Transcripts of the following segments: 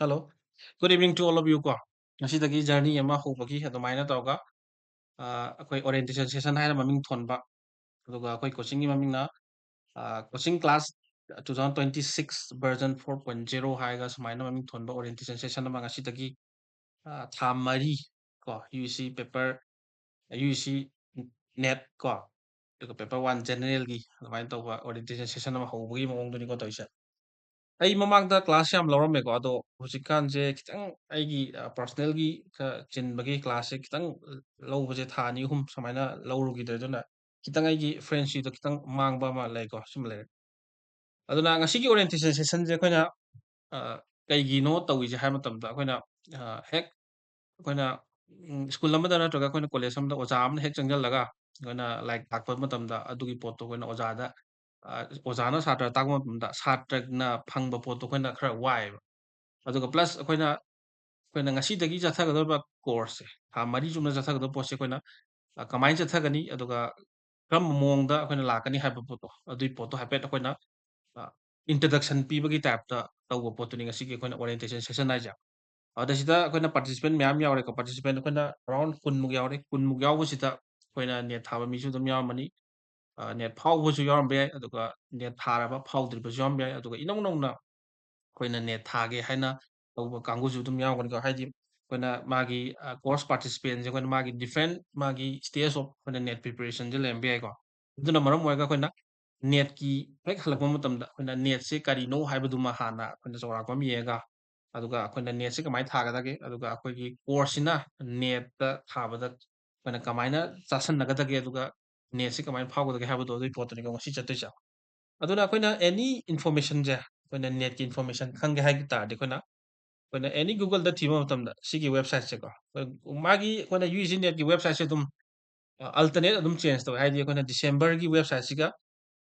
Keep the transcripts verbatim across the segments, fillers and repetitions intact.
Hello, good evening to all of you ꯀꯣ. ꯉꯁꯤꯗꯒꯤ journey ꯑꯃ ꯍꯧꯕꯒꯤ ꯑꯗꯨꯃꯥꯏꯅ ꯇꯧꯔꯒ, ꯑ, ꯑꯩꯈꯣꯏ orientation session ꯍꯥꯏꯅ ꯃꯃꯤꯡ ꯊꯣꯟꯕ, ꯑꯗꯨꯒ ꯑꯩꯈꯣꯏ coachingꯒꯤ ꯃꯃꯤꯡꯅ, ꯑ, coaching class two thousand twenty-six version four point zero ꯍꯥꯏꯔꯒ ꯁꯨꯃꯥꯏꯅ ꯃꯃꯤꯡ ꯊꯣꯟꯕ orientation session ꯑꯃ ꯉꯁꯤꯗꯒꯤ, ꯑ, ꯊꯥ ꯃꯔꯤ ꯀꯣ, UEC paper, UEC NET ꯀꯣ, ꯑꯗꯨꯒ paper one generalꯒꯤ ꯑꯗꯨꯃꯥꯏꯅ ꯇꯧꯕ orientation session ꯑꯃ ꯍꯧꯕꯒꯤ ꯃꯑꯣꯡꯗꯨꯅꯤꯀꯣ ꯇꯧꯔꯤꯁꯦ꯫ ꯑꯩ ꯃꯃꯥꯡꯗ class ꯌꯥꯝ ꯂꯧꯔꯝꯃꯦꯀꯣ, ꯑꯗꯣ ꯍꯧꯖꯤꯛꯀꯥꯟꯁꯦ ꯈꯤꯇꯪ ꯑꯩꯒꯤ, ꯑ, personalꯒꯤ ꯈꯔ ꯆꯤꯟꯕꯒꯤ classꯁꯦ ꯈꯤꯇꯪ ꯂꯧꯕꯁꯦ ꯊꯥ ꯑꯅꯤ ꯑꯍꯨꯝ ꯁꯨꯃꯥꯏꯅ ꯂꯧꯔꯨꯈꯤꯗ꯭ꯔꯦ, ꯑꯗꯨꯅ ꯈꯤꯇꯪ ꯑꯩꯒꯤ friendshipꯇ ꯈꯤꯇꯪ ꯃꯥꯡꯕ ꯑꯃ ꯂꯩꯀꯣ, ꯁꯤꯃ ꯂꯩꯔꯦ꯫ ꯑꯗꯨꯅ ꯉꯁꯤꯒꯤ orientation sessionꯁꯦ ꯑꯩꯈꯣꯏꯅ, ꯑ, ꯀꯩꯒꯤꯅꯣ ꯇꯧꯔꯤꯁꯦ ꯍꯥꯏꯕ ꯃꯇꯝꯗ ꯑꯩꯈꯣꯏꯅ, ꯑ, ꯍꯦꯛ ꯑꯩꯈꯣꯏꯅ, ꯎꯝ, school ꯑꯃꯗ ꯅꯠꯇ꯭ꯔꯒ ꯑꯩꯈꯣꯏꯅ college ꯑꯃꯗ ꯑꯣꯖꯥ ꯑꯃꯅ ꯍꯦꯛ ꯆꯪꯁꯤꯜꯂꯒ ꯑꯩꯈꯣꯏꯅ ꯂꯥꯏꯔꯤꯛ ꯇꯥꯛꯄ ꯃꯇꯝꯗ ꯑꯗꯨꯒꯤ ꯄꯣꯠꯇꯣ ꯑꯩꯈꯣꯏꯅ ꯑꯣꯖꯥꯗ, ꯑ, ꯑꯣꯖꯥꯅ ꯁꯥꯇ꯭ꯔ ꯇꯥꯛꯄ ꯃꯇꯝꯗ ꯁꯥꯇ꯭ꯔꯅ ꯐꯪꯕ ꯄꯣꯠꯇꯣ ꯑꯩꯈꯣꯏꯅ ꯈꯔ ꯋꯥꯏꯑꯦꯕ꯫ ꯑꯗꯨꯒ plus ꯑꯩꯈꯣꯏꯅ, ꯑꯩꯈꯣꯏꯅ ꯉꯁꯤꯗꯒꯤ ꯆꯠꯊꯒꯗꯧꯔꯤꯕ courseꯁꯦ, ꯊꯥ ꯃꯔꯤ ꯆꯨꯞꯅ ꯆꯠꯊꯒꯗꯧꯕ ꯄꯣꯠꯁꯦ ꯑꯩꯈꯣꯏꯅ, ꯑ, ꯀꯃꯥꯏꯅ ꯆꯠꯊꯒꯅꯤ, ꯑꯗꯨꯒ ꯀꯔꯝꯕ ꯃꯑꯣꯡꯗ ꯑꯩꯈꯣꯏꯅ ꯂꯥꯛꯀꯅꯤ ꯍꯥꯏꯕ ꯄꯣꯠꯇꯣ, ꯑꯗꯨꯒꯤ ꯄꯣꯠꯇꯣ ꯍꯥꯏꯐꯦꯠ ꯑꯩꯈꯣꯏꯅ, ꯑ, introduction ꯄꯤꯕꯒꯤ typeꯇ ꯇꯧꯕ ꯄꯣꯠꯇꯨꯅꯤ ꯉꯁꯤꯒꯤ ꯑꯩꯈꯣꯏꯅ orientation session ꯍꯥꯏꯁꯦ꯫ ꯑꯗ ꯁꯤꯗ ꯑꯩꯈꯣꯏꯅ participant ꯃꯌꯥꯝ ꯌꯥꯎꯔꯦꯀꯣ, participant ꯑꯩꯈꯣꯏꯅ around ꯀꯨꯟꯃꯨꯛ ꯌꯥꯎꯔꯦ꯫ ꯀꯨꯟꯃꯨꯛ ꯌꯥꯎꯕꯁꯤꯗ ꯑꯩꯈꯣꯏꯅ NET ꯊꯥꯕ ꯃꯤꯁꯨ ꯑꯗꯨꯝ ꯌꯥꯎꯔꯝꯃꯅꯤ, ꯑ, NET ꯐꯥꯎꯕꯁꯨ ꯌꯥꯎꯔꯝꯕ ꯌꯥꯏ, ꯑꯗꯨꯒ NET ꯊꯥꯔꯕ ꯐꯥꯎꯗ꯭ꯔꯤꯕꯁꯨ ꯌꯥꯎꯔꯝꯕ ꯌꯥꯏ, ꯑꯗꯨꯒ ꯏꯅꯧ ꯅꯧꯅ ꯑꯩꯈꯣꯏꯅ NET ꯊꯥꯒꯦ ꯍꯥꯏꯅ ꯇꯧꯕ ꯀꯥꯡꯕꯨꯁꯨ ꯑꯗꯨꯝ ꯌꯥꯎꯒꯅꯤꯀꯣ꯫ ꯍꯥꯏꯗꯤ ꯑꯩꯈꯣꯏꯅ ꯃꯥꯒꯤ, ꯑ, course participantꯁꯦ ꯑꯩꯈꯣꯏꯅ ꯃꯥꯒꯤ different ꯃꯥꯒꯤ stage of ꯑꯩꯈꯣꯏꯅ NET preparationꯁꯦ ꯂꯩꯔꯝꯕ ꯌꯥꯏꯀꯣ꯫ ꯑꯗꯨꯅ ꯃꯔꯝ ꯑꯣꯏꯔꯒ ꯑꯩꯈꯣꯏꯅ NETꯀꯤ ꯍꯦꯛ ꯍꯜꯂꯛꯄ ꯃꯇꯝꯗ ꯑꯩꯈꯣꯏꯅ NETꯁꯦ ꯀꯔꯤꯅꯣ ꯍꯥꯏꯕꯗꯨꯃ ꯍꯥꯟꯅ ꯑꯩꯈꯣꯏꯅ ꯆꯥꯎꯔꯥꯛꯄ ꯑꯃ ꯌꯦꯡꯉꯒ, ꯑꯗꯨꯒ ꯑꯩꯈꯣꯏꯅ NETꯁꯦ ꯀꯃꯥꯏꯅ ꯊꯥꯒꯗꯒꯦ, ꯑꯗꯨꯒ ꯑꯩꯈꯣꯏꯒꯤ courseꯁꯤꯅ NETꯇ ꯊꯥꯕꯗ ꯑꯩꯈꯣꯏꯅ ꯀꯃꯥꯏꯅ ꯆꯥꯁꯟꯅꯒꯗꯒꯦ, ꯑꯗꯨꯒ NETꯁꯦ ꯀꯃꯥꯏꯅ ꯐꯥꯎꯒꯗꯒꯦ ꯍꯥꯏꯕꯗꯣ ꯑꯗꯨꯒꯤ ꯄꯣꯠꯇꯨꯅꯤꯀꯣ ꯉꯁꯤ ꯆꯠꯇꯣꯏꯁꯦ꯫ ꯑꯗꯨꯅ ꯑꯩꯈꯣꯏꯅ any informationꯁꯦ, ꯑꯩꯈꯣꯏꯅ NETꯀꯤ information ꯈꯪꯒꯦ ꯍꯥꯏ ꯇꯥꯔꯗꯤ ꯑꯩꯈꯣꯏꯅ, ꯑꯩꯈꯣꯏꯅ any Googleꯗ ꯊꯤꯕ ꯃꯇꯝꯗ ꯁꯤꯒꯤ websiteꯁꯦꯀꯣ, ꯑꯩꯈꯣꯏ ꯃꯥꯒꯤ ꯑꯩꯈꯣꯏꯅ UEC NETꯀꯤ websiteꯁꯦ ꯑꯗꯨꯝ, ꯑ, alternate ꯑꯗꯨꯝ change ꯇꯧꯋꯦ꯫ ꯍꯥꯏꯗꯤ ꯑꯩꯈꯣꯏꯅ Decemberꯒꯤ websiteꯁꯤꯒ,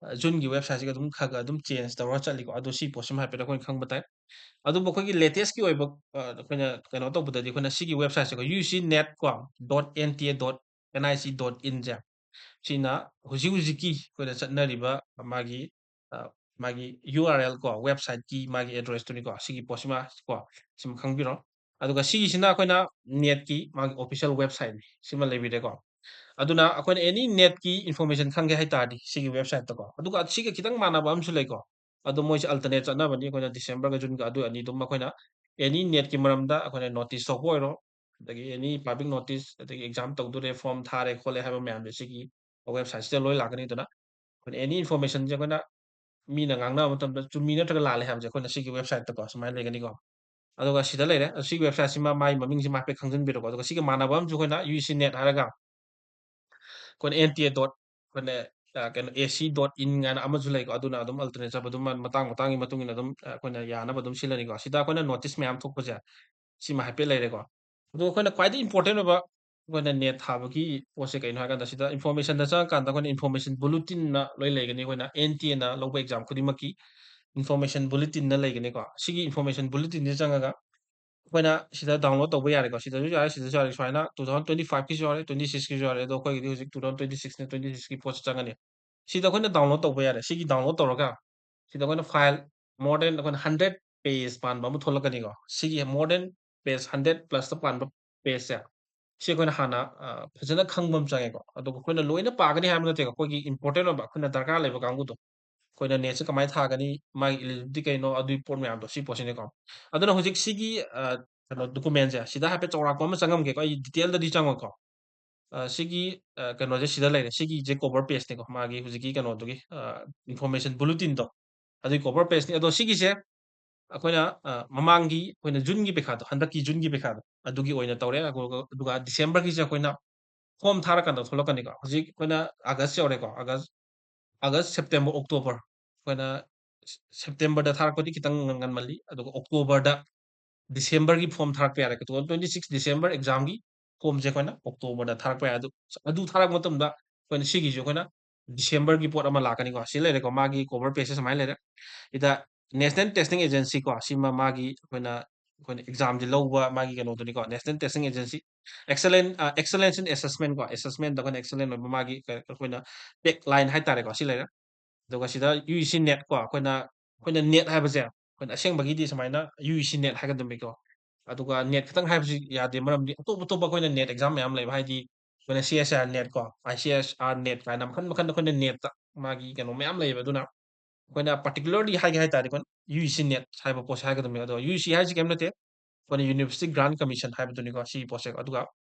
ꯑ, Juneꯒꯤ websiteꯁꯤꯒ ꯑꯗꯨꯝ ꯈꯔ ꯈꯔ ꯑꯗꯨꯝ change ꯇꯧꯔꯒ ꯆꯠꯂꯤꯀꯣ꯫ ꯑꯗꯣ ꯁꯤ ꯄꯣꯠꯁꯤꯃ ꯍꯥꯏꯐꯦꯠ ꯑꯩꯈꯣꯏꯅ ꯈꯪꯕ ꯇꯥꯏ꯫ ꯑꯗꯨꯕꯨ ꯑꯩꯈꯣꯏꯒꯤ latestꯀꯤ ꯑꯣꯏꯕ, ꯑ, ꯑꯩꯈꯣꯏꯅ ꯀꯩꯅꯣ ꯇꯧꯕꯗꯗꯤ ꯑꯩꯈꯣꯏꯅ ꯁꯤꯒꯤ websiteꯁꯦ ꯑꯩꯈꯣꯏ UEC NET ꯀꯣ, .NTA.NIC.INꯁꯦ, ꯁꯤꯅ ꯍꯧꯖꯤꯛ ꯍꯧꯖꯤꯛꯀꯤ ꯑꯩꯈꯣꯏꯅ ꯆꯠꯅꯔꯤꯕ ꯃꯥꯒꯤ, ꯑ, ꯃꯥꯒꯤ ꯌꯨ ꯑꯥꯔ ꯑꯦꯜ ꯀꯣ, ꯋꯦꯕꯁꯥꯏꯠꯀꯤ ꯃꯥꯒꯤ ꯑꯦꯗ꯭ꯔꯦꯁꯇꯨꯅꯤꯀꯣ, ꯁꯤꯒꯤ ꯄꯣꯠꯁꯤꯃ ꯀꯣ, ꯁꯤꯃ ꯈꯪꯕꯤꯔꯣ꯫ ꯑꯗꯨꯒ ꯁꯤꯒꯤꯁꯤꯅ ꯑꯩꯈꯣꯏꯅ ꯅꯦꯠꯀꯤ ꯃꯥꯒꯤ ꯑꯣꯐꯤꯁꯤꯌꯦꯜ ꯋꯦꯕꯁꯥꯏꯠꯅꯤ, ꯁꯤꯃ ꯂꯩꯕꯤꯔꯦꯀꯣ꯫ ꯑꯗꯨꯅ ꯑꯩꯈꯣꯏꯅ ꯑꯦꯅꯤ ꯅꯦꯠꯀꯤ ꯏꯟꯐꯣꯔꯃꯦꯁꯟ ꯈꯪꯒꯦ ꯍꯥꯏ ꯇꯥꯔꯗꯤ ꯁꯤꯒꯤ ꯋꯦꯕꯁꯥꯏꯠꯇꯀꯣ꯫ ꯑꯗꯨꯒ ꯁꯤꯒ ꯈꯤꯇꯪ ꯃꯥꯟꯅꯕ ꯑꯃꯁꯨ ꯂꯩꯀꯣ, ꯑꯗꯣ ꯃꯣꯏꯁꯦ ꯑꯜꯇꯔꯅꯦꯠ ꯆꯠꯅꯕꯅꯤ꯫ ꯑꯩꯈꯣꯏꯅ ꯗꯤꯁꯦꯝꯕꯔꯒ ꯖꯨꯟꯒ ꯑꯗꯨ ꯑꯅꯤꯗꯨꯝ ꯑꯩꯈꯣꯏꯅ ꯑꯦꯅꯤ ꯅꯦꯠꯀꯤ ꯃꯔꯝꯗ ꯑꯩꯈꯣꯏꯅ ꯅꯣꯇꯤꯁ ꯊꯣꯛꯄ ꯑꯣꯏꯔꯣ, ꯑꯗꯒꯤ ꯑꯦꯅꯤ ꯄꯕ꯭ꯂꯤꯛ ꯅꯣꯇꯤꯁ, ꯑꯗꯒꯤ ꯑꯦꯛꯖꯥꯝ ꯇꯧꯗꯣꯔꯦ, ꯐꯣꯔꯝ ꯊꯥꯔꯦ ꯈꯣꯠꯂꯦ ꯍꯥꯏꯕ ꯃꯌꯥꯝꯁꯦ ꯁꯤꯒꯤ ꯋꯦꯕꯁꯥꯏꯠꯁꯤꯗ ꯂꯣꯏ ꯂꯥꯛꯀꯅꯤ꯫ ꯑꯗꯨꯅ ꯑꯩꯈꯣꯏꯅ ꯑꯦꯅꯤ ꯏꯟꯐꯣꯔꯃꯦꯁꯟꯁꯦ ꯑꯩꯈꯣꯏꯅ ꯃꯤꯅ ꯉꯥꯡꯅꯕ ꯃꯇꯝꯗ ꯆꯨꯝꯃꯤ ꯅꯠꯇ꯭ꯔꯒ ꯂꯥꯜꯂꯦ ꯍꯥꯏꯕꯁꯦ ꯑꯩꯈꯣꯏꯅ ꯁꯤꯒꯤ ꯋꯦꯕꯁꯥꯏꯠꯇꯀꯣ ꯁꯨꯃꯥꯏꯅ ꯂꯩꯒꯅꯤꯀꯣ꯫ ꯑꯗꯨꯒ ꯁꯤꯗ ꯂꯩꯔꯦ꯫ ꯁꯤꯒꯤ ꯋꯦꯕꯁꯥꯏꯠꯁꯤꯃ ꯃꯥꯒꯤ ꯃꯃꯤꯡꯁꯤꯃ ꯍꯥꯏꯐꯦꯠ ꯈꯪꯖꯤꯟꯕꯤꯔꯣꯀꯣ꯫ ꯑꯗꯨꯒ ꯁꯤꯒ ꯃꯥꯟꯅꯕ ꯑꯃꯁꯨ ꯑꯩꯈꯣꯏꯅ ꯌꯨ ꯁꯤ ꯅꯦꯠ ꯍꯥꯏꯔꯒ ꯑꯩꯈꯣꯏꯅ ꯑꯦꯟ ꯇꯤ ꯑꯦ ꯗꯣꯠ ꯑꯩꯈꯣꯏꯅ, ꯑ, ꯀꯩꯅꯣ, ꯑꯦ ꯁꯤ ꯗꯣꯠ ꯏꯟ ꯍꯥꯏꯅ ꯑꯃꯁꯨ ꯂꯩꯀꯣ꯫ ꯑꯗꯨꯅ ꯑꯗꯨꯝ ꯑꯜꯇꯔꯅꯦꯠ ꯆꯠꯄ ꯑꯗꯨꯝ ꯃꯇꯥꯡ ꯃꯇꯥꯡꯒꯤ ꯃꯇꯨꯡ ꯏꯟꯅ ꯑꯗꯨꯝ, ꯑ, ꯑꯩꯈꯣꯏꯅ ꯌꯥꯅꯕ ꯑꯗꯨꯝ ꯁꯤꯜꯂꯅꯤꯀꯣ꯫ ꯁꯤꯗ ꯑꯩꯈꯣꯏꯅ ꯅꯣꯇꯤꯁ ꯃꯌꯥꯝ ꯊꯣꯛꯄꯁꯦ ꯁꯤꯃ ꯍꯥꯏꯐꯦꯠ ꯂꯩꯔꯦꯀꯣ꯫ ꯑꯗꯣ ꯑꯩꯈꯣꯏꯅ ꯈ꯭ꯋꯥꯏꯗꯒꯤ ꯏꯝꯄꯣꯔꯇꯦꯟ ꯑꯣꯏꯕ ꯑꯩꯈꯣꯏꯅ ꯅꯦꯠ ꯊꯥꯕꯒꯤ ꯄꯣꯠꯁꯦ ꯀꯩꯅꯣ ꯍꯥꯏꯀꯥꯟꯗ ꯁꯤꯗ ꯏꯟꯐꯣꯔꯃꯦꯁꯟꯗ ꯆꯪꯉꯀꯥꯟꯗ ꯑꯩꯈꯣꯏꯅ ꯏꯟꯐꯣꯔꯃꯦꯁꯟ ꯕꯨꯂꯦꯇꯤꯟꯅ ꯂꯣꯏ ꯂꯩꯒꯅꯤ꯫ ꯑꯩꯈꯣꯏꯅ ꯑꯦꯟ ꯇꯤ ꯑꯦꯅ ꯂꯧꯕ ꯑꯦꯛꯖꯥꯝ ꯈꯨꯗꯤꯡꯃꯛꯀꯤ ꯏꯟꯐꯣꯔꯃꯦꯁꯟ ꯕꯨꯂꯦꯇꯤꯟꯅ ꯂꯩꯒꯅꯤꯀꯣ꯫ ꯁꯤꯒꯤ ꯏꯟꯐꯣꯔꯃꯦꯁꯟ ꯕꯨꯂꯦꯇꯤꯟꯁꯦ ꯆꯪꯉꯒ ꯑꯩꯈꯣꯏꯅ ꯁꯤꯗ ꯗꯥꯎꯟꯂꯣꯗ ꯇꯧꯕ ꯌꯥꯔꯦꯀꯣ꯫ ꯁꯤꯗꯁꯨ ꯌꯥꯔꯦ, ꯁꯤꯗꯁꯨ ꯌꯥꯔꯦ꯫ ꯁꯨꯃꯥꯏꯅ ꯇꯨ ꯊꯥꯎꯖꯟ ꯇ꯭ꯋꯦꯟꯇꯤ ꯐꯥꯏꯚꯀꯤꯁꯨ ꯌꯥꯎꯔꯦ, ꯇ꯭ꯋꯦꯟꯇꯤ ꯁꯤꯛꯁꯀꯤꯁꯨ ꯌꯥꯎꯔꯦ꯫ ꯑꯗꯣ ꯑꯩꯈꯣꯏꯒꯤꯗꯤ ꯍꯧꯖꯤꯛ ꯇꯨ ꯊꯥꯎꯖꯟ ꯇ꯭ꯋꯦꯟꯇꯤ ꯁꯤꯛꯁꯅ, ꯇ꯭ꯋꯦꯟꯇꯤ ꯁꯤꯛꯁꯀꯤ ꯄꯣꯠꯁꯦ ꯆꯪꯉꯅꯤ꯫ ꯁꯤꯗ ꯑꯩꯈꯣꯏꯅ ꯗꯥꯎꯟꯂꯣꯗ ꯇꯧꯕ ꯌꯥꯔꯦ꯫ ꯁꯤꯒꯤ ꯗꯥꯎꯟꯂꯣꯗ ꯇꯧꯔꯒ ꯁꯤꯗ ꯑꯩꯈꯣꯏꯅ ꯐꯥꯏꯜ more than ꯑꯩꯈꯣꯏꯅ ꯍꯟꯗ꯭ꯔꯦꯠ ꯄꯦꯖ ꯄꯥꯟꯕ ꯑꯃ ꯊꯣꯛꯂꯛꯀꯅꯤꯀꯣ꯫ ꯁꯤꯒꯤ more than ꯄꯦꯖ ꯍꯟꯗ꯭ꯔꯦꯠ ꯄ꯭ꯂꯁꯇ ꯄꯥꯟꯕ ꯄꯦꯖꯁꯦ, ꯁꯤ ꯑꯩꯈꯣꯏꯅ ꯍꯥꯟꯅ, ꯑ, ꯐꯖꯅ ꯈꯪꯕ ꯑꯃ ꯆꯪꯉꯦꯀꯣ꯫ ꯑꯗꯨꯒ ꯑꯩꯈꯣꯏꯅ ꯂꯣꯏꯅ ꯄꯥꯒꯅꯤ ꯍꯥꯏꯕ ꯅꯠꯇꯦꯀꯣ, ꯑꯩꯈꯣꯏꯒꯤ ꯏꯝꯄꯣꯔꯇꯦꯟ ꯑꯣꯏꯕ ꯑꯩꯈꯣꯏꯅ ꯗꯔꯀꯥꯔ ꯂꯩꯕ ꯀꯥꯡꯕꯨꯗꯣ, ꯑꯩꯈꯣꯏꯅ ꯅꯦꯠꯁꯦ ꯀꯃꯥꯏꯅ ꯊꯥꯒꯅꯤ, ꯃꯥꯒꯤ ꯏꯂꯤꯖꯤꯕꯤꯂꯤꯇꯤ ꯀꯩꯅꯣ, ꯑꯗꯨꯒꯤ ꯄꯣꯠ ꯃꯌꯥꯝꯗꯣ, ꯁꯤ ꯄꯣꯠꯁꯤꯅꯦꯀꯣ꯫ ꯑꯗꯨꯅ ꯍꯧꯖꯤꯛ ꯁꯤꯒꯤ, ꯑ, ꯀꯩꯅꯣ, ꯗꯣꯀꯨꯃꯦꯟꯁꯦ ꯁꯤꯗ ꯍꯥꯏꯐꯦꯠ ꯆꯥꯎꯔꯥꯛꯄ ꯑꯃ ꯆꯪꯉꯝꯒꯦꯀꯣ, ꯑꯩ ꯗꯤꯇꯦꯜꯗꯗꯤ ꯆꯪꯉꯣꯏꯀꯣ꯫ ꯑ, ꯁꯤꯒꯤ, ꯑ, ꯀꯩꯅꯣꯁꯦ ꯁꯤꯗ ꯂꯩꯔꯦ꯫ ꯁꯤꯒꯤꯁꯦ ꯀꯣꯚꯔ ꯄꯦꯖꯅꯤꯀꯣ, ꯃꯥꯒꯤ ꯍꯧꯖꯤꯛꯀꯤ ꯀꯩꯅꯣꯗꯨꯒꯤ, ꯑ, ꯏꯟꯐꯣꯔꯃꯦꯁꯟ ꯕꯨꯂꯦꯇꯤꯟꯗꯣ, ꯑꯗꯨꯒꯤ ꯀꯣꯚꯔ ꯄꯦꯖꯅꯤ꯫ ꯑꯗꯣ ꯁꯤꯒꯤꯁꯦ ꯑꯩꯈꯣꯏꯅ, ꯑ, ꯃꯃꯥꯡꯒꯤ ꯑꯩꯈꯣꯏꯅ ꯖꯨꯟꯒꯤ ꯄꯩꯈꯥꯗꯣ, ꯍꯟꯗꯛꯀꯤ ꯖꯨꯟꯒꯤ ꯄꯩꯈꯥꯗꯣ, ꯑꯗꯨꯒꯤ ꯑꯣꯏꯅ ꯇꯧꯔꯦ꯫ ꯑꯗꯨꯒ, ꯑꯗꯨꯒ ꯗꯤꯁꯦꯝꯕꯔꯒꯤꯁꯦ ꯑꯩꯈꯣꯏꯅ ꯐꯣꯔꯝ ꯊꯥꯔꯀꯥꯟꯗ ꯊꯣꯛꯂꯛꯀꯅꯤꯀꯣ꯫ ꯍꯧꯖꯤꯛ ꯑꯩꯈꯣꯏꯅ ꯑꯥꯒꯁ ꯌꯧꯔꯦꯀꯣ, ꯑꯥꯒꯁ, ꯑꯥꯒꯁ, ꯁꯦꯞꯇꯦꯝꯕꯔ, ꯑꯣꯛꯇꯣꯕꯔ, ꯑꯩꯈꯣꯏꯅ ꯁꯦꯞꯇꯦꯝꯕꯔꯗ ꯊꯥꯔꯛꯄꯗꯤ ꯈꯤꯇꯪ ꯉꯟꯃꯜꯂꯤ, ꯑꯗꯨꯒ ꯑꯣꯛꯇꯣꯕꯔꯗ ꯗꯤꯁꯦꯝꯕꯔꯒꯤ ꯐꯣꯔꯝ ꯊꯥꯔꯛꯄ ꯌꯥꯔꯦ꯫ Two thousand twenty six December ꯑꯦꯛꯖꯥꯝꯒꯤ ꯐꯣꯔꯝꯁꯦ ꯑꯩꯈꯣꯏꯅ ꯑꯣꯛꯇꯣꯕꯔꯗ ꯊꯥꯔꯛꯄ ꯌꯥꯏ꯫ ꯑꯗꯨ, ꯑꯗꯨ ꯊꯥꯔꯛꯄ ꯃꯇꯝꯗ ꯑꯩꯈꯣꯏꯅ ꯁꯤꯒꯤꯁꯨ ꯑꯩꯈꯣꯏꯅ ꯗꯤꯁꯦꯝꯕꯔꯒꯤ ꯄꯣꯠ ꯑꯃ ꯂꯥꯛꯀꯅꯤꯀꯣ꯫ ꯁꯤ ꯂꯩꯔꯦꯀꯣ, ꯃꯥꯒꯤ ꯀꯣꯚꯔ ꯄꯦꯖꯁꯦ ꯁꯨꯃꯥꯏꯅ ꯂꯩꯔꯦ꯫ ꯁꯤꯗ ꯅꯦꯁꯅꯦꯜ ꯇꯦꯁꯇꯤꯡ ꯑꯦꯖꯦꯟꯁꯤ ꯀꯣ, ꯁꯤꯃ ꯃꯥꯒꯤ ꯑꯩꯈꯣꯏꯅ, ꯑꯩꯈꯣꯏꯅ ꯑꯦꯛꯖꯥꯝꯁꯦ ꯂꯧꯕ ꯃꯥꯒꯤ ꯀꯩꯅꯣꯗꯨꯅꯤꯀꯣ, ꯅꯦꯁꯅꯦꯜ ꯇꯦꯁꯇꯤꯡ ꯑꯦꯖꯦꯟꯁꯤ꯫ ꯑꯦꯛꯁꯂꯦꯟ, ꯑ, excellence in assessment ꯀꯣ, ꯑꯦꯁꯦꯁꯃꯦꯟꯗ ꯑꯩꯈꯣꯏꯅ ꯑꯦꯛꯁꯂꯦꯟ ꯑꯣꯏꯕ ꯃꯥꯒꯤ ꯀ-, ꯑꯩꯈꯣꯏꯅ ꯇꯦꯒ ꯂꯥꯏꯟ ꯍꯥꯏꯇꯥꯔꯦꯀꯣ, ꯁꯤ ꯂꯩꯔꯦ꯫ ꯑꯗꯨꯒ ꯁꯤꯗ ꯌꯨ ꯖꯤ ꯁꯤ ꯅꯦꯠ ꯀꯣ, ꯑꯩꯈꯣꯏꯅ, ꯑꯩꯈꯣꯏꯅ ꯅꯦꯠ ꯍꯥꯏꯕꯁꯦ, ꯑꯩꯈꯣꯏꯅ ꯑꯁꯦꯡꯕꯒꯤꯗꯤ ꯁꯨꯃꯥꯏꯅ ꯌꯨ ꯖꯤ ꯁꯤ ꯅꯦꯠ ꯍꯥꯏꯒꯗꯕꯅꯤꯀꯣ꯫ ꯑꯗꯨꯒ ꯅꯦꯠ ꯈꯛꯇꯪ ꯍꯥꯏꯕꯁꯤ ꯌꯥꯗꯦ, ꯃꯔꯝꯗꯤ ꯑꯇꯣꯞ ꯑꯇꯣꯞꯄ ꯑꯩꯈꯣꯏꯅ ꯅꯦꯠ ꯑꯦꯛꯖꯥꯝ ꯃꯌꯥꯝ ꯂꯩꯕ, ꯍꯥꯏꯗꯤ ꯑꯩꯈꯣꯏꯅ ꯁꯤ ꯑꯦꯁ ꯑꯥꯔ ꯅꯦꯠ ꯀꯣ, I C S R net ꯀꯥꯏꯅ ꯃꯈꯜ ꯃꯈꯜ ꯑꯩꯈꯣꯏꯅ ꯅꯦꯠꯇ ꯃꯥꯒꯤ ꯀꯩꯅꯣ ꯃꯌꯥꯝ ꯂꯩꯌꯦꯕ꯫ ꯑꯗꯨꯅ ꯑꯩꯈꯣꯏꯅ particularly ꯍꯥꯏꯒꯦ ꯍꯥꯏ ꯇꯥꯔꯗꯤ ꯑꯩꯈꯣꯏꯅ ꯌꯨ ꯖꯤ ꯁꯤ ꯅꯦꯠ ꯍꯥꯏꯕ ꯄꯣꯠꯁꯦ ꯍꯥꯏꯒꯗꯕꯅꯦ꯫ ꯑꯗꯣ ꯌꯨ ꯖꯤ ꯁꯤ ꯍꯥꯏꯁꯤ ꯀꯩꯝ ꯅꯠꯇꯦ, ꯑꯩꯈꯣꯏꯅ University Grant Commission ꯍꯥꯏꯕꯗꯨꯅꯤꯀꯣ ꯁꯤꯒꯤ ꯄꯣꯠꯁꯦ꯫ ꯑꯗꯨꯒ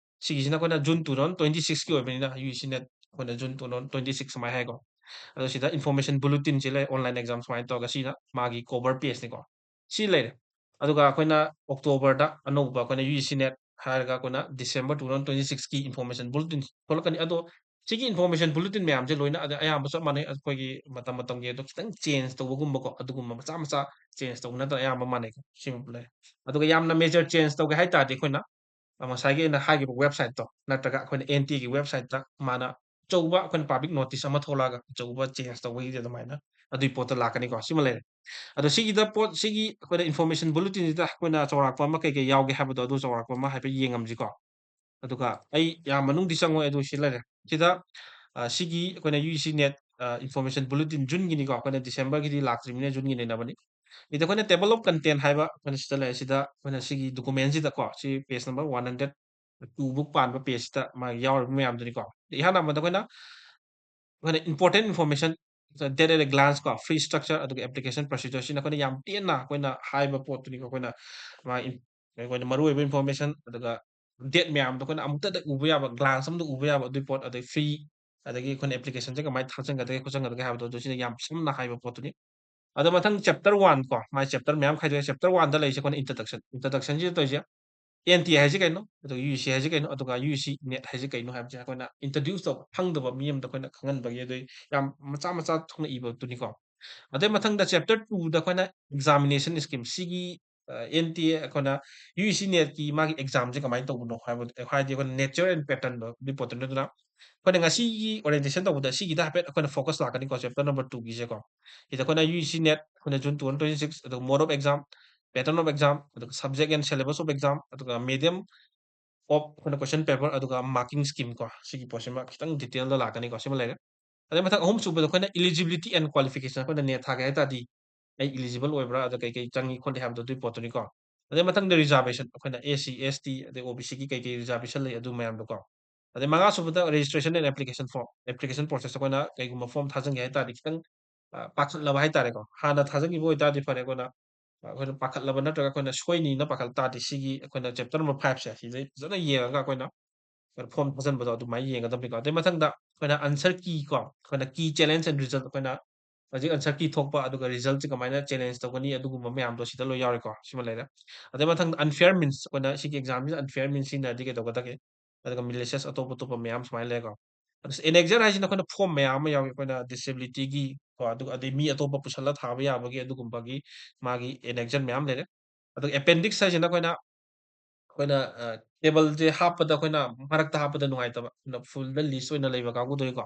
ꯁꯤꯒꯤꯁꯤꯅ ꯑꯩꯈꯣꯏꯅ June two thousand twenty six ꯀꯤ ꯑꯣꯏꯕꯅꯤꯅ ꯌꯨ ꯖꯤ ꯁꯤ ꯅꯦꯠ ꯑꯩꯈꯣꯏꯅ June two thousand twenty six ꯁꯨꯃꯥꯏꯅ ꯍꯥꯏꯀꯣ꯫ ꯑꯗꯣ ꯁꯤꯗ information bulletin ꯁꯤ ꯂꯩ, online exam ꯁꯨꯃꯥꯏꯅ ꯇꯧꯔꯒ ꯁꯤꯅ ꯃꯥꯒꯤ cover page ꯅꯤꯀꯣ꯫ ꯁꯤ ꯂꯩꯔꯦ꯫ ꯑꯗꯨꯒ ꯑꯩꯈꯣꯏꯅ October ꯗ ꯑꯅꯧꯕ ꯑꯩꯈꯣꯏꯅ ꯌꯨ ꯖꯤ ꯁꯤ ꯅꯦꯠ ꯍꯥꯏꯔꯒ ꯑꯩꯈꯣꯏꯅ December two thousand twenty six ꯀꯤ information bulletin ꯊꯣꯛꯂꯛꯀꯅꯤ꯫ ꯑꯗꯣ ꯁꯤꯒꯤ information bulletin ꯃꯌꯥꯝꯁꯦ ꯂꯣꯏꯅ ꯑꯗ ꯑꯌꯥꯝꯕ ꯆꯞ ꯃꯥꯟꯅꯩ꯫ ꯑꯩꯈꯣꯏꯒꯤ ꯃꯇꯝ ꯃꯇꯝꯒꯤ ꯑꯗꯣ ꯈꯤꯇꯪ change ꯇꯧꯕꯒꯨꯝꯕꯀꯣ, ꯑꯗꯨꯒꯨꯝꯕ ꯃꯆꯥ ꯃꯆꯥ change ꯇꯧꯕ ꯅꯠꯇꯅ ꯑꯌꯥꯝꯕ ꯃꯥꯟꯅꯩꯀꯣ꯫ ꯁꯤꯃ ꯂꯩꯔꯦ꯫ ꯑꯗꯨꯒ ꯌꯥꯝꯅ major change ꯇꯧꯒꯦ ꯍꯥꯏ ꯇꯥꯔꯗꯤ ꯑꯩꯈꯣꯏꯅ, ꯑ, ꯉꯁꯥꯏꯒꯤ ꯑꯩꯅ ꯍꯥꯏꯈꯤꯕ website ꯇꯣ ꯅꯠꯇ꯭ꯔꯒ ꯑꯩꯈꯣꯏꯅ ꯑꯦꯟ ꯇꯤ ꯑꯦꯒꯤ website ꯇ ꯃꯥꯅ ꯑꯆꯧꯕ ꯑꯩꯈꯣꯏꯅ public notice ꯑꯃ ꯊꯣꯛꯂꯛꯑꯒ ꯑꯆꯧꯕ change ꯇꯧꯕꯒꯤꯗꯤ ꯑꯗꯨꯃꯥꯏꯅ ꯑꯗꯨꯒꯤ ꯄꯣꯠꯇ ꯂꯥꯛꯀꯅꯤꯀꯣ꯫ ꯁꯤꯃ ꯂꯩꯔꯦ꯫ ꯑꯗꯣ ꯁꯤꯒꯤꯗ ꯄꯣꯠ, ꯁꯤꯒꯤ ꯑꯩꯈꯣꯏꯅ information bulletin ꯁꯤꯗ ꯑꯩꯈꯣꯏꯅ ꯆꯥꯎꯔꯥꯛꯄ ꯑꯃ ꯀꯩ ꯀꯩ ꯌꯥꯎꯒꯦ ꯍꯥꯏꯕꯗꯣ ꯑꯗꯨ ꯆꯥꯎꯔꯥꯛꯄ ꯑꯃ ꯍꯥꯏꯐꯦꯠ ꯌꯦꯡꯉꯝꯁꯤꯀꯣ꯫ ꯑꯗꯨꯒ ꯑꯩ ꯌꯥꯝ ꯃꯅꯨꯡꯗꯤ ꯆꯪꯉꯣꯏ, ꯑꯗꯨ ꯁꯤ ꯂꯩꯔꯦ꯫ ꯁꯤꯗ, ꯑ, ꯁꯤꯒꯤ ꯑꯩꯈꯣꯏꯅ ꯌꯨ ꯖꯤ ꯁꯤ ꯅꯦꯠ, ꯑ, information bulletin June ꯒꯤꯅꯤꯀꯣ, ꯑꯩꯈꯣꯏꯅ December ꯒꯤꯗꯤ ꯂꯥꯛꯇ꯭ꯔꯤꯕꯅꯤꯅ June ꯒꯤ ꯅꯩꯅꯕꯅꯤ꯫ ꯁꯤꯗ ꯑꯩꯈꯣꯏꯅ table of content ꯍꯥꯏꯕ ꯑꯩꯈꯣꯏꯅ ꯁꯤꯗ ꯂꯩꯔꯦ꯫ ꯁꯤꯗ ꯑꯩꯈꯣꯏꯅ ꯁꯤꯒꯤ document ꯁꯤꯗꯀꯣ, ꯁꯤ page number one hundred two book ꯄꯥꯟꯕ page ꯁꯤꯗ ꯃꯥꯒꯤ ꯌꯥꯎꯔꯤꯕ ꯃꯌꯥꯝꯗꯨꯅꯤꯀꯣ꯫ ꯏꯍꯥꯟ ꯍꯥꯟꯕꯗ ꯑꯩꯈꯣꯏꯅ, ꯑꯩꯈꯣꯏꯅ important information, data at a glance ꯀꯣ, fee structure, ꯑꯗꯨꯒ application procedure, ꯁꯤꯅ ꯑꯩꯈꯣꯏꯅ ꯌꯥꯝ ꯇꯦꯟꯅ ꯑꯩꯈꯣꯏꯅ ꯍꯥꯏꯕ ꯄꯣꯠꯇꯨꯅꯤꯀꯣ꯫ ꯑꯩꯈꯣꯏꯅ ꯃꯥ ꯏꯟ-, ꯑꯩꯈꯣꯏꯅ ꯃꯔꯨꯑꯣꯏꯕ information, ꯑꯗꯨꯒ date ꯃꯌꯥꯝꯗꯣ ꯑꯩꯈꯣꯏꯅ ꯑꯃꯨꯛꯇꯗ ꯎꯕ ꯌꯥꯕ, glance ꯑꯃꯗ ꯎꯕ ꯌꯥꯕ ꯑꯗꯨꯒꯤ ꯄꯣꯠ, ꯑꯗꯩ fee, ꯑꯗꯒꯤ ꯑꯩꯈꯣꯏꯅ application ꯁꯦ ꯀꯃꯥꯏꯅ ꯊꯥꯖꯤꯟꯒꯗꯒꯦ ꯈꯣꯠꯆꯤꯟꯒꯗꯒꯦ ꯍꯥꯏꯕꯗꯣ, ꯑꯗꯨ ꯁꯤꯅ ꯌꯥꯝ ꯁꯝꯅ ꯍꯥꯏꯕ ꯄꯣꯠꯇꯨꯅꯤ꯫ ꯑꯗꯣ ꯃꯊꯪ chapter one ꯀꯣ, ꯃꯥꯏ chapter ꯃꯌꯥꯝ ꯈꯥꯏꯗꯣꯛꯑꯦ꯫ Chapter one ꯗ ꯂꯩꯔꯤꯁꯦ ꯑꯩꯈꯣꯏꯅ introduction, introduction ꯁꯤꯗ ꯇꯧꯔꯤꯁꯦ ꯑꯦꯟ ꯇꯤ ꯑꯦ ꯍꯥꯏꯁꯦ ꯀꯩꯅꯣ, ꯑꯗꯨꯒ ꯌꯨ ꯖꯤ ꯁꯤ ꯍꯥꯏꯁꯦ ꯀꯩꯅꯣ, ꯑꯗꯨꯒ ꯌꯨ ꯖꯤ ꯁꯤ ꯅꯦꯠ ꯍꯥꯏꯁꯦ ꯀꯩꯅꯣ ꯍꯥꯏꯕꯁꯦ ꯑꯩꯈꯣꯏꯅ introduce ꯇꯧꯕ, ꯈꯪꯗꯕ ꯃꯤ ꯑꯃꯗ ꯑꯩꯈꯣꯏꯅ ꯈꯪꯍꯟꯕꯒꯤ ꯑꯗꯨꯒꯤ ꯌꯥꯝ ꯃꯆꯥ ꯃꯆꯥ ꯊꯣꯛꯅ ꯏꯕꯗꯨꯅꯤꯀꯣ꯫ ꯑꯗꯩ ꯃꯊꯪꯗ chapter two ꯗ ꯑꯩꯈꯣꯏꯅ examination scheme, ꯁꯤꯒꯤ, ꯑ, ꯑꯦꯟ ꯇꯤ ꯑꯦ ꯑꯩꯈꯣꯏꯅ ꯌꯨ ꯖꯤ ꯁꯤ ꯅꯦꯠꯀꯤ ꯃꯥꯒꯤ exam ꯁꯦ ꯀꯃꯥꯏꯅ ꯇꯧꯕꯅꯣ ꯍꯥꯏꯕ, ꯍꯥꯏꯗꯤ ꯑꯩꯈꯣꯏꯅ nature and pattern ꯗꯣ, ꯑꯗꯨꯒꯤ ꯄꯣꯠꯇꯨꯅꯤ꯫ ꯑꯗꯨꯅ ꯑꯩꯈꯣꯏꯅ ꯉꯁꯤꯒꯤ orientation ꯇꯧꯕꯗ ꯁꯤꯒꯤꯗ ꯍꯥꯏꯐꯦꯠ ꯑꯩꯈꯣꯏꯅ focus ꯂꯥꯛꯀꯅꯤꯀꯣ, chapter number two ꯒꯤꯁꯦꯀꯣ꯫ ꯁꯤꯗ ꯑꯩꯈꯣꯏꯅ ꯌꯨ ꯖꯤ ꯁꯤ ꯅꯦꯠ, ꯑꯩꯈꯣꯏꯅ June two thousand twenty six, ꯑꯗꯨꯒ mode of exam, pattern of exam, ꯑꯗꯨꯒ subject and syllabus of exam, ꯑꯗꯨꯒ medium of ꯑꯩꯈꯣꯏꯅ question paper, ꯑꯗꯨꯒ marking scheme ꯀꯣ, ꯁꯤꯒꯤ ꯄꯣꯠꯁꯤꯃ ꯈꯤꯇꯪ detail ꯗ ꯂꯥꯛꯀꯅꯤꯀꯣ꯫ ꯁꯤꯃ ꯂꯩꯔꯦ꯫ ꯑꯗꯩ ꯃꯊꯪ ꯑꯍꯨꯝꯁꯨꯕꯗ ꯑꯩꯈꯣꯏꯅ eligibility and qualification, ꯑꯩꯈꯣꯏꯅ NET ꯊꯥꯒꯦ ꯍꯥꯏ ꯇꯥꯔꯗꯤ ꯑꯩ eligible ꯑꯣꯏꯕ꯭ꯔꯥ, ꯑꯗ ꯀꯩ ꯀꯩ ꯆꯪꯉꯤ ꯈꯣꯠꯂꯤ ꯍꯥꯏꯕꯗꯣ ꯑꯗꯨꯒꯤ ꯄꯣꯠꯇꯨꯅꯤꯀꯣ꯫ ꯑꯗꯩ ꯃꯊꯪꯗ reservation, ꯑꯩꯈꯣꯏꯅ SC, ST, ꯑꯗꯩ OBCꯒꯤ ꯀꯩ ꯀꯩ reservation ꯂꯩ ꯑꯗꯨ ꯃꯌꯥꯝꯗꯣꯀꯣ꯫ ꯑꯗꯩ ꯃꯉꯥꯁꯨꯕꯗ registration and application form, application process, ꯑꯩꯈꯣꯏꯅ ꯀꯩꯒꯨꯝꯕ form ꯊꯥꯖꯤꯟꯒꯦ ꯍꯥꯏ ꯇꯥꯔꯗꯤ ꯈꯤꯇꯪ, ꯑ, ꯄꯥꯈꯠꯂꯕ ꯍꯥꯏ ꯇꯥꯔꯦꯀꯣ꯫ ꯍꯥꯟꯅ ꯊꯥꯖꯤꯟꯈꯤꯕ ꯑꯣꯏ ꯇꯥꯔꯗꯤ ꯐꯔꯦ, ꯑꯩꯈꯣꯏꯅ, ꯑ, ꯑꯩꯈꯣꯏꯅ ꯄꯥꯈꯠꯂꯕ ꯅꯠꯇ꯭ꯔꯒ ꯑꯩꯈꯣꯏꯅ ꯁꯣꯏꯅꯤꯅ ꯄꯥꯈꯠ ꯇꯥꯔꯗꯤ ꯁꯤꯒꯤ ꯑꯩꯈꯣꯏꯅ chapter number fiveꯁꯦ ꯁꯤꯗꯩ ꯐꯖꯅ ꯌꯦꯡꯉꯒ ꯑꯩꯈꯣꯏꯅ form ꯊꯥꯖꯤꯟꯕꯗꯣ ꯑꯗꯨꯃꯥꯏꯅ ꯌꯦꯡꯒꯗꯕꯅꯤꯀꯣ꯫ ꯑꯗꯩ ꯃꯊꯪꯗ ꯑꯩꯈꯣꯏꯅ answer key ꯀꯣ, ꯑꯩꯈꯣꯏꯅ key challenge and result, ꯑꯩꯈꯣꯏꯅ ꯍꯧꯖꯤꯛ answer key ꯊꯣꯛꯄ ꯑꯗꯨꯒ resultꯁꯦ ꯀꯃꯥꯏꯅ challenge ꯇꯧꯒꯅꯤ ꯑꯗꯨꯒꯨꯝꯕ ꯃꯌꯥꯝꯗꯣ ꯁꯤꯗ ꯂꯣꯏ ꯌꯥꯎꯔꯦꯀꯣ꯫ ꯁꯤꯃ ꯂꯩꯔꯦ꯫ ꯑꯗꯩ ꯃꯊꯪꯗ unfair means, ꯑꯩꯈꯣꯏꯅ ꯁꯤꯒꯤ examꯁꯤꯗ unfair means ꯁꯤꯖꯤꯟꯅꯔꯗꯤ ꯀꯩꯗꯧꯒꯗꯒꯦ? ꯑꯗꯨꯒ malicious ꯑꯇꯣꯞ ꯑꯇꯣꯞꯄ ꯃꯌꯥꯝ ꯁꯨꯃꯥꯏꯅ ꯂꯩꯔꯦꯀꯣ꯫ ꯑꯗꯨ annexure ꯍꯥꯏꯁꯤꯅ ꯑꯩꯈꯣꯏꯅ form ꯃꯌꯥꯝ ꯑꯃ ꯌꯥꯎꯏ, ꯑꯩꯈꯣꯏꯅ disabilityꯒꯤ ꯀꯣ, ꯑꯗꯨꯒ ꯑꯗꯩ ꯃꯤ ꯑꯇꯣꯞꯄ ꯄꯨꯁꯜꯂ ꯊꯥꯕ ꯌꯥꯕꯒꯤ ꯑꯗꯨꯒꯨꯝꯕꯒꯤ ꯃꯥꯒꯤ annexure ꯃꯌꯥꯝ ꯂꯩꯔꯦ꯫ ꯑꯗꯨꯒ appendix ꯍꯥꯏꯁꯤꯅ ꯑꯩꯈꯣꯏꯅ, ꯑꯩꯈꯣꯏꯅ, ꯑ, tableꯁꯦ ꯍꯥꯞꯄꯗ ꯑꯩꯈꯣꯏꯅ ꯃꯔꯛꯇ ꯍꯥꯞꯄꯗ ꯅꯨꯡꯉꯥꯏꯇꯕ, ꯑꯗꯨꯅ fullꯗ list ꯑꯣꯏꯅ ꯂꯩꯕ ꯀꯥꯡꯕꯨꯗꯨꯅꯤꯀꯣ꯫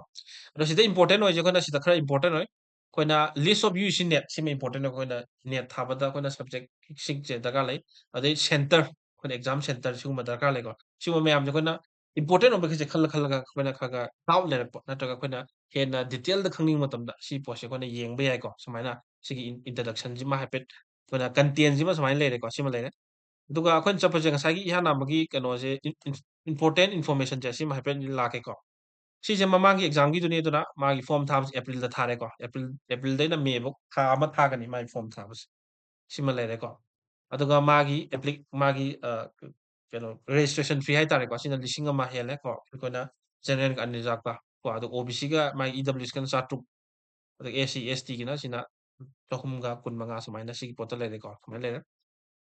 ꯑꯗꯣ ꯁꯤꯗ important ꯑꯣꯏꯁꯦ ꯑꯩꯈꯣꯏꯅ ꯁꯤꯗ ꯈꯔ important ꯑꯣꯏ꯫ ꯑꯩꯈꯣꯏꯅ list of UGC NET, ꯁꯤꯃ important ꯑꯣꯏ꯫ ꯑꯩꯈꯣꯏꯅ NET ꯊꯥꯕꯗ ꯑꯩꯈꯣꯏꯅ subject ꯁꯤꯡꯁꯦ ꯗꯔꯀꯥꯔ ꯂꯩ꯫ ꯑꯗꯩ center, ꯑꯩꯈꯣꯏꯅ exam center ꯁꯤꯒꯨꯝꯕ ꯗꯔꯀꯥꯔ ꯂꯩꯀꯣ꯫ ꯁꯤꯒꯨꯝꯕ ꯃꯌꯥꯝꯁꯦ ꯑꯩꯈꯣꯏꯅ important ꯑꯣꯏꯕꯈꯩꯁꯦ ꯈꯜꯂ ꯈꯜꯂꯒ ꯑꯩꯈꯣꯏꯅ ꯈꯔ ꯈꯔ doubt ꯂꯩꯔꯛꯄ ꯅꯠꯇ꯭ꯔꯒ ꯑꯩꯈꯣꯏꯅ ꯍꯦꯟꯅ detailꯗ ꯈꯪꯅꯤꯡꯕ ꯃꯇꯝꯗ ꯁꯤ ꯄꯣꯠꯁꯦ ꯑꯩꯈꯣꯏꯅ ꯌꯦꯡꯕ ꯌꯥꯏꯀꯣ꯫ ꯁꯨꯃꯥꯏꯅ ꯁꯤꯒꯤ in-, introductionꯁꯤꯃ ꯍꯥꯏꯐꯦꯠ, ꯑꯩꯈꯣꯏꯅ contentꯁꯤꯃ ꯁꯨꯃꯥꯏꯅ ꯂꯩꯔꯦꯀꯣ, ꯁꯤꯃ ꯂꯩꯔꯦ꯫ ꯑꯗꯨꯒ ꯑꯩꯈꯣꯏꯅ ꯆꯠꯄꯁꯦ ꯉꯁꯥꯏꯒꯤ ꯏꯍꯥꯟ ꯍꯥꯟꯕꯒꯤ ꯀꯩꯅꯣꯁꯦ, in-, in-, important informationꯁꯦ ꯁꯤꯃ ꯍꯥꯏꯐꯦꯠ ꯂꯥꯛꯀꯦꯀꯣ꯫ ꯁꯤꯁꯦ ꯃꯃꯥꯡꯒꯤ examꯒꯤꯗꯨꯅꯤ, ꯑꯗꯨꯅ ꯃꯥꯒꯤ form ꯊꯥꯕꯁꯦ Aprilꯗ ꯊꯥꯔꯦꯀꯣ꯫ April, Aprilꯗꯩꯅ Mayꯐꯧ ꯊꯥ ꯑꯃ ꯊꯥꯒꯅꯤ ꯃꯥꯒꯤ form ꯊꯥꯕꯁꯦ꯫ ꯁꯤꯃ ꯂꯩꯔꯦꯀꯣ꯫ ꯑꯗꯨꯒ ꯃꯥꯒꯤ appli-, ꯃꯥꯒꯤ, ꯑ, ꯀꯩꯅꯣ, registration fee ꯍꯥꯏꯇꯥꯔꯦꯀꯣ꯫ ꯁꯤꯅ ꯂꯤꯁꯤꯡ ꯑꯃ ꯍꯦꯜꯂꯦꯀꯣ꯫ ꯑꯩꯈꯣꯏꯅ generalꯒ ꯑꯅꯤ ꯂꯥꯛꯄ ꯀꯣ꯫ ꯑꯗꯨꯒ OBCꯒ ꯃꯥꯒꯤ EWSꯒꯅ ꯆꯥꯇ꯭ꯔꯨꯛ꯫ ꯑꯗꯨꯒ SC, STꯒꯤꯅ ꯁꯤꯅ ꯆꯍꯨꯝꯒ ꯀꯨꯟꯃꯉꯥ ꯁꯨꯃꯥꯏꯅ ꯁꯤꯒꯤ ꯄꯣꯠꯇ ꯂꯩꯔꯦꯀꯣ꯫ ꯁꯨꯃꯥꯏꯅ ꯂꯩꯔꯦ꯫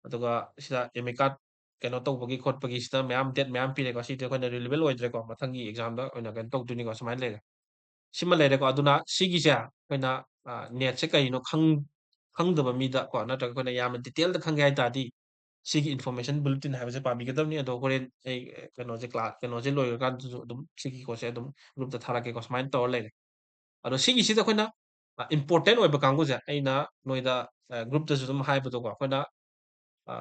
ꯑꯗꯨꯒ ꯁꯤꯗ admit card ꯀꯩꯅꯣ ꯇꯧꯕꯒꯤ ꯈꯣꯠꯄꯒꯤ ꯁꯤꯗ ꯃꯌꯥꯝ date ꯃꯌꯥꯝ ꯄꯤꯔꯦꯀꯣ꯫ ꯁꯤꯗꯤ ꯑꯩꯈꯣꯏꯅ relevant ꯑꯣꯏꯗ꯭ꯔꯦꯀꯣ꯫ ꯃꯊꯪꯒꯤ examꯗ ꯑꯣꯏꯅ ꯀꯩꯅꯣ ꯇꯧꯗꯣꯏꯅꯤꯀꯣ꯫ ꯁꯨꯃꯥꯏꯅ ꯂꯩꯔꯦ꯫ ꯁꯤꯃ ꯂꯩꯔꯦꯀꯣ꯫ ꯑꯗꯨꯅ ꯁꯤꯒꯤꯁꯦ ꯑꯩꯈꯣꯏꯅ, ꯑ, NETꯁꯦ ꯀꯔꯤꯅꯣ ꯈꯪ-, ꯈꯪꯗꯕ ꯃꯤꯗ ꯀꯣ, ꯅꯠꯇ꯭ꯔꯒ ꯑꯩꯈꯣꯏꯅ ꯌꯥꯝꯅ detailꯗ ꯈꯪꯒꯦ ꯍꯥꯏ ꯇꯥꯔꯗꯤ ꯁꯤꯒꯤ information bulletin ꯍꯥꯏꯕꯁꯦ ꯄꯥꯕꯤꯒꯗꯕꯅꯤ꯫ ꯑꯗꯣ ꯍꯣꯔꯦꯟ ꯑꯩ, ꯑ, ꯀꯩꯅꯣꯁꯦ class, ꯀꯩꯅꯣꯁꯦ ꯂꯣꯏꯔꯀꯥꯟꯗꯁꯨ ꯑꯗꯨꯝ ꯁꯤꯒꯤ ꯄꯣꯠꯁꯦ ꯑꯗꯨꯝ groupꯇ ꯊꯥꯔꯛꯀꯦꯀꯣ꯫ ꯁꯨꯃꯥꯏꯅ ꯇꯧꯔ ꯂꯩꯔꯦ꯫ ꯑꯗꯣ ꯁꯤꯒꯤꯁꯤꯗ ꯑꯩꯈꯣꯏꯅ, ꯑ, important ꯑꯣꯏꯕ ꯀꯥꯡꯕꯨꯁꯦ ꯑꯩꯅ ꯅꯣꯏꯗ, ꯑ, groupꯇꯁꯨ ꯑꯗꯨꯝ ꯍꯥꯏꯕꯗꯣꯀꯣ꯫ ꯑꯩꯈꯣꯏꯅ, ꯑ,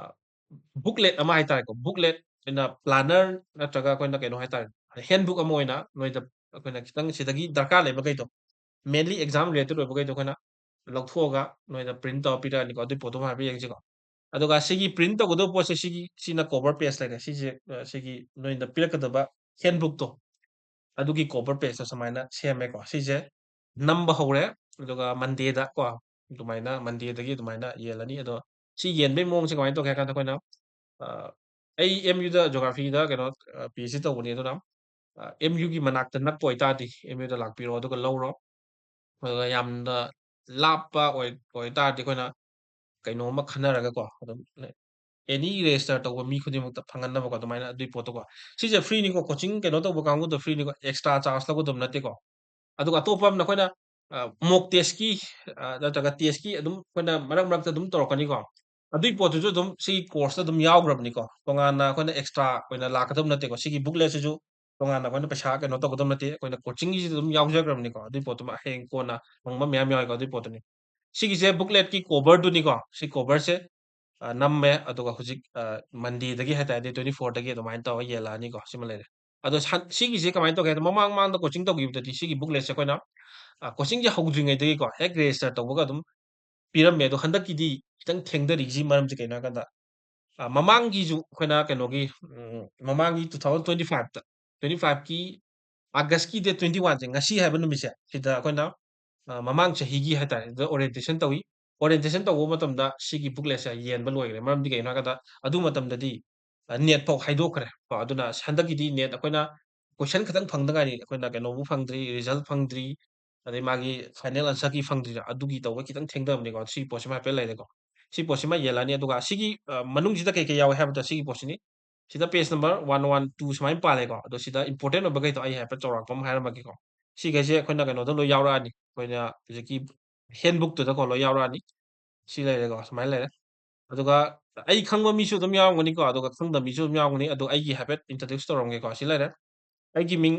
booklet ꯑꯃ ꯍꯥꯏꯇꯥꯔꯦꯀꯣ꯫ Booklet ꯑꯣꯏꯅ planner ꯅꯠꯇ꯭ꯔꯒ ꯑꯩꯈꯣꯏꯅ ꯀꯩꯅꯣ ꯍꯥꯏꯇꯥꯔꯦ, handbook ꯑꯃ ꯑꯣꯏꯅ ꯅꯣꯏꯗ ꯑꯩꯈꯣꯏꯅ ꯈꯤꯇꯪ ꯁꯤꯗꯒꯤ ꯗꯔꯀꯥꯔ ꯂꯩꯕꯈꯩꯗꯣ, mainly exam related ꯑꯣꯏꯕꯈꯩꯗꯣ ꯑꯩꯈꯣꯏꯅ ꯂꯧꯊꯣꯛꯑꯒ ꯅꯣꯏꯗ print ꯇꯧꯔ ꯄꯤꯔꯛꯑꯅꯤꯀꯣ꯫ ꯑꯗꯨꯒꯤ ꯄꯣꯠꯇꯨꯃ ꯍꯥꯏꯐꯦꯠ ꯌꯦꯡꯁꯤꯀꯣ꯫ ꯑꯗꯨꯒ ꯁꯤꯒꯤ print ꯇꯧꯒꯗꯕ ꯄꯣꯠꯁꯦ ꯁꯤꯒꯤ, ꯁꯤꯅ cover page ꯂꯩꯔꯦ꯫ ꯁꯤꯁꯦ, ꯑ, ꯁꯤꯒꯤ ꯅꯣꯏꯗ ꯄꯤꯔꯛꯀꯗꯕ handbookꯇꯣ, ꯑꯗꯨꯒꯤ cover pageꯇꯣ ꯁꯨꯃꯥꯏꯅ ꯁꯦꯝꯃꯦꯀꯣ꯫ ꯁꯤꯁꯦ ꯅꯝꯕ ꯍꯧꯔꯦ, ꯑꯗꯨꯒ Mondayꯗ ꯀꯣ, ꯑꯗꯨꯃꯥꯏꯅ Mondayꯗꯒꯤ ꯑꯗꯨꯃꯥꯏꯅ ꯌꯦꯜꯂꯅꯤ꯫ ꯑꯗꯣ ꯁꯤ ꯌꯦꯟꯕꯩ ꯃꯑꯣꯡꯁꯦ ꯀꯃꯥꯏꯅ ꯇꯧꯒꯦ ꯍꯥꯏ ꯀꯥꯟꯗ ꯑꯩꯈꯣꯏꯅ, ꯑ, ꯑꯩ M Uꯗ geographyꯗ ꯀꯩꯅꯣ, ꯑ, PhD ꯇꯧꯕꯅꯤ꯫ ꯑꯗꯨꯅ, ꯑ, M Uꯒꯤ ꯃꯅꯥꯛꯇ ꯅꯛꯄ ꯑꯣꯏꯇꯥꯔꯗꯤ M Uꯗ ꯂꯥꯛꯄꯤꯔꯣ, ꯑꯗꯨꯒ ꯂꯧꯔꯣ꯫ ꯑꯗꯨꯒ ꯌꯥꯝꯅ ꯂꯥꯞꯄ ꯑꯣꯏ-, ꯑꯣꯏꯇꯥꯔꯗꯤ ꯑꯩꯈꯣꯏꯅ ꯀꯩꯅꯣꯝꯃ ꯈꯟꯅꯔꯒꯀꯣ, ꯑꯗꯨꯝ any register ꯇꯧꯕ ꯃꯤ ꯈꯨꯗꯤꯡꯃꯛꯇ ꯐꯪꯍꯟꯅꯕꯀꯣ, ꯑꯗꯨꯃꯥꯏꯅ ꯑꯗꯨꯏ ꯄꯣꯠꯇꯨꯀꯣ꯫ ꯁꯤꯁꯦ freeꯅꯤꯀꯣ, coaching ꯀꯩꯅꯣ ꯇꯧꯕ ꯀꯥꯡꯕꯨꯗꯣ freeꯅꯤꯀꯣ, extra charge ꯂꯧꯒꯗꯕ ꯅꯠꯇꯦꯀꯣ꯫ ꯑꯗꯨꯒ ꯑꯇꯣꯞꯄ ꯑꯃꯅ ꯑꯩꯈꯣꯏꯅ, ꯑ, mock testꯀꯤ, ꯑ, ꯅꯠꯇ꯭ꯔꯒ testꯀꯤ ꯑꯗꯨꯝ ꯑꯩꯈꯣꯏꯅ ꯃꯔꯛ ꯃꯔꯛꯇ ꯑꯗꯨꯝ ꯇꯧꯔꯛꯀꯅꯤꯀꯣ꯫ ꯑꯗꯨꯏ ꯄꯣꯠꯇꯨꯁꯨ ꯑꯗꯨꯝ ꯁꯤꯒꯤ courseꯇ ꯑꯗꯨꯝ ꯌꯥꯎꯈ꯭ꯔꯕꯅꯤꯀꯣ꯫ ꯇꯣꯉꯥꯟꯅ ꯑꯩꯈꯣꯏꯅ extra ꯑꯣꯏꯅ ꯂꯥꯛꯀꯗꯕ ꯅꯠꯇꯦꯀꯣ꯫ ꯁꯤꯒꯤ bookletꯁꯤꯁꯨ ꯇꯣꯉꯥꯟꯅ ꯑꯩꯈꯣꯏꯅ ꯄꯩꯁꯥ ꯀꯩꯅꯣ ꯇꯧꯒꯗꯕ ꯅꯠꯇꯦ꯫ ꯑꯩꯈꯣꯏꯅ coachingꯒꯤꯁꯤꯗ ꯑꯗꯨꯝ ꯌꯥꯎꯖꯈ꯭ꯔꯕꯅꯤꯀꯣ꯫ ꯑꯗꯨꯏ ꯄꯣꯠꯇꯨꯃ ꯍꯌꯦꯡ ꯀꯣꯟꯅ ꯍꯪꯕ ꯃꯌꯥꯝ ꯌꯥꯎꯋꯦꯀꯣ꯫ ꯑꯗꯨꯏ ꯄꯣꯠꯇꯨꯅꯤ꯫ ꯁꯤꯒꯤꯁꯦ bookletꯀꯤ coverꯗꯨꯅꯤꯀꯣ꯫ ꯁꯤ coverꯁꯦ, ꯑ, ꯅꯝꯃꯦ꯫ ꯑꯗꯨꯒ ꯍꯧꯖꯤꯛ, ꯑ, Mondayꯗꯒꯤ ꯍꯥꯏ ꯇꯥꯔꯗꯤ twenty fourꯗꯒꯤ ꯑꯗꯨꯃꯥꯏꯅ ꯇꯧꯔ ꯌꯦꯜꯂꯛꯑꯅꯤꯀꯣ꯫ ꯁꯤꯃ ꯂꯩꯔꯦ꯫ ꯑꯗꯣ ꯁꯟ-, ꯁꯤꯒꯤꯁꯦ ꯀꯃꯥꯏꯅ ꯇꯧꯒꯦ ꯍꯥꯏꯗ, ꯃꯃꯥꯡ ꯃꯃꯥꯡꯗ coaching ꯇꯧꯈꯤꯕꯗꯗꯤ ꯁꯤꯒꯤ bookletꯁꯦ ꯑꯩꯈꯣꯏꯅ, ꯑ, coachingꯁꯦ ꯍꯧꯗ꯭ꯔꯤꯉꯩꯗꯒꯤꯀꯣ, ꯍꯦꯛ register ꯇꯧꯕꯒ ꯑꯗꯨꯝ ꯄꯤꯔꯝꯃꯦ꯫ ꯑꯗꯣ ꯍꯟꯗꯛꯀꯤꯗꯤ ꯈꯤꯇꯪ ꯊꯦꯡꯊꯔꯤꯁꯤ ꯃꯔꯝꯁꯦ ꯀꯩꯅꯣ ꯍꯥꯏ ꯀꯥꯟꯗ, ꯑ, ꯃꯃꯥꯡꯒꯤꯁꯨ ꯑꯩꯈꯣꯏꯅ ꯀꯩꯅꯣꯒꯤ, ꯎꯝ, ꯃꯃꯥꯡꯒꯤ two thousand twenty fiveꯇ, twenty fiveꯀꯤ Augustꯀꯤ date twenty oneꯁꯦ, ꯉꯁꯤ ꯍꯥꯏꯕ ꯅꯨꯃꯤꯠꯁꯦ, ꯁꯤꯗ ꯑꯩꯈꯣꯏꯅ, ꯑ, ꯃꯃꯥꯡ ꯆꯍꯤꯒꯤ ꯍꯥꯏ ꯇꯥꯔꯦ, ꯁꯤꯗ orientation ꯇꯧꯏ꯫ Orientation ꯇꯧꯕ ꯃꯇꯝꯗ ꯁꯤꯒꯤ bookletꯁꯦ ꯌꯦꯟꯕ ꯂꯣꯏꯈ꯭ꯔꯦ꯫ ꯃꯔꯝꯗꯤ ꯀꯩꯒꯤꯅꯣ ꯍꯥꯏ ꯀꯥꯟꯗ, ꯑꯗꯨ ꯃꯇꯝꯗꯗꯤ, ꯑ, NET ꯐꯥꯎ ꯍꯥꯏꯗꯣꯛꯈ꯭ꯔꯦ ꯀꯣ꯫ ꯑꯗꯨꯅ ꯍꯟꯗꯛꯀꯤꯗꯤ NET ꯑꯩꯈꯣꯏꯅ question ꯈꯛꯇꯪ ꯐꯪꯗ ꯉꯥꯏꯔꯤ꯫ ꯑꯩꯈꯣꯏꯅ ꯀꯩꯅꯣꯕꯨ ꯐꯪꯗ꯭ꯔꯤ, result ꯐꯪꯗ꯭ꯔꯤ, ꯑꯗꯩ ꯃꯥꯒꯤ final answer key ꯐꯪꯗ꯭ꯔꯤꯔꯥ, ꯑꯗꯨꯒꯤ ꯇꯧꯕ ꯈꯤꯇꯪ ꯊꯦꯡꯊꯕꯅꯤꯀꯣ꯫ ꯁꯤ ꯄꯣꯠꯁꯤꯃ ꯍꯥꯏꯐꯦꯠ ꯂꯩꯔꯦꯀꯣ꯫ ꯁꯤ ꯄꯣꯠꯁꯤꯃ ꯌꯦꯜꯂꯅꯤ꯫ ꯑꯗꯨꯒ ꯁꯤꯒꯤ, ꯑ, ꯃꯅꯨꯡꯁꯤꯗ ꯀꯩ ꯀꯩ ꯌꯥꯎꯋꯦ ꯍꯥꯏꯕꯗ ꯁꯤꯒꯤ ꯄꯣꯠꯁꯤꯅꯤ꯫ ꯁꯤꯗ page number one one two ꯁꯨꯃꯥꯏꯅ ꯄꯥꯜꯂꯦꯀꯣ꯫ ꯑꯗꯣ ꯁꯤꯗ important ꯑꯣꯏꯕꯈꯩꯗꯣ ꯑꯩ ꯍꯥꯏꯐꯦꯠ ꯆꯥꯎꯔꯥꯛꯄ ꯑꯃ ꯍꯥꯏꯔꯝꯃꯒꯦꯀꯣ꯫ ꯁꯤꯈꯩꯁꯦ ꯑꯩꯈꯣꯏꯅ ꯀꯩꯅꯣꯗ ꯂꯣꯏ ꯌꯥꯎꯔꯛꯑꯅꯤ꯫ ꯑꯩꯈꯣꯏꯅ ꯍꯧꯖꯤꯛꯀꯤ handbookꯇꯨꯗꯀꯣ ꯂꯣꯏ ꯌꯥꯎꯔꯛꯑꯅꯤ꯫ ꯁꯤ ꯂꯩꯔꯦꯀꯣ, ꯁꯨꯃꯥꯏꯅ ꯂꯩꯔꯦ꯫ ꯑꯗꯨꯒ ꯑꯩ ꯈꯪꯕ ꯃꯤꯁꯨ ꯑꯗꯨꯝ ꯌꯥꯎꯔꯝꯒꯅꯤꯀꯣ, ꯑꯗꯨꯒ ꯈꯪꯗꯕ ꯃꯤꯁꯨ ꯑꯗꯨꯝ ꯌꯥꯎꯔꯝꯒꯅꯤ꯫ ꯑꯗꯣ ꯑꯩꯒꯤ ꯍꯥꯏꯐꯦꯠ introduce ꯇꯧꯔꯝꯒꯦꯀꯣ꯫ ꯁꯤ ꯂꯩꯔꯦ꯫ ꯑꯩꯒꯤ ꯃꯤꯡ,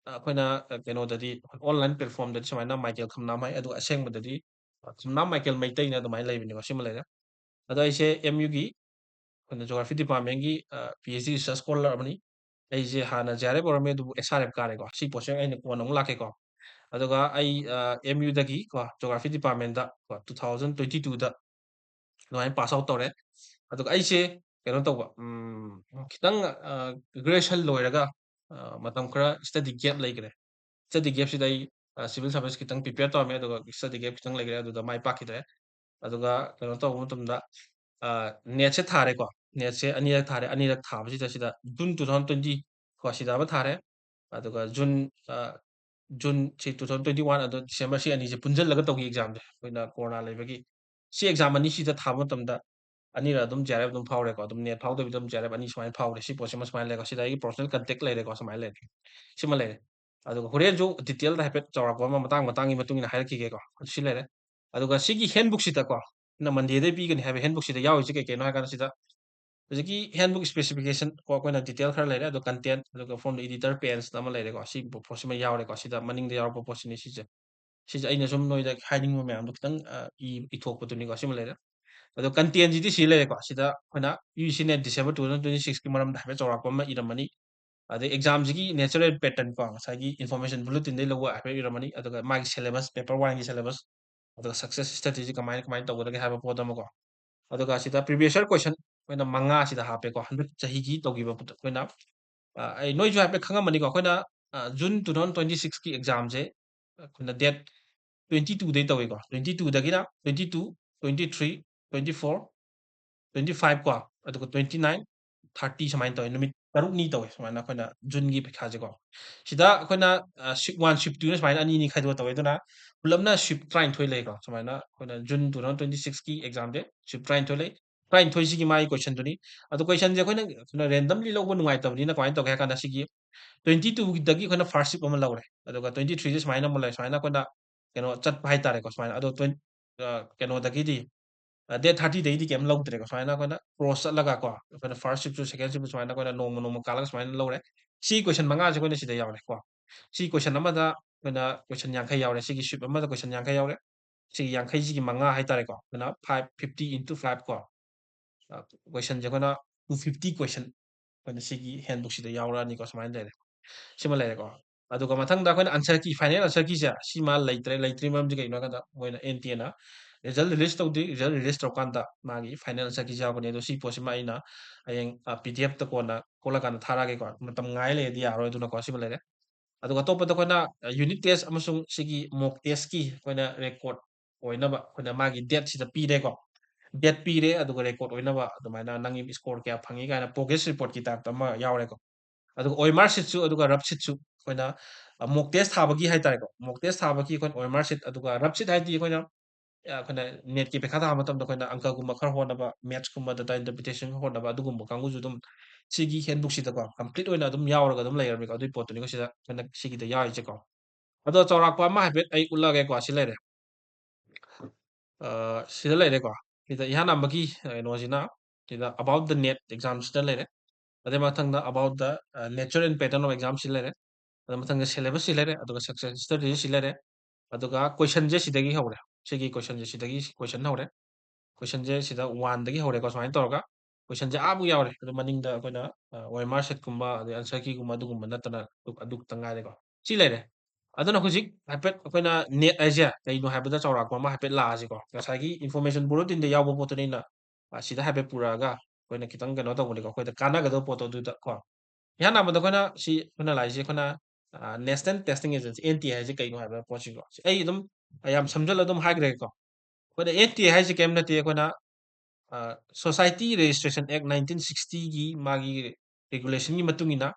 ꯑ, ꯑꯩꯈꯣꯏꯅ, ꯑ, ꯀꯩꯅꯣꯗꯗꯤ, online platformꯗꯗꯤ ꯁꯨꯃꯥꯏꯅ ꯃꯥꯏꯀꯦꯜ ꯈꯝꯅꯥꯝ ꯍꯥꯏ, ꯑꯗꯨꯒ ꯑꯁꯦꯡꯕꯗꯗꯤ, ꯑ, ꯈꯝꯅꯥꯝ ꯃꯥꯏꯀꯦꯜ ꯃꯩꯇꯩꯅ ꯑꯗꯨꯃꯥꯏꯅ ꯂꯩꯕꯅꯤꯀꯣ꯫ ꯁꯤꯃ ꯂꯩꯔꯦ꯫ ꯑꯗꯣ ꯑꯩꯁꯦ M Uꯒꯤ ꯑꯩꯈꯣꯏꯅ geography departmentꯀꯤ, ꯑ, PhD research scholar ꯑꯃꯅꯤ꯫ ꯑꯩꯁꯦ ꯍꯥꯟꯅ ꯖꯤ ꯑꯥꯔ ꯑꯦꯐ ꯑꯣꯏꯔꯝꯃꯦ, ꯑꯗꯨꯕꯨ ꯑꯦꯁ ꯑꯥꯔ ꯑꯦꯐ ꯀꯥꯔꯦꯀꯣ꯫ ꯁꯤ ꯄꯣꯠꯁꯦ ꯑꯩꯅ ꯀꯣꯟꯅ ꯑꯃꯨꯛ ꯂꯥꯛꯀꯦꯀꯣ꯫ ꯑꯗꯨꯒ ꯑꯩ, ꯑ, ꯑꯦꯝ ꯌꯨꯗꯒꯤ ꯀꯣ, ꯖꯣꯒ꯭ꯔꯥꯐꯤ ꯗꯤꯄꯥꯔꯠꯃꯦꯟꯗ ꯀꯣ, ꯇꯨ ꯊꯥꯎꯖꯟ ꯇ꯭ꯋꯦꯟꯇꯤ ꯇꯨꯗ ꯑꯗꯨꯃꯥꯏꯅ ꯄꯥꯁ ꯑꯥꯎꯠ ꯇꯧꯔꯦ꯫ ꯑꯗꯨꯒ ꯑꯩꯁꯦ ꯀꯩꯅꯣ ꯇꯧꯕ, ꯎꯝ, ꯈꯤꯇꯪ, ꯑ, ꯒ꯭ꯔꯦꯖꯨꯑꯦꯁꯟ ꯂꯣꯏꯔꯒ, ꯑ, ꯃꯇꯝ ꯈꯔ ꯁ꯭ꯇꯗꯤ ꯒꯦꯞ ꯂꯩꯈ꯭ꯔꯦ꯫ ꯁ꯭ꯇꯗꯤ ꯒꯦꯞꯁꯤꯗ ꯑꯩ, ꯑ, ꯁꯤꯚꯤꯜ ꯁꯥꯔꯚꯤꯁ ꯈꯤꯇꯪ ꯄ꯭ꯔꯤꯄꯦꯌꯔ ꯇꯧꯔꯝꯃꯦ, ꯑꯗꯨꯒ ꯁ꯭ꯇꯗꯤ ꯒꯦꯞ ꯈꯤꯇꯪ ꯂꯩꯈ꯭ꯔꯦ, ꯑꯗꯨꯗ ꯃꯥꯏ ꯄꯥꯛꯈꯤꯗ꯭ꯔꯦ꯫ ꯑꯗꯨꯒ ꯀꯩꯅꯣ ꯇꯧꯕ ꯃꯇꯝꯗ, ꯑ, ꯅꯦꯠꯁꯦ ꯊꯥꯔꯦꯀꯣ꯫ ꯅꯦꯠꯁꯦ ꯑꯅꯤꯔꯛ ꯊꯥꯔꯦ꯫ ꯑꯅꯤꯔꯛ ꯊꯥꯕꯁꯤꯗ ꯁꯤꯗ ꯖꯨꯟ ꯇꯨ ꯊꯥꯎꯖꯟ ꯇ꯭ꯋꯦꯟꯇꯤ ꯀꯣ, ꯁꯤꯗ ꯑꯃ ꯊꯥꯔꯦ꯫ ꯑꯗꯨꯒ ꯖꯨꯟ, ꯑ, ꯖꯨꯟ ꯁꯤ ꯇꯨ ꯊꯥꯎꯖꯟ ꯇ꯭ꯋꯦꯟꯇꯤ ꯋꯥꯟ, ꯑꯗꯣ ꯗꯤꯁꯦꯝꯕꯔ ꯁꯤ ꯑꯅꯤꯁꯦ ꯄꯨꯟꯁꯤꯜꯂꯒ ꯇꯧꯈꯤ ꯑꯦꯛꯖꯥꯝꯁꯦ, ꯑꯩꯈꯣꯏꯅ ꯀꯣꯔꯣꯅꯥ ꯂꯩꯕꯒꯤ꯫ ꯁꯤ ꯑꯦꯛꯖꯥꯝ ꯑꯅꯤꯁꯤꯗ ꯊꯥꯕ ꯃꯇꯝꯗ ꯑꯅꯤꯔꯛ ꯑꯗꯨꯝ ꯖꯤ ꯑꯥꯔ ꯑꯦꯐ ꯑꯗꯨꯝ ꯐꯥꯎꯔꯦꯀꯣ꯫ ꯑꯗꯨꯝ ꯅꯦꯠ ꯐꯥꯎꯗꯕꯤꯗ ꯑꯗꯨꯝ ꯖꯤ ꯑꯥꯔ ꯑꯦꯐ ꯑꯅꯤ ꯁꯨꯃꯥꯏꯅ ꯐꯥꯎꯔꯦ꯫ ꯁꯤ ꯄꯣꯠꯁꯤꯃ ꯁꯨꯃꯥꯏꯅ ꯂꯩꯔꯦꯀꯣ꯫ ꯁꯤꯗ ꯑꯩꯒꯤ ꯄꯔꯁꯣꯅꯦꯜ ꯀꯟꯇꯦꯛ ꯂꯩꯔꯦꯀꯣ꯫ ꯁꯨꯃꯥꯏꯅ ꯂꯩꯔꯦ꯫ ꯁꯤꯃ ꯂꯩꯔꯦ꯫ ꯑꯗꯨꯒ ꯍꯣꯔꯦꯟꯁꯨ ꯗꯤꯇꯦꯜꯗ ꯍꯥꯏꯐꯦꯠ ꯆꯥꯎꯔꯥꯛꯄ ꯑꯃ ꯃꯇꯥꯡ ꯃꯇꯥꯡꯒꯤ ꯃꯇꯨꯡ ꯏꯟꯅ ꯍꯥꯏꯔꯛꯈꯤꯒꯦꯀꯣ꯫ ꯑꯗꯨ ꯁꯤ ꯂꯩꯔꯦ꯫ ꯑꯗꯨꯒ ꯁꯤꯒꯤ ꯍꯦꯟꯕꯨꯛꯁꯤꯗꯀꯣ, ꯑꯩꯅ ꯃꯟꯗꯦꯗꯩ ꯄꯤꯒꯅꯤ ꯍꯥꯏꯕ ꯍꯦꯟꯕꯨꯛꯁꯤꯗ ꯌꯥꯎꯔꯤꯁꯦ ꯀꯩ ꯀꯩꯅꯣ ꯍꯥꯏ ꯀꯥꯟꯗ ꯁꯤꯗ ꯍꯧꯖꯤꯛꯀꯤ ꯍꯦꯟꯕꯨꯛ ꯁ꯭ꯄꯦꯁꯤꯐꯤꯀꯦꯁꯟ ꯀꯣ, ꯑꯩꯈꯣꯏꯅ ꯗꯤꯇꯦꯜ ꯈꯔ ꯂꯩꯔꯦ, ꯑꯗꯣ ꯀꯟꯇꯦꯟ, ꯑꯗꯨꯒ ꯐꯣꯔꯝ ꯏꯗꯤꯇꯔ ꯄꯦꯟꯁ ꯑꯃ ꯂꯩꯔꯦꯀꯣ꯫ ꯁꯤ ꯄꯣꯠꯁꯤꯃ ꯌꯥꯎꯔꯦꯀꯣ꯫ ꯁꯤꯗ ꯃꯅꯤꯡꯗ ꯌꯥꯎꯔꯛꯄ ꯄꯣꯠꯁꯤꯅꯤ ꯁꯤꯁꯦ꯫ ꯁꯤꯁꯦ ꯑꯩꯅ ꯁꯨꯝ ꯅꯣꯏꯗ ꯍꯥꯏꯅꯤꯡꯕ ꯃꯌꯥꯝꯗꯣ ꯈꯤꯇꯪ, ꯑ, ꯏ-, ꯏꯊꯣꯛꯄꯗꯨꯅꯤꯀꯣ꯫ ꯁꯤꯃ ꯂꯩꯔꯦ꯫ ꯑꯗꯣ ꯀꯟꯇꯦꯟꯁꯤꯗꯤ ꯁꯤ ꯂꯩꯔꯦꯀꯣ꯫ ꯁꯤꯗ ꯑꯩꯈꯣꯏꯅ U G C net December two thousand twenty ꯁꯤꯛꯁꯀꯤ ꯃꯔꯝꯗ ꯍꯥꯏꯐꯦꯠ ꯆꯥꯎꯔꯥꯛꯄ ꯑꯃ ꯏꯔꯝꯃꯅꯤ꯫ ꯑꯗꯩ ꯑꯦꯛꯖꯥꯝꯁꯤꯒꯤ ꯅꯦꯆꯔꯦꯜ ꯄꯦꯇꯔꯟ ꯀꯣ, ꯉꯁꯥꯏꯒꯤ ꯏꯟꯐꯣꯔꯃꯦꯁꯟ ꯕꯨꯂꯦꯇꯤꯟꯗꯩ ꯂꯧꯕ ꯍꯥꯏꯐꯦꯠ ꯏꯔꯝꯃꯅꯤ꯫ ꯑꯗꯨꯒ ꯃꯥꯒꯤ ꯁꯦꯂꯦꯕꯁ, ꯄꯦꯄꯔ ꯋꯥꯟꯒꯤ ꯁꯦꯂꯦꯕꯁ, ꯑꯗꯨꯒ ꯁꯛꯁꯦꯁ ꯁ꯭ꯇ꯭ꯔꯦꯇꯦꯖꯤ ꯀꯃꯥꯏꯅ, ꯀꯃꯥꯏꯅ ꯇꯧꯒꯗꯒꯦ ꯍꯥꯏꯕ ꯄꯣꯠ ꯑꯃꯀꯣ꯫ ꯑꯗꯨꯒ ꯁꯤꯗ ꯄ꯭ꯔꯤꯚꯤꯌꯁ ꯌꯔ ꯀꯣꯏꯁꯟ ꯑꯩꯈꯣꯏꯅ ꯃꯉꯥ ꯁꯤꯗ ꯍꯥꯞꯄꯦꯀꯣ꯫ ꯍꯟꯗꯛ ꯆꯍꯤꯒꯤ ꯇꯧꯈꯤꯕ ꯄꯣꯠ ꯑꯩꯈꯣꯏꯅ, ꯑ, ꯑꯩ ꯅꯣꯏꯁꯨ ꯍꯥꯏꯐꯦꯠ ꯈꯪꯉꯝꯃꯅꯤꯀꯣ꯫ ꯑꯩꯈꯣꯏꯅ, ꯑ, ꯖꯨꯟ ꯇꯨ ꯊꯥꯎꯖꯟ ꯇ꯭ꯋꯦꯟꯇꯤ ꯁꯤꯛꯁꯀꯤ ꯑꯦꯛꯖꯥꯝꯁꯦ ꯑꯩꯈꯣꯏꯅ ꯗꯦꯠ ꯇ꯭ꯋꯦꯟꯇꯤ ꯇꯨꯗꯩ ꯇꯧꯏꯀꯣ꯫ ꯇ꯭ꯋꯦꯟꯇꯤ ꯇꯨꯗꯒꯤꯅ twenty two, twenty three, twenty four, twenty five ꯀꯣ, ꯑꯗꯨꯒ ꯇ꯭ꯋꯦꯟꯇꯤ ꯅꯥꯏꯟ, ꯊꯥꯔꯇꯤ ꯁꯨꯃꯥꯏꯅ ꯇꯧꯋꯦ꯫ ꯅꯨꯃꯤꯠ ꯇꯔꯨꯛꯅꯤ ꯇꯧꯋꯦ ꯁꯨꯃꯥꯏꯅ ꯑꯩꯈꯣꯏꯅ ꯖꯨꯟꯒꯤ ꯄꯩꯈꯥꯁꯦꯀꯣ꯫ ꯁꯤꯗ ꯑꯩꯈꯣꯏꯅ, ꯑ, ꯁꯤꯞ ꯋꯥꯟ, ꯁꯤꯞ ꯇꯨꯅ ꯁꯨꯃꯥꯏꯅ ꯑꯅꯤ ꯑꯅꯤ ꯈꯥꯏꯗꯣꯛꯑ ꯇꯧꯋꯦ꯫ ꯑꯗꯨꯅ ꯄꯨꯂꯞꯅ ꯁꯤꯞ ꯇꯔꯥꯅꯤꯊꯣꯏ ꯂꯩꯀꯣ꯫ ꯁꯨꯃꯥꯏꯅ ꯑꯩꯈꯣꯏꯅ ꯖꯨꯟ ꯇꯨ ꯊꯥꯎꯖꯟ ꯇ꯭ꯋꯦꯟꯇꯤ ꯁꯤꯛꯁꯀꯤ ꯑꯦꯛꯖꯥꯝꯁꯦ ꯁꯤꯞ ꯇꯔꯥꯅꯤꯊꯣꯏ ꯂꯩ꯫ ꯇꯔꯥꯅꯤꯊꯣꯏꯁꯤꯒꯤ ꯃꯥꯒꯤ ꯀꯣꯏꯁꯟꯗꯨꯅꯤ꯫ ꯑꯗꯣ ꯀꯣꯏꯁꯟꯁꯦ ꯑꯩꯈꯣꯏꯅ, ꯑꯩꯈꯣꯏꯅ ꯔꯦꯟꯗꯝꯂꯤ ꯂꯧꯕ ꯅꯨꯡꯉꯥꯏꯇꯕꯅꯤꯅ ꯀꯃꯥꯏꯅ ꯇꯧꯒꯦ ꯍꯥꯏ ꯀꯥꯟꯗ ꯁꯤꯒꯤ ꯇ꯭ꯋꯦꯟꯇꯤ ꯇꯨꯒꯤꯗꯒꯤ ꯑꯩꯈꯣꯏꯅ ꯐꯥꯔꯁ ꯁꯤꯞ ꯑꯃ ꯂꯧꯔꯦ꯫ ꯑꯗꯨꯒ ꯇ꯭ꯋꯦꯟꯇꯤ ꯊ꯭ꯔꯤꯁꯦ ꯁꯨꯃꯥꯏꯅ ꯑꯃꯨꯛ ꯂꯩ꯫ ꯁꯨꯃꯥꯏꯅ ꯑꯩꯈꯣꯏꯅ ꯀꯩꯅꯣ ꯆꯠꯄ ꯍꯥꯏ ꯇꯥꯔꯦꯀꯣ꯫ ꯁꯨꯃꯥꯏꯅ ꯑꯗꯣ ꯇ꯭ꯋꯦꯟ-, ꯑ, ꯀꯩꯅꯣꯗꯒꯤꯗꯤ, ꯑ, ꯗꯦꯠ ꯊꯥꯔꯇꯤꯗꯒꯤꯗꯤ ꯀꯩꯝ ꯂꯧꯗ꯭ꯔꯦꯀꯣ꯫ ꯁꯨꯃꯥꯏꯅ ꯑꯩꯈꯣꯏꯅ ꯀ꯭ꯔꯣꯁ ꯆꯠꯂꯒ ꯀꯣ, ꯑꯩꯈꯣꯏꯅ ꯐꯥꯔꯁ ꯁꯤꯞꯁꯨ, ꯁꯦꯀꯦꯟ ꯁꯤꯞꯁꯨ ꯁꯨꯃꯥꯏꯅ ꯑꯩꯈꯣꯏꯅ ꯅꯣꯡꯃ ꯅꯣꯡꯃ ꯀꯥꯜꯂꯒ ꯁꯨꯃꯥꯏꯅ ꯂꯧꯔꯦ꯫ ꯁꯤ ꯀꯣꯏꯁꯟ ꯃꯉꯥꯁꯦ ꯑꯩꯈꯣꯏꯅ ꯁꯤꯗ ꯌꯥꯎꯔꯦꯀꯣ꯫ ꯁꯤ ꯀꯣꯏꯁꯟ ꯑꯃꯗ ꯑꯩꯈꯣꯏꯅ ꯀꯣꯏꯁꯟ ꯌꯥꯡꯈꯩ ꯌꯥꯎꯔꯦ꯫ ꯁꯤꯒꯤ ꯁꯤꯞ ꯑꯃꯗ ꯀꯣꯏꯁꯟ ꯌꯥꯡꯈꯩ ꯌꯥꯎꯔꯦ꯫ ꯁꯤꯒꯤ ꯌꯥꯡꯈꯩꯁꯤꯒꯤ ꯃꯉꯥ ꯍꯥꯏ ꯇꯥꯔꯦꯀꯣ꯫ ꯑꯗꯨꯅ five fifty into five ꯀꯣ꯫ ꯑ, ꯀꯣꯏꯁꯟꯁꯦ ꯑꯩꯈꯣꯏꯅ two fifty ꯀꯣꯏꯁꯟ ꯑꯩꯈꯣꯏꯅ ꯁꯤꯒꯤ handbookꯁꯤꯗ ꯌꯥꯎꯔꯛꯑꯅꯤꯀꯣ꯫ ꯁꯨꯃꯥꯏꯅ ꯂꯩꯔꯦ, ꯁꯤꯃ ꯂꯩꯔꯦꯀꯣ꯫ ꯑꯗꯨꯒ ꯃꯊꯪꯗ ꯑꯩꯈꯣꯏꯅ answer key, final answer keyꯁꯦ ꯁꯤꯃ ꯂꯩꯇ꯭ꯔꯦ꯫ ꯂꯩꯇ꯭ꯔꯤ ꯃꯔꯝꯁꯦ ꯀꯩꯒꯤꯅꯣ ꯍꯥꯏ ꯀꯥꯟꯗ ꯃꯣꯏꯅ, NTAꯅ result release ꯇꯧꯗ꯭ꯔꯤ꯫ Result release ꯇꯧꯔꯀꯥꯟꯗ ꯃꯥꯒꯤ final answer keyꯁꯦ ꯌꯥꯎꯔꯛꯀꯅꯤ꯫ ꯑꯗꯣ ꯁꯤ ꯄꯣꯠꯁꯤꯃ ꯑꯩꯅ ꯍꯌꯦꯡ, ꯑ, PDFꯇ ꯀꯣꯟꯅ ꯊꯣꯛꯂꯀꯥꯟꯗ ꯊꯥꯔꯛꯑꯒꯦꯀꯣ꯫ ꯃꯇꯝ ꯉꯥꯏ ꯂꯩꯔꯗꯤ ꯌꯥꯔꯣꯏ꯫ ꯑꯗꯨꯅꯀꯣ, ꯁꯤꯃ ꯂꯩꯔꯦ꯫ ꯑꯗꯨꯒ ꯑꯇꯣꯞꯄꯗ ꯑꯩꯈꯣꯏꯅ, ꯑ, unit test ꯑꯃꯁꯨꯡ ꯁꯤꯒꯤ mock testꯀꯤ ꯑꯩꯈꯣꯏꯅ record ꯑꯣꯏꯅꯕ ꯑꯩꯈꯣꯏꯅ ꯃꯥꯒꯤ dateꯁꯤꯗ ꯄꯤꯔꯦꯀꯣ꯫ Date ꯄꯤꯔꯦ, ꯑꯗꯨꯒ record ꯑꯣꯏꯅꯕ ꯑꯗꯨꯃꯥꯏꯅ ꯅꯪꯒꯤ score ꯀꯌꯥ ꯐꯪꯉꯤ ꯀꯥꯏꯅ progress reportꯀꯤ typeꯇ ꯑꯃ ꯌꯥꯎꯔꯦꯀꯣ꯫ ꯑꯗꯨꯒ OMR sheetꯁꯨ, ꯑꯗꯨꯒ rough sheetꯁꯨ ꯑꯩꯈꯣꯏꯅ, ꯑ, mock test ꯊꯥꯕꯒꯤ ꯍꯥꯏꯇꯥꯔꯦꯀꯣ꯫ Mock test ꯊꯥꯕꯒꯤ ꯑꯩꯈꯣꯏꯅ OMR sheet, ꯑꯗꯨꯒ rough sheet ꯍꯥꯏꯗꯤ ꯑꯩꯈꯣꯏꯅ, ꯑ, ꯑꯩꯈꯣꯏꯅ NETꯀꯤ ꯄꯩꯈꯥ ꯊꯥꯕ ꯃꯇꯝꯗ ꯑꯩꯈꯣꯏꯅ ꯑꯪꯀꯒꯨꯝꯕ ꯈꯔ ꯍꯣꯠꯅꯕ, mathsꯀꯨꯝꯕ, data interpretation ꯍꯣꯠꯅꯕ, ꯑꯗꯨꯒꯨꯝꯕ ꯀꯥꯡꯕꯨꯁꯨ ꯑꯗꯨꯝ ꯁꯤꯒꯤ handbookꯁꯤꯗꯀꯣ complete ꯑꯣꯏꯅ ꯑꯗꯨꯝ ꯌꯥꯎꯔꯒ ꯑꯗꯨꯝ ꯂꯩꯔꯝꯃꯤꯀꯣ꯫ ꯑꯗꯨꯒꯤ ꯄꯣꯠꯇꯨꯅꯤꯀꯣ ꯁꯤꯗ ꯑꯩꯈꯣꯏꯅ ꯁꯤꯒꯤꯗ ꯌꯥꯎꯔꯤꯁꯦꯀꯣ꯫ ꯑꯗꯣ ꯆꯥꯎꯔꯥꯛꯄ ꯑꯃ ꯍꯥꯏꯐꯦꯠ ꯑꯩ ꯎꯠꯂꯛꯑꯒꯦꯀꯣ꯫ ꯁꯤ ꯂꯩꯔꯦ꯫ ꯑ, ꯁꯤꯗ ꯂꯩꯔꯦꯀꯣ꯫ ꯁꯤꯗ ꯏꯍꯥꯟ ꯍꯥꯟꯕꯒꯤ, ꯑ, ꯀꯩꯅꯣꯁꯤꯅ ꯁꯤꯗ about the NET examꯁꯤꯗ ꯂꯩꯔꯦ꯫ ꯑꯗꯩ ꯃꯊꯪꯗ about the, ꯑ, nature and pattern of exam ꯁꯤ ꯂꯩꯔꯦ꯫ ꯑꯗꯨ ꯃꯊꯪꯗ syllabus ꯁꯤ ꯂꯩꯔꯦ, ꯑꯗꯨꯒ success strategy ꯁꯤ ꯂꯩꯔꯦ꯫ ꯑꯗꯨꯒ questionꯁꯦ ꯁꯤꯗꯒꯤ ꯍꯧꯔꯦ꯫ ꯁꯤꯒꯤ questionꯁꯦ ꯁꯤꯗꯒꯤ question ꯍꯧꯔꯦ꯫ Questionꯁꯦ ꯁꯤꯗ oneꯗꯒꯤ ꯍꯧꯔꯦꯀꯣ, ꯁꯨꯃꯥꯏꯅ ꯇꯧꯔꯒ questionꯁꯦ ꯑꯥꯕꯨꯛ ꯌꯥꯎꯔꯦ꯫ ꯑꯗꯨ ꯃꯅꯤꯡꯗ ꯑꯩꯈꯣꯏꯅ, ꯑ, OMR sheetꯀꯨꯝꯕ, ꯑꯗꯩ answer keyꯒꯨꯝꯕ ꯑꯗꯨꯒꯨꯝꯕ ꯅꯠꯇꯅ ꯑꯗꯨ, ꯑꯗꯨ ꯈꯛꯇ ꯉꯥꯏꯔꯦꯀꯣ꯫ ꯁꯤ ꯂꯩꯔꯦ꯫ ꯑꯗꯨꯅ ꯍꯧꯖꯤꯛ ꯍꯥꯏꯐꯦꯠ ꯑꯩꯈꯣꯏꯅ NET ꯍꯥꯏꯁꯦ ꯀꯩꯅꯣ ꯍꯥꯏꯕꯗ ꯆꯥꯎꯔꯥꯛꯄ ꯑꯃ ꯍꯥꯏꯐꯦꯠ ꯂꯥꯛꯑꯁꯤꯀꯣ꯫ ꯉꯁꯥꯏꯒꯤ information bulletinꯗ ꯌꯥꯎꯕ ꯄꯣꯠꯇꯨꯅ ꯑꯩꯅ, ꯑ, ꯁꯤꯗ ꯍꯥꯏꯐꯦꯠ ꯄꯨꯔꯛꯑꯒ ꯑꯩꯈꯣꯏꯅ ꯈꯤꯇꯪ ꯀꯩꯅꯣ ꯇꯧꯕꯅꯤꯀꯣ, ꯑꯩꯈꯣꯏꯗ ꯀꯥꯟꯅꯒꯗꯕ ꯄꯣꯠꯇꯣ ꯑꯗꯨꯗ ꯀꯣ꯫ ꯏꯍꯥꯟ ꯍꯥꯟꯕꯗ ꯑꯩꯈꯣꯏꯅ ꯁꯤ ꯑꯩꯈꯣꯏꯅ ꯂꯥꯛꯏꯁꯦ ꯑꯩꯈꯣꯏꯅ, ꯑ, National Testing Agency, NTA ꯍꯥꯏꯁꯦ ꯀꯩꯅꯣ ꯍꯥꯏꯕ ꯄꯣꯠꯁꯤꯀꯣ꯫ ꯁꯤ ꯑꯩ ꯑꯗꯨꯝ ꯌꯥꯝ ꯁꯝꯖꯜꯂ ꯑꯗꯨꯝ ꯍꯥꯏꯈ꯭ꯔꯒꯦꯀꯣ꯫ ꯑꯩꯈꯣꯏꯅ NTA ꯍꯥꯏꯁꯦ ꯀꯩꯝ ꯅꯠꯇꯦ, ꯑꯩꯈꯣꯏꯅ, ꯑ, Society Registration Act nineteen sixtyꯒꯤ ꯃꯥꯒꯤ regulationꯒꯤ ꯃꯇꯨꯡ ꯏꯟꯅ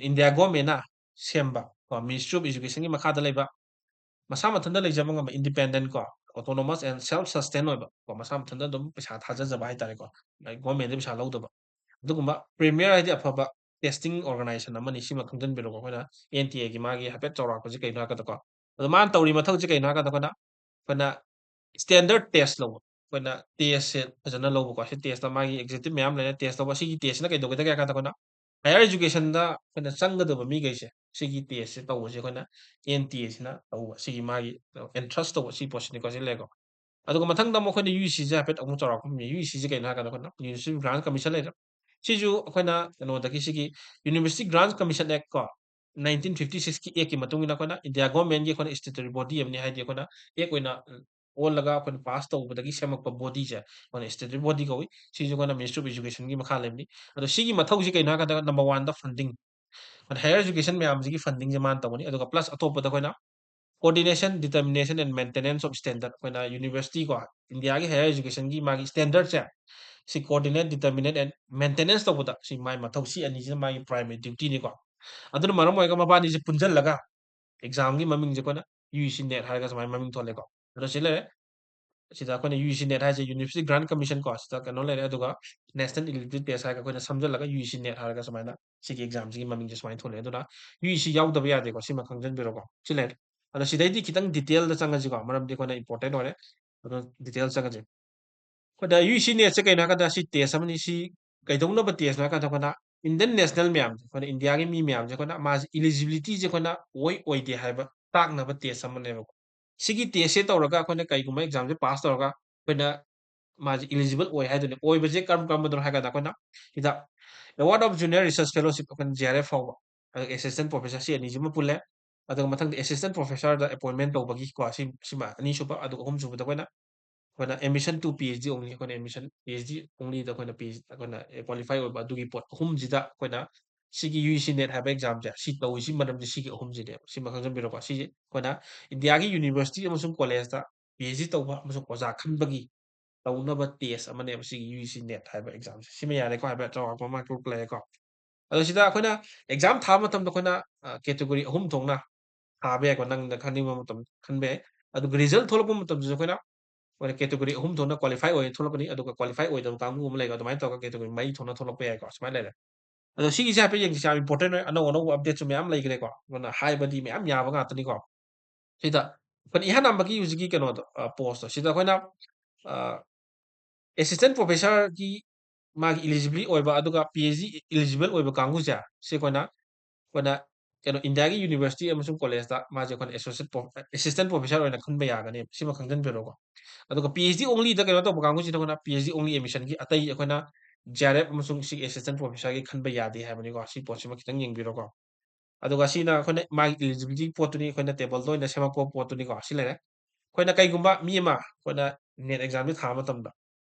India governmentꯅ ꯁꯦꯝꯕ, ꯀꯣ, Ministry of Educationꯒꯤ ꯃꯈꯥꯗ ꯂꯩꯕ, ꯃꯁꯥ ꯃꯊꯟꯇ ꯂꯩꯖꯕ ꯉꯝꯕ, independent ꯀꯣ, autonomous and self sustain ꯑꯣꯏꯕ, ꯀꯣ, ꯃꯁꯥ ꯃꯊꯟꯇ ꯑꯗꯨꯝ ꯄꯩꯁꯥ ꯊꯥꯖꯖꯕ ꯍꯥꯏꯇꯥꯔꯦꯀꯣ, like governmentꯗꯒꯤ ꯄꯩꯁꯥ ꯂꯧꯗꯕ, ꯑꯗꯨꯒꯨꯝꯕ premier ꯍꯥꯏꯗꯤ ꯑꯐꯕ testing organization ꯑꯃꯅꯤ꯫ ꯁꯤꯃ ꯈꯪꯖꯤꯟꯕꯤꯔꯣꯀꯣ꯫ ꯑꯩꯈꯣꯏꯅ NTAꯒꯤ ꯃꯥꯒꯤ ꯍꯥꯏꯐꯦꯠ ꯆꯥꯎꯔꯥꯛꯄꯁꯤ ꯀꯩꯅꯣ ꯍꯥꯏꯔꯀꯥꯟꯗꯀꯣ, ꯑꯗꯣ ꯃꯥꯅ ꯇꯧꯔꯤ ꯃꯊꯧꯁꯤ ꯀꯩꯅꯣ ꯍꯥꯏꯔꯀꯥꯟꯗ ꯑꯩꯈꯣꯏꯅ, ꯑꯩꯈꯣꯏꯅ standard test ꯂꯧꯕ, ꯑꯩꯈꯣꯏꯅ testꯁꯦ ꯐꯖꯅ ꯂꯧꯕꯀꯣ꯫ ꯁꯤ testꯇ ꯃꯥꯒꯤ executive ꯃꯌꯥꯝ ꯂꯩꯔꯦ꯫ Testꯇ ꯃꯁꯤꯒꯤ testꯁꯤꯅ ꯀꯩꯗꯧꯒꯦꯗ ꯍꯥꯏ ꯀꯥꯟꯗ ꯑꯩꯈꯣꯏꯅ higher educationꯗ ꯑꯩꯈꯣꯏꯅ ꯆꯪꯒꯗꯕ ꯃꯤꯈꯩꯁꯦ ꯁꯤꯒꯤ testꯁꯦ ꯇꯧꯕꯁꯦ ꯑꯩꯈꯣꯏꯅ NTAꯁꯤꯅ ꯇꯧꯕ, ꯁꯤꯒꯤ ꯃꯥꯒꯤ entrust ꯇꯧꯕ ꯁꯤ ꯄꯣꯠꯁꯤꯅꯤꯀꯣ꯫ ꯁꯤ ꯂꯩꯔꯦꯀꯣ꯫ ꯑꯗꯨꯒ ꯃꯊꯪꯗ ꯑꯃꯨꯛ ꯑꯩꯈꯣꯏꯅ UGCꯁꯦ ꯍꯥꯏꯐꯦꯠ ꯑꯃꯨꯛ ꯆꯥꯎꯔꯥꯛꯄ ꯑꯃ, UGCꯁꯦ ꯀꯩꯅꯣ ꯍꯥꯏꯔꯀꯥꯟꯗ ꯑꯩꯈꯣꯏꯅ University Grants Commission ꯂꯩꯔꯦ꯫ ꯁꯤꯁꯨ ꯑꯩꯈꯣꯏꯅ ꯀꯩꯅꯣꯗꯒꯤ ꯁꯤꯒꯤ University Grants Commission Act ꯀꯣ, nineteen fifty six ꯀꯤ Act ꯀꯤ ꯃꯇꯨꯡ ꯏꯟꯅ ꯑꯩꯈꯣꯏꯅ India government ꯒꯤ ꯑꯩꯈꯣꯏꯅ statutory body ꯑꯃꯅꯤ, ꯍꯥꯏꯗꯤ ꯑꯩꯈꯣꯏꯅ Act ꯑꯣꯏꯅ ꯑꯣꯜꯂꯒ ꯑꯩꯈꯣꯏꯅ pass ꯇꯧꯕꯗꯒꯤ ꯁꯦꯝꯃꯛꯄ body ꯁꯦ ꯑꯩꯈꯣꯏꯅ statutory body ꯀꯧꯏ꯫ ꯁꯤꯁꯨ ꯑꯩꯈꯣꯏꯅ Ministry of Education ꯒꯤ ꯃꯈꯥ ꯂꯩꯕꯅꯤ꯫ ꯑꯗꯣ ꯁꯤꯒꯤ ꯃꯊꯧꯁꯤ ꯀꯩꯅꯣ ꯍꯥꯏ ꯀꯥꯟꯗ number one ꯗ funding꯫ ꯑꯩꯈꯣꯏꯅ higher education ꯃꯌꯥꯝꯁꯤꯒꯤ funding ꯁꯦ ꯃꯥꯅ ꯇꯧꯒꯅꯤ꯫ ꯑꯗꯨꯒ plus ꯑꯇꯣꯞꯄꯗ ꯑꯩꯈꯣꯏꯅ coordination, determination and maintenance of standard, ꯑꯩꯈꯣꯏꯅ university ꯀꯣ, India ꯒꯤ higher education ꯒꯤ ꯃꯥꯒꯤ standard ꯁꯦ ꯁꯤ coordinate, determinate and maintenance ꯇꯧꯕꯗ ꯁꯤ ꯃꯥꯏ ꯃꯊꯧ, ꯁꯤ ꯑꯅꯤꯁꯤꯅ ꯃꯥꯒꯤ primary duty ꯅꯤꯀꯣ꯫ ꯑꯗꯨꯅ ꯃꯔꯝ ꯑꯣꯏꯔꯒ ꯃꯕꯥꯅꯤꯁꯦ ꯄꯨꯟꯁꯤꯜꯂꯒ exam ꯒꯤ ꯃꯃꯤꯡꯁꯦ ꯑꯩꯈꯣꯏꯅ U G C NET ꯍꯥꯏꯔꯒ ꯁꯨꯃꯥꯏꯅ ꯃꯃꯤꯡ ꯊꯣꯜꯂꯦꯀꯣ꯫ ꯑꯗꯣ ꯁꯤ ꯂꯩꯔꯦ꯫ ꯁꯤꯗ ꯑꯩꯈꯣꯏꯅ U G C NET ꯍꯥꯏꯁꯦ University Grant Commission ꯀꯣ, ꯁꯤꯗ ꯀꯩꯅꯣ ꯂꯩꯔꯦ, ꯑꯗꯨꯒ National Eligibility Test ꯍꯥꯏꯔꯒ ꯑꯩꯈꯣꯏꯅ ꯁꯝꯖꯜꯂꯒ U G C NET ꯍꯥꯏꯔꯒ ꯁꯨꯃꯥꯏꯅ ꯁꯤꯒꯤ exam ꯁꯤꯒꯤ ꯃꯃꯤꯡꯁꯦ ꯁꯨꯃꯥꯏꯅ ꯊꯣꯜꯂꯦ꯫ ꯑꯗꯨꯅ U G C ꯌꯥꯎꯗꯕ ꯌꯥꯗꯦꯀꯣ, ꯁꯤꯃ ꯈꯪꯖꯟꯕꯤꯔꯣꯀꯣ꯫ ꯁꯤ ꯂꯩꯔꯦ꯫ ꯑꯗꯣ ꯁꯤꯗꯩꯗꯤ ꯈꯤꯇꯪ detail ꯗ ꯆꯪꯉꯁꯤꯀꯣ, ꯃꯔꯝꯗꯤ ꯑꯩꯈꯣꯏꯅ important ꯑꯣꯏꯔꯦ꯫ ꯑꯗꯣ detail ꯆꯪꯉꯁꯤ꯫ ꯑꯩꯈꯣꯏꯗ U G C NET ꯁꯦ ꯀꯩꯅꯣ ꯍꯥꯏ ꯀꯥꯟꯗ ꯁꯤ test ꯑꯃꯅꯤ, ꯁꯤ ꯀꯩꯗꯧꯅꯕ test ꯅꯣ ꯍꯥꯏ ꯀꯥꯟꯗ ꯑꯩꯈꯣꯏꯅ Indian national ꯃꯌꯥꯝꯁꯦ, ꯑꯩꯈꯣꯏꯅ India ꯒꯤ ꯃꯤ ꯃꯌꯥꯝꯁꯦ ꯑꯩꯈꯣꯏꯅ ꯃꯥꯁꯦ eligibility ꯁꯦ ꯑꯩꯈꯣꯏꯅ ꯑꯣꯏ ꯑꯣꯏꯗꯦ ꯍꯥꯏꯕ ꯇꯥꯛꯅꯕ test ꯑꯃꯅꯦꯕꯀꯣ꯫ ꯁꯤꯒꯤ test ꯁꯦ ꯇꯧꯔꯒ ꯑꯩꯈꯣꯏꯅ ꯀꯩꯒꯨꯝꯕ exam ꯁꯦ pass ꯇꯧꯔꯒ ꯑꯩꯈꯣꯏꯅ ꯃꯥꯁꯦ eligible ꯑꯣꯏ ꯍꯥꯏꯗꯨꯅꯤ꯫ ꯑꯣꯏꯕꯁꯦ ꯀꯔꯝ ꯀꯔꯝꯕꯗꯅꯣ ꯍꯥꯏ ꯀꯥꯟꯗ ꯑꯩꯈꯣꯏꯅ ꯁꯤꯗ Award of Junior Research Fellowship, ꯑꯩꯈꯣꯏꯅ G R F ꯐꯥꯎꯕ, ꯑꯗꯨꯒ Assistant Professor ꯁꯤ ꯑꯅꯤꯁꯤꯃ ꯄꯨꯜꯂꯦ꯫ ꯑꯗꯨꯒ ꯃꯊꯪꯗ Assistant Professor ꯗ appointment ꯇꯧꯕꯒꯤ ꯀꯣ, ꯁꯤ, ꯁꯤꯃ ꯑꯅꯤꯁꯨꯕ꯫ ꯑꯗꯨꯒ ꯑꯍꯨꯝꯁꯨꯕꯗ ꯑꯩꯈꯣꯏꯅ, ꯑꯩꯈꯣꯏꯅ admission to P H D only, ꯑꯩꯈꯣꯏꯅ admission P H D only ꯗ ꯑꯩꯈꯣꯏꯅ P H D ꯑꯩꯈꯣꯏꯅ qualify ꯑꯣꯏꯕ, ꯑꯗꯨꯒꯤ ꯄꯣꯠ ꯑꯍꯨꯝꯁꯤꯗ ꯑꯩꯈꯣꯏꯅ ꯁꯤꯒꯤ U G C NET ꯍꯥꯏꯕ exam ꯁꯦ ꯁꯤ ꯇꯧꯔꯤꯁꯤ ꯃꯔꯝꯁꯦ ꯁꯤꯒꯤ ꯑꯍꯨꯝꯁꯤꯅꯦꯕ꯫ ꯁꯤꯃ ꯈꯪꯖꯟꯕꯤꯔꯣꯀꯣ꯫ ꯁꯤꯁꯦ ꯑꯩꯈꯣꯏꯅ India ꯒꯤ university ꯑꯃꯁꯨꯡ college ꯇ P H D ꯇꯧꯕ ꯑꯃꯁꯨꯡ ꯑꯣꯖꯥ ꯈꯟꯕꯒꯤ ꯇꯧꯅꯕ test ꯑꯃꯅꯦꯕ ꯁꯤꯒꯤ U G C NET ꯍꯥꯏꯕ exam ꯁꯦ꯫ ꯁꯤꯃ ꯌꯥꯔꯦꯀꯣ, ꯍꯥꯏꯕ ꯆꯥꯎꯔꯥꯛꯄ ꯑꯃ ꯂꯩꯔꯦꯀꯣ꯫ ꯑꯗꯣ ꯁꯤꯗ ꯑꯩꯈꯣꯏꯅ exam ꯊꯥꯕ ꯃꯇꯝꯗ ꯑꯩꯈꯣꯏꯅ, ꯑ, category ꯑꯍꯨꯝ ꯊꯣꯛꯅ ꯊꯥꯕ ꯌꯥꯏꯀꯣ, ꯅꯪꯅ ꯈꯟꯅꯤꯡꯕ ꯃꯇꯝ ꯈꯟꯕ ꯌꯥꯏ꯫ ꯑꯗꯨꯒ result ꯊꯣꯛꯂꯛꯄ ꯃꯇꯝꯗꯁꯨ ꯑꯩꯈꯣꯏꯅ, ꯑꯩꯈꯣꯏꯅ category ꯑꯍꯨꯝ ꯊꯣꯛꯅ qualify ꯑꯣꯏ ꯊꯣꯛꯂꯛꯀꯅꯤ, ꯑꯗꯨꯒ qualify ꯑꯣꯏꯗꯕ ꯀꯥꯡꯕꯨ ꯑꯃ ꯂꯩꯀꯣ, ꯑꯗꯨꯃꯥꯏꯅ ꯇꯧꯔꯒ category ꯃꯔꯤ ꯊꯣꯛꯅ ꯊꯣꯛꯂꯛꯄ ꯌꯥꯏꯀꯣ, ꯁꯨꯃꯥꯏꯅ ꯂꯩꯔꯦ꯫ ꯑꯗꯣ ꯁꯤꯒꯤꯁꯦ ꯍꯥꯏꯐꯦꯠ ꯌꯦꯡꯁꯤ, ꯌꯥꯝ important ꯑꯣꯏ, ꯑꯅꯧ ꯑꯅꯧꯕ update ꯁꯨ ꯃꯌꯥꯝ ꯂꯩꯈ꯭ꯔꯦꯀꯣ, ꯑꯗꯨꯅ ꯍꯥꯏꯕꯗꯤ ꯃꯌꯥꯝ ꯌꯥꯕ ꯉꯥꯛꯇꯅꯤꯀꯣ꯫ ꯁꯤꯗ ꯑꯩꯈꯣꯏꯅ ꯏꯍꯥꯟ ꯍꯥꯟꯕꯒꯤ ꯍꯧꯖꯤꯛꯀꯤ ꯀꯩꯅꯣꯗꯣ, ꯑ, post ꯇꯣ, ꯁꯤꯗ ꯑꯩꯈꯣꯏꯅ, ꯑ, Assistant Professor ꯒꯤ ꯃꯥꯒꯤ eligibility ꯑꯣꯏꯕ, ꯑꯗꯨꯒ P H D eligible ꯑꯣꯏꯕ ꯀꯥꯡꯕꯨꯁꯦ, ꯁꯤ ꯑꯩꯈꯣꯏꯅ, ꯑꯩꯈꯣꯏꯅ ꯀꯩꯅꯣ, India ꯒꯤ university ꯑꯃꯁꯨꯡ college ꯇ ꯃꯥꯁꯦ ꯑꯩꯈꯣꯏꯅ associate pro-, assistant professor ꯑꯣꯏꯅ ꯈꯟꯕ ꯌꯥꯒꯅꯤ, ꯁꯤꯃ ꯈꯪꯖꯟꯕꯤꯔꯣꯀꯣ꯫ ꯑꯗꯨꯒ P H D only ꯗ ꯀꯩꯅꯣ ꯇꯧꯕ ꯀꯥꯡꯕꯨꯁꯤꯅ ꯑꯩꯈꯣꯏꯅ P H D only admission ꯒꯤ, ꯑꯇꯩ ꯑꯩꯈꯣꯏꯅ ꯖꯤ ꯑꯥꯔ ꯑꯦꯐ ꯑꯃꯁꯨꯡ ꯁꯤ ꯑꯦꯁꯤꯁꯇꯦꯟ ꯄ꯭ꯔꯣꯐꯦꯁꯔꯒꯤ ꯈꯟꯕ ꯌꯥꯗꯦ ꯍꯥꯏꯕꯅꯤꯀꯣ꯫ ꯁꯤ ꯄꯣꯠꯁꯤꯃ ꯈꯤꯇꯪ ꯌꯦꯡꯕꯤꯔꯣꯀꯣ꯫ ꯑꯗꯨꯒ ꯁꯤꯅ ꯑꯩꯈꯣꯏꯅ ꯃꯥꯒꯤ ꯏꯂꯤꯖꯤꯕꯤꯂꯤꯇꯤ ꯄꯣꯠꯇꯨꯅꯤ, ꯑꯩꯈꯣꯏꯅ ꯇꯦꯕꯜꯗ ꯑꯣꯏꯅ ꯁꯦꯝꯃꯛꯄ ꯄꯣꯠꯇꯨꯅꯤꯀꯣ꯫ ꯁꯤ ꯂꯩꯔꯦ꯫ ꯑꯩꯈꯣꯏꯅ ꯀꯩꯒꯨꯝꯕ ꯃꯤ ꯑꯃ ꯑꯩꯈꯣꯏꯅ ꯅꯦꯠ ꯑꯦꯛꯖꯥꯝꯁꯤ ꯊꯥꯕ ꯃꯇꯝꯗ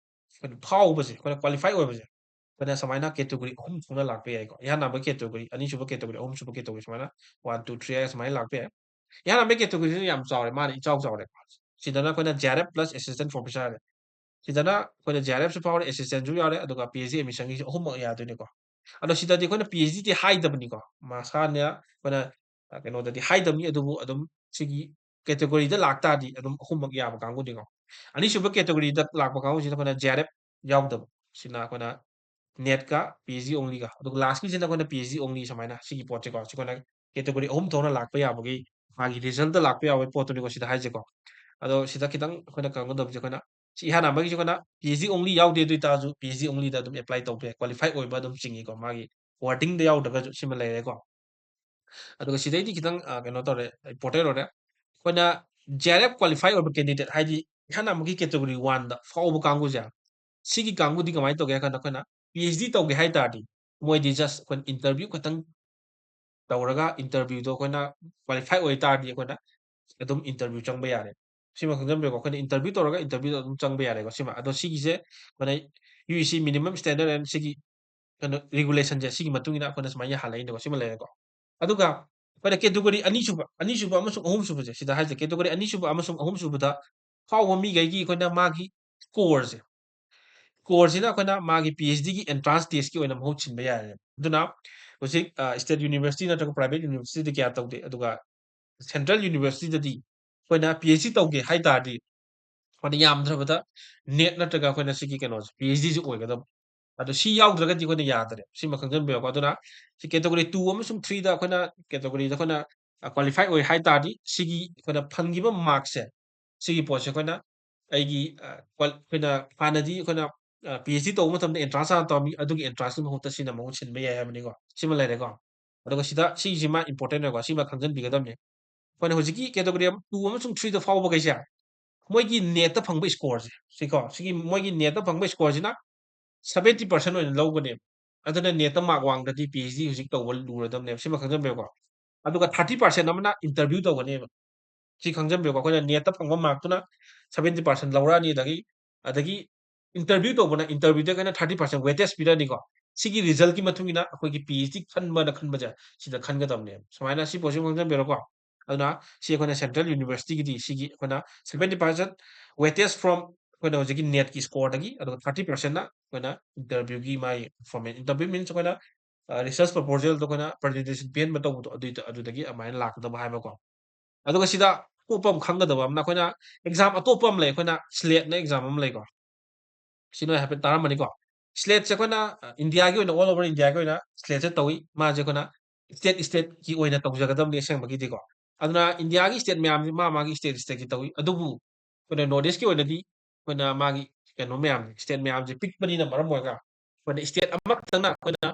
ꯑꯩꯈꯣꯏꯅ ꯐꯥꯎꯕꯁꯦ, ꯑꯩꯈꯣꯏꯅ ꯀ꯭ꯋꯥꯂꯤꯐꯥꯏ ꯑꯣꯏꯕꯁꯦ, ꯑꯩꯈꯣꯏꯅ ꯁꯨꯃꯥꯏꯅ ꯀꯦꯇꯦꯒꯣꯔꯤ ꯑꯍꯨꯝ ꯊꯣꯛꯅ ꯂꯥꯛꯄ ꯌꯥꯏꯀꯣ꯫ ꯑꯍꯥꯟꯕ ꯀꯦꯇꯦꯒꯣꯔꯤ, ꯑꯅꯤꯁꯨꯕ ꯀꯦꯇꯦꯒꯣꯔꯤ, ꯑꯍꯨꯝꯁꯨꯕ ꯀꯦꯇꯦꯒꯣꯔꯤ ꯁꯨꯃꯥꯏꯅ one, two, three ꯍꯥꯏꯅ ꯁꯨꯃꯥꯏꯅ ꯂꯥꯛꯄ ꯌꯥꯏ꯫ ꯑꯍꯥꯟꯕ ꯀꯦꯇꯦꯒꯣꯔꯤꯁꯤꯅ ꯌꯥꯝ ꯆꯥꯎꯔꯦ, ꯃꯥꯅ ꯏꯆꯥꯎ ꯆꯥꯎꯔꯦ꯫ ꯁꯤꯗꯅ ꯑꯩꯈꯣꯏꯅ G R F plus assistant professor ꯍꯥꯏꯔꯦ꯫ ꯁꯤꯗꯅ ꯑꯩꯈꯣꯏꯅ ꯖꯤ ꯑꯥꯔ ꯑꯦꯐꯁꯨ ꯐꯥꯎꯔꯦ, ꯑꯦꯁꯤꯁꯇꯦꯟꯁꯨ ꯌꯥꯎꯔꯦ, ꯑꯗꯨꯒ ꯄꯤ ꯑꯩꯆ ꯗꯤ ꯑꯦꯗꯃꯤꯁꯟꯒꯤꯁꯨ ꯑꯍꯨꯝꯃꯛ ꯌꯥꯗꯣꯏꯅꯤꯀꯣ꯫ ꯑꯗꯣ ꯁꯤꯗꯗꯤ ꯑꯩꯈꯣꯏꯅ ꯄꯤ ꯑꯩꯆ ꯗꯤꯗꯤ ꯍꯥꯏꯗꯕꯅꯤꯀꯣ, ꯃꯁꯥꯅ ꯑꯩꯈꯣꯏꯅ, ꯑ, ꯀꯩꯅꯣꯗꯗꯤ ꯍꯥꯏꯗꯕꯅꯤ, ꯑꯗꯨꯕꯨ ꯑꯗꯨꯝ ꯁꯤꯒꯤ ꯀꯦꯇꯦꯒꯣꯔꯤꯗ ꯂꯥꯛꯇꯥꯔꯗꯤ ꯑꯗꯨꯝ ꯑꯍꯨꯝꯃꯛ ꯌꯥꯕ ꯀꯥꯡꯕꯨꯅꯤꯀꯣ꯫ ꯑꯅꯤꯁꯨꯕ ꯀꯦꯇꯦꯒꯣꯔꯤꯗ ꯂꯥꯛꯄ ꯀꯥꯡꯕꯨꯁꯤꯅ ꯑꯩꯈꯣꯏꯅ ꯖꯤ ꯑꯥꯔ ꯑꯦꯐ ꯌꯥꯎꯗꯕ, ꯁꯤꯅ ꯑꯩꯈꯣꯏꯅ ꯅꯦꯠꯀ ꯄꯤ ꯑꯩꯆ ꯗꯤ ꯑꯣꯡꯂꯤꯒ, ꯑꯗꯨꯒ ꯂꯥꯁꯀꯤꯁꯤꯅ ꯑꯩꯈꯣꯏꯅ ꯄꯤ ꯑꯩꯆ ꯗꯤ ꯑꯣꯡꯂꯤ ꯁꯨꯃꯥꯏꯅ ꯁꯤꯒꯤ ꯄꯣꯠꯁꯦꯀꯣ꯫ ꯁꯤ ꯑꯩꯈꯣꯏꯅ ꯀꯦꯇꯦꯒꯣꯔꯤ ꯑꯍꯨꯝ ꯊꯣꯛꯅ ꯂꯥꯛꯄ ꯌꯥꯕꯒꯤ ꯃꯥꯒꯤ ꯔꯤꯖꯜꯇ ꯂꯥꯛꯄ ꯌꯥꯕꯒꯤ ꯄꯣꯠꯇꯨꯅꯤꯀꯣ ꯁꯤꯗ ꯍꯥꯏꯁꯦꯀꯣ꯫ ꯑꯗꯣ ꯁꯤꯗ ꯈꯤꯇꯪ ꯑꯩꯈꯣꯏꯅ ꯈꯪꯒꯗꯕꯁꯦ, ꯑꯩꯈꯣꯏꯅ ꯁꯤ ꯏꯍꯥꯟ ꯍꯥꯟꯕꯒꯤꯁꯦ ꯑꯩꯈꯣꯏꯅ ꯄꯤ ꯑꯩꯆ ꯗꯤ ꯑꯣꯡꯂꯤ ꯌꯥꯎꯗꯦ, ꯑꯗꯨ ꯑꯣꯏꯇꯥꯔꯁꯨ ꯄꯤ ꯑꯩꯆ ꯗꯤ ꯑꯣꯡꯂꯤꯗ ꯑꯗꯨꯝ ꯑꯦꯄ꯭ꯂꯥꯏ ꯇꯧꯕ ꯌꯥꯏ, ꯀ꯭ꯋꯥꯂꯤꯐꯥꯏ ꯑꯣꯏꯕ ꯑꯗꯨꯝ ꯆꯤꯡꯉꯤꯀꯣ, ꯃꯥꯒꯤ ꯋꯥꯔꯗꯤꯡꯗ ꯌꯥꯎꯗ꯭ꯔꯒꯁꯨ꯫ ꯁꯤꯃ ꯂꯩꯔꯦꯀꯣ꯫ ꯑꯗꯨꯒ ꯁꯤꯗꯩꯗꯤ ꯈꯤꯇꯪ, ꯑ, ꯀꯩꯅꯣ ꯇꯧꯔꯦ, ꯏꯝꯄꯣꯔꯇꯦꯟ ꯑꯣꯏꯔꯦ꯫ ꯑꯩꯈꯣꯏꯅ ꯖꯤ ꯑꯥꯔ ꯑꯦꯐ ꯀ꯭ꯋꯥꯂꯤꯐꯥꯏ ꯑꯣꯏꯕ ꯀꯦꯟꯗꯤꯗꯦꯠ, ꯍꯥꯏꯗꯤ ꯏꯍꯥꯟ ꯍꯥꯟꯕꯒꯤ ꯀꯦꯇꯦꯒꯣꯔꯤ ꯋꯥꯟꯗ ꯐꯥꯎꯕ ꯀꯥꯡꯕꯨꯁꯦ, ꯁꯤꯒꯤ ꯀꯥꯡꯕꯨꯗꯤ ꯀꯃꯥꯏꯅ ꯇꯧꯒꯦ ꯍꯥꯏ ꯀꯥꯟꯗ, ꯑꯩꯈꯣꯏꯅ ꯄꯤ ꯑꯩꯆ ꯗꯤ ꯇꯧꯒꯦ ꯍꯥꯏ ꯇꯥꯔꯗꯤ ꯃꯣꯏꯗꯤ ꯖꯁ ꯑꯩꯈꯣꯏꯅ ꯏꯟꯇꯔꯚ꯭ꯌꯨ ꯈꯛꯇꯪ ꯇꯧꯔꯒ, ꯏꯟꯇꯔꯚ꯭ꯌꯨꯗꯣ ꯑꯩꯈꯣꯏꯅ ꯀ꯭ꯋꯥꯂꯤꯐꯥꯏ ꯑꯣꯏ ꯇꯥꯔꯗꯤ ꯑꯩꯈꯣꯏꯅ ꯑꯗꯨꯝ ꯏꯟꯇꯔꯚ꯭ꯌꯨ ꯆꯪꯕ ꯌꯥꯔꯦ꯫ ꯁꯤꯃ ꯈꯪꯖꯟꯕꯤꯌꯨꯀꯣ, ꯑꯩꯈꯣꯏꯅ ꯏꯟꯇꯔꯚ꯭ꯌꯨ ꯇꯧꯔꯒ ꯏꯟꯇꯔꯚ꯭ꯌꯨꯗ ꯑꯗꯨꯝ ꯆꯪꯕ ꯌꯥꯔꯦꯀꯣ꯫ ꯁꯤꯃ, ꯑꯗꯣ ꯁꯤꯒꯤꯁꯦ ꯑꯩꯈꯣꯏꯅ ꯌꯨ ꯖꯤ ꯁꯤ ꯃꯤꯅꯤꯃꯝ ꯁ꯭ꯇꯦꯟꯗꯔꯗ ꯑꯦꯟ ꯁꯤꯒꯤ ꯀꯩꯅꯣ, ꯔꯤꯒꯨꯂꯦꯁꯟꯁꯦ ꯁꯤꯒꯤ ꯃꯇꯨꯡ ꯏꯟꯅ ꯑꯩꯈꯣꯏꯅ ꯁꯨꯃꯥꯏꯅ ꯌꯥꯍꯜꯂꯛꯏꯅꯦꯀꯣ꯫ ꯁꯤꯃ ꯂꯩꯔꯦꯀꯣ꯫ ꯑꯗꯨꯒ ꯑꯩꯈꯣꯏꯅ ꯀꯦꯇꯦꯒꯣꯔꯤ ꯑꯅꯤꯁꯨꯕ, ꯑꯅꯤꯁꯨꯕ ꯑꯃꯁꯨꯡ ꯑꯍꯨꯝꯁꯨꯕꯁꯦ, ꯁꯤꯗ ꯍꯥꯏꯁꯦ ꯀꯦꯇꯦꯒꯣꯔꯤ ꯑꯅꯤꯁꯨꯕ ꯑꯃꯁꯨꯡ ꯑꯍꯨꯝꯁꯨꯕꯗ ꯐꯥꯎꯕ ꯃꯤꯈꯩꯒꯤ ꯑꯩꯈꯣꯏꯅ ꯃꯥꯒꯤ ꯁ꯭ꯀꯣꯔꯁꯦ, ꯁ꯭ꯀꯣꯔꯁꯤꯅ ꯑꯩꯈꯣꯏꯅ ꯃꯥꯒꯤ ꯄꯤ ꯑꯩꯆ ꯗꯤꯒꯤ ꯑꯦꯟꯇ꯭ꯔꯥꯟꯁ ꯇꯦꯁꯀꯤ ꯑꯣꯏꯅ ꯃꯍꯨꯠ ꯁꯤꯟꯕ ꯌꯥꯔꯦ꯫ ꯑꯗꯨꯅ ꯍꯧꯖꯤꯛ, ꯑ, ꯁ꯭ꯇꯦꯠ ꯌꯨꯅꯤꯚꯔꯁꯤꯇꯤ ꯅꯠꯇ꯭ꯔꯒ ꯄ꯭ꯔꯥꯏꯚꯦꯠ ꯌꯨꯅꯤꯚꯔꯁꯤꯇꯤꯗ ꯀꯌꯥ ꯇꯧꯗꯦ, ꯑꯗꯨꯒ ꯁꯦꯟꯇ꯭ꯔꯦꯜ ꯌꯨꯅꯤꯚꯔꯁꯤꯇꯤꯗꯗꯤ ꯑꯩꯈꯣꯏꯅ ꯄꯤ ꯑꯩꯆ ꯗꯤ ꯇꯧꯒꯦ ꯍꯥꯏ ꯇꯥꯔꯗꯤ, ꯑꯩꯈꯣꯏꯅ ꯌꯥꯝꯗ꯭ꯔꯕꯗ ꯅꯦꯠ ꯅꯠꯇ꯭ꯔꯒ ꯑꯩꯈꯣꯏꯅ ꯁꯤꯒꯤ ꯀꯩꯅꯣꯁꯦ, ꯄꯤ ꯑꯩꯆ ꯗꯤꯁꯦ ꯑꯣꯏꯒꯗꯕ꯫ ꯑꯗꯣ ꯁꯤ ꯌꯥꯎꯗ꯭ꯔꯒꯗꯤ ꯑꯩꯈꯣꯏꯅ ꯌꯥꯗ꯭ꯔꯦ꯫ ꯁꯤꯃ ꯈꯪꯖꯟꯕꯤꯌꯨꯀꯣ꯫ ꯑꯗꯨꯅ ꯁꯤ ꯀꯦꯇꯦꯒꯣꯔꯤ ꯇꯨ ꯑꯃꯁꯨꯡ ꯊ꯭ꯔꯤꯗ ꯑꯩꯈꯣꯏꯅ ꯀꯦꯇꯦꯒꯣꯔꯤꯗ ꯑꯩꯈꯣꯏꯅ, ꯑ, ꯀ꯭ꯋꯥꯂꯤꯐꯥꯏ ꯑꯣꯏ ꯍꯥꯏ ꯇꯥꯔꯗꯤ, ꯁꯤꯒꯤ ꯑꯩꯈꯣꯏꯅ ꯐꯪꯈꯤꯕ ꯃꯥꯔꯛꯁꯦ, ꯁꯤꯒꯤ ꯄꯣꯠꯁꯦ ꯑꯩꯈꯣꯏꯅ ꯑꯩꯒꯤ, ꯑ, ꯀ꯭ꯋꯥ-, ꯑꯩꯈꯣꯏꯅ ꯍꯥꯟꯅꯗꯤ ꯑꯩꯈꯣꯏꯅ, ꯑ, ꯄꯤ ꯑꯩꯆ ꯗꯤ ꯇꯧꯕ ꯃꯇꯝꯗ ꯑꯦꯟꯇ꯭ꯔꯥꯟꯁ ꯍꯥꯟꯅ ꯇꯧꯔꯝꯃꯤ, ꯑꯗꯨꯒꯤ ꯑꯦꯟꯇ꯭ꯔꯥꯟꯁꯀꯤ ꯃꯍꯨꯠꯇ ꯁꯤꯅ ꯃꯍꯨꯠ ꯁꯤꯟꯕ ꯌꯥꯏ ꯍꯥꯏꯕꯅꯤꯀꯣ꯫ ꯁꯤꯃ ꯂꯩꯔꯦꯀꯣ꯫ ꯑꯗꯨꯒ ꯁꯤꯗ ꯁꯤꯁꯤꯃ ꯏꯝꯄꯣꯔꯇꯦꯟ ꯑꯣꯏꯀꯣ, ꯁꯤꯃ ꯈꯪꯖꯟꯕꯤꯒꯗꯕꯅꯤ꯫ ꯑꯩꯈꯣꯏꯅ ꯍꯧꯖꯤꯛꯀꯤ ꯀꯦꯇꯦꯒꯣꯔꯤ ꯇꯨ ꯑꯃꯁꯨꯡ ꯊ꯭ꯔꯤꯗ ꯐꯥꯎꯕꯈꯩꯁꯦ, ꯃꯣꯏꯒꯤ ꯅꯦꯠꯇ ꯐꯪꯕ ꯁ꯭ꯀꯣꯔꯁꯦ, ꯁꯤꯀꯣ, ꯁꯤꯒꯤ ꯃꯣꯏꯒꯤ ꯅꯦꯠꯇ ꯐꯪꯕ ꯁ꯭ꯀꯣꯔꯁꯤꯅ ꯁꯕꯦꯟꯇꯤ ꯄꯥꯔꯁꯦꯟ ꯑꯣꯏꯅ ꯂꯧꯒꯅꯦꯕ꯫ ꯑꯗꯨꯅ ꯅꯦꯠꯇ ꯃꯥꯔꯛ ꯋꯥꯡꯗ꯭ꯔꯗꯤ ꯄꯤ ꯑꯩꯆ ꯗꯤ ꯍꯧꯖꯤꯛ ꯇꯧꯕ ꯂꯨꯔꯗꯕꯅꯦꯕ꯫ ꯁꯤꯃ ꯈꯪꯖꯟꯕꯤꯌꯨꯀꯣ꯫ ꯑꯗꯨꯒ ꯊꯥꯔꯇꯤ ꯄꯥꯔꯁꯦꯟ ꯑꯃꯅ ꯏꯟꯇꯔꯚ꯭ꯌꯨ ꯇꯧꯒꯅꯦꯕ꯫ ꯁꯤ ꯈꯪꯖꯟꯕꯤꯌꯨꯀꯣ꯫ ꯑꯩꯈꯣꯏꯅ ꯅꯦꯠꯇ ꯐꯪꯕ ꯃꯥꯔꯛꯇꯨꯅ ꯁꯕꯦꯟꯇꯤ ꯄꯥꯔꯁꯦꯟ ꯂꯧꯔꯛꯑꯅꯤ, ꯑꯗꯒꯤ, ꯑꯗꯒꯤ ꯏꯟꯇꯔꯚ꯭ꯌꯨ ꯇꯧꯕꯅ ꯏꯟꯇꯔꯚ꯭ꯌꯨꯗ ꯑꯩꯈꯣꯏꯅ ꯊꯥꯔꯇꯤ ꯄꯥꯔꯁꯦꯟ ꯋꯦꯇꯦꯖ ꯄꯤꯔꯛꯑꯅꯤꯀꯣ꯫ ꯁꯤꯒꯤ ꯔꯤꯖꯜꯠꯀꯤ ꯃꯇꯨꯡ ꯏꯟꯅ ꯑꯩꯈꯣꯏꯒꯤ ꯄꯤ ꯑꯩꯆ ꯗꯤ ꯈꯟꯕꯅ ꯈꯟꯕꯁꯦ ꯁꯤꯗ ꯈꯟꯒꯗꯕꯅꯦꯕ꯫ ꯁꯨꯃꯥꯏꯅ ꯁꯤ ꯄꯣꯠꯁꯤ ꯈꯪꯖꯟꯕꯤꯔꯣꯀꯣ꯫ ꯑꯗꯨꯅ ꯁꯤ ꯑꯩꯈꯣꯏꯅ ꯁꯦꯟꯇ꯭ꯔꯦꯜ ꯌꯨꯅꯤꯚꯔꯁꯤꯇꯤꯒꯤꯗꯤ ꯁꯤꯒꯤ ꯑꯩꯈꯣꯏꯅ ꯁꯕꯦꯟꯇꯤ ꯄꯥꯔꯁꯦꯟ ꯋꯦꯇꯦꯖ ꯐ꯭ꯔꯣꯝ ꯑꯩꯈꯣꯏꯅ ꯍꯧꯖꯤꯛꯀꯤ ꯅꯦꯠꯀꯤ ꯁ꯭ꯀꯣꯔꯗꯒꯤ, ꯑꯗꯨꯒ ꯊꯥꯔꯇꯤ ꯄꯥꯔꯁꯦꯟꯅ ꯑꯩꯈꯣꯏꯅ ꯏꯟꯇꯔꯚ꯭ꯌꯨꯒꯤ ꯃꯥꯒꯤ ꯄꯔꯐꯣꯔꯃꯦꯟꯁ꯫ ꯏꯟꯇꯔꯚ꯭ꯌꯨ ꯃꯤꯟꯁ ꯑꯩꯈꯣꯏꯅ, ꯑ, ꯔꯤꯁꯔꯁ ꯄ꯭ꯔꯣꯄꯣꯖꯦꯜꯗꯣ ꯑꯩꯈꯣꯏꯅ ꯄ꯭ꯔꯖꯦꯟꯇꯦꯁꯟ ꯄꯤꯍꯟꯕ ꯇꯧꯕꯗꯣ, ꯑꯗꯨꯏꯗ-, ꯑꯗꯨꯗꯒꯤ ꯑꯗꯨꯃꯥꯏꯅ ꯂꯥꯛꯀꯗꯕ ꯍꯥꯏꯕꯀꯣ꯫ ꯑꯗꯨꯒ ꯁꯤꯗ ꯑꯇꯣꯞꯄ ꯑꯃ ꯈꯪꯒꯗꯕ ꯑꯃꯅ, ꯑꯩꯈꯣꯏꯅ ꯑꯦꯛꯖꯥꯝ ꯑꯇꯣꯞꯄ ꯑꯃ ꯂꯩ, ꯑꯩꯈꯣꯏꯅ ꯁ꯭ꯂꯦꯠꯅ ꯑꯦꯛꯖꯥꯝ ꯑꯃ ꯂꯩꯀꯣ꯫ ꯁꯤ ꯅꯣꯏ ꯍꯥꯏꯐꯦꯠ ꯇꯥꯔꯝꯃꯅꯤꯀꯣ꯫ ꯁ꯭ꯂꯦꯠꯁꯦ ꯑꯩꯈꯣꯏꯅ, ꯑ, ꯏꯟꯗꯤꯌꯥꯒꯤ ꯑꯣꯏꯅ, all over ꯏꯟꯗꯤꯌꯥꯒꯤ ꯑꯣꯏꯅ ꯁ꯭ꯂꯦꯠꯁꯦ ꯇꯧꯏ꯫ ꯃꯥꯁꯦ ꯑꯩꯈꯣꯏꯅ ꯁ꯭ꯇꯦꯠ ꯁ꯭ꯇꯦꯠꯀꯤ ꯑꯣꯏꯅ ꯇꯧꯖꯒꯗꯕꯅꯤ ꯑꯁꯦꯡꯕꯒꯤꯗꯤꯀꯣ꯫ ꯑꯗꯨꯅ ꯏꯟꯗꯤꯌꯥꯒꯤ ꯁ꯭ꯇꯦꯠ ꯃꯌꯥꯝꯁꯤ ꯃꯥ ꯃꯥꯒꯤ ꯁ꯭ꯇꯦꯠ ꯁ꯭ꯇꯦꯠꯀꯤ ꯇꯧꯏ꯫ ꯑꯗꯨꯕꯨ ꯑꯩꯈꯣꯏꯅ ꯅꯣꯔꯠ ꯏꯁꯀꯤ ꯑꯣꯏꯅꯗꯤ ꯑꯩꯈꯣꯏꯅ ꯃꯥꯒꯤ ꯀꯩꯅꯣ ꯃꯌꯥꯝꯁꯦ, ꯁ꯭ꯇꯦꯠ ꯃꯌꯥꯝꯁꯦ ꯄꯤꯛꯄꯅꯤꯅ ꯃꯔꯝ ꯑꯣꯏꯔꯒ ꯑꯩꯈꯣꯏꯅ ꯁ꯭ꯇꯦꯠ ꯑꯃꯈꯛꯇꯪꯅ ꯑꯩꯈꯣꯏꯅ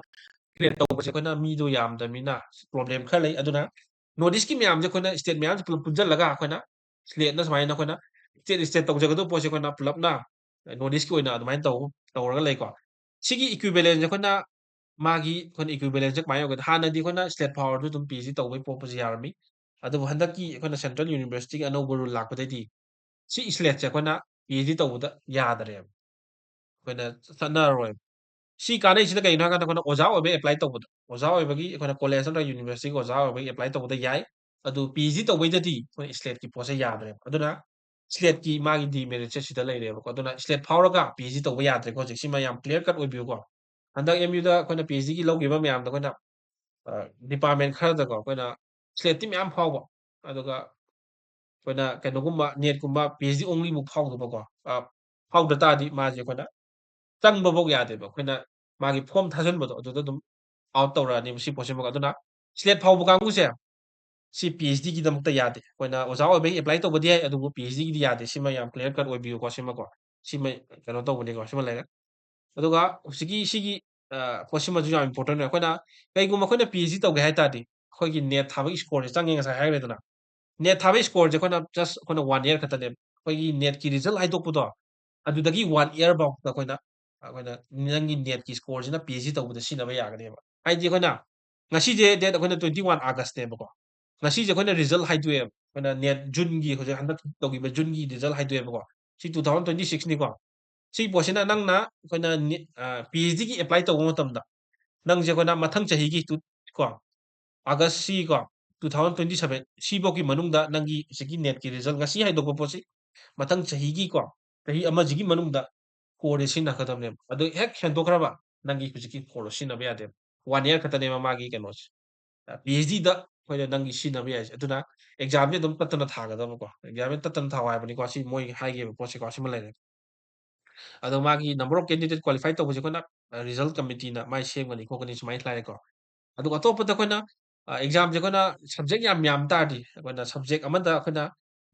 ꯁ꯭ꯂꯦꯠ ꯇꯧꯕꯁꯦ ꯑꯩꯈꯣꯏꯅ ꯃꯤꯗꯣ ꯌꯥꯝꯗꯕꯅꯤꯅ ꯄ꯭ꯔꯣꯕ꯭ꯂꯦꯝ ꯈꯔ ꯂꯩ꯫ ꯑꯗꯨꯅ ꯅꯣꯔꯠ ꯏꯁꯀꯤ ꯃꯌꯥꯝꯁꯦ ꯑꯩꯈꯣꯏꯅ ꯁ꯭ꯇꯦꯠ ꯃꯌꯥꯝꯁꯦ ꯄꯨꯂꯞ ꯄꯨꯟꯁꯤꯜꯂꯒ ꯑꯩꯈꯣꯏꯅ ꯁ꯭ꯂꯦꯠꯅ ꯁꯨꯃꯥꯏꯅ ꯑꯩꯈꯣꯏꯅ ꯁ꯭ꯇꯦꯠ ꯁ꯭ꯇꯦꯠ ꯇꯧꯖꯒꯗꯧꯕ ꯄꯣꯠꯁꯦ ꯑꯩꯈꯣꯏꯅ ꯄꯨꯂꯞꯅ ꯅꯣꯔꯠ ꯏꯁꯀꯤ ꯑꯣꯏꯅ ꯑꯗꯨꯃꯥꯏꯅ ꯇꯧ-, ꯇꯧꯔꯒ ꯂꯩꯀꯣ꯫ ꯁꯤꯒꯤ ꯏꯀ꯭ꯋꯤꯚꯦꯂꯦꯟꯁꯦ ꯑꯩꯈꯣꯏꯅ ꯃꯥꯒꯤ ꯑꯩꯈꯣꯏꯅ ꯏꯀ꯭ꯋꯤꯚꯦꯂꯦꯟꯁꯦ ꯀꯃꯥꯏꯅ ꯌꯧꯒꯦꯗ? ꯍꯥꯟꯅꯗꯤ ꯑꯩꯈꯣꯏꯅ ꯁ꯭ꯂꯦꯠ ꯐꯥꯎꯔꯁꯨ ꯑꯗꯨꯝ ꯄꯤ ꯑꯩꯆ ꯗꯤ ꯇꯧꯕꯒꯤ ꯄꯣꯠꯄꯨꯁꯦ ꯌꯥꯔꯝꯃꯤ꯫ ꯑꯗꯨꯕꯨ ꯍꯟꯗꯛꯀꯤ ꯑꯩꯈꯣꯏꯅ ꯁꯦꯟꯇ꯭ꯔꯦꯜ ꯌꯨꯅꯤꯚꯔꯁꯤꯇꯤꯒꯤ ꯑꯅꯧꯕ ꯔꯨꯜ ꯂꯥꯛꯄꯗꯩꯗꯤ ꯁꯤ ꯁ꯭ꯂꯦꯠꯁꯦ ꯑꯩꯈꯣꯏꯅ ꯄꯤ ꯑꯩꯆ ꯗꯤ ꯇꯧꯕꯗ ꯌꯥꯗꯔꯦꯕ꯫ ꯑꯩꯈꯣꯏꯅ ꯆꯠꯅꯔꯔꯣꯏꯕ꯫ ꯁꯤ ꯀꯥꯟꯅꯩꯁꯤꯅ ꯀꯩꯒꯤꯅꯣ ꯍꯥꯏ ꯀꯥꯟꯗ ꯑꯩꯈꯣꯏꯅ ꯑꯣꯖꯥ ꯑꯣꯏꯕꯒꯤ ꯑꯦꯄ꯭ꯂꯥꯏ ꯇꯧꯕꯗ, ꯑꯣꯖꯥ ꯑꯣꯏꯕꯒꯤ ꯑꯩꯈꯣꯏꯅ ꯀꯣꯂꯦꯖ ꯅꯠꯇ꯭ꯔꯒ ꯌꯨꯅꯤꯚꯔꯁꯤꯇꯤꯒꯤ ꯑꯣꯖꯥ ꯑꯣꯏꯕꯒꯤ ꯑꯦꯄ꯭ꯂꯥꯏ ꯇꯧꯕꯗ ꯌꯥꯏ꯫ ꯑꯗꯨ ꯄꯤ ꯑꯩꯆ ꯗꯤ ꯇꯧꯕꯩꯗꯗꯤ ꯑꯩꯈꯣꯏ ꯁ꯭ꯂꯦꯠꯀꯤ ꯄꯣꯠꯁꯦ ꯌꯥꯗ꯭ꯔꯦꯕ꯫ ꯑꯗꯨꯅ ꯁ꯭ꯂꯦꯠꯀꯤ ꯃꯥꯒꯤ ꯗꯤꯃꯦꯔꯤꯠꯁꯦ ꯁꯤꯗ ꯂꯩꯔꯦꯕꯀꯣ꯫ ꯑꯗꯨꯅ ꯁ꯭ꯂꯦꯠ ꯐꯥꯎꯔꯒ ꯄꯤ ꯑꯩꯆ ꯗꯤ ꯇꯧꯕ ꯌꯥꯗ꯭ꯔꯦꯀꯣ꯫ ꯍꯧꯖꯤꯛ ꯁꯤꯃ ꯌꯥꯝ ꯀ꯭ꯂꯤꯌꯥꯔ ꯀꯠ ꯑꯣꯏꯕꯤꯌꯨꯀꯣ꯫ ꯍꯟꯗꯛ ꯑꯦꯝ ꯌꯨꯗ ꯑꯩꯈꯣꯏꯅ ꯄꯤ ꯑꯩꯆ ꯗꯤꯒꯤ ꯂꯧꯈꯤꯕ ꯃꯌꯥꯝꯗꯣ ꯑꯩꯈꯣꯏꯅ, ꯑ, ꯗꯤꯄꯥꯔꯠꯃꯦꯟ ꯈꯔꯗꯀꯣ ꯑꯩꯈꯣꯏꯅ ꯁ꯭ꯂꯦꯠꯇꯤ ꯃꯌꯥꯝ ꯐꯥꯎꯕ, ꯑꯗꯨꯒ ꯑꯩꯈꯣꯏꯅ ꯀꯩꯅꯣꯒꯨꯝꯕ ꯅꯦꯠꯀꯨꯝꯕ ꯄꯤ ꯑꯩꯆ ꯗꯤ ꯑꯣꯡꯂꯤꯕꯨ ꯐꯥꯎꯗꯕꯀꯣ, ꯑ, ꯐꯥꯎꯗ ꯇꯥꯔꯗꯤ ꯃꯥꯁꯦ ꯑꯩꯈꯣꯏꯅ ꯆꯪꯕꯐꯧ ꯌꯥꯗꯦꯕ꯫ ꯑꯩꯈꯣꯏꯅ ꯃꯥꯒꯤ ꯐꯣꯔꯝ ꯊꯥꯖꯤꯟꯕꯗꯣ ꯑꯗꯨꯗ ꯑꯗꯨꯝ ꯑꯥꯎꯠ ꯇꯧꯔꯛꯑꯅꯦꯕ ꯁꯤ ꯄꯣꯠꯁꯤꯃꯒ꯫ ꯑꯗꯨꯅ ꯁ꯭ꯂꯦꯠ ꯐꯥꯎꯕ ꯀꯥꯡꯕꯨꯁꯦ ꯁꯤ ꯄꯤ ꯑꯩꯆ ꯗꯤꯒꯤꯗꯃꯛꯇ ꯌꯥꯗꯦ꯫ ꯑꯩꯈꯣꯏꯅ ꯑꯣꯖꯥ ꯑꯣꯏꯕꯒꯤ ꯑꯦꯄ꯭ꯂꯥꯏ ꯇꯧꯕꯗꯤ ꯌꯥꯏ, ꯑꯗꯨꯕꯨ ꯄꯤ ꯑꯩꯆ ꯗꯤꯒꯤꯗꯤ ꯌꯥꯗꯦ꯫ ꯁꯤꯃ ꯌꯥꯝ ꯀ꯭ꯂꯤꯌꯥꯔ ꯀꯠ ꯑꯣꯏꯕꯤꯌꯨꯀꯣ꯫ ꯁꯤꯃꯀꯣ, ꯁꯤꯃ ꯀꯩꯅꯣ ꯇꯧꯕꯅꯤꯀꯣ꯫ ꯁꯤꯃ ꯂꯩꯔꯦ꯫ ꯑꯗꯨꯒ ꯍꯧꯖꯤꯛꯀꯤ ꯁꯤꯒꯤ, ꯑ, ꯄꯣꯠꯁꯤꯃꯁꯨ ꯌꯥꯝ ꯏꯝꯄꯣꯔꯇꯦꯟ ꯑꯣꯏ꯫ ꯑꯩꯈꯣꯏꯅ ꯀꯩꯒꯨꯝꯕ ꯑꯩꯈꯣꯏꯅ ꯄꯤ ꯑꯩꯆ ꯗꯤ ꯇꯧꯒꯦ ꯍꯥꯏ ꯇꯥꯔꯗꯤ ꯑꯩꯈꯣꯏꯒꯤ ꯅꯦꯠ ꯊꯥꯕꯒꯤ ꯁ꯭ꯀꯣꯔꯁꯦ ꯆꯪꯉꯦ ꯉꯁꯥꯏ ꯍꯥꯏꯈ꯭ꯔꯦꯗꯅ꯫ ꯅꯦꯠ ꯊꯥꯕꯒꯤ ꯁ꯭ꯀꯣꯔꯁꯦ ꯑꯩꯈꯣꯏꯅ ꯖꯁ ꯑꯩꯈꯣꯏꯅ ꯋꯥꯟ ꯏꯌꯔ ꯈꯛꯇꯅꯦꯕ꯫ ꯑꯩꯈꯣꯏꯒꯤ ꯅꯦꯠꯀꯤ ꯔꯤꯖꯜ ꯍꯥꯏꯗꯣꯛꯄꯗꯣ ꯑꯗꯨꯗꯒꯤ ꯋꯥꯟ ꯏꯌꯔ ꯐꯥꯎꯗ ꯑꯩꯈꯣꯏꯅ ꯑꯩꯈꯣꯏꯅ ꯅꯪꯒꯤ NEETꯀꯤ scoreꯁꯤꯅ PhD ꯇꯧꯕꯗ ꯁꯤꯖꯤꯟꯅꯕ ꯌꯥꯒꯅꯦꯕ꯫ ꯍꯥꯏꯗꯤ ꯑꯩꯈꯣꯏꯅ ꯉꯁꯤꯁꯦ date ꯑꯩꯈꯣꯏꯅ twenty one Augustꯅꯦꯕꯀꯣ꯫ ꯉꯁꯤꯁꯦ ꯑꯩꯈꯣꯏꯅ result ꯍꯥꯏꯗꯣꯛꯑꯦꯕ꯫ ꯑꯩꯈꯣꯏꯅ NEET Juneꯒꯤ ꯍꯧꯖꯤꯛ ꯍꯟꯗꯛ ꯇꯧꯈꯤꯕ Juneꯒꯤ result ꯍꯥꯏꯗꯣꯛꯑꯦꯕꯀꯣ꯫ ꯁꯤ two thousand twenty sixꯅꯤꯀꯣ꯫ ꯁꯤ ꯄꯣꯠꯁꯤꯅ ꯅꯪꯅ ꯑꯩꯈꯣꯏꯅ ꯅꯤ-, ꯑ, PhDꯒꯤ apply ꯇꯧꯕ ꯃꯇꯝꯗ ꯅꯪꯁꯦ ꯑꯩꯈꯣꯏꯅ ꯃꯊꯪ ꯆꯍꯤꯒꯤ ꯇꯨ-, ꯀꯣ, Augustꯁꯤ ꯀꯣ, two thousand twenty seven ꯁꯤꯐꯥꯎꯒꯤ ꯃꯅꯨꯡꯗ ꯅꯪꯒꯤ ꯍꯧꯖꯤꯛꯀꯤ NEETꯀꯤ result ꯉꯁꯤ ꯍꯥꯏꯗꯣꯛꯄ ꯄꯣꯠꯁꯤ ꯃꯊꯪ ꯆꯍꯤꯒꯤ ꯀꯣ, ꯆꯍꯤ ꯑꯃꯁꯤꯒꯤ ꯃꯅꯨꯡꯗ scoreꯁꯦ ꯁꯤꯖꯤꯟꯅꯒꯗꯕꯅꯦꯕ꯫ ꯑꯗꯨ ꯍꯦꯛ ꯍꯦꯟꯗꯣꯛꯈ꯭ꯔꯕ ꯅꯪꯒꯤ ꯍꯧꯖꯤꯛꯀꯤ scoreꯗꯣ ꯁꯤꯖꯤꯟꯅꯕ ꯌꯥꯗꯦꯕ꯫ One year ꯈꯛꯇꯅꯦꯕ ꯃꯥꯒꯤ ꯀꯩꯅꯣꯁꯦ꯫ ꯑ, PhDꯗ ꯑꯩꯈꯣꯏꯅ ꯅꯪꯒꯤ ꯁꯤꯖꯤꯟꯅꯕ ꯌꯥꯏꯁꯦ꯫ ꯑꯗꯨꯅ examꯁꯦ ꯑꯗꯨꯝ ꯇꯠꯇꯅ ꯊꯥꯒꯗꯕꯀꯣ꯫ Examꯁꯦ ꯇꯠꯇꯅ ꯊꯥꯎ ꯍꯥꯏꯕꯅꯤꯀꯣ꯫ ꯁꯤ ꯃꯣꯏ ꯍꯥꯏꯈꯤꯕ ꯄꯣꯠꯁꯦꯀꯣ꯫ ꯁꯤꯃ ꯂꯩꯔꯦ꯫ ꯑꯗꯣ ꯃꯥꯒꯤ number of candidate qualify ꯇꯧꯕꯁꯦ ꯑꯩꯈꯣꯏꯅ, ꯑ, result committeeꯅ ꯃꯥꯏ ꯁꯦꯝꯒꯅꯤ ꯈꯣꯠꯀꯅꯤ ꯁꯨꯃꯥꯏꯅ ꯍꯥꯏꯔꯦꯀꯣ꯫ ꯑꯗꯨꯒ ꯑꯇꯣꯞꯄꯗ ꯑꯩꯈꯣꯏꯅ, ꯑ, examꯁꯦ ꯑꯩꯈꯣꯏꯅ subject ꯌꯥꯝ ꯌꯥꯝ ꯇꯥꯔꯗꯤ, ꯑꯩꯈꯣꯏꯅ subject ꯑꯃꯗ ꯑꯩꯈꯣꯏꯅ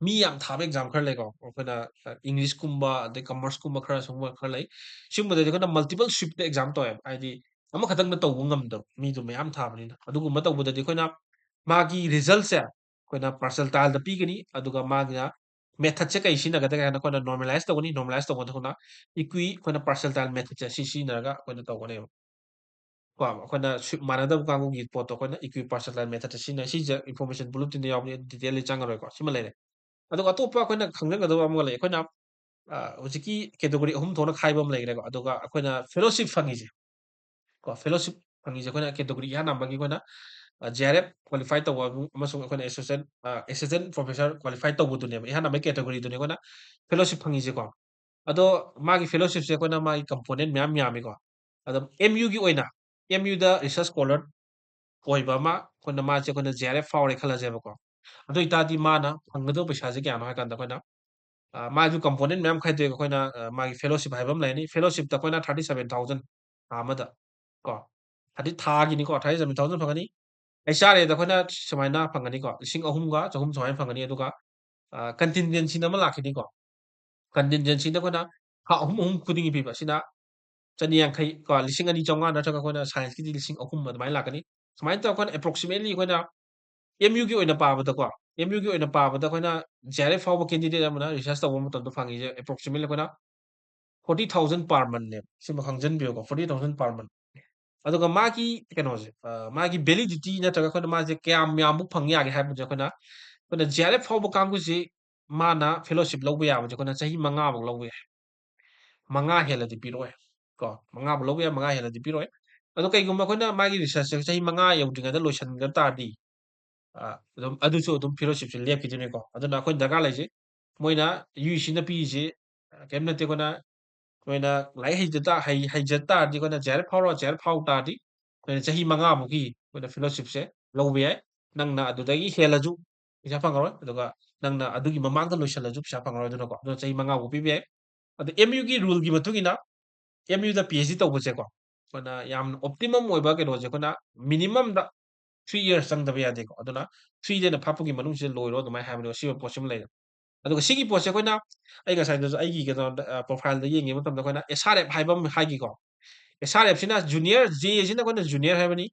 ꯃꯤ ꯌꯥꯝ ꯊꯥꯕ exam ꯈꯔ ꯂꯩꯀꯣ꯫ ꯑꯩꯈꯣꯏꯅ, ꯑ, Englishꯀꯨꯝꯕ, ꯑꯗꯩ commerceꯀꯨꯝꯕ ꯈꯔ ꯁꯤꯒꯨꯝꯕ ꯈꯔ ꯂꯩ꯫ ꯁꯤꯒꯨꯝꯕꯗꯗꯤ ꯑꯩꯈꯣꯏꯅ multiple shiftꯇ exam ꯇꯧꯋꯦꯕ꯫ ꯍꯥꯏꯗꯤ ꯑꯃꯈꯛꯇꯪꯗ ꯇꯧꯕ ꯉꯝꯗꯕ, ꯃꯤꯗꯣ ꯃꯌꯥꯝ ꯊꯥꯕꯅꯤꯅ꯫ ꯑꯗꯨꯒꯨꯝꯕ ꯇꯧꯕꯗꯗꯤ ꯑꯩꯈꯣꯏꯅ ꯃꯥꯒꯤ resultꯁꯦ ꯑꯩꯈꯣꯏꯅ percentileꯗ ꯄꯤꯒꯅꯤ, ꯑꯗꯨꯒ ꯃꯥꯒꯤꯅ methodꯁꯦ ꯀꯩ ꯁꯤꯖꯤꯟꯅꯒꯗꯒꯦ ꯍꯥꯏꯅ ꯑꯩꯈꯣꯏꯅ normalize ꯇꯧꯒꯅꯤ꯫ Normalize ꯇꯧꯕꯗ ꯑꯩꯈꯣꯏꯅ equi-, ꯑꯩꯈꯣꯏꯅ percentile methodꯁꯦ ꯁꯤ ꯁꯤꯖꯤꯟꯅꯔꯒ ꯑꯩꯈꯣꯏꯅ ꯇꯧꯒꯅꯦꯕ꯫ ꯀꯣ, ꯑꯩꯈꯣꯏꯅ ꯁ꯭ꯋꯤꯞ ꯃꯥꯟꯅꯗꯕ ꯀꯥꯡꯕꯨꯒꯤ ꯄꯣꯠꯇꯣ ꯑꯩꯈꯣꯏꯅ equi-, percentile methodꯁꯦ ꯁꯤꯖꯤꯟꯅꯩ꯫ ꯁꯤꯁꯦ information bulletinꯗ ꯌꯥꯎꯕꯅꯤ, detailꯗꯤ ꯆꯪꯉꯔꯣꯏꯀꯣ꯫ ꯁꯤꯃ ꯂꯩꯔꯦ꯫ ꯑꯗꯨꯒ ꯑꯇꯣꯞꯄ ꯑꯩꯈꯣꯏꯅ ꯈꯪꯖꯒꯗꯕ ꯑꯃꯒ ꯂꯩ꯫ ꯑꯩꯈꯣꯏꯅ, ꯑ, ꯍꯧꯖꯤꯛꯀꯤ category ꯑꯍꯨꯝ ꯊꯣꯛꯅ ꯈꯥꯏꯕ ꯑꯃ ꯂꯩꯈ꯭ꯔꯦꯀꯣ꯫ ꯑꯗꯨꯒ ꯑꯩꯈꯣꯏꯅ fellowship ꯐꯪꯉꯤꯁꯦ, ꯀꯣ, fellowship ꯐꯪꯉꯤꯁꯦ ꯑꯩꯈꯣꯏꯅ category ꯏꯍꯥꯟ ꯍꯥꯟꯕꯒꯤ ꯑꯩꯈꯣꯏꯅ, ꯑ, JRF qualify ꯇꯧꯕ ꯑꯃꯁꯨꯡ ꯑꯩꯈꯣꯏꯅ assistant, ꯑ, assistant professor qualify ꯇꯧꯕꯗꯨꯅꯦꯕ, ꯏꯍꯥꯟ ꯍꯥꯟꯕꯒꯤ categoryꯗꯨꯅꯦ ꯑꯩꯈꯣꯏꯅ fellowship ꯐꯪꯉꯤꯁꯦꯀꯣ꯫ ꯑꯗꯣ ꯃꯥꯒꯤ fellowshipꯁꯦ ꯑꯩꯈꯣꯏꯅ ꯃꯥꯒꯤ component ꯃꯌꯥꯝ ꯌꯥꯝꯃꯤꯀꯣ꯫ ꯑꯗꯣ MUꯒꯤ ꯑꯣꯏꯅ, MUꯗ research scholar ꯑꯣꯏꯕ ꯑꯃ, ꯑꯩꯈꯣꯏꯅ ꯃꯥꯁꯦ ꯑꯩꯈꯣꯏꯅ JRF ꯐꯥꯎꯔꯦ ꯈꯜꯂꯁꯦꯕꯀꯣ꯫ ꯑꯗꯨ ꯑꯣꯏꯇꯥꯔꯗꯤ ꯃꯥꯅ ꯐꯪꯒꯗꯧꯕ ꯄꯩꯁꯥꯁꯦ ꯀꯌꯥꯅꯣ ꯍꯥꯏ ꯀꯥꯟꯗ ꯑꯩꯈꯣꯏꯅ, ꯑ, ꯃꯥꯁꯨ component ꯃꯌꯥꯝ ꯈꯥꯏꯗꯣꯛꯑꯦ꯫ ꯑꯩꯈꯣꯏꯅ, ꯑ, ꯃꯥꯒꯤ fellowship ꯍꯥꯏꯕ ꯑꯃ ꯂꯩꯔꯅꯤ꯫ Fellowshipꯇ ꯑꯩꯈꯣꯏꯅ thirty seven thousand ꯊꯥ ꯑꯃꯗ ꯀꯣ, ꯍꯥꯏꯗꯤ ꯊꯥꯒꯤꯅꯤꯀꯣ, thirty seven thousand ꯐꯪꯒꯅꯤ꯫ HRAꯗ ꯑꯩꯈꯣꯏꯅ ꯁꯨꯃꯥꯏꯅ ꯐꯪꯒꯅꯤꯀꯣ, ꯂꯤꯁꯤꯡ ꯑꯍꯨꯝꯒ ꯆꯍꯨꯝ ꯁꯨꯃꯥꯏꯅ ꯐꯪꯒꯅꯤ꯫ ꯑꯗꯨꯒ, ꯑ, contingencyꯅ ꯑꯃ ꯂꯥꯛꯈꯤꯅꯤꯀꯣ꯫ Contingencyꯗ ꯑꯩꯈꯣꯏꯅ ꯊꯥ ꯑꯍꯨꯝ ꯑꯍꯨꯝ ꯈꯨꯗꯤꯡꯒꯤ ꯄꯤꯕ, ꯁꯤꯅ ꯆꯅꯤ ꯌꯥꯡꯈꯩ ꯀꯣ, ꯂꯤꯁꯤꯡ ꯑꯅꯤ ꯆꯥꯝꯃꯉꯥ ꯅꯠꯇ꯭ꯔꯒ ꯑꯩꯈꯣꯏꯅ scienceꯀꯤꯗꯤ ꯂꯤꯁꯤꯡ ꯑꯍꯨꯝ ꯑꯗꯨꯃꯥꯏꯅ ꯂꯥꯛꯀꯅꯤ꯫ ꯁꯨꯃꯥꯏꯅ ꯇꯧꯔꯒ ꯑꯩꯈꯣꯏꯅ approximately ꯑꯩꯈꯣꯏꯅ MUꯒꯤ ꯑꯣꯏꯅ ꯄꯥꯕꯗꯀꯣ, MUꯒꯤ ꯑꯣꯏꯅ ꯄꯥꯕꯗ ꯑꯩꯈꯣꯏꯅ JRF ꯐꯥꯎꯕ candidate ꯑꯃꯅ research ꯇꯧꯕ ꯃꯇꯝꯗ ꯐꯪꯉꯤꯁꯦ approximately ꯑꯩꯈꯣꯏꯅ ꯐꯣꯔꯇꯤ ꯊꯥꯎꯖꯟ per monthꯅꯦꯕ꯫ ꯁꯤꯃ ꯈꯪꯖꯟꯕꯤꯌꯨꯀꯣ, ꯐꯣꯔꯇꯤ ꯊꯥꯎꯖꯟ per month꯫ ꯑꯗꯨꯒ ꯃꯥꯒꯤ ꯀꯩꯅꯣꯁꯦ, ꯑ, ꯃꯥꯒꯤ validity ꯅꯠꯇ꯭ꯔꯒ ꯑꯩꯈꯣꯏꯅ ꯃꯥꯁꯦ ꯀꯌꯥꯝ ꯌꯥꯝꯕꯨꯛ ꯐꯪ ꯌꯥꯒꯦ ꯍꯥꯏꯕꯁꯦ ꯑꯩꯈꯣꯏꯅ, ꯑꯩꯈꯣꯏꯅ J R F ꯐꯥꯎꯕ ꯀꯥꯡꯕꯨꯁꯤ ꯃꯥꯅ fellowship ꯂꯧꯕ ꯌꯥꯕꯁꯦ ꯑꯩꯈꯣꯏꯅ ꯆꯍꯤ ꯃꯉꯥꯃꯨꯛ ꯂꯧꯕ ꯌꯥꯏ꯫ ꯃꯉꯥ ꯍꯦꯜꯂꯗꯤ ꯄꯤꯔꯛꯑꯣꯏ꯫ ꯀꯣ, ꯃꯉꯥꯐꯥꯎ ꯂꯧꯕ ꯌꯥꯏ, ꯃꯉꯥ ꯍꯦꯜꯂꯗꯤ ꯄꯤꯔꯛꯑꯣꯏ꯫ ꯑꯗꯣ ꯀꯩꯒꯨꯝꯕ ꯑꯩꯈꯣꯏꯅ ꯃꯥꯒꯤ researchꯁꯦ ꯆꯍꯤ ꯃꯉꯥ ꯌꯧꯗ꯭ꯔꯤꯉꯩꯗ ꯂꯣꯏꯁꯤꯟꯈ꯭ꯔ ꯇꯥꯔꯗꯤ, ꯑ, ꯑꯗꯨꯝ, ꯑꯗꯨꯁꯨ ꯑꯗꯨꯝ fellowshipꯁꯦ ꯂꯦꯞꯈꯤꯗꯣꯏꯅꯤꯀꯣ꯫ ꯑꯗꯨꯅ ꯑꯩꯈꯣꯏꯅ ꯗꯔꯀꯥꯔ ꯂꯩꯁꯦ, ꯃꯣꯏꯅ UGCꯅ ꯄꯤꯔꯤꯁꯦ, ꯑ, ꯀꯩꯝ ꯅꯠꯇꯦ, ꯑꯩꯈꯣꯏꯅ, ꯅꯣꯏꯅ ꯂꯥꯏꯔꯤꯛ ꯍꯩꯖ ꯇꯥ-, ꯍꯩ-, ꯍꯩꯖ ꯇꯥꯔꯗꯤ ꯑꯩꯈꯣꯏꯅ J R F ꯐꯥꯎꯔꯣ, J R F ꯐꯥꯎ ꯇꯥꯔꯗꯤ ꯅꯣꯏꯅ ꯆꯍꯤ ꯃꯉꯥꯃꯨꯛꯀꯤ ꯑꯩꯈꯣꯏꯅ fellowshipꯁꯦ ꯂꯧꯕ ꯌꯥꯏ꯫ ꯅꯪꯅ ꯑꯗꯨꯗꯒꯤ ꯍꯦꯜꯂꯁꯨ ꯄꯩꯁꯥ ꯐꯪꯉꯔꯣꯏ, ꯑꯗꯨꯒ ꯅꯪꯅ ꯑꯗꯨꯒꯤ ꯃꯃꯥꯡꯗ ꯂꯣꯏꯁꯤꯜꯂꯁꯨ ꯄꯩꯁꯥ ꯐꯪꯉꯔꯣꯏ꯫ ꯑꯗꯨꯅꯀꯣ, ꯑꯗꯨꯅ ꯆꯍꯤ ꯃꯉꯥꯐꯥꯎ ꯄꯤꯕ ꯌꯥꯏ꯫ ꯑꯗꯣ MUꯒꯤ ruleꯒꯤ ꯃꯇꯨꯡ ꯏꯟꯅ MUꯗ PhD ꯇꯧꯕꯁꯦꯀꯣ, ꯑꯩꯈꯣꯏꯅ ꯌꯥꯝꯅ optimum ꯑꯣꯏꯕ ꯀꯩꯅꯣꯁꯦ ꯑꯩꯈꯣꯏꯅ minimumꯗ three years ꯆꯪꯗꯕ ꯌꯥꯗꯦꯀꯣ꯫ ꯑꯗꯨꯅ threeꯗꯩꯅ fiveꯐꯥꯎꯒꯤ ꯃꯅꯨꯡꯁꯤꯗ ꯂꯣꯏꯔꯣ ꯑꯗꯨꯃꯥꯏꯅ ꯍꯥꯏꯕꯅꯦꯕ꯫ ꯁꯤꯕ ꯄꯣꯠꯁꯤꯃ ꯂꯩꯔꯦ꯫ ꯑꯗꯨꯒ ꯁꯤꯒꯤ ꯄꯣꯠꯁꯦ ꯑꯩꯈꯣꯏꯅ, ꯑꯩ ꯉꯁꯥꯏꯗꯁꯨ ꯑꯩꯒꯤ ꯀꯩꯅꯣꯗ, ꯑ, profileꯗ ꯌꯦꯡꯉꯦ ꯃꯇꯝꯗ ꯑꯩꯈꯣꯏꯅ SRF ꯍꯥꯏꯕ ꯑꯃ ꯍꯥꯏꯒꯤꯀꯣ꯫ SRFꯁꯤꯅ junior, J ꯑꯁꯤꯅ ꯑꯩꯈꯣꯏꯅ junior ꯍꯥꯏꯕꯅꯤ,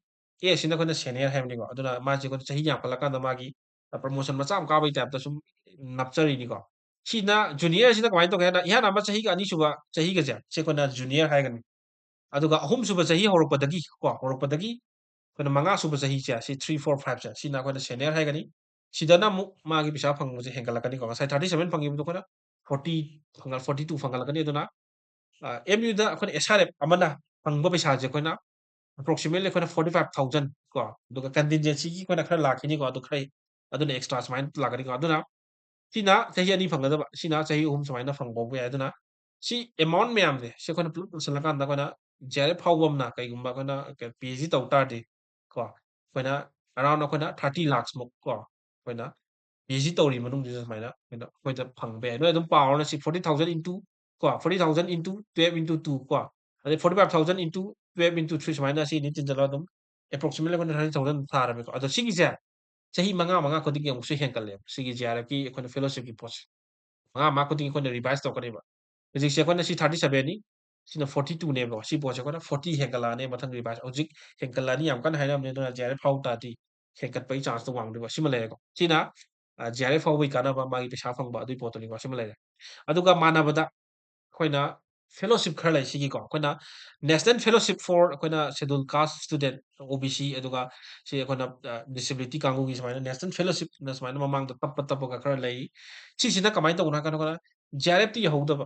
A ꯑꯁꯤꯅ ꯑꯩꯈꯣꯏꯅ senior ꯍꯥꯏꯕꯅꯤꯀꯣ꯫ ꯑꯗꯨꯅ ꯃꯥꯁꯦ ꯑꯩꯈꯣꯏꯅ ꯆꯍꯤ ꯌꯥꯝꯈꯠꯂꯀꯥꯟꯗ ꯃꯥꯒꯤ, ꯑ, promotion ꯃꯆꯥ ꯑꯃ ꯀꯥꯕꯒꯤ typeꯇ ꯁꯨꯝ ꯅꯞꯆꯔꯤꯅꯤꯀꯣ꯫ ꯁꯤꯅ juniorꯁꯤꯅ ꯀꯃꯥꯏꯅ ꯇꯧꯒꯦ ꯍꯥꯏꯅ, ꯏꯍꯥꯟ ꯍꯥꯟꯕ ꯆꯍꯤꯒ ꯑꯅꯤꯁꯨꯕ ꯆꯍꯤꯒꯁꯦ, ꯁꯤ ꯑꯩꯈꯣꯏꯅ junior ꯍꯥꯏꯒꯅꯤ꯫ ꯑꯗꯨꯒ ꯑꯍꯨꯝꯁꯨꯕ ꯆꯍꯤ ꯍꯧꯔꯛꯄꯗꯒꯤ ꯀꯣ, ꯍꯧꯔꯛꯄꯗꯒꯤ ꯑꯩꯈꯣꯏꯅ ꯃꯉꯥꯁꯨꯕ ꯆꯍꯤꯁꯦ, ꯁꯤ three, four, fiveꯁꯦ, ꯁꯤꯅ ꯑꯩꯈꯣꯏꯅ senior ꯍꯥꯏꯒꯅꯤ꯫ ꯁꯤꯗꯅ ꯑꯃꯨꯛ ꯃꯥꯒꯤ ꯄꯩꯁꯥ ꯐꯪꯕꯁꯦ ꯍꯦꯟꯒꯠꯂꯛꯀꯅꯤꯀꯣ꯫ ꯉꯁꯥꯏ thirty seven ꯐꯪꯈꯤꯕꯗꯣ ꯑꯩꯈꯣꯏꯅ forty ꯐꯪꯒꯠ-, forty two ꯐꯪꯒꯠꯂꯛꯀꯅꯤ꯫ ꯑꯗꯨꯅ, ꯑ, MUꯗ ꯑꯩꯈꯣꯏꯅ SRF ꯑꯃꯅ ꯐꯪꯕ ꯄꯩꯁꯥꯁꯦ ꯑꯩꯈꯣꯏꯅ approximately ꯑꯩꯈꯣꯏꯅ forty five thousand ꯀꯣ, ꯑꯗꯨꯒ contingencyꯒꯤ ꯑꯩꯈꯣꯏꯅ ꯈꯔ ꯂꯥꯛꯈꯤꯅꯤꯀꯣ, ꯑꯗꯨ ꯈꯔ, ꯑꯗꯨꯅ extra ꯁꯨꯃꯥꯏꯅ ꯂꯥꯛꯀꯅꯤꯀꯣ꯫ ꯑꯗꯨꯅ ꯁꯤꯅ ꯆꯍꯤ ꯑꯅꯤ ꯐꯪꯒꯗꯕ, ꯁꯤꯅ ꯆꯍꯤ ꯑꯍꯨꯝ ꯁꯨꯃꯥꯏꯅ ꯐꯪꯕ ꯐꯥꯎꯕ ꯌꯥꯏ꯫ ꯑꯗꯨꯅ ꯁꯤ amount ꯃꯌꯥꯝꯁꯦ, ꯁꯤ ꯑꯩꯈꯣꯏꯅ ꯄꯨꯂꯞ ꯄꯨꯟꯁꯤꯜꯂꯀꯥꯟꯗ ꯑꯩꯈꯣꯏꯅ J R F ꯐꯥꯎꯕ ꯑꯃꯅ ꯀꯩꯒꯨꯝꯕ ꯑꯩꯈꯣꯏꯅ ꯀꯩ-, PhD ꯇꯧ ꯇꯥꯔꯗꯤ ꯀꯣ, ꯑꯩꯈꯣꯏꯅ around ꯑꯩꯈꯣꯏꯅ thirty lakhs ꯃꯨꯛ ꯀꯣ, ꯑꯩꯈꯣꯏꯅ PhD ꯇꯧꯔꯤ ꯃꯅꯨꯡꯁꯤꯗ ꯁꯨꯃꯥꯏꯅ ꯑꯩꯈꯣꯏꯅ, ꯑꯩꯈꯣꯏꯗ ꯐꯪꯕ ꯌꯥꯏ꯫ ꯅꯣꯏ ꯑꯗꯨꯝ ꯄꯥꯎꯔꯅ ꯁꯤ forty thousand into ꯀꯣ, forty thousand into twelve into two ꯀꯣ, ꯑꯗꯩ forty five thousand into twelve into three ꯁꯨꯃꯥꯏꯅ ꯁꯤ ꯑꯅꯤ ꯇꯤꯟꯖꯜꯂꯒ ꯑꯗꯨꯝ approximately ꯑꯩꯈꯣꯏꯅ thirty thousand ꯊꯥꯔꯝꯃꯦꯀꯣ꯫ ꯑꯗꯣ ꯁꯤꯒꯤꯁꯦ ꯆꯍꯤ ꯃꯉꯥ, ꯃꯉꯥ ꯈꯨꯗꯤꯡꯒꯤ ꯑꯃꯨꯛꯁꯨ ꯍꯦꯟꯒꯠꯂꯦꯕ ꯁꯤꯒꯤ J R Fꯀꯤ ꯑꯩꯈꯣꯏꯅ fellowshipꯀꯤ ꯄꯣꯠꯁꯦ꯫ ꯃꯉꯥ, ꯃꯉꯥ ꯈꯨꯗꯤꯡꯒꯤ ꯑꯩꯈꯣꯏꯅ revise ꯇꯧꯔꯛꯀꯅꯦꯕ꯫ ꯍꯧꯖꯤꯛꯁꯦ ꯑꯩꯈꯣꯏꯅ ꯁꯤ thirty sevenꯅꯤ, ꯁꯤꯅ forty twoꯅꯦꯕꯀꯣ꯫ ꯁꯤ ꯄꯣꯠꯁꯦ ꯑꯩꯈꯣꯏꯅ forty ꯍꯦꯟꯒꯠꯂꯛꯑꯅꯤ ꯃꯊꯪ revise꯫ ꯍꯧꯖꯤꯛ ꯍꯦꯟꯒꯠꯂꯛꯑꯅꯤ ꯌꯥꯝ ꯀꯟꯅ ꯍꯥꯏꯅꯕꯅꯦ, ꯑꯗꯨꯅ J R F ꯐꯥꯎ ꯇꯥꯔꯗꯤ ꯍꯦꯟꯒꯠꯄꯒꯤ chanceꯇꯣ ꯋꯥꯡꯗꯣꯏꯕ꯫ ꯁꯤꯃ ꯂꯩꯔꯦꯀꯣ꯫ ꯁꯤꯅ, ꯑ, J R F ꯐꯥꯎꯕꯒꯤ ꯀꯥꯟꯅꯕ, ꯃꯥꯒꯤ ꯄꯩꯁꯥ ꯐꯪꯕ ꯑꯗꯨꯒꯤ ꯄꯣꯠꯇꯨꯅꯤꯀꯣ꯫ ꯁꯤꯃ ꯂꯩꯔꯦ꯫ ꯑꯗꯨꯒ ꯃꯥꯟꯅꯕꯗ ꯑꯩꯈꯣꯏꯅ ꯐꯦꯂꯣꯁꯤꯞ ꯈꯔ ꯂꯩ ꯁꯤꯒꯤꯀꯣ꯫ ꯑꯩꯈꯣꯏꯅ National Fellowship for ꯑꯩꯈꯣꯏꯅ Scheduled Caste Student, ꯑꯣ ꯕꯤ ꯁꯤ, ꯑꯗꯨꯒ ꯁꯤ ꯑꯩꯈꯣꯏꯅ, ꯑ, ꯗꯤꯁꯦꯕꯤꯂꯤꯇꯤ ꯀꯥꯡꯕꯨꯒꯤ ꯁꯨꯃꯥꯏꯅ ꯅꯦꯁꯅꯦꯜ ꯐꯦꯂꯣꯁꯤꯞꯅ ꯁꯨꯃꯥꯏꯅ ꯃꯃꯥꯡꯗ ꯇꯞꯄ ꯇꯞꯄꯒ ꯈꯔ ꯂꯩ꯫ ꯁꯤꯁꯤꯅ ꯀꯃꯥꯏꯅ ꯇꯧꯕꯅꯣ ꯍꯥꯏ ꯀꯥꯟꯗ ꯑꯩꯈꯣꯏꯅ ꯖꯤ ꯑꯥꯔ ꯑꯦꯐꯇ ꯌꯧꯍꯧꯗꯕ,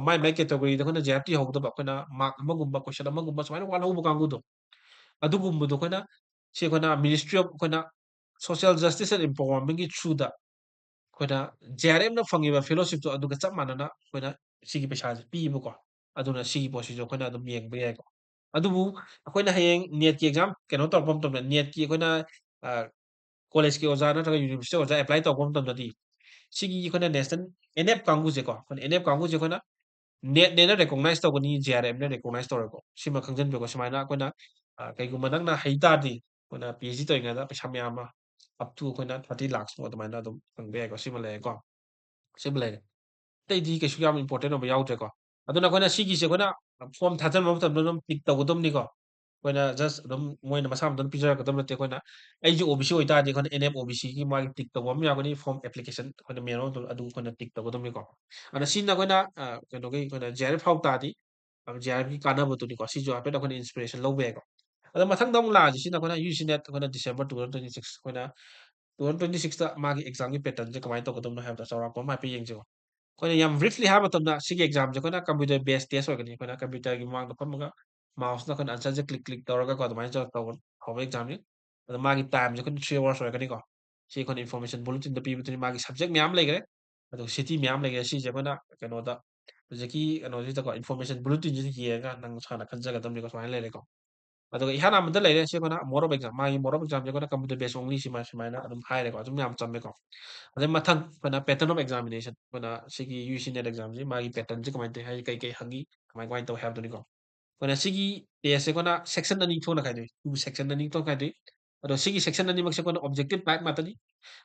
ꯃꯥꯏ ꯃꯥꯏ ꯀꯦꯇꯦꯒꯣꯔꯤꯗ ꯑꯩꯈꯣꯏꯅ ꯖꯤ ꯑꯥꯔ ꯑꯦꯐꯇ ꯌꯧꯍꯧꯗꯕ, ꯑꯩꯈꯣꯏꯅ ꯃꯥꯔꯛ ꯑꯃꯒꯨꯝꯕ, ꯀꯣꯏꯁꯟ ꯑꯃꯒꯨꯝꯕ ꯁꯨꯃꯥꯏꯅ ꯋꯥꯠꯍꯧꯕ ꯀꯥꯡꯕꯨꯗꯣ, ꯑꯗꯨꯒꯨꯝꯕꯗꯣ ꯑꯩꯈꯣꯏꯅ, ꯁꯤ ꯑꯩꯈꯣꯏꯅ Ministry of ꯑꯩꯈꯣꯏꯅ Social Justice and Empowermentꯀꯤ throughꯗ ꯑꯩꯈꯣꯏꯅ ꯖꯤ ꯑꯥꯔ ꯑꯦꯐꯅ ꯐꯪꯉꯤꯕ ꯐꯦꯂꯣꯁꯤꯞꯇꯣ ꯑꯗꯨꯒ ꯆꯞ ꯃꯥꯟꯅꯅ ꯑꯩꯈꯣꯏꯅ ꯁꯤꯒꯤ ꯄꯩꯁꯥꯁꯦ ꯄꯤꯕꯀꯣ꯫ ꯑꯗꯨꯅ ꯁꯤꯒꯤ ꯄꯣꯠꯁꯤꯁꯨ ꯑꯩꯈꯣꯏꯅ ꯑꯗꯨꯝ ꯌꯦꯡꯕ ꯌꯥꯏꯀꯣ꯫ ꯑꯗꯨꯕꯨ ꯑꯩꯈꯣꯏꯅ ꯍꯌꯦꯡ ꯅꯦꯠꯀꯤ ꯑꯦꯛꯖꯥꯝ ꯀꯩꯅꯣ ꯇꯧꯔꯛꯄ ꯃꯇꯝꯗ, ꯅꯦꯠꯀꯤ ꯑꯩꯈꯣꯏꯅ, ꯑ, ꯀꯣꯂꯦꯖꯀꯤ ꯑꯣꯖꯥ ꯅꯠꯇ꯭ꯔꯒ ꯌꯨꯅꯤꯚꯔꯁꯤꯇꯤ ꯑꯣꯖꯥ ꯑꯦꯄ꯭ꯂꯥꯏ ꯇꯧꯔꯛꯄ ꯃꯇꯝꯗꯗꯤ, ꯁꯤꯒꯤ ꯑꯩꯈꯣꯏꯅ ꯅꯦꯁꯅꯦꯜ ꯑꯦꯟ ꯑꯦꯐ ꯀꯥꯡꯕꯨꯁꯦꯀꯣ, ꯑꯩꯈꯣꯏꯅ ꯑꯦꯟ ꯑꯦꯐ ꯀꯥꯡꯕꯨꯁꯦ ꯑꯩꯈꯣꯏꯅ ꯅꯦꯠꯅꯦꯅ ꯔꯦꯀꯣꯒꯅꯥꯏꯖ ꯇꯧꯒꯅꯤ, ꯖꯤ ꯑꯥꯔ ꯑꯦꯐꯅ ꯔꯦꯀꯣꯒꯅꯥꯏꯖ ꯇꯧꯔꯣꯏꯀꯣ꯫ ꯁꯤꯃ ꯈꯪꯖꯟꯕꯤꯌꯨꯀꯣ꯫ ꯁꯨꯃꯥꯏꯅ ꯑꯩꯈꯣꯏꯅ, ꯑ, ꯀꯩꯒꯨꯝꯕ ꯅꯪꯅ ꯍꯩ ꯇꯥꯔꯗꯤ, ꯑꯩꯈꯣꯏꯅ ꯄꯤ ꯑꯩꯆ ꯗꯤ ꯇꯧꯔꯤꯉꯩꯗ ꯄꯩꯁꯥ ꯃꯌꯥꯝ ꯑꯃ, up to ꯑꯩꯈꯣꯏꯅ thirty lakhs ꯃꯨꯛ ꯑꯗꯨꯃꯥꯏꯅ ꯑꯗꯨꯝ ꯐꯪꯕ ꯌꯥꯏꯀꯣ꯫ ꯁꯤꯃ ꯂꯩꯔꯦꯀꯣ꯫ ꯁꯤꯃ ꯂꯩꯔꯦ꯫ ꯑꯇꯩꯗꯤ ꯀꯩꯁꯨ ꯌꯥꯝ important ꯑꯣꯏꯕ ꯌꯥꯎꯗ꯭ꯔꯦꯀꯣ꯫ ꯑꯗꯨꯅ ꯑꯩꯈꯣꯏꯅ ꯁꯤꯒꯤꯁꯦ ꯑꯩꯈꯣꯏꯅ ꯐꯣꯔꯝ ꯊꯥꯖꯤꯟꯕ ꯃꯇꯝꯗ ꯑꯗꯨꯝ ꯇꯤꯛ ꯇꯧꯒꯗꯕꯅꯤꯀꯣ꯫ ꯑꯩꯈꯣꯏꯅ just ꯑꯗꯨꯝ ꯃꯣꯏꯅ ꯃꯁꯥ ꯃꯊꯟꯇ ꯄꯤꯖꯔꯛꯀꯗꯕ ꯅꯠꯇꯦ꯫ ꯑꯩꯈꯣꯏꯅ, ꯑꯩꯁꯦ ꯑꯣ ꯕꯤ ꯁꯤ ꯑꯣꯏꯇꯥꯔꯗꯤ ꯑꯩꯈꯣꯏꯅ ꯑꯦꯟ ꯑꯦꯐ ꯑꯣ ꯕꯤ ꯁꯤꯒꯤ ꯃꯥꯒꯤ ꯇꯤꯛ ꯇꯧꯕ ꯑꯃ ꯌꯥꯎꯒꯅꯤ, ꯐꯣꯔꯝ ꯑꯦꯄ꯭ꯂꯤꯀꯦꯁꯟ ꯑꯩꯈꯣꯏꯅ ꯃꯦꯟꯕ ꯃꯇꯝꯗ ꯑꯗꯨ ꯑꯩꯈꯣꯏꯅ ꯇꯤꯛ ꯇꯧꯒꯗꯕꯅꯤꯀꯣ꯫ ꯑꯗꯨꯅ ꯁꯤꯅ ꯑꯩꯈꯣꯏꯅ, ꯑ, ꯀꯩꯅꯣꯒꯤ ꯑꯩꯈꯣꯏꯅ ꯖꯤ ꯑꯥꯔ ꯑꯦꯐ ꯐꯥꯎ ꯇꯥꯔꯗꯤ, ꯑ, ꯖꯤ ꯑꯥꯔ ꯑꯦꯐꯀꯤ ꯀꯥꯟꯅꯕꯗꯨꯅꯤꯀꯣ꯫ ꯁꯤꯁꯨ ꯍꯥꯏꯐꯦꯠ ꯑꯩꯈꯣꯏꯅ inspiration ꯂꯧꯕ ꯌꯥꯏꯀꯣ꯫ ꯑꯗꯣ ꯃꯊꯪꯗ ꯑꯃꯨꯛ ꯂꯥꯛꯑꯁꯤ꯫ ꯁꯤꯅ ꯑꯩꯈꯣꯏꯅ ꯌꯨ ꯖꯤ ꯁꯤ ꯅꯦꯠ ꯑꯩꯈꯣꯏꯅ December two thousand twenty six, ꯑꯩꯈꯣꯏꯅ two thousand twenty six ꯇ ꯃꯥꯒꯤ ꯑꯦꯛꯖꯥꯝꯒꯤ pattern ꯁꯦ ꯀꯃꯥꯏꯅ ꯇꯧꯒꯗꯕꯅꯣ ꯍꯥꯏꯕꯗꯣ ꯆꯥꯎꯔꯥꯛꯄ ꯑꯃ ꯍꯥꯏꯐꯦꯠ ꯌꯦꯡꯁꯤꯀꯣ꯫ ꯑꯩꯈꯣꯏꯅ ꯌꯥꯝ briefly ꯍꯥꯏꯕ ꯃꯇꯝꯗ ꯁꯤꯒꯤ ꯑꯦꯛꯖꯥꯝꯁꯦ ꯑꯩꯈꯣꯏꯅ computer based test ꯑꯣꯏꯒꯅꯤ꯫ ꯑꯩꯈꯣꯏꯅ computer ꯒꯤ ꯃꯃꯥꯡꯗ ꯐꯝꯃꯒ mouse ꯅ ꯑꯩꯈꯣꯏꯅ answer ꯁꯦ click click ꯇꯧꯔꯒꯀꯣ ꯑꯗꯨꯃꯥꯏꯅ ꯇꯧꯔ ꯇꯧꯕ ꯍꯧꯕ ꯑꯦꯛꯖꯥꯝꯅꯤ꯫ ꯑꯗꯣ ꯃꯥꯒꯤ time ꯁꯦ ꯑꯩꯈꯣꯏꯅ three hours ꯑꯣꯏꯔꯒꯅꯤꯀꯣ꯫ ꯁꯤ ꯑꯩꯈꯣꯏꯅ information bulletin ꯗ ꯄꯤꯕꯗꯨꯅꯤ꯫ ꯃꯥꯒꯤ subject ꯃꯌꯥꯝ ꯂꯩꯈ꯭ꯔꯦ, ꯑꯗꯨꯒ city ꯃꯌꯥꯝ ꯂꯩꯈ꯭ꯔꯦ꯫ ꯁꯤꯁꯦ ꯑꯩꯈꯣꯏꯅ ꯀꯩꯅꯣꯗ ꯍꯧꯖꯤꯛꯀꯤ ꯀꯩꯅꯣꯁꯤꯗꯀꯣ, information bulletin ꯁꯤꯗ ꯌꯦꯡꯉꯒ ꯅꯪ ꯅꯁꯥꯅ ꯈꯟꯖꯒꯗꯕꯅꯤꯀꯣ꯫ ꯁꯨꯃꯥꯏꯅ ꯂꯩꯔꯦꯀꯣ꯫ ꯑꯗꯨꯒ ꯏꯍꯥꯟ ꯍꯥꯟꯕꯗ ꯂꯩꯔꯦ ꯁꯤ ꯑꯩꯈꯣꯏꯅ mode of exam꯫ ꯃꯥꯒꯤ mode of exam ꯁꯦ ꯑꯩꯈꯣꯏꯅ computer based only ꯁꯤꯃ ꯁꯨꯃꯥꯏꯅ ꯑꯗꯨꯝ ꯍꯥꯏꯔꯦꯀꯣ꯫ ꯑꯗꯨꯝ ꯌꯥꯝ ꯆꯝꯃꯦꯀꯣ꯫ ꯑꯗꯩ ꯃꯊꯪ ꯑꯩꯈꯣꯏꯅ pattern of examination, ꯑꯩꯈꯣꯏꯅ ꯁꯤꯒꯤ ꯌꯨ ꯖꯤ ꯁꯤ ꯅꯦꯠ ꯑꯦꯛꯖꯥꯝꯁꯤ ꯃꯥꯒꯤ pattern ꯁꯦ ꯀꯃꯥꯏꯅ ꯇꯧꯏ ꯍꯥꯏꯗꯤ ꯀꯩ ꯀꯩ ꯍꯪꯉꯤ, ꯀꯃꯥꯏ ꯀꯃꯥꯏꯅ ꯇꯧꯏ ꯍꯥꯏꯕꯗꯨꯅꯤꯀꯣ꯫ ꯑꯩꯈꯣꯏꯅ ꯁꯤꯒꯤ test ꯁꯦ ꯑꯩꯈꯣꯏꯅ section ꯑꯅꯤ ꯊꯣꯛꯅ ꯈꯥꯏꯗꯣꯛꯏ, two section ꯑꯅꯤ ꯊꯣꯛꯅ ꯈꯥꯏꯗꯣꯛꯏ꯫ ꯑꯗꯣ ꯁꯤꯒꯤ section ꯑꯅꯤꯃꯛꯁꯦ ꯑꯩꯈꯣꯏꯅ objective type ꯉꯥꯛꯇꯅꯤ꯫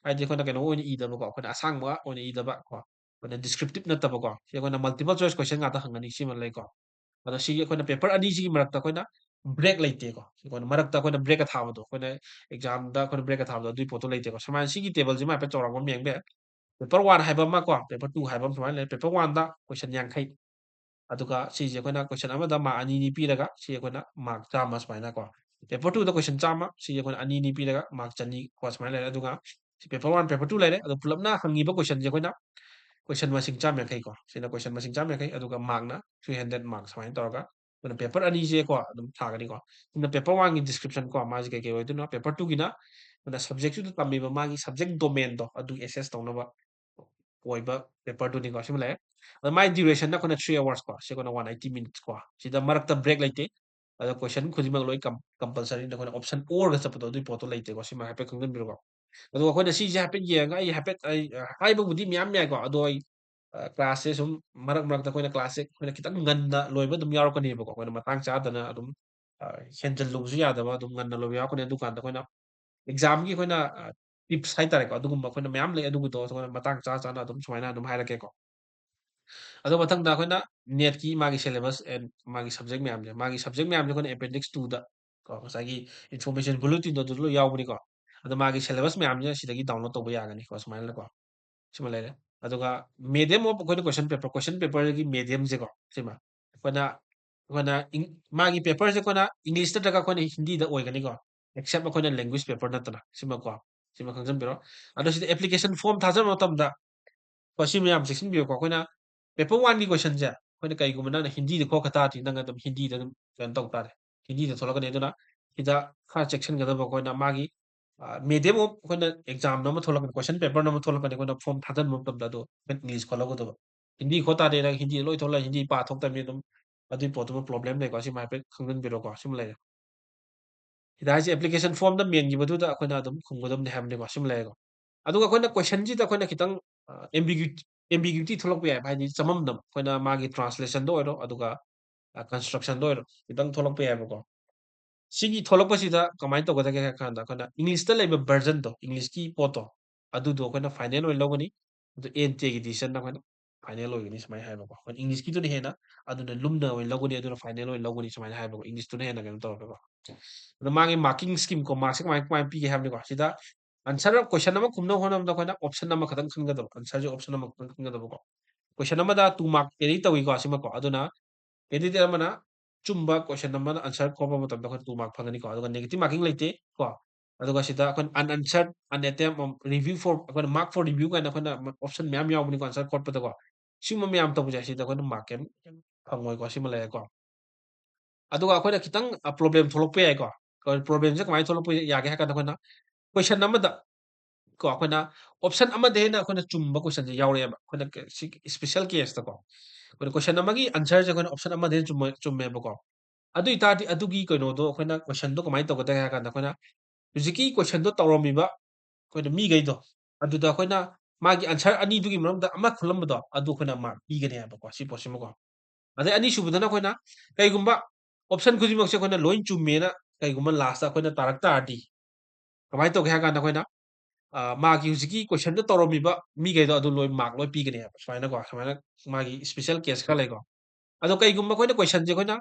ꯍꯥꯏꯗꯤ ꯑꯩꯈꯣꯏꯅ ꯀꯩꯅꯣ ꯑꯣꯏꯅ ꯏꯗꯕꯀꯣ, ꯑꯩꯈꯣꯏꯅ ꯑꯁꯥꯡꯕ ꯑꯣꯏꯅ ꯏꯗꯕ ꯀꯣ, ꯑꯩꯈꯣꯏꯅ descriptive ꯅꯠꯇꯕꯀꯣ꯫ ꯁꯤ ꯑꯩꯈꯣꯏꯅ multiple choice question ꯉꯥꯛꯇ ꯍꯪꯒꯅꯤ, ꯁꯤꯃ ꯂꯩꯀꯣ꯫ ꯑꯗꯣ ꯁꯤꯒꯤ ꯑꯩꯈꯣꯏꯅ paper ꯑꯅꯤꯁꯤꯒꯤ ꯃꯔꯛꯇ ꯑꯩꯈꯣꯏꯅ break ꯂꯩꯇꯦꯀꯣ꯫ ꯁꯤ ꯑꯩꯈꯣꯏꯅ ꯃꯔꯛꯇ ꯑꯩꯈꯣꯏꯅ break ꯀ ꯊꯥꯕꯗꯣ, ꯑꯩꯈꯣꯏꯅ exam ꯗ ꯑꯩꯈꯣꯏꯅ break ꯀ ꯊꯥꯕꯗꯣ, ꯑꯗꯨꯒꯤ ꯄꯣꯠꯇꯣ ꯂꯩꯇꯦꯀꯣ꯫ ꯁꯨꯃꯥꯏꯅ ꯁꯤꯒꯤ table ꯁꯤꯃ ꯍꯥꯏꯐꯦꯠ ꯆꯥꯎꯔꯥꯛꯄ ꯑꯃ ꯌꯦꯡꯕ ꯌꯥꯏ꯫ Paper one ꯍꯥꯏꯕ ꯑꯃ ꯀꯣ, paper two ꯍꯥꯏꯕ ꯑꯃ ꯁꯨꯃꯥꯏꯅ ꯂꯩ꯫ Paper one ꯗ question ꯌꯥꯡꯈꯩ, ꯑꯗꯨꯒ ꯁꯤꯁꯦ ꯑꯩꯈꯣꯏꯅ question ꯑꯃꯗ mark ꯑꯅꯤ ꯑꯅꯤ ꯄꯤꯔꯒ ꯁꯤ ꯑꯩꯈꯣꯏꯅ mark ꯆꯥꯝꯃ ꯁꯨꯃꯥꯏꯅ ꯀꯣ꯫ Paper twoꯗ question ꯆꯥꯝꯃ, ꯁꯤꯁꯦ ꯑꯩꯈꯣꯏꯅ ꯑꯅꯤ ꯑꯅꯤ ꯄꯤꯔꯒ mark ꯆꯅꯤ ꯀꯣ ꯁꯨꯃꯥꯏꯅ ꯂꯩꯔꯦ꯫ ꯑꯗꯨꯒ ꯁꯤ paper one, paper two ꯂꯩꯔꯦ꯫ ꯑꯗꯣ ꯄꯨꯂꯞꯅ ꯍꯪꯉꯤꯕ questionꯁꯦ ꯑꯩꯈꯣꯏꯅ question ꯃꯁꯤꯡ ꯆꯥꯝꯃ ꯌꯥꯡꯈꯩ ꯀꯣ꯫ ꯁꯤꯅ question ꯃꯁꯤꯡ ꯆꯥꯝꯃ ꯌꯥꯡꯈꯩ, ꯑꯗꯨꯒ markꯅ three hundred mark ꯁꯨꯃꯥꯏꯅ ꯇꯧꯔꯒ ꯑꯩꯈꯣꯏꯅ paper ꯑꯅꯤꯁꯦꯀꯣ ꯑꯗꯨꯝ ꯊꯥꯒꯅꯤꯀꯣ꯫ ꯁꯤꯅ paper oneꯒꯤ description ꯀꯣ, ꯃꯥꯁꯦ ꯀꯩ ꯀꯩ ꯑꯣꯏꯗꯣꯏꯅꯣ꯫ Paper twoꯒꯤꯅ ꯑꯩꯈꯣꯏꯅ subjectꯇꯨꯗ ꯇꯝꯃꯤꯕ ꯃꯥꯒꯤ subject domainꯗꯣ ꯑꯗꯨ assess ꯇꯧꯅꯕ ꯑꯣꯏꯕ paper twoꯅꯤꯀꯣ꯫ ꯁꯤꯃ ꯂꯩꯔꯦ꯫ ꯑꯗꯣ ꯃꯥꯒꯤ durationꯅ ꯑꯩꯈꯣꯏꯅ three hours ꯀꯣ꯫ ꯁꯤ ꯑꯩꯈꯣꯏꯅ one eighty minutes ꯀꯣ꯫ ꯁꯤꯗ ꯃꯔꯛꯇ break ꯂꯩꯇꯦ꯫ ꯑꯗꯣ question ꯈꯨꯗꯤꯡꯃꯛ ꯂꯣꯏ com-, compulsoryꯅꯤ꯫ ꯑꯩꯈꯣꯏꯅ option orꯒ ꯆꯠꯄꯗꯣ ꯑꯗꯨꯒꯤ ꯄꯣꯠꯇꯣ ꯂꯩꯇꯦꯀꯣ꯫ ꯁꯤꯃ ꯍꯥꯏꯐꯦꯠ ꯈꯪꯖꯤꯟꯕꯤꯔꯣꯀꯣ꯫ ꯑꯗꯨꯒ ꯑꯩꯈꯣꯏꯅ ꯁꯤꯁꯦ ꯍꯥꯏꯐꯦꯠ ꯌꯦꯡꯉꯒ ꯑꯩ ꯍꯥꯏꯐꯦꯠ ꯑꯩ, ꯑ, ꯍꯥꯏꯕꯕꯨꯗꯤ ꯃꯌꯥꯝ ꯌꯥꯏꯀꯣ꯫ ꯑꯗꯣ ꯑꯩ, ꯑ, classꯁꯦ ꯁꯨꯝ ꯃꯔꯛ ꯃꯔꯛꯇ ꯑꯩꯈꯣꯏꯅ classꯁꯦ ꯑꯩꯈꯣꯏꯅ ꯈꯤꯇꯪ ꯉꯟꯅ ꯂꯣꯏꯕ ꯑꯗꯨꯝ ꯌꯥꯎꯔꯛꯀꯅꯦꯕꯀꯣ꯫ ꯑꯩꯈꯣꯏꯅ ꯃꯇꯥꯡ ꯆꯥꯗꯅ ꯑꯗꯨꯝ, ꯑ, ꯍꯦꯟꯖꯜꯂꯨꯕꯁꯨ ꯌꯥꯗꯕ ꯑꯗꯨꯝ ꯉꯟꯅ ꯂꯣꯏꯕ ꯌꯥꯎꯔꯛꯀꯅꯤ꯫ ꯑꯗꯨꯀꯥꯟꯗ ꯑꯩꯈꯣꯏꯅ examꯒꯤ ꯑꯩꯈꯣꯏꯅ, ꯑ, tips ꯍꯥꯏꯇꯥꯔꯦꯀꯣ꯫ ꯑꯗꯨꯒꯨꯝꯕ ꯑꯩꯈꯣꯏꯅ ꯃꯌꯥꯝ ꯂꯩ꯫ ꯑꯗꯨꯒꯤꯗꯣ ꯑꯩꯈꯣꯏꯅ ꯃꯇꯥꯡ ꯆꯥ ꯆꯥꯅ ꯑꯗꯨꯝ ꯁꯨꯃꯥꯏꯅ ꯑꯗꯨꯝ ꯍꯥꯏꯔꯛꯀꯦꯀꯣ꯫ ꯑꯗꯣ ꯃꯊꯪꯗ ꯑꯩꯈꯣꯏꯅ NETꯀꯤ ꯃꯥꯒꯤ syllabus and ꯃꯥꯒꯤ subject ꯃꯌꯥꯝꯁꯦ, ꯃꯥꯒꯤ subject ꯃꯌꯥꯝꯁꯦ ꯑꯩꯈꯣꯏꯅ appendix twoꯗ ꯀꯣ, ꯉꯁꯥꯏꯒꯤ information bulletinꯗꯣ ꯑꯗꯨ ꯂꯣꯏ ꯌꯥꯎꯕꯅꯤꯀꯣ꯫ ꯑꯗꯣ ꯃꯥꯒꯤ syllabus ꯃꯌꯥꯝꯁꯤꯅ ꯁꯤꯗꯒꯤ download ꯇꯧꯕ ꯌꯥꯒꯅꯤꯀꯣ, ꯁꯨꯃꯥꯏꯅꯀꯣ꯫ ꯁꯤꯃ ꯂꯩꯔꯦ꯫ ꯑꯗꯨꯒ medium of ꯑꯩꯈꯣꯏꯅ question paper, question paperꯒꯤ mediumꯁꯦꯀꯣ, ꯁꯤꯃ ꯑꯩꯈꯣꯏꯅ, ꯑꯩꯈꯣꯏꯅ ꯏꯪ-, ꯃꯥꯒꯤ paperꯁꯦ ꯑꯩꯈꯣꯏꯅ English ꯅꯠꯇ꯭ꯔꯒ ꯑꯩꯈꯣꯏꯅ ꯍꯤꯟꯗꯤꯗ ꯑꯣꯏꯒꯅꯤꯀꯣ, except ꯑꯩꯈꯣꯏꯅ language paper ꯅꯠꯇꯅ꯫ ꯁꯤꯃꯀꯣ, ꯁꯤꯃ ꯈꯪꯖꯟꯕꯤꯔꯣ꯫ ꯑꯗꯣ ꯁꯤꯗ application form ꯊꯥꯖꯤꯟꯕ ꯃꯇꯝꯗ ꯀꯣ, ꯁꯤ ꯃꯌꯥꯝ ꯆꯦꯛꯁꯤꯟꯕꯤꯌꯨꯀꯣ꯫ ꯑꯩꯈꯣꯏꯅ paper oneꯒꯤ questionꯁꯦ ꯑꯩꯈꯣꯏꯅ ꯀꯩꯒꯨꯝꯕ ꯅꯪꯅ ꯍꯤꯟꯗꯤꯗ ꯈꯣꯠꯈ ꯇꯥꯔꯗꯤ ꯅꯪ ꯑꯗꯨꯝ ꯍꯤꯟꯗꯤꯗ ꯑꯗꯨꯝ ꯀꯩꯅꯣ ꯇꯧ ꯇꯥꯔꯦ, ꯍꯤꯟꯗꯤꯗ ꯊꯣꯛꯂꯛꯀꯅꯤ꯫ ꯑꯗꯨꯅ ꯁꯤꯗ ꯈꯔ ꯆꯦꯛꯁꯤꯟꯒꯗꯕ ꯑꯩꯈꯣꯏꯅ ꯃꯥꯒꯤ, ꯑ, medium of ꯑꯩꯈꯣꯏꯅ examꯅ ꯑꯃ ꯊꯣꯛꯂꯛꯀꯅꯤ, question paperꯅ ꯑꯃ ꯊꯣꯛꯂꯛꯀꯅꯤ꯫ ꯑꯩꯈꯣꯏꯅ form ꯊꯥꯖꯤꯟꯕ ꯃꯇꯝꯗ ꯑꯗꯣ English ꯈꯣꯠꯍꯧꯒꯗꯕ꯫ ꯍꯤꯟꯗꯤ ꯈꯣꯠ ꯇꯥꯔꯗꯤ ꯅꯪ ꯍꯤꯟꯗꯤ ꯂꯣꯏ ꯊꯣꯛꯂꯛꯑꯦ, ꯍꯤꯟꯗꯤ ꯄꯥ ꯊꯣꯛꯇꯕꯅꯤ ꯑꯗꯨꯝ ꯑꯗꯨꯒꯤ ꯄꯣꯠꯇꯨꯃ problem ꯂꯩꯀꯣ꯫ ꯁꯤꯃ ꯍꯥꯏꯐꯦꯠ ꯈꯪꯖꯟꯕꯤꯔꯣꯀꯣ꯫ ꯁꯤꯃ ꯂꯩꯔꯦ꯫ ꯁꯤꯗ ꯍꯥꯏꯁꯦ application formꯗ ꯃꯦꯟꯈꯤꯕꯗꯨꯗ ꯑꯩꯈꯣꯏꯅ ꯑꯗꯨꯝ ꯈꯨꯝꯒꯗꯕꯅꯤ ꯍꯥꯏꯕꯅꯤꯀꯣ꯫ ꯁꯤꯃ ꯂꯩꯔꯦꯀꯣ꯫ ꯑꯗꯨꯒ ꯑꯩꯈꯣꯏꯅ questionꯁꯤꯗ ꯑꯩꯈꯣꯏꯅ ꯈꯤꯇꯪ, ꯑ, ambiguity, ambiguity ꯊꯣꯛꯂꯛꯄ ꯌꯥꯏꯕ꯫ ꯍꯥꯏꯗꯤ ꯆꯃꯝꯅꯕ꯫ ꯑꯩꯈꯣꯏꯅ ꯃꯥꯒꯤ translationꯗ ꯑꯣꯏꯔꯣ, ꯑꯗꯨꯒ, ꯑ, constructionꯗ ꯑꯣꯏꯔꯣ, ꯈꯤꯇꯪ ꯊꯣꯛꯂꯛꯄ ꯌꯥꯏꯕꯀꯣ꯫ ꯁꯤꯒꯤ ꯊꯣꯛꯂꯛꯄꯁꯤꯗ ꯀꯃꯥꯏꯅ ꯇꯧꯒꯗꯒꯦ ꯍꯥꯏ ꯀꯥꯟꯗ ꯑꯩꯈꯣꯏꯅ Englishꯇ ꯂꯩꯕ versionꯗꯣ, Englishꯀꯤ ꯄꯣꯠꯇꯣ, ꯑꯗꯨꯗꯣ ꯑꯩꯈꯣꯏꯅ final ꯑꯣꯏꯅ ꯂꯧꯒꯅꯤ꯫ ꯑꯗꯨ NTAꯒꯤ decisionꯗ ꯑꯩꯈꯣꯏꯅ final ꯑꯣꯏꯒꯅꯤ ꯁꯨꯃꯥꯏꯅ ꯍꯥꯏꯕꯀꯣ꯫ ꯑꯩꯈꯣꯏꯅ Englishꯀꯤꯗꯨꯅ ꯍꯦꯟꯅ ꯑꯗꯨꯅ ꯂꯨꯝꯅ ꯑꯣꯏꯅ ꯂꯧꯒꯅꯤ, ꯑꯗꯨꯅ final ꯑꯣꯏꯅ ꯂꯧꯒꯅꯤ ꯁꯨꯃꯥꯏꯅ ꯍꯥꯏꯕꯀꯣ꯫ Englishꯇꯨꯅ ꯍꯦꯟꯅ ꯀꯩꯅꯣ ꯇꯧꯔꯒꯀꯣ꯫ ꯑꯗꯣ ꯃꯥꯒꯤ marking schemeꯀꯣ, markꯁꯦ ꯀꯃꯥꯏ, ꯀꯃꯥꯏꯅ ꯄꯤꯒꯦ ꯍꯥꯏꯕꯅꯤꯀꯣ꯫ ꯁꯤꯗ answer, question ꯑꯃ ꯈꯨꯝꯅꯕ ꯍꯣꯠꯅꯕꯗ ꯑꯩꯈꯣꯏꯅ option ꯑꯃꯈꯛꯇꯪ ꯈꯟꯒꯗꯕ, answerꯁꯦ option ꯑꯃꯈꯛꯇꯪ ꯈꯟꯒꯗꯕꯀꯣ꯫ ꯀꯣꯏꯁꯟ ꯑꯃꯗ ꯇꯨ ꯃꯥꯔꯛ ꯀꯦꯔꯤ ꯇꯧꯏꯀꯣ ꯁꯤꯃꯀꯣ꯫ ꯑꯗꯨꯅ ꯀꯦꯟꯗꯤꯗꯦꯠ ꯑꯃꯅ ꯑꯆꯨꯝꯕ ꯀꯣꯏꯁꯟ ꯑꯃꯗ ꯑꯟꯁꯔ ꯈꯣꯝꯕ ꯃꯇꯝꯗ ꯑꯩꯈꯣꯏꯅ ꯇꯨ ꯃꯥꯔꯛ ꯐꯪꯒꯅꯤꯀꯣ꯫ ꯑꯗꯨꯒ ꯅꯦꯒꯦꯇꯤꯚ ꯃꯥꯔꯀꯤꯡ ꯂꯩꯇꯦ ꯀꯣ꯫ ꯑꯗꯨꯒ ꯁꯤꯗ ꯑꯩꯈꯣꯏꯅ unanswered, unattempt, review for, ꯑꯩꯈꯣꯏꯅ mark for review ꯀꯥꯏꯅ ꯑꯩꯈꯣꯏꯅ ꯑꯣꯞꯁꯟ ꯃꯌꯥꯝ ꯌꯥꯎꯕꯅꯤꯀꯣ ꯑꯟꯁꯔ ꯈꯣꯠꯄꯗꯀꯣ꯫ ꯁꯤꯒꯨꯝꯕ ꯃꯌꯥꯝ ꯇꯧꯕꯁꯦ ꯁꯤꯗ ꯑꯩꯈꯣꯏꯅ ꯃꯥꯔꯛ ꯀꯩꯝ ꯐꯪꯉꯣꯏꯀꯣ꯫ ꯁꯤꯃ ꯂꯩꯔꯦꯀꯣ꯫ ꯑꯗꯨꯒ ꯑꯩꯈꯣꯏꯅ ꯈꯤꯇꯪ ꯄ꯭ꯔꯣꯕ꯭ꯂꯦꯝ ꯊꯣꯛꯂꯛꯄ ꯌꯥꯏꯀꯣ꯫ ꯄ꯭ꯔꯣꯕ꯭ꯂꯦꯝꯁꯦ ꯀꯃꯥꯏꯅ ꯊꯣꯛꯂꯛꯄ ꯌꯥꯒꯦ ꯍꯥꯏ ꯀꯥꯟꯗ ꯑꯩꯈꯣꯏꯅ ꯀꯣꯏꯁꯟ ꯑꯃꯗ ꯀꯣ ꯑꯩꯈꯣꯏꯅ ꯑꯣꯞꯁꯟ ꯑꯃꯗ ꯍꯦꯟꯅ ꯑꯩꯈꯣꯏꯅ ꯆꯨꯝꯕ ꯀꯣꯏꯁꯟꯁꯦ ꯌꯥꯎꯔꯛꯑꯦꯕ꯫ ꯑꯩꯈꯣꯏꯅ ꯀ- ꯁꯤ ꯏꯁꯄꯤꯁꯦꯜ ꯀꯦꯁꯇꯀꯣ ꯑꯩꯈꯣꯏꯅ ꯀꯣꯏꯁꯟ ꯑꯃꯒꯤ ꯑꯟꯁꯔꯁꯦ ꯑꯩꯈꯣꯏꯅ ꯑꯣꯞꯁꯟ ꯑꯃꯗ ꯍꯦꯟꯅ ꯆꯨꯝꯃ- ꯆꯨꯝꯃꯦꯕꯀꯣ꯫ ꯑꯗꯨ ꯑꯣꯏꯇꯥꯔꯗꯤ ꯑꯗꯨꯒꯤ ꯀꯩꯅꯣꯗꯣ ꯑꯩꯈꯣꯏꯅ ꯀꯣꯏꯁꯟꯗꯣ ꯀꯃꯥꯏꯅ ꯇꯧꯒꯗꯒꯦ ꯍꯥꯏ ꯀꯥꯟꯗ ꯑꯩꯈꯣꯏꯅ ꯍꯧꯖꯤꯛꯀꯤ ꯀꯣꯏꯁꯟꯗꯣ ꯇꯧꯔꯝꯃꯤꯕ ꯑꯩꯈꯣꯏꯅ ꯃꯤꯈꯩꯗꯣ ꯑꯗꯨꯗ ꯑꯩꯈꯣꯏꯅ ꯃꯥꯒꯤ ꯑꯟꯁꯔ ꯑꯅꯤꯗꯨꯒꯤ ꯃꯅꯨꯡꯗ ꯑꯃ ꯈꯨꯜꯂꯝꯕꯗꯣ ꯑꯗꯨ ꯑꯩꯈꯣꯏꯅ ꯃꯥꯔꯛ ꯄꯤꯒꯅꯤ ꯍꯥꯏꯕꯀꯣ꯫ ꯁꯤ ꯄꯣꯠꯁꯤꯃꯀꯣ꯫ ꯑꯗꯩ ꯑꯅꯤꯁꯨꯕꯗꯅ ꯑꯩꯈꯣꯏꯅ ꯀꯩꯒꯨꯝꯕ ꯑꯣꯞꯁꯟ ꯈꯨꯗꯤꯡꯃꯛꯁꯦ ꯑꯩꯈꯣꯏꯅ ꯂꯣꯏ ꯆꯨꯝꯃꯦꯅ ꯀꯩꯒꯨꯝꯕ ꯂꯥꯁꯇ ꯑꯩꯈꯣꯏꯅ ꯇꯥꯔꯛ ꯇꯥꯔꯗꯤ ꯀꯃꯥꯏꯅ ꯇꯧꯒꯦ ꯍꯥꯏ ꯀꯥꯟꯗ ꯑꯩꯈꯣꯏꯅ ꯑ, ꯃꯥꯒꯤ ꯍꯧꯖꯤꯛꯀꯤ ꯀꯣꯏꯁꯟꯗ ꯇꯧꯔꯝꯃꯤꯕ ꯃꯤꯈꯩꯗꯣ ꯑꯗꯨ ꯂꯣꯏ ꯃꯥꯔꯛ ꯂꯣꯏ ꯄꯤꯒꯅꯤ ꯍꯥꯏꯕ꯫ ꯁꯨꯃꯥꯏꯅꯀꯣ ꯁꯨꯃꯥꯏꯅ ꯃꯥꯒꯤ ꯏꯁꯄꯤꯁꯦꯜ ꯀꯦꯁ ꯈꯔ ꯂꯩꯀꯣ꯫ ꯑꯗꯣ ꯀꯩꯒꯨꯝꯕ ꯑꯩꯈꯣꯏꯅ ꯀꯣꯏꯁꯟꯁꯦ ꯑꯩꯈꯣꯏꯅ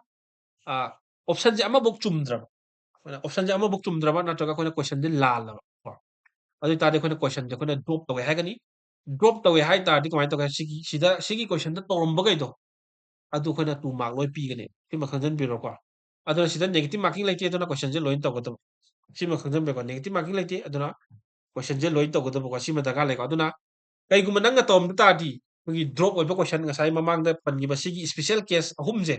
ꯑ, ꯑꯣꯞꯁꯟꯁꯦ ꯑꯃꯐꯥꯎ ꯆꯨꯝꯗ꯭ꯔꯕ ꯑꯩꯈꯣꯏꯅ ꯑꯣꯞꯁꯟꯁꯦ ꯑꯃꯐꯥꯎ ꯆꯨꯝꯗ꯭ꯔꯕ ꯅꯠꯇ꯭ꯔꯒ ꯑꯩꯈꯣꯏꯅ ꯀꯣꯏꯁꯟꯁꯦ ꯂꯥꯜꯂꯕ ꯀꯣ꯫ ꯑꯗꯨ ꯑꯣꯏꯇꯥꯔꯗꯤ ꯑꯩꯈꯣꯏꯅ ꯀꯣꯏꯁꯟꯁꯦ ꯑꯩꯈꯣꯏꯅ ꯗ꯭ꯔꯣꯞ ꯇꯧꯋꯦ ꯍꯥꯏꯒꯅꯤ꯫ ꯗ꯭ꯔꯣꯞ ꯇꯧꯋꯦ ꯍꯥꯏ ꯇꯥꯔꯗꯤ ꯀꯃꯥꯏꯅ ꯇꯧꯒꯦ? ꯁꯤꯒꯤ ꯁꯤꯗ ꯁꯤꯒꯤ ꯀꯣꯏꯁꯟꯗ ꯇꯧꯔꯝꯕꯈꯩꯗꯣ ꯑꯗꯨ ꯑꯩꯈꯣꯏꯅ ꯇꯨ ꯃꯥꯔꯛ ꯂꯣꯏ ꯄꯤꯒꯅꯤ꯫ ꯁꯤꯃ ꯈꯪꯖꯟꯕꯤꯔꯣꯀꯣ꯫ ꯑꯗꯨꯅ ꯁꯤꯗ ꯅꯦꯒꯦꯇꯤꯚ ꯃꯥꯔꯀꯤꯡ ꯂꯩꯇꯦ꯫ ꯑꯗꯨꯅ ꯀꯣꯏꯁꯟꯁꯦ ꯂꯣꯏꯅ ꯇꯧꯒꯗꯕ꯫ ꯁꯤꯃ ꯈꯪꯖꯟꯕꯤꯔꯣꯀꯣ꯫ ꯅꯦꯒꯦꯇꯤꯚ ꯃꯥꯔꯀꯤꯡ ꯂꯩꯇꯦ꯫ ꯑꯗꯨꯅ ꯀꯣꯏꯁꯟꯁꯦ ꯂꯣꯏꯅ ꯇꯧꯒꯗꯕꯀꯣ꯫ ꯁꯤꯃ ꯗꯔꯀꯥꯔ ꯂꯩꯀꯣ꯫ ꯑꯗꯨꯅ ꯀꯩꯒꯨꯝꯕ ꯅꯪꯅ ꯇꯧꯔꯝꯕ ꯇꯥꯔꯗꯤ ꯑꯩꯈꯣꯏꯒꯤ ꯗ꯭ꯔꯣꯞ ꯑꯣꯏꯕ ꯀꯣꯏꯁꯟ ꯉꯁꯥꯏ ꯃꯃꯥꯡꯗ ꯄꯟꯈꯤꯕ ꯁꯤꯒꯤ ꯏꯁꯄꯤꯁꯦꯜ ꯀꯦꯁ ꯑꯍꯨꯝꯁꯦ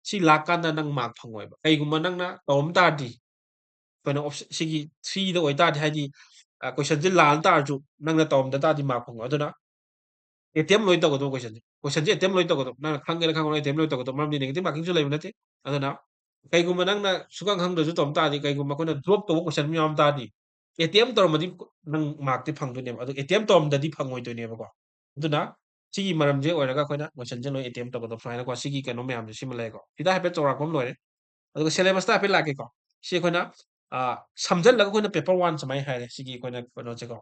ꯁꯤ ꯂꯥꯛꯀꯥꯟꯗ ꯅꯪ ꯃꯥꯔꯛ ꯐꯪꯉꯣꯏꯕ꯫ ꯀꯩꯒꯨꯝꯕ ꯅꯪꯅ ꯇꯧꯔꯝ ꯇꯥꯔꯗꯤ ꯑꯩꯈꯣꯏꯅ ꯑꯣꯞꯁ- ꯁꯤꯒꯤ ꯊ꯭ꯔꯤꯗ ꯑꯣꯏꯇꯥꯔꯗꯤ ꯍꯥꯏꯗꯤ ꯀꯣꯏꯁꯟꯁꯦ ꯂꯥꯟ ꯇꯥꯔꯁꯨ ꯅꯪꯅ ꯇꯧꯔꯝꯗ ꯇꯥꯔꯗꯤ ꯃꯥꯔꯛ ꯐꯪꯉꯣꯏ꯫ ꯑꯗꯨꯅ ꯑꯦꯇꯦꯝ ꯂꯣꯏ ꯇꯧꯒꯗꯧꯕ ꯀꯣꯏꯁꯟꯁꯦ꯫ ꯀꯣꯏꯁꯟꯁꯦ ꯑꯦꯇꯦꯝ ꯂꯣꯏ ꯇꯧꯒꯗꯧꯕ꯫ ꯅꯪꯅ ꯈꯪꯒꯦꯔꯥ ꯈꯪꯉꯣꯏꯔꯥ ꯑꯦꯇꯦꯝ ꯂꯣꯏ ꯇꯧꯒꯗꯧꯕ꯫ ꯃꯔꯝꯗꯤ ꯅꯦꯒꯦꯇꯤꯚ ꯃꯥꯔꯀꯤꯡꯁꯨ ꯂꯩꯕ ꯅꯠꯇꯦ꯫ ꯑꯗꯨꯅ ꯀꯩꯒꯨꯝꯕ ꯅꯪꯅ ꯁꯨꯈꯪ ꯈꯪꯗ꯭ꯔꯁꯨ ꯇꯧꯔꯝ ꯇꯥꯔꯗꯤ, ꯀꯩꯒꯨꯝꯕ ꯑꯩꯈꯣꯏꯅ ꯗ꯭ꯔꯣꯞ ꯇꯧꯕ ꯀꯣꯏꯁꯟ ꯑꯃ ꯌꯥꯎꯔꯝ ꯇꯥꯔꯗꯤ, ꯑꯦꯇꯦꯝ ꯇꯧꯔꯝꯃꯗꯤ ꯅꯪ ꯃꯥꯔꯛꯇꯤ ꯐꯪꯗꯣꯏꯅꯦꯕ꯫ ꯑꯗꯣ ꯑꯦꯇꯦꯝ ꯇꯧꯔꯝꯗꯗꯤ ꯐꯪꯉꯣꯏꯗꯣꯏꯅꯦꯕꯀꯣ꯫ ꯑꯗꯨꯅ ꯁꯤꯒꯤ ꯃꯔꯝꯁꯦ ꯑꯣꯏꯔꯒ ꯑꯩꯈꯣꯏꯅ ꯀꯣꯏꯁꯟꯁꯦ ꯂꯣꯏ ꯑꯦꯇꯦꯝ ꯇꯧꯒꯗꯧꯕ ꯁꯨꯃꯥꯏꯅꯀꯣ꯫ ꯁꯤꯒꯤ ꯀꯩꯅꯣ ꯃꯌꯥꯝꯁꯦ ꯁꯤꯃ ꯂꯩꯔꯦꯀꯣ꯫ ꯁꯤꯗ ꯍꯥꯏꯐꯦꯠ ꯆꯥꯎꯔꯥꯛꯄ ꯑꯃ ꯂꯣꯏꯔꯦ꯫ ꯑꯗꯨꯒ ꯁꯦꯂꯦꯕꯁꯇ ꯍꯥꯏꯐꯦꯠ ꯂꯥꯛꯀꯦꯀꯣ꯫ ꯁꯤ ꯑꯩꯈꯣꯏꯅ ꯑ, ꯁꯝꯖꯜꯂꯒ ꯑꯩꯈꯣꯏꯅ ꯄꯦꯄꯔ ꯋꯥꯟ ꯁꯨꯃꯥꯏꯅ ꯍꯥꯏꯔꯦ꯫ ꯁꯤꯒꯤ ꯑꯩꯈꯣꯏꯅ ꯀꯩꯅꯣꯁꯦꯀꯣ꯫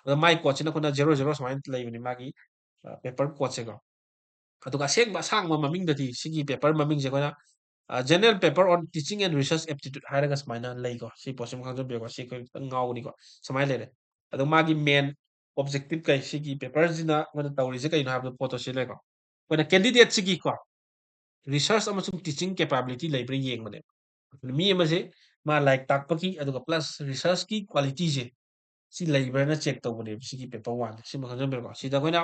ꯑꯗꯣ ꯃꯥꯏ ꯀꯣꯗꯁꯤꯅ ꯑꯩꯈꯣꯏꯅ ꯖꯦꯔꯣ ꯖꯦꯔꯣ ꯁꯨꯃꯥꯏꯅ ꯂꯩꯕꯅꯤ ꯃꯥꯒꯤ ꯄꯦꯄꯔ ꯀꯣꯗꯁꯦꯀꯣ꯫ ꯑꯗꯨꯒ ꯑꯁꯦꯡꯕ ꯑꯁꯥꯡꯕ ꯃꯃꯤꯡꯗꯗꯤ ꯁꯤꯒꯤ ꯄꯦꯄꯔ ꯃꯃꯤꯡꯁꯦ ꯑꯩꯈꯣꯏꯅ General Paper on Teaching and Research Aptitude ꯍꯥꯏꯔꯒ ꯁꯨꯃꯥꯏꯅ ꯂꯩꯀꯣ꯫ ꯁꯤ ꯄꯣꯠꯁꯤꯃ ꯈꯪꯖꯟꯕꯤꯔꯣꯀꯣ꯫ ꯁꯤ ꯑꯩꯈꯣꯏ ꯈꯤꯇꯪ ꯉꯥꯎꯒꯅꯤꯀꯣ꯫ ꯁꯨꯃꯥꯏꯅ ꯂꯩꯔꯦ꯫ ꯑꯗꯣ ꯃꯥꯒꯤ ꯃꯦꯟ ꯑꯣꯕꯖꯦꯛꯇꯤꯞ ꯀꯩ ꯁꯤꯒꯤ ꯄꯦꯄꯔꯁꯤꯅ ꯑꯩꯈꯣꯏꯅ ꯇꯧꯔꯤꯁꯦ ꯀꯩꯅꯣ ꯍꯥꯏꯕꯗꯣ ꯄꯣꯠꯇꯣ ꯁꯤ ꯂꯩꯀꯣ꯫ ꯑꯩꯈꯣꯏꯅ ꯀꯦꯟꯗꯤꯗꯦꯠꯁꯤꯒꯤꯀꯣ ꯔꯤꯁꯔꯁ ꯑꯃꯁꯨꯡ ꯇꯤꯆꯤꯡ ꯀꯦꯄꯥꯕꯤꯂꯤꯇꯤ ꯂꯩꯕ꯭ꯔꯥ ꯌꯦꯡꯕꯅꯦꯕ꯫ ꯑꯗꯨꯅ ꯃꯤ ꯑꯃꯁꯦ ꯃꯥ ꯂꯥꯏꯔꯤꯛ ꯇꯥꯛꯄꯒꯤ ꯑꯗꯨꯒ ꯄ꯭ꯂꯁ ꯔꯤꯁꯔꯁꯀꯤ ꯀ꯭ꯋꯥꯂꯤꯇꯤꯁꯦ ꯁꯤ ꯂꯩꯕ꯭ꯔꯥꯅ ꯆꯦꯛ ꯇꯧꯕꯅꯦꯕ ꯁꯤꯒꯤ ꯄꯦꯄꯔ ꯋꯥꯟꯁꯦ꯫ ꯁꯤꯃ ꯈꯪꯖꯟꯕꯤꯔꯣꯀꯣ꯫ ꯁꯤꯗ ꯑꯩꯈꯣꯏꯅ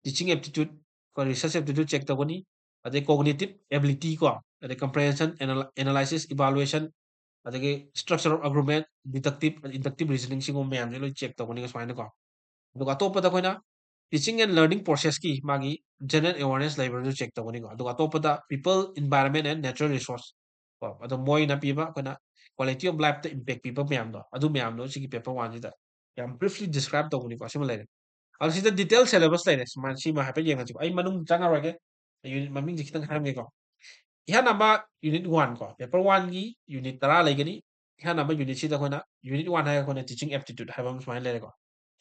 ꯇꯤꯆꯤꯡ ꯑꯦꯞꯇꯤꯇ꯭ꯌꯨꯠ, ꯑꯩꯈꯣꯏ ꯔꯤꯁꯔꯁ ꯑꯦꯞꯇꯤꯇ꯭ꯌꯨꯠ ꯆꯦꯛ ꯇꯧꯒꯅꯤ, ꯑꯗꯩ ꯀꯣꯒꯅꯤꯇꯤꯞ ꯑꯦꯕꯤꯂꯤꯇꯤ ꯀꯣ, ꯑꯗꯩ ꯀꯝꯄ꯭ꯔꯦꯍꯦꯟꯁꯟ, ꯑꯦꯅꯥꯂꯥꯏꯁꯤꯁ, ꯏꯚꯥꯂꯨꯑꯦꯁꯟ, ꯑꯗꯒꯤ ꯁ꯭ꯇ꯭ꯔꯛꯆꯔ ꯑꯣꯐ ꯑꯥꯔꯒꯨꯃꯦꯟ, ꯗꯤꯗꯛꯇꯤꯞ, ꯏꯟꯗꯛꯇꯤꯞ ꯔꯤꯖꯅꯤꯡ ꯁꯤꯒꯨꯝꯕ ꯃꯌꯥꯝꯁꯦ ꯂꯣꯏ ꯆꯦꯛ ꯇꯧꯒꯅꯤ ꯁꯨꯃꯥꯏꯅꯀꯣ꯫ ꯑꯗꯨꯒ ꯑꯇꯣꯞꯄꯗ ꯑꯩꯈꯣꯏꯅ teaching and learning process ꯀꯤ ꯃꯥꯒꯤ general awareness ꯂꯩꯕ꯭ꯔꯥꯁꯨ ꯆꯦꯛ ꯇꯧꯒꯅꯤꯀꯣ꯫ ꯑꯗꯨꯒ ꯑꯇꯣꯞꯄꯗ people, environment and natural resource ꯀꯣ, ꯑꯗꯣ ꯃꯣꯏꯅ ꯄꯤꯕ ꯑꯩꯈꯣꯏꯅ quality of life ꯇ impact ꯄꯤꯕ ꯃꯌꯥꯝꯗꯣ, ꯑꯗꯨ ꯃꯌꯥꯝꯗꯣ ꯁꯤꯒꯤ ꯄꯦꯄꯔ ꯋꯥꯟꯁꯤꯗ ꯌꯥꯝ briefly describe ꯇꯧꯕꯅꯤꯀꯣ꯫ ꯁꯤꯃ ꯂꯩꯔꯦ꯫ ꯑꯗꯣ ꯁꯤꯗ detail syllabus ꯂꯩꯔꯦ꯫ ꯁꯨꯃꯥꯏꯅ ꯁꯤꯃ ꯍꯥꯏꯐꯦꯠ ꯌꯦꯡꯉꯁꯤꯀꯣ꯫ ꯑꯩ ꯃꯅꯨꯡ ꯆꯪꯉꯔꯣꯏꯒꯦ꯫ ꯌꯨꯅꯤꯠ ꯃꯃꯤꯡꯁꯦ ꯈꯤꯇꯪ ꯍꯥꯏꯔꯝꯒꯦꯀꯣ꯫ ꯏꯍꯥꯟ ꯍꯥꯟꯕ ꯌꯨꯅꯤꯠ ꯋꯥꯟ ꯀꯣ, ꯄꯦꯄꯔ ꯋꯥꯟꯒꯤ ꯌꯨꯅꯤꯠ ꯇꯔꯥ ꯂꯩꯒꯅꯤ꯫ ꯏꯍꯥꯟ ꯍꯥꯟꯕ ꯌꯨꯅꯤꯠꯁꯤꯗ ꯑꯩꯈꯣꯏꯅ ꯌꯨꯅꯤꯠ ꯋꯥꯟ ꯍꯥꯏꯔꯒ ꯑꯩꯈꯣꯏꯅ teaching aptitude ꯍꯥꯏꯕ ꯑꯃ ꯁꯨꯃꯥꯏꯅ ꯂꯩꯔꯦꯀꯣ꯫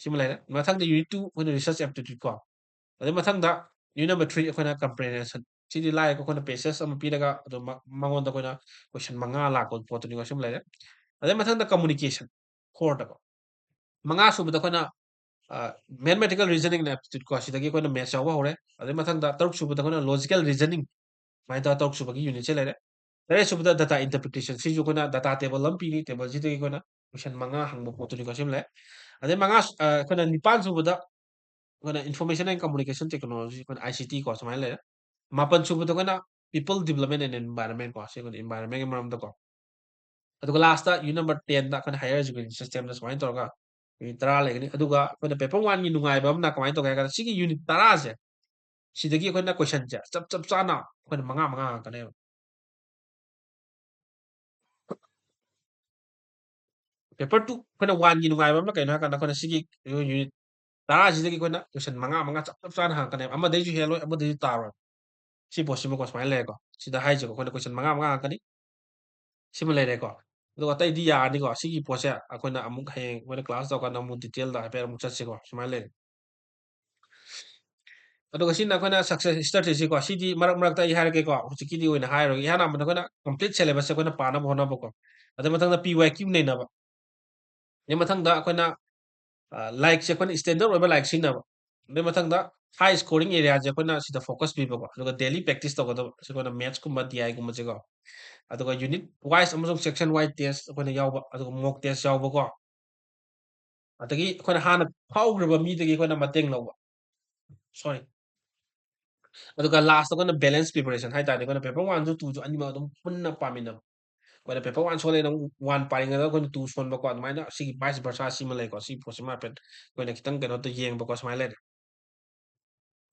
ꯁꯤꯃ ꯂꯩꯔꯦ꯫ ꯃꯊꯪꯗ ꯌꯨꯅꯤꯠ ꯇꯨ ꯑꯩꯈꯣꯏꯅ research aptitude ꯀꯣ꯫ ꯑꯗꯩ ꯃꯊꯪꯗ ꯌꯨꯅꯤꯠ ꯅꯝꯕꯔ ꯊ꯭ꯔꯤ ꯑꯩꯈꯣꯏꯅ comprehension꯫ ꯁꯤꯗꯤ ꯂꯥꯏꯔꯦꯀꯣ, ꯑꯩꯈꯣꯏꯅ ꯄꯦꯁꯦꯖ ꯑꯃ ꯄꯤꯔꯒ ꯑꯗꯨꯝ ꯃ-, ꯃꯉꯣꯟꯗ ꯑꯩꯈꯣꯏꯅ ꯀꯣꯏꯁꯟ ꯃꯉꯥ ꯂꯥꯛꯄ ꯄꯣꯠꯇꯨꯅꯤꯀꯣ꯫ ꯁꯤꯃ ꯂꯩꯔꯦ꯫ ꯑꯗꯩ ꯃꯊꯪꯗ communication, ꯐꯣꯔꯗꯀꯣ꯫ ꯃꯉꯥ ꯁꯨꯕꯗ ꯑꯩꯈꯣꯏꯅ, ꯑ, mathematical reasoning and aptitude ꯀꯣ, ꯁꯤꯗꯒꯤ ꯑꯩꯈꯣꯏꯅ maths ꯌꯥꯎꯕ ꯍꯧꯔꯦ꯫ ꯑꯗꯩ ꯃꯊꯪꯗ ꯇꯔꯨꯛ ꯁꯨꯕꯗ ꯑꯩꯈꯣꯏꯅ logical reasoning, ꯁꯨꯃꯥꯏꯅ ꯇꯧꯔ ꯇꯔꯨꯛ ꯁꯨꯕꯒꯤ ꯌꯨꯅꯤꯠꯁꯦ ꯂꯩꯔꯦ꯫ ꯇꯔꯦꯠ ꯁꯨꯕꯗ data interpretation, ꯁꯤꯁꯨ ꯑꯩꯈꯣꯏꯅ data table ꯑꯃ ꯄꯤꯅꯤ, ꯇꯦꯕꯜꯁꯤꯗꯒꯤ ꯑꯩꯈꯣꯏꯅ ꯀꯣꯏꯁꯟ ꯃꯉꯥ ꯍꯪꯕ ꯄꯣꯠꯇꯨꯅꯤꯀꯣ꯫ ꯁꯤꯃ ꯂꯩꯔꯦ꯫ ꯑꯗꯩ ꯃꯉꯥ ꯁꯨ-, ꯑ, ꯑꯩꯈꯣꯏꯅ ꯅꯤꯄꯥꯟ ꯁꯨꯕꯗ ꯑꯩꯈꯣꯏꯅ information and communication technology, ꯑꯩꯈꯣꯏꯅ I C T ꯀꯣ, ꯁꯨꯃꯥꯏꯅ ꯂꯩꯔꯦ꯫ ꯃꯥꯄꯟ ꯁꯨꯕꯗ ꯑꯩꯈꯣꯏꯅ people development and environment ꯀꯣ, ꯁꯤ ꯑꯩꯈꯣꯏꯅ environment ꯀꯤ ꯃꯔꯝꯗꯀꯣ꯫ ꯑꯗꯨꯒ ꯂꯥꯁꯇ ꯌꯨꯅꯤꯠ ꯅꯝꯕꯔ ꯇꯦꯟꯗ ꯑꯩꯈꯣꯏꯅ higher education system ꯗ ꯁꯨꯃꯥꯏꯅ ꯇꯧꯔꯒ ꯌꯨꯅꯤꯠ ꯇꯔꯥ ꯂꯩꯒꯅꯤ꯫ ꯑꯗꯨꯒ ꯑꯩꯈꯣꯏꯅ ꯄꯦꯄꯔ ꯋꯥꯟꯒꯤ ꯅꯨꯡꯉꯥꯏꯕ ꯑꯃꯅ ꯀꯃꯥꯏꯅ ꯇꯧꯒꯦ ꯍꯥꯏ ꯀꯥꯟꯗ, ꯁꯤꯒꯤ ꯌꯨꯅꯤꯠ ꯇꯔꯥꯁꯦ, ꯁꯤꯗꯒꯤ ꯑꯩꯈꯣꯏꯅ ꯀꯣꯏꯁꯟꯁꯦ ꯆꯞ, ꯆꯞ ꯆꯥꯅ ꯑꯩꯈꯣꯏꯅ ꯃꯉꯥ, ꯃꯉꯥ ꯍꯪꯉꯛꯀꯅꯦꯕ꯫ ꯄꯦꯄꯔ ꯇꯨ ꯑꯩꯈꯣꯏꯅ ꯋꯥꯟꯒꯤ ꯅꯨꯡꯉꯥꯏꯕ ꯑꯃꯅ ꯀꯩꯅꯣ ꯍꯥꯏ ꯀꯥꯟꯗ, ꯑꯩꯈꯣꯏꯅ ꯁꯤꯒꯤ ꯌꯨꯅꯤꯠ ꯇꯔꯥꯁꯤꯗꯒꯤ ꯑꯩꯈꯣꯏꯅ ꯀꯣꯏꯁꯟ ꯃꯉꯥ, ꯃꯉꯥ ꯆꯞ, ꯆꯞ ꯆꯥꯅ ꯍꯪꯉꯛꯀꯅꯦꯕ꯫ ꯑꯃꯗꯩꯁꯨ ꯍꯦꯜꯂꯣꯏ, ꯑꯃꯗꯩꯁꯨ ꯇꯥꯔꯣꯏ꯫ ꯁꯤ ꯄꯣꯠꯁꯤꯃꯀꯣ ꯁꯨꯃꯥꯏꯅ ꯂꯩꯔꯦꯀꯣ꯫ ꯁꯤꯗ ꯍꯥꯏꯁꯦꯀꯣ, ꯑꯩꯈꯣꯏꯅ ꯀꯣꯏꯁꯟ ꯃꯉꯥ, ꯃꯉꯥ ꯍꯪꯉꯛꯀꯅꯤ꯫ ꯁꯤꯃ ꯂꯩꯔꯦꯀꯣ꯫ ꯑꯗꯨꯒ ꯑꯇꯩꯗꯤ ꯌꯥꯔꯅꯤꯀꯣ꯫ ꯁꯤꯒꯤ ꯄꯣꯠꯁꯦ ꯑꯩꯈꯣꯏꯅ ꯑꯃꯨꯛ ꯍꯌꯦꯡ ꯑꯩꯈꯣꯏꯅ ꯀ꯭ꯂꯥꯁ ꯇꯧꯔꯀꯥꯟꯗ ꯑꯃꯨꯛ ꯗꯤꯇꯦꯜꯗ ꯍꯥꯏꯐꯦꯠ ꯑꯃꯨꯛ ꯆꯠꯁꯤꯀꯣ꯫ ꯁꯨꯃꯥꯏꯅ ꯂꯩꯔꯦ꯫ ꯑꯗꯨꯒ ꯁꯤꯅ ꯑꯩꯈꯣꯏꯅ success strategy ꯀꯣ꯫ ꯁꯤꯗꯤ ꯃꯔꯛ ꯃꯔꯛꯇ ꯑꯩ ꯍꯥꯏꯔꯛꯀꯦꯀꯣ꯫ ꯍꯧꯖꯤꯛꯀꯤꯗꯤ ꯑꯣꯏꯅ ꯍꯥꯏꯔꯣꯏꯒꯦ꯫ ꯏꯍꯥꯟ ꯍꯥꯟꯕꯗ ꯑꯩꯈꯣꯏꯅ complete syllabus ꯁꯦ ꯑꯩꯈꯣꯏꯅ ꯄꯥꯅꯕ ꯍꯣꯠꯅꯕꯀꯣ꯫ ꯑꯗꯩ ꯃꯊꯪꯗ P Y Q ꯅꯩꯅꯕ꯫ ꯑꯗꯩ ꯃꯊꯪꯗ ꯑꯩꯈꯣꯏꯅ ꯂꯥꯏꯔꯤꯛꯁꯦ ꯑꯩꯈꯣꯏꯅ ꯁ꯭ꯇꯦꯟꯗꯔꯠ ꯑꯣꯏꯕ ꯂꯥꯏꯔꯤꯛ ꯁꯤꯖꯤꯟꯅꯕ, ꯑꯗꯩ ꯃꯊꯪꯗ ꯍꯥꯏ ꯁ꯭ꯀꯣꯔꯤꯡ ꯑꯦꯔꯤꯌꯥꯁꯦ ꯑꯩꯈꯣꯏꯅ ꯁꯤꯗ ꯐꯣꯀꯁ ꯄꯤꯕꯀꯣ, ꯑꯗꯨꯒ ꯗꯦꯂꯤ ꯄ꯭ꯔꯦꯛꯇꯤꯁ ꯇꯧꯒꯗꯕ ꯁꯤ ꯑꯩꯈꯣꯏꯅ ꯃꯦꯠꯁꯀꯨꯝꯕ ꯗꯤ ꯑꯥꯏꯒꯨꯝꯕꯁꯦꯀꯣ, ꯑꯗꯨꯒ ꯌꯨꯅꯤꯠ ꯋꯥꯏꯁ ꯑꯃꯁꯨꯡ ꯁꯦꯛꯁꯟ ꯋꯥꯏꯁ ꯇꯦꯁ ꯑꯩꯈꯣꯏꯅ ꯌꯥꯎꯕ, ꯑꯗꯨꯒ ꯃꯣꯛ ꯇꯦꯁ ꯌꯥꯎꯕꯀꯣ, ꯑꯗꯒꯤ ꯑꯩꯈꯣꯏꯅ ꯍꯥꯟꯅ ꯐꯥꯎꯈ꯭ꯔꯕ ꯃꯤꯗꯒꯤ ꯑꯩꯈꯣꯏꯅ ꯃꯇꯦꯡ ꯂꯧꯕ, ꯁꯣꯔꯤ, ꯑꯗꯨꯒ ꯂꯥꯁꯇ ꯑꯩꯈꯣꯏꯅ ꯕꯦꯂꯦꯟꯁ ꯄ꯭ꯔꯤꯄꯦꯔꯦꯁꯟ ꯍꯥꯏ ꯇꯥꯔꯗꯤ, ꯑꯩꯈꯣꯏꯅ ꯄꯦꯄꯔ ꯋꯥꯟꯁꯨ ꯇꯨꯁꯨ ꯑꯅꯤꯃꯛ ꯑꯗꯨꯝ ꯄꯨꯟꯅ ꯄꯥꯃꯤꯟꯅꯕ꯫ ꯑꯩꯈꯣꯏꯅ ꯄꯦꯄꯔ ꯋꯥꯟ ꯁꯣꯜꯂꯦꯅ ꯋꯥꯟ ꯄꯥꯔꯤꯉꯩꯗ ꯑꯩꯈꯣꯏꯅ ꯇꯨ ꯁꯣꯟꯕꯀꯣ, ꯑꯗꯨꯃꯥꯏꯅ ꯁꯤꯒꯤ ꯚꯥꯏꯁ ꯚꯔꯁꯥ ꯁꯤꯃ ꯂꯩꯀꯣ꯫ ꯁꯤꯒꯤ ꯄꯣꯠꯁꯤꯃ ꯍꯥꯏꯐꯦꯠ ꯑꯩꯈꯣꯏꯅ ꯈꯤꯇꯪ ꯀꯩꯅꯣ ꯇꯧ ꯌꯦꯡꯕꯀꯣ, ꯁꯨꯃꯥꯏꯅ ꯂꯩꯔꯦ꯫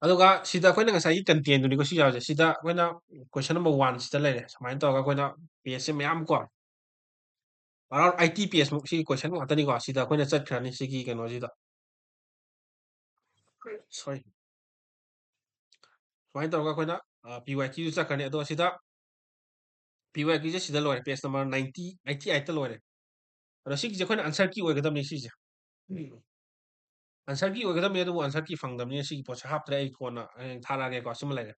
ꯑꯗꯨꯒ ꯁꯤꯗ ꯑꯩꯈꯣꯏꯅ ꯉꯁꯥꯏꯒꯤ ꯀꯟꯇꯦꯟꯗꯨꯅꯤꯀꯣ ꯁꯤ ꯌꯥꯎꯔꯤꯁꯦ꯫ ꯁꯤꯗ ꯑꯩꯈꯣꯏꯅ ꯀꯣꯏꯁꯟ ꯅꯝꯕꯔ ꯋꯥꯟ ꯁꯤꯗ ꯂꯩꯔꯦ꯫ ꯁꯨꯃꯥꯏꯅ ꯇꯧꯔꯒ ꯑꯩꯈꯣꯏꯅ ꯄꯦꯖꯁꯦ ꯃꯌꯥꯝ ꯀꯣ, ꯑꯔꯥꯎꯟ ꯑꯩꯠꯇꯤ ꯄꯦꯖꯃꯨꯛ ꯁꯤꯒꯤ ꯀꯣꯏꯁꯟ ꯉꯥꯛꯇꯅꯤꯀꯣ꯫ ꯁꯤꯗ ꯑꯩꯈꯣꯏꯅ ꯆꯠꯈ꯭ꯔꯅꯤ ꯁꯤꯒꯤ ꯀꯩꯅꯣꯁꯤꯗ꯫ ꯁꯣꯔꯤ꯫ ꯁꯨꯃꯥꯏꯅ ꯇꯧꯔꯒ ꯑꯩꯈꯣꯏꯅ, ꯑ, ꯄꯤ ꯋꯥꯏ ꯀ꯭ꯌꯨꯗ ꯆꯠꯈ꯭ꯔꯅꯤ꯫ ꯑꯗꯣ ꯁꯤꯗ ꯄꯤ ꯋꯥꯏ ꯀ꯭ꯌꯨꯁꯦ ꯁꯤꯗ ꯂꯣꯏꯔꯦ꯫ ꯄꯦꯖ ꯅꯝꯕꯔ ꯅꯥꯏꯟꯇꯤ, ꯑꯩꯠꯇꯤ ꯑꯩꯠꯇ ꯂꯣꯏꯔꯦ꯫ ꯑꯗꯣ ꯁꯤꯒꯤꯁꯦ ꯑꯩꯈꯣꯏꯅ ꯑꯟꯁꯔ ꯀꯤ ꯑꯣꯏꯒꯗꯕꯅꯤ ꯁꯤꯁꯦ꯫ ꯑꯟꯁꯔ ꯀꯤ ꯑꯣꯏꯒꯗꯕꯅꯤ, ꯑꯗꯨꯕꯨ ꯑꯟꯁꯔ ꯀꯤ ꯐꯪꯗꯕꯅꯤꯅ ꯁꯤꯒꯤ ꯄꯣꯠꯁꯦ ꯍꯥꯞꯇ꯭ꯔꯦ꯫ ꯑꯩ ꯀꯣꯟꯅ ꯍꯌꯦꯡ ꯊꯥꯔꯛꯑꯒꯦꯀꯣ꯫ ꯁꯤꯃ ꯂꯩꯔꯦ꯫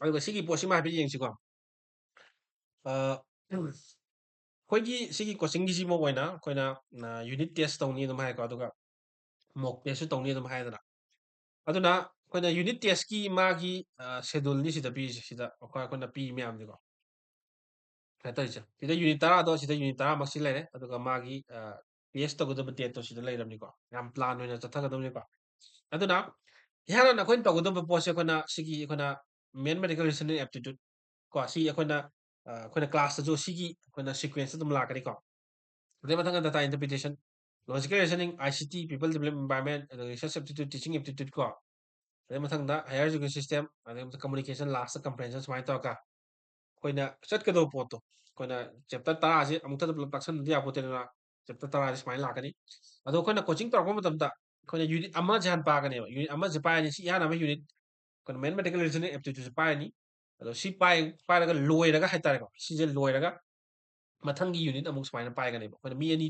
ꯑꯗꯨꯒ ꯁꯤꯒꯤ ꯄꯣꯠꯁꯤꯃ ꯍꯥꯏꯐꯦꯠ ꯌꯦꯡꯁꯤꯀꯣ꯫ ꯑ, ꯑꯩꯈꯣꯏꯒꯤ ꯁꯤꯒꯤ ꯀꯣꯆꯤꯡꯒꯤꯁꯤꯃ ꯑꯣꯏꯅ ꯑꯩꯈꯣꯏꯅ, ꯑ, ꯌꯨꯅꯤꯠ ꯇꯦꯁ ꯇꯧꯅꯤ ꯑꯗꯨꯝ ꯍꯥꯏꯀꯣ, ꯑꯗꯨꯒ ꯃꯣꯛ ꯇꯦꯁꯁꯨ ꯇꯧꯅꯤ ꯑꯗꯨꯝ ꯍꯥꯏꯗꯅ꯫ ꯑꯗꯨꯅ ꯑꯩꯈꯣꯏꯅ ꯌꯨꯅꯤꯠ ꯇꯦꯁꯀꯤ ꯃꯥꯒꯤ, ꯑ, ꯁꯦꯗꯨꯜꯅꯤ ꯁꯤꯗ ꯄꯤꯔꯤꯁꯦ꯫ ꯁꯤꯗ ꯑꯩꯈꯣꯏ, ꯑꯩꯈꯣꯏꯅ ꯄꯤ ꯃꯌꯥꯝꯁꯦꯀꯣ꯫ ꯀꯩꯅꯣ ꯇꯧꯔꯤꯁꯦ꯫ ꯁꯤꯗ ꯌꯨꯅꯤꯠ ꯇꯔꯥꯗꯣ, ꯁꯤꯗ ꯌꯨꯅꯤꯠ ꯇꯔꯥꯃꯛꯁꯤ ꯂꯩꯔꯦ꯫ ꯑꯗꯨꯒ ꯃꯥꯒꯤ, ꯑ, ꯇꯦꯁ ꯇꯧꯒꯗꯕ ꯗꯦꯠꯇꯣ ꯁꯤꯗ ꯂꯩꯔꯕꯅꯤꯀꯣ꯫ ꯌꯥꯝ ꯄ꯭ꯂꯥꯟ ꯑꯣꯏꯅ ꯆꯠꯊꯒꯗꯕꯅꯤꯀꯣ꯫ ꯑꯗꯨꯅ ꯏꯍꯥꯟ ꯍꯥꯟꯅ ꯑꯩꯈꯣꯏꯅ ꯇꯧꯒꯗꯕ ꯄꯣꯠꯁꯦ ꯑꯩꯈꯣꯏꯅ ꯁꯤꯒꯤ ꯑꯩꯈꯣꯏꯅ mathematical reasoning aptitude ꯀꯣ, ꯁꯤ ꯑꯩꯈꯣꯏꯅ, ꯑ, ꯑꯩꯈꯣꯏꯅ ꯀ꯭ꯂꯥꯁꯇꯁꯨ ꯁꯤꯒꯤ ꯑꯩꯈꯣꯏꯅ sequence ꯑꯗꯨꯝ ꯂꯥꯛꯀꯅꯤꯀꯣ꯫ ꯑꯗꯩ ꯃꯊꯪꯗ data interpretation, logical reasoning, I C T, people development environment, ꯑꯗꯩ research aptitude, teaching aptitude ꯀꯣ꯫ ꯑꯗꯩ ꯃꯊꯪꯗ higher education system, ꯑꯗꯩ ꯃꯊꯪ communication, last comprehension ꯁꯨꯃꯥꯏꯅ ꯇꯧꯔꯒ ꯑꯩꯈꯣꯏꯅ ꯆꯠꯀꯗꯧꯕ ꯄꯣꯠꯇꯣ, ꯑꯩꯈꯣꯏꯅ chapter ꯇꯔꯥꯁꯦ ꯑꯃꯨꯛꯇꯗ ꯄꯨꯂꯞ ꯇꯥꯛꯁꯟꯕꯗꯤ ꯌꯥꯄꯣꯠꯇꯦꯗꯅ꯫ Chapter ꯇꯔꯥꯁꯦ ꯁꯨꯃꯥꯏꯅ ꯂꯥꯛꯀꯅꯤ꯫ ꯑꯗꯣ ꯑꯩꯈꯣꯏꯅ coaching ꯇꯧꯔꯛꯄ ꯃꯇꯝꯗ ꯑꯩꯈꯣꯏꯅ unit ꯑꯃꯁꯦ ꯍꯥꯟꯅ ꯄꯥꯒꯅꯦꯕ꯫ Unit ꯑꯃꯁꯦ ꯄꯥꯏꯔꯅꯤ, ꯁꯤ ꯏꯍꯥꯟ ꯍꯥꯟꯕ unit ꯑꯩꯈꯣꯏꯅ mathematical reasoning aptitudeꯁꯦ ꯄꯥꯏꯔꯅꯤ꯫ ꯑꯗꯣ ꯁꯤ ꯄꯥꯏ-, ꯄꯥꯏꯔꯒ ꯂꯣꯏꯔꯒ ꯍꯥꯏꯇꯥꯔꯦꯀꯣ, ꯁꯤꯁꯦ ꯂꯣꯏꯔꯒ ꯃꯊꯪꯒꯤ unit ꯑꯃꯨꯛ ꯁꯨꯃꯥꯏꯅ ꯄꯥꯏꯒꯅꯦꯕ꯫ ꯑꯩꯈꯣꯏꯅ ꯃꯤ ꯑꯅꯤ,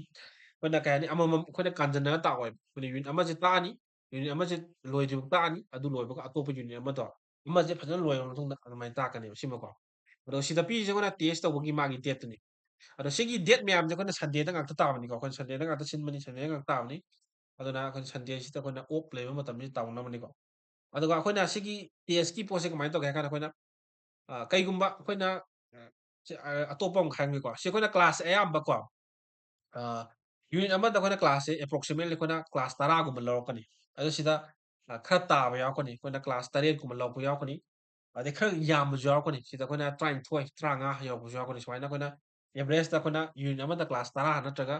ꯑꯩꯈꯣꯏꯅ ꯀꯩ ꯍꯥꯏꯅꯤ, ꯑꯃꯃꯝ ꯑꯩꯈꯣꯏꯅ ꯀꯥꯟꯖꯟꯅꯔ ꯇꯥꯛꯑꯣꯏꯕ꯫ ꯑꯩꯈꯣꯏꯅ unit ꯑꯃꯁꯦ ꯇꯥꯛꯑꯅꯤ, unit ꯑꯃꯁꯦ ꯂꯣꯏꯗ꯭ꯔꯤꯕ ꯇꯥꯛꯑꯅꯤ, ꯑꯗꯨ ꯂꯣꯏꯕꯒ ꯑꯇꯣꯞꯄ unit ꯑꯃꯗꯣ ꯑꯃꯁꯦ ꯐꯖꯅ ꯂꯣꯏꯔꯕ ꯃꯇꯨꯡꯗ ꯑꯗꯨꯃꯥꯏꯅ ꯇꯥꯛꯀꯅꯦꯕ ꯁꯤꯃꯀꯣ꯫ ꯑꯗꯣ ꯁꯤꯗ ꯄꯤꯔꯤꯁꯦ ꯑꯩꯈꯣꯏꯅ ꯇꯦꯁ ꯇꯧꯕꯒꯤ ꯃꯥꯒꯤ ꯗꯦꯠꯇꯨꯅꯤ꯫ ꯑꯗꯣ ꯁꯤꯒꯤ ꯗꯦꯠ ꯃꯌꯥꯝꯁꯦ ꯑꯩꯈꯣꯏꯅ ꯁꯟꯗꯦꯗ ꯉꯥꯛꯇ ꯇꯥꯕꯅꯤꯀꯣ, ꯑꯩꯈꯣꯏꯅ ꯁꯟꯗꯦꯗ ꯉꯥꯛꯇ ꯁꯤꯟꯕꯅꯤ, ꯁꯟꯗꯦꯗ ꯉꯥꯛꯇ ꯇꯥꯕꯅꯤ꯫ ꯑꯗꯨꯅ ꯑꯩꯈꯣꯏꯅ ꯁꯟꯗꯦꯁꯤꯗ ꯑꯩꯈꯣꯏꯅ ꯑꯣꯐ ꯂꯩꯕ ꯃꯇꯝꯁꯤ ꯇꯧꯅꯕꯅꯤꯀꯣ꯫ ꯑꯗꯨꯒ ꯑꯩꯈꯣꯏꯅ ꯁꯤꯒꯤ ꯇꯦꯁꯀꯤ ꯄꯣꯠꯁꯦ ꯀꯃꯥꯏꯅ ꯇꯧꯒꯦ ꯍꯥꯏ ꯀꯥꯟꯗ ꯑꯩꯈꯣꯏꯅ, ꯑ, ꯀꯩꯒꯨꯝꯕ ꯑꯩꯈꯣꯏꯅ, ꯑ, ꯁꯤ, ꯑ, ꯑꯇꯣꯞꯄ ꯑꯃ ꯍꯥꯏꯔꯝꯒꯦꯀꯣ꯫ ꯁꯤ ꯑꯩꯈꯣꯏꯅ ꯀ꯭ꯂꯥꯁꯁꯦ ꯑꯌꯥꯝꯕꯀꯣ, ꯑ, ꯌꯨꯅꯤꯠ ꯑꯃꯗ ꯑꯩꯈꯣꯏꯅ ꯀ꯭ꯂꯥꯁꯁꯦ approximately ꯑꯩꯈꯣꯏꯅ ꯀ꯭ꯂꯥꯁ ꯇꯔꯥꯒꯨꯝꯕ ꯂꯧꯔꯛꯀꯅꯤ꯫ ꯑꯗꯣ ꯁꯤꯗ, ꯑ, ꯈꯔ ꯇꯥꯕ ꯌꯥꯎꯔꯛꯀꯅꯤ꯫ ꯑꯩꯈꯣꯏꯅ ꯀ꯭ꯂꯥꯁ ꯇꯔꯦꯠꯀꯨꯝꯕ ꯂꯧꯔꯛꯄ ꯌꯥꯎꯔꯛꯀꯅꯤ꯫ ꯑꯗꯩ ꯈꯔ ꯌꯥꯝꯕꯁꯨ ꯌꯥꯎꯔꯛꯀꯅꯤ꯫ ꯁꯤꯗ ꯑꯩꯈꯣꯏꯅ ꯇꯔꯥꯅꯤꯊꯣꯏ, ꯇꯔꯥꯃꯉꯥ ꯌꯧꯔꯛꯄꯁꯨ ꯌꯥꯎꯔꯛꯀꯅꯤ꯫ ꯁꯨꯃꯥꯏꯅ ꯑꯩꯈꯣꯏꯅ ꯑꯦꯚꯔꯦꯖꯇ ꯑꯩꯈꯣꯏꯅ ꯌꯨꯅꯤꯠ ꯑꯃꯗ ꯀ꯭ꯂꯥꯁ ꯇꯔꯥ ꯅꯠꯇ꯭ꯔꯒ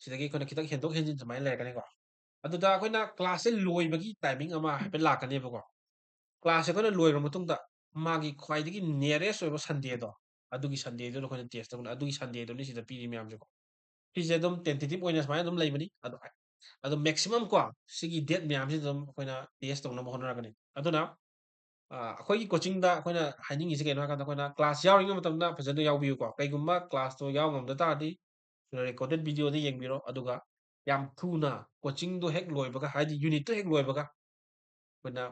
ꯁꯤꯗꯒꯤ ꯑꯩꯈꯣꯏꯅ ꯈꯤꯇꯪ ꯍꯦꯟꯗꯣꯛ ꯍꯦꯟꯖꯤꯟ ꯁꯨꯃꯥꯏꯅ ꯂꯩꯔꯛꯀꯅꯤꯀꯣ꯫ ꯑꯗꯨꯗ ꯑꯩꯈꯣꯏꯅ ꯀ꯭ꯂꯥꯁꯁꯦ ꯂꯣꯏꯕꯒꯤ ꯇꯥꯏꯃꯤꯡ ꯑꯃ ꯍꯥꯏꯐꯦꯠ ꯂꯥꯛꯀꯅꯦꯕꯀꯣ꯫ ꯀ꯭ꯂꯥꯁꯁꯦ ꯑꯩꯈꯣꯏꯅ ꯂꯣꯏꯔꯕ ꯃꯇꯨꯡꯗ ꯃꯥꯒꯤ ꯈ꯭ꯋꯥꯏꯗꯒꯤ nearest ꯑꯣꯏꯕ ꯁꯟꯗꯦꯗꯣ, ꯑꯗꯨꯒꯤ ꯁꯟꯗꯦꯗꯨꯗ ꯑꯩꯈꯣꯏꯅ ꯇꯦꯁ ꯇꯧꯒꯅꯤ꯫ ꯑꯗꯨꯒꯤ ꯁꯟꯗꯦꯗꯨꯅꯤ ꯁꯤꯗ ꯄꯤꯔꯤ ꯃꯌꯥꯝꯁꯦꯀꯣ꯫ ꯁꯤꯁꯦ ꯑꯗꯨꯝ tentative ꯑꯣꯏꯅ ꯁꯨꯃꯥꯏꯅ ꯑꯗꯨꯝ ꯂꯩꯕꯅꯤ꯫ ꯑꯗꯣ, ꯑꯗꯣ maximum ꯀꯣ, ꯁꯤꯒꯤ ꯗꯦꯠ ꯃꯌꯥꯝꯁꯤꯗ ꯑꯗꯨꯝ ꯑꯩꯈꯣꯏꯅ ꯇꯦꯁ ꯇꯧꯅꯕ ꯍꯣꯠꯅꯔꯛꯀꯅꯤ꯫ ꯑꯗꯨꯅ, ꯑ, ꯑꯩꯈꯣꯏꯒꯤ ꯀꯣꯆꯤꯡꯗ ꯑꯩꯈꯣꯏꯅ ꯍꯥꯏꯅꯤꯡꯉꯤꯁꯦ ꯀꯩꯅꯣ ꯍꯥꯏꯀꯥꯟꯗ, ꯑꯩꯈꯣꯏꯅ ꯀ꯭ꯂꯥꯁ ꯌꯥꯎꯔꯤꯉꯩ ꯃꯇꯝꯗ ꯐꯖꯅ ꯌꯥꯎꯕꯤꯌꯨꯀꯣ꯫ ꯀꯩꯒꯨꯝꯕ ꯀ꯭ꯂꯥꯁꯇꯣ ꯌꯥꯎ ꯉꯝꯗ ꯇꯥꯔꯗꯤ, recorded videoꯗ ꯌꯦꯡꯕꯤꯔꯣ꯫ ꯑꯗꯨꯒ ꯌꯥꯝ ꯊꯨꯅ ꯀꯣꯆꯤꯡꯗꯣ ꯍꯦꯛ ꯂꯣꯏꯕꯒ, ꯍꯥꯏꯗꯤ ꯌꯨꯅꯤꯠꯇꯣ ꯍꯦꯛ ꯂꯣꯏꯕꯒ, ꯑꯩꯈꯣꯏꯅ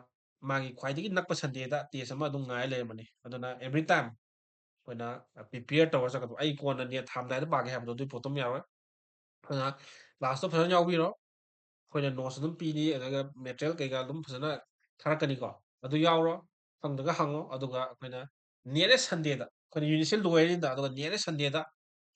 ꯃꯥꯒꯤ ꯈ꯭ꯋꯥꯏꯗꯒꯤ ꯅꯛꯄ ꯁꯟꯗꯦꯗ ꯇꯦꯁ ꯑꯃ ꯑꯗꯨꯝ ꯉꯥꯏ ꯂꯩꯔꯝꯃꯅꯤ꯫ ꯑꯗꯨꯅ every time ꯑꯩꯈꯣꯏꯅ prepare ꯇꯧꯔ ꯆꯠꯀꯗꯕ꯫ ꯑꯩ ꯀꯣꯟꯅ ꯅꯦꯠ ꯊꯥꯔꯝꯗꯥꯏꯗ ꯄꯥꯒꯦ ꯍꯥꯏꯕꯗꯣ ꯑꯗꯨꯒꯤ ꯄꯣꯠꯇꯨ ꯑꯃ ꯌꯥꯎꯔꯣꯏ꯫ ꯑꯗꯨꯅ ꯀ꯭ꯂꯥꯁꯇꯣ ꯐꯖꯅ ꯌꯥꯎꯕꯤꯔꯣ꯫ ꯑꯩꯈꯣꯏꯅ ꯅꯣꯠꯁ ꯑꯗꯨꯝ ꯄꯤꯅꯤ, ꯑꯗꯨꯒ ꯃꯦꯇꯔꯤꯌꯦꯜ ꯀꯩꯀꯥ ꯑꯗꯨꯝ ꯐꯖꯅ ꯊꯥꯔꯛꯀꯅꯤꯀꯣ꯫ ꯑꯗꯨ ꯌꯥꯎꯔꯣ, ꯈꯪꯗ꯭ꯔꯒ ꯍꯪꯉꯣ꯫ ꯑꯗꯨꯒ ꯑꯩꯈꯣꯏꯅ nearest ꯁꯟꯗꯦꯗ, ꯑꯩꯈꯣꯏꯅ ꯌꯨꯅꯤꯠꯁꯦ ꯂꯣꯏꯔꯅꯤꯗ, ꯑꯗꯨꯒ nearest ꯁꯟꯗꯦꯗ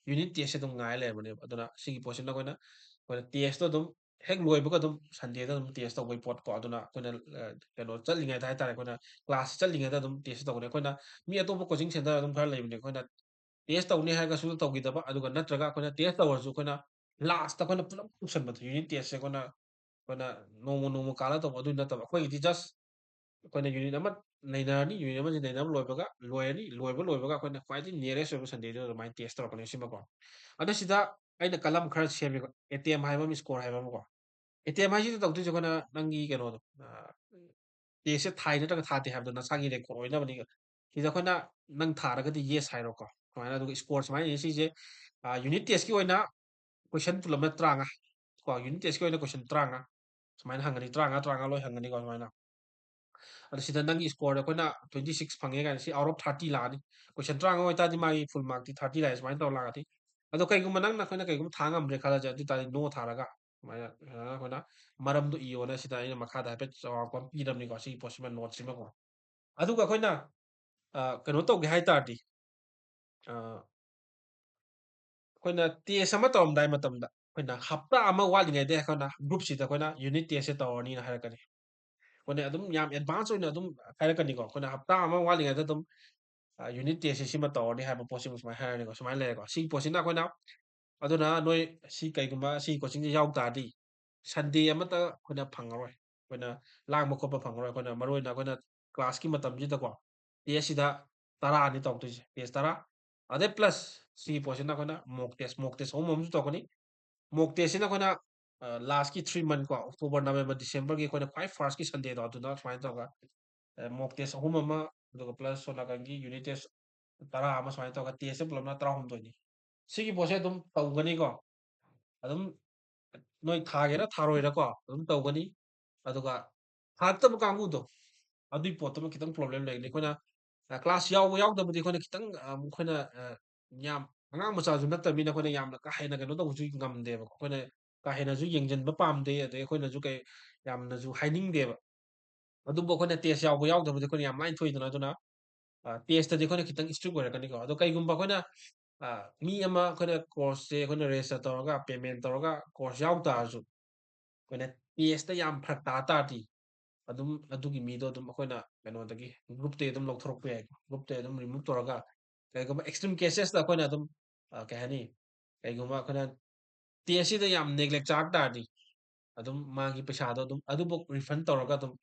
ꯌꯨꯅꯤꯠ ꯇꯦꯁꯁꯦ ꯑꯗꯨꯝ ꯉꯥꯏ ꯂꯩꯔꯕꯅꯦꯕ꯫ ꯑꯗꯨꯅ ꯁꯤꯒꯤ ꯄꯣꯠꯁꯤꯅ ꯑꯩꯈꯣꯏꯅ, ꯑꯩꯈꯣꯏꯅ ꯇꯦꯁꯇꯣ ꯑꯗꯨꯝ ꯍꯦꯛ ꯂꯣꯏꯕꯒ ꯑꯗꯨꯝ ꯁꯟꯗꯦꯗ ꯑꯗꯨꯝ ꯇꯦꯁ ꯇꯧꯕꯒꯤ ꯄꯣꯠꯀꯣ꯫ ꯑꯗꯨꯅ ꯑꯩꯈꯣꯏꯅ, ꯑ, ꯀꯩꯅꯣ ꯆꯠꯂꯤꯉꯩꯗ ꯍꯥꯏꯇꯥꯔꯦ, ꯑꯩꯈꯣꯏꯅ ꯀ꯭ꯂꯥꯁ ꯆꯠꯂꯤꯉꯩꯗ ꯑꯗꯨꯝ ꯇꯦꯁ ꯇꯧꯒꯅꯤ꯫ ꯑꯩꯈꯣꯏꯅ ꯃꯤ ꯑꯇꯣꯞꯄ ꯀꯣꯆꯤꯡ ꯁꯦꯟꯇꯔ ꯑꯗꯨꯝ ꯈꯔ ꯂꯩꯕꯅꯦ, ꯑꯩꯈꯣꯏꯅ ꯇꯦꯁ ꯇꯧꯅꯤ ꯍꯥꯏꯔꯒ ꯁꯨꯡꯇꯧ ꯇꯧꯈꯤꯗꯕ, ꯑꯗꯨꯒ ꯅꯠꯇ꯭ꯔꯒ ꯑꯩꯈꯣꯏꯅ ꯇꯦꯁ ꯇꯧꯔꯁꯨ ꯑꯩꯈꯣꯏꯅ ꯂꯥꯁꯇ ꯑꯩꯈꯣꯏꯅ ꯄꯨꯂꯞ ꯇꯧꯁꯟꯕꯗꯣ, ꯌꯨꯅꯤꯠ ꯇꯦꯁꯁꯦ ꯑꯩꯈꯣꯏꯅ, ꯑꯩꯈꯣꯏꯅ ꯅꯣꯡꯃ ꯅꯣꯡꯃ ꯀꯥꯜꯂ ꯇꯧꯕ ꯑꯗꯨ ꯅꯠꯇꯕ꯫ ꯑꯩꯈꯣꯏꯒꯤꯗꯤ just ꯑꯩꯈꯣꯏꯅ ꯌꯨꯅꯤꯠ ꯑꯃ ꯅꯩꯅꯔꯅꯤ, ꯌꯨꯅꯤꯠ ꯑꯃꯁꯤ ꯅꯩꯅꯕ ꯂꯣꯏꯕꯒ ꯂꯣꯏꯔꯅꯤ, ꯂꯣꯏꯕ ꯂꯣꯏꯕꯒ ꯑꯩꯈꯣꯏꯅ ꯈ꯭ꯋꯥꯏꯗꯒꯤ nearest ꯑꯣꯏꯕ ꯁꯟꯗꯦꯗꯨꯗ ꯑꯗꯨꯃꯥꯏꯅ ꯇꯦꯁ ꯇꯧꯔꯛꯀꯅꯤ ꯁꯤꯃꯀꯣ꯫ ꯑꯗꯣ ꯁꯤꯗ ꯑꯩꯅ ꯀꯂꯝ ꯈꯔ ꯁꯦꯝꯃꯦꯀꯣ, ꯑꯦ ꯇꯤ ꯑꯦꯝ ꯍꯥꯏꯕ ꯑꯃ, ꯁ꯭ꯀꯣꯔ ꯍꯥꯏꯕ ꯑꯃꯀꯣ꯫ ꯑꯦ ꯇꯤ ꯑꯦꯝ ꯍꯥꯏꯁꯤꯗ ꯇꯧꯗꯣꯏꯁꯦ ꯑꯩꯈꯣꯏꯅ ꯅꯪꯒꯤ ꯀꯩꯅꯣꯗꯣ, ꯑ, ꯇꯦꯁꯁꯦ ꯊꯥꯏ ꯅꯠꯇ꯭ꯔꯒ ꯊꯥꯗꯦ ꯍꯥꯏꯕꯗꯣ ꯅꯁꯥꯒꯤ ꯔꯦꯀꯣꯔꯗ ꯑꯣꯏꯅꯕꯅꯤ꯫ ꯁꯤꯗ ꯑꯩꯈꯣꯏꯅ ꯅꯪ ꯊꯥꯔꯒꯗꯤ yes ꯍꯥꯏꯔꯣꯀꯣ꯫ ꯁꯨꯃꯥꯏꯅ ꯑꯗꯨꯒ ꯁ꯭ꯀꯣꯔ ꯁꯨꯃꯥꯏꯅ ꯂꯩ꯫ ꯁꯤꯁꯦ, ꯑ, ꯌꯨꯅꯤꯠ ꯇꯦꯁꯀꯤ ꯑꯣꯏꯅ ꯀꯣꯏꯁꯟ ꯄꯨꯂꯞꯅ ꯇꯔꯥꯃꯉꯥ ꯀꯣ, ꯌꯨꯅꯤꯠ ꯇꯦꯁꯀꯤ ꯑꯣꯏꯅ ꯀꯣꯏꯁꯟ ꯇꯔꯥꯃꯉꯥ ꯁꯨꯃꯥꯏꯅ ꯍꯪꯒꯅꯤ, ꯇꯔꯥꯃꯉꯥ, ꯇꯔꯥꯃꯉꯥ ꯂꯣꯏ ꯍꯪꯒꯅꯤꯀꯣ ꯁꯨꯃꯥꯏꯅ꯫ ꯑꯗꯣ ꯁꯤꯗ ꯅꯪꯒꯤ score ꯑꯩꯈꯣꯏꯅ twenty six ꯐꯪꯉꯦ ꯀꯥꯏꯅ, ꯁꯤ out of thirty ꯂꯥꯛꯑꯅꯤ꯫ Question ꯇꯔꯥꯃꯉꯥ ꯑꯣꯏꯇꯥꯔꯗꯤ ꯃꯥꯒꯤ full mark ꯇꯤ thirty ꯂꯥꯛꯑꯦ, ꯁꯨꯃꯥꯏꯅ ꯇꯧꯔ ꯂꯥꯛꯑꯗꯤ꯫ ꯑꯗꯣ ꯀꯩꯒꯨꯝꯕ ꯅꯪꯅ, ꯑꯩꯈꯣꯏꯅ ꯀꯩꯒꯨꯝꯕ ꯊꯥ ꯉꯝꯗ꯭ꯔꯦ ꯈꯜꯂꯁꯦ, ꯑꯗꯨ ꯑꯣꯏ ꯇꯥꯔꯗꯤ no ꯊꯥꯔꯒ, ꯁꯨꯃꯥꯏꯅ, ꯁꯨꯃꯥꯏꯅ ꯑꯩꯈꯣꯏꯅ ꯃꯔꯝꯗꯣ ꯏꯌꯣꯅ ꯁꯤꯗ ꯑꯩꯅ ꯃꯈꯥꯗ ꯍꯥꯏꯐꯦꯠ ꯆꯥꯎꯔꯥꯛꯄ ꯑꯃ ꯄꯤꯔꯕꯅꯤꯀꯣ, ꯁꯤꯒꯤ ꯄꯣꯠꯁꯤꯃ, note ꯁꯤꯃꯀꯣ꯫ ꯑꯗꯨꯒ ꯑꯩꯈꯣꯏꯅ, ꯑ, ꯀꯩꯅꯣ ꯇꯧꯒꯦ ꯍꯥꯏ ꯇꯥꯔꯗꯤ, ꯑ, ꯑꯩꯈꯣꯏꯅ test ꯑꯃ ꯇꯧꯔꯝꯗꯥꯏ ꯃꯇꯝꯗ, ꯑꯩꯈꯣꯏꯅ ꯍꯞꯇꯥ ꯑꯃ ꯋꯥꯠꯂꯤꯉꯩꯗ ꯑꯩꯈꯣꯏꯅ group ꯁꯤꯗ ꯑꯩꯈꯣꯏꯅ unit test ꯁꯦ ꯇꯧꯔꯅꯤꯅ ꯍꯥꯏꯔꯛꯀꯅꯤ꯫ ꯑꯩꯈꯣꯏꯅ ꯑꯗꯨꯝ ꯌꯥꯝ advance ꯑꯣꯏꯅ ꯑꯗꯨꯝ ꯍꯥꯏꯔꯛꯀꯅꯤꯀꯣ꯫ ꯑꯩꯈꯣꯏꯅ ꯍꯞꯇꯥ ꯑꯃ ꯋꯥꯠꯂꯤꯉꯩꯗ ꯑꯗꯨꯝ, ꯑ, unit test ꯁꯦ ꯁꯤꯃ ꯇꯧꯔꯅꯤ ꯍꯥꯏꯕ ꯄꯣꯠꯁꯤꯃ ꯁꯨꯃꯥꯏꯅ ꯍꯥꯏꯔꯅꯤꯀꯣ꯫ ꯁꯨꯃꯥꯏꯅ ꯂꯩꯔꯦꯀꯣ꯫ ꯁꯤꯒꯤ ꯄꯣꯠꯁꯤꯅ ꯑꯩꯈꯣꯏꯅ, ꯑꯗꯨꯅ ꯅꯣꯏ ꯁꯤ ꯀꯩꯒꯨꯝꯕ ꯁꯤ coaching ꯁꯦ ꯌꯥꯎ ꯇꯥꯔꯗꯤ, Sunday ꯑꯃꯠꯇ ꯑꯩꯈꯣꯏꯅ ꯐꯪꯉꯔꯣꯏ꯫ ꯑꯩꯈꯣꯏꯅ ꯂꯥꯡꯕ ꯈꯣꯠꯄ ꯐꯪꯉꯔꯣꯏ꯫ ꯑꯩꯈꯣꯏꯅ ꯃꯔꯨ ꯑꯣꯏꯅ ꯑꯩꯈꯣꯏꯅ class ꯀꯤ ꯃꯇꯝꯁꯤꯗꯀꯣ, test ꯁꯤꯗ ꯇꯔꯥꯅꯤ ꯇꯧꯔꯛꯇꯣꯏꯁꯦ, test ꯇꯔꯥ꯫ ꯑꯗꯩ plus ꯁꯤꯒꯤ ꯄꯣꯠꯁꯤꯅ ꯑꯩꯈꯣꯏꯅ mock test, mock test ꯑꯍꯨꯝ ꯑꯃꯁꯨ ꯇꯧꯔꯛꯀꯅꯤ꯫ Mock test ꯁꯤꯅ ꯑꯩꯈꯣꯏꯅ, ꯑ, last ꯀꯤ three month ꯀꯣ, October, November, December ꯒꯤ ꯑꯩꯈꯣꯏꯅ ꯈ꯭ꯋꯥꯏ first ꯀꯤ Sunday ꯗꯣ, ꯑꯗꯨꯗ ꯁꯨꯃꯥꯏꯅ ꯇꯧꯔꯒ, ꯑ, mock test ꯑꯍꯨꯝ ꯑꯃ, ꯑꯗꯨꯒ plus ꯁꯣꯝ ꯅꯥꯀꯟꯒꯤ unit test ꯇꯔꯥ ꯑꯃ, ꯁꯨꯃꯥꯏꯅ ꯇꯧꯔꯒ test ꯁꯦ ꯄꯨꯂꯞꯅ ꯇꯔꯥꯍꯨꯝꯗꯣꯏꯅꯤ꯫ ꯁꯤꯒꯤ ꯄꯣꯠꯁꯦ ꯑꯗꯨꯝ ꯇꯧꯒꯅꯤꯀꯣ꯫ ꯑꯗꯨꯝ ꯅꯣꯏ ꯊꯥꯒꯦꯔꯥ ꯊꯥꯔꯣꯏꯔꯥꯀꯣ, ꯑꯗꯨꯝ ꯇꯧꯒꯅꯤ꯫ ꯑꯗꯨꯒ ꯊꯥꯔꯛꯇꯕ ꯀꯥꯡꯕꯨꯗꯣ, ꯑꯗꯨꯏ ꯄꯣꯠꯇꯨꯃ ꯈꯤꯇꯪ problem ꯂꯩꯒꯅꯤ꯫ ꯑꯩꯈꯣꯏꯅ, ꯑ, class ꯌꯥꯎꯕ ꯌꯥꯎꯗꯕꯗꯤ ꯑꯩꯈꯣꯏꯅ ꯈꯤꯇꯪ, ꯑ, ꯑꯩꯈꯣꯏꯅ, ꯑ, ꯌꯥꯝ ꯑꯉꯥꯡ ꯃꯆꯥꯁꯨ ꯅꯠꯇꯕꯅꯤꯅ ꯑꯩꯈꯣꯏꯅ ꯌꯥꯝꯅ ꯀꯥ ꯍꯦꯟꯅ ꯀꯩꯅꯣ ꯇꯧꯕꯁꯨ ꯉꯝꯗꯦꯕꯀꯣ꯫ ꯑꯩꯈꯣꯏꯅ ꯀꯥ ꯍꯦꯟꯅꯁꯨ ꯌꯦꯡꯁꯤꯟꯕ ꯄꯥꯝꯗꯦ, ꯑꯗꯩ ꯑꯩꯈꯣꯏꯅꯁꯨ ꯀꯩ ꯌꯥꯝꯅꯁꯨ ꯍꯥꯏꯅꯤꯡꯗꯦꯕ꯫ ꯑꯗꯨꯕꯨ ꯑꯩꯈꯣꯏꯅ test ꯌꯥꯎꯕ ꯌꯥꯎꯗꯕꯗꯤ ꯑꯩꯈꯣꯏꯅ ꯌꯥꯝ ꯂꯥꯏꯅ ꯊꯣꯛꯏꯗꯅ꯫ ꯑꯗꯨꯅ, ꯑ, test ꯇꯗꯤ ꯑꯩꯈꯣꯏꯅ ꯈꯤꯇꯪ strict ꯑꯣꯏꯔꯛꯀꯅꯤꯀꯣ꯫ ꯑꯗꯣ ꯀꯩꯒꯨꯝꯕ ꯑꯩꯈꯣꯏꯅ, ꯑ, ꯃꯤ ꯑꯃ ꯑꯩꯈꯣꯏꯅ course ꯁꯦ ꯑꯩꯈꯣꯏꯅ register ꯇꯧꯔꯒ, payment ꯇꯧꯔꯒ course ꯌꯥꯎ ꯇꯥꯔꯁꯨ, ꯑꯩꯈꯣꯏꯅ test ꯇ ꯌꯥꯝ ꯐꯔꯛ ꯇꯥ ꯇꯥꯔꯗꯤ, ꯑꯗꯨꯝ ꯑꯗꯨꯒꯤ ꯃꯤꯗꯣ ꯑꯗꯨꯝ ꯑꯩꯈꯣꯏꯅ ꯀꯩꯅꯣꯗꯒꯤ, group ꯇꯒꯤ ꯑꯗꯨꯝ ꯂꯧꯊꯣꯔꯛꯄ ꯌꯥꯏꯀꯣ꯫ Group ꯇꯒꯤ ꯑꯗꯨꯝ remove ꯇꯧꯔꯒ, ꯀꯩꯒꯨꯝꯕ extreme cases ꯇ ꯑꯩꯈꯣꯏꯅ ꯑꯗꯨꯝ, ꯑ, ꯀꯩ ꯍꯥꯏꯅꯤ, ꯀꯩꯒꯨꯝꯕ ꯑꯩꯈꯣꯏꯅ test ꯁꯤꯗ ꯌꯥꯝ neglect ꯆꯥꯔꯛ ꯇꯥꯔꯗꯤ, ꯑꯗꯨꯝ ꯃꯥꯒꯤ ꯄꯩꯁꯥꯗꯣ ꯑꯗꯨꯝ ꯑꯗꯨꯕꯨꯛ refund ꯇꯧꯔꯒ ꯑꯗꯨꯝ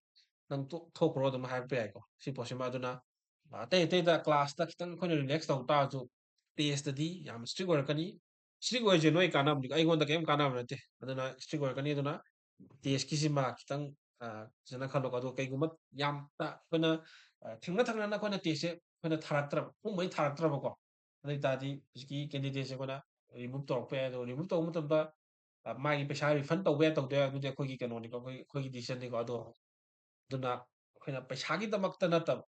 ꯅꯪ ꯊꯣꯛ-, ꯊꯣꯛꯈ꯭ꯔꯣ ꯑꯗꯨꯝ ꯍꯥꯏꯔꯛꯄ ꯌꯥꯏꯀꯣ꯫ ꯁꯤ ꯄꯣꯠꯁꯤꯃ ꯑꯗꯨꯅ, ꯑ, ꯑꯇꯩ ꯑꯇꯩꯗ class ꯇ ꯈꯤꯇꯪ ꯑꯩꯈꯣꯏꯅ relax ꯇꯧ ꯇꯥꯔꯁꯨ, test ꯇꯗꯤ ꯌꯥꯝ strict ꯑꯣꯏꯔꯛꯀꯅꯤ꯫ Strict ꯑꯣꯏꯔꯤꯁꯦ ꯅꯣꯏ ꯀꯥꯟꯅꯕꯅꯤ, ꯑꯩꯉꯣꯟꯗ ꯀꯔꯤꯝ ꯀꯥꯟꯅꯕ ꯅꯠꯇꯦ꯫ ꯑꯗꯨꯅ strict ꯑꯣꯏꯔꯛꯀꯅꯤ꯫ ꯑꯗꯨꯅ test ꯀꯤꯁꯤꯃ ꯈꯤꯇꯪ, ꯑ, ꯐꯖꯅ ꯈꯜꯂꯣꯀꯣ꯫ ꯑꯗꯨꯒ ꯀꯩꯒꯨꯝꯕ ꯌꯥꯝ ꯇ-, ꯑꯩꯈꯣꯏꯅ, ꯑ, ꯊꯦꯡꯅ ꯊꯦꯡꯅꯅ ꯑꯩꯈꯣꯏꯅ test ꯁꯦ ꯑꯩꯈꯣꯏꯅ ꯊꯥꯔꯛꯇ꯭ꯔꯕ, ꯄꯨꯡ ꯃꯔꯤ ꯊꯥꯔꯛꯇ꯭ꯔꯕꯀꯣ, ꯑꯗꯨ ꯑꯣꯏ ꯇꯥꯔꯗꯤ ꯍꯧꯖꯤꯛꯀꯤ candidate ꯁꯦ ꯑꯩꯈꯣꯏꯅ remove ꯇꯧꯔꯛꯄ ꯌꯥꯏ꯫ ꯑꯗꯣ remove ꯇꯧꯕ ꯃꯇꯝꯗ, ꯑ, ꯃꯥꯒꯤ ꯄꯩꯁꯥ refund ꯇꯧꯕ ꯌꯥꯏ ꯇꯧꯗ ꯌꯥꯏ, ꯑꯗꯨꯗꯤ ꯑꯩꯈꯣꯏꯒꯤ ꯀꯩꯅꯣꯅꯤꯀꯣ, ꯑꯩꯈꯣꯏ, ꯑꯩꯈꯣꯏꯒꯤ decision ꯅꯤꯀꯣ꯫ ꯑꯗꯣ ꯑꯗꯨꯅ ꯑꯩꯈꯣꯏꯅ ꯄꯩꯁꯥꯒꯤꯗꯃꯛꯇ ꯅꯠꯇꯕ,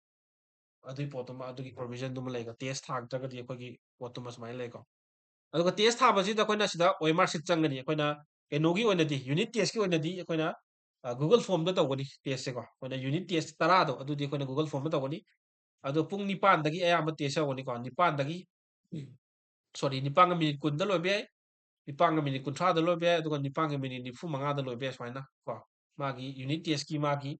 ꯑꯗꯨꯒꯤ ꯄꯣꯠꯇꯨꯃ, ꯑꯗꯨꯒꯤ provision ꯗꯨꯃ ꯂꯩꯀꯣ꯫ Test ꯊꯥꯔꯛꯇ꯭ꯔꯒꯗꯤ ꯑꯩꯈꯣꯏꯒꯤ ꯄꯣꯠꯇꯨꯃ ꯁꯨꯃꯥꯏꯅ ꯂꯩꯀꯣ꯫ ꯑꯗꯨꯒ test ꯊꯥꯕꯁꯤꯗ ꯑꯩꯈꯣꯏꯅ ꯁꯤꯗ O M R sheet ꯆꯪꯒꯅꯤ꯫ ꯑꯩꯈꯣꯏꯅ ꯀꯩꯅꯣꯒꯤ ꯑꯣꯏꯅꯗꯤ, unit test ꯀꯤ ꯑꯣꯏꯅꯗꯤ ꯑꯩꯈꯣꯏꯅ, ꯑ, Google Form ꯗ ꯇꯧꯒꯅꯤ test ꯁꯦꯀꯣ꯫ ꯑꯩꯈꯣꯏꯅ unit test ꯇꯔꯥꯗꯣ ꯑꯗꯨꯗꯤ ꯑꯩꯈꯣꯏꯅ Google Form ꯗ ꯇꯧꯒꯅꯤ꯫ ꯑꯗꯣ ꯄꯨꯡ ꯅꯤꯄꯥꯟꯗꯒꯤ ꯑꯌꯥꯝꯕ test ꯌꯧꯒꯅꯤꯀꯣ꯫ ꯅꯤꯄꯥꯟꯗꯒꯤ, sorry, ꯅꯤꯄꯥꯟꯒ minute ꯀꯨꯟꯗ ꯂꯣꯏꯕ ꯌꯥꯏ, ꯅꯤꯄꯥꯟꯒ minute ꯀꯨꯟꯊ꯭ꯔꯥꯗ ꯂꯣꯏꯕ ꯌꯥꯏ, ꯑꯗꯨꯒ ꯅꯤꯄꯥꯟꯒ minute ꯅꯤꯐꯨ ꯃꯉꯥꯗ ꯂꯣꯏꯕ ꯌꯥꯏ ꯁꯨꯃꯥꯏꯅ ꯀꯣ꯫ ꯃꯥꯒꯤ unit test ꯀꯤ ꯃꯥꯒꯤ,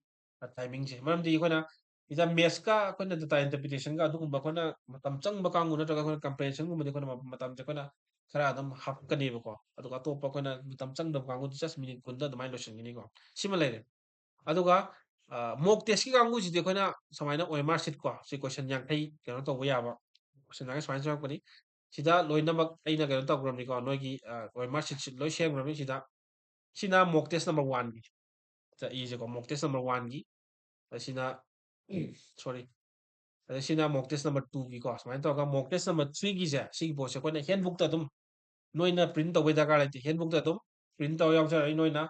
ꯑ, timing ꯁꯦ꯫ ꯃꯔꯝꯗꯤ ꯑꯩꯈꯣꯏꯅ ꯁꯤꯗ maths ꯀ ꯑꯩꯈꯣꯏꯅ data interpretation ꯒ ꯑꯗꯨꯒꯨꯝꯕ ꯑꯩꯈꯣꯏꯅ ꯃꯇꯝ ꯆꯪꯕ ꯀꯥꯡꯕꯨ ꯅꯠꯇ꯭ꯔꯒ ꯑꯩꯈꯣꯏꯅ comprehension ꯒꯨꯝꯕꯗꯤ ꯑꯩꯈꯣꯏꯅ ꯃ-, ꯃꯇꯝꯁꯦ ꯑꯩꯈꯣꯏꯅ ꯈꯔ ꯑꯗꯨꯝ ꯍꯥꯞꯀꯅꯦꯕꯀꯣ꯫ ꯑꯗꯨꯒ ꯑꯇꯣꯞꯄ ꯑꯩꯈꯣꯏꯅ ꯃꯇꯝ ꯆꯪꯗꯕ ꯀꯥꯡꯕꯨꯗꯤ just minute ꯀꯨꯟꯗ ꯑꯗꯨꯃꯥꯏꯅ ꯂꯣꯏꯁꯤꯟꯒꯅꯤꯀꯣ꯫ ꯁꯤꯃ ꯂꯩꯔꯦ꯫ ꯑꯗꯨꯒ, ꯑ, mock test ꯀꯤ ꯀꯥꯡꯕꯨꯁꯤꯗꯤ ꯑꯩꯈꯣꯏꯅ ꯁꯨꯃꯥꯏꯅ O M R sheet ꯀꯣ, ꯁꯤ question ꯌꯥꯡꯈꯩ ꯀꯩꯅꯣ ꯇꯧꯕ ꯌꯥꯕ question ꯌꯥꯡꯈꯩ ꯁꯨꯃꯥꯏꯅ ꯆꯪꯉꯛꯄꯅꯤ꯫ ꯁꯤꯗ ꯂꯣꯏꯅꯃꯛ ꯑꯩꯅ ꯀꯩꯅꯣ ꯇꯧꯈ꯭ꯔꯕꯅꯤꯀꯣ, ꯅꯣꯏꯒꯤ, ꯑ, O M R sheet ꯁꯤ ꯂꯣꯏ ꯁꯦꯝꯈ꯭ꯔꯕꯅꯤ ꯁꯤꯗ꯫ ꯁꯤꯅ mock test number one ꯒꯤ꯫ ꯁꯤꯗ ꯏꯁꯦꯀꯣ, mock test number one ꯒꯤ꯫ ꯑꯁꯤꯅ, sorry, ꯑꯗ ꯁꯤꯅ mock test number two ꯒꯤꯀꯣ꯫ ꯁꯨꯃꯥꯏꯅ ꯇꯧꯔꯒ mock test number three ꯒꯤꯁꯦ, ꯁꯤꯒꯤ ꯄꯣꯠꯁꯦ ꯑꯩꯈꯣꯏꯅ handbook ꯇ ꯑꯗꯨꯝ, ꯅꯣꯏꯅ print ꯇꯧꯕꯩ ꯗꯔꯀꯥꯔ ꯂꯩꯇꯦ, handbook ꯇ ꯑꯗꯨꯝ print ꯇꯧꯔ ꯌꯥꯎꯖꯔꯛꯏ꯫ ꯅꯣꯏꯅ,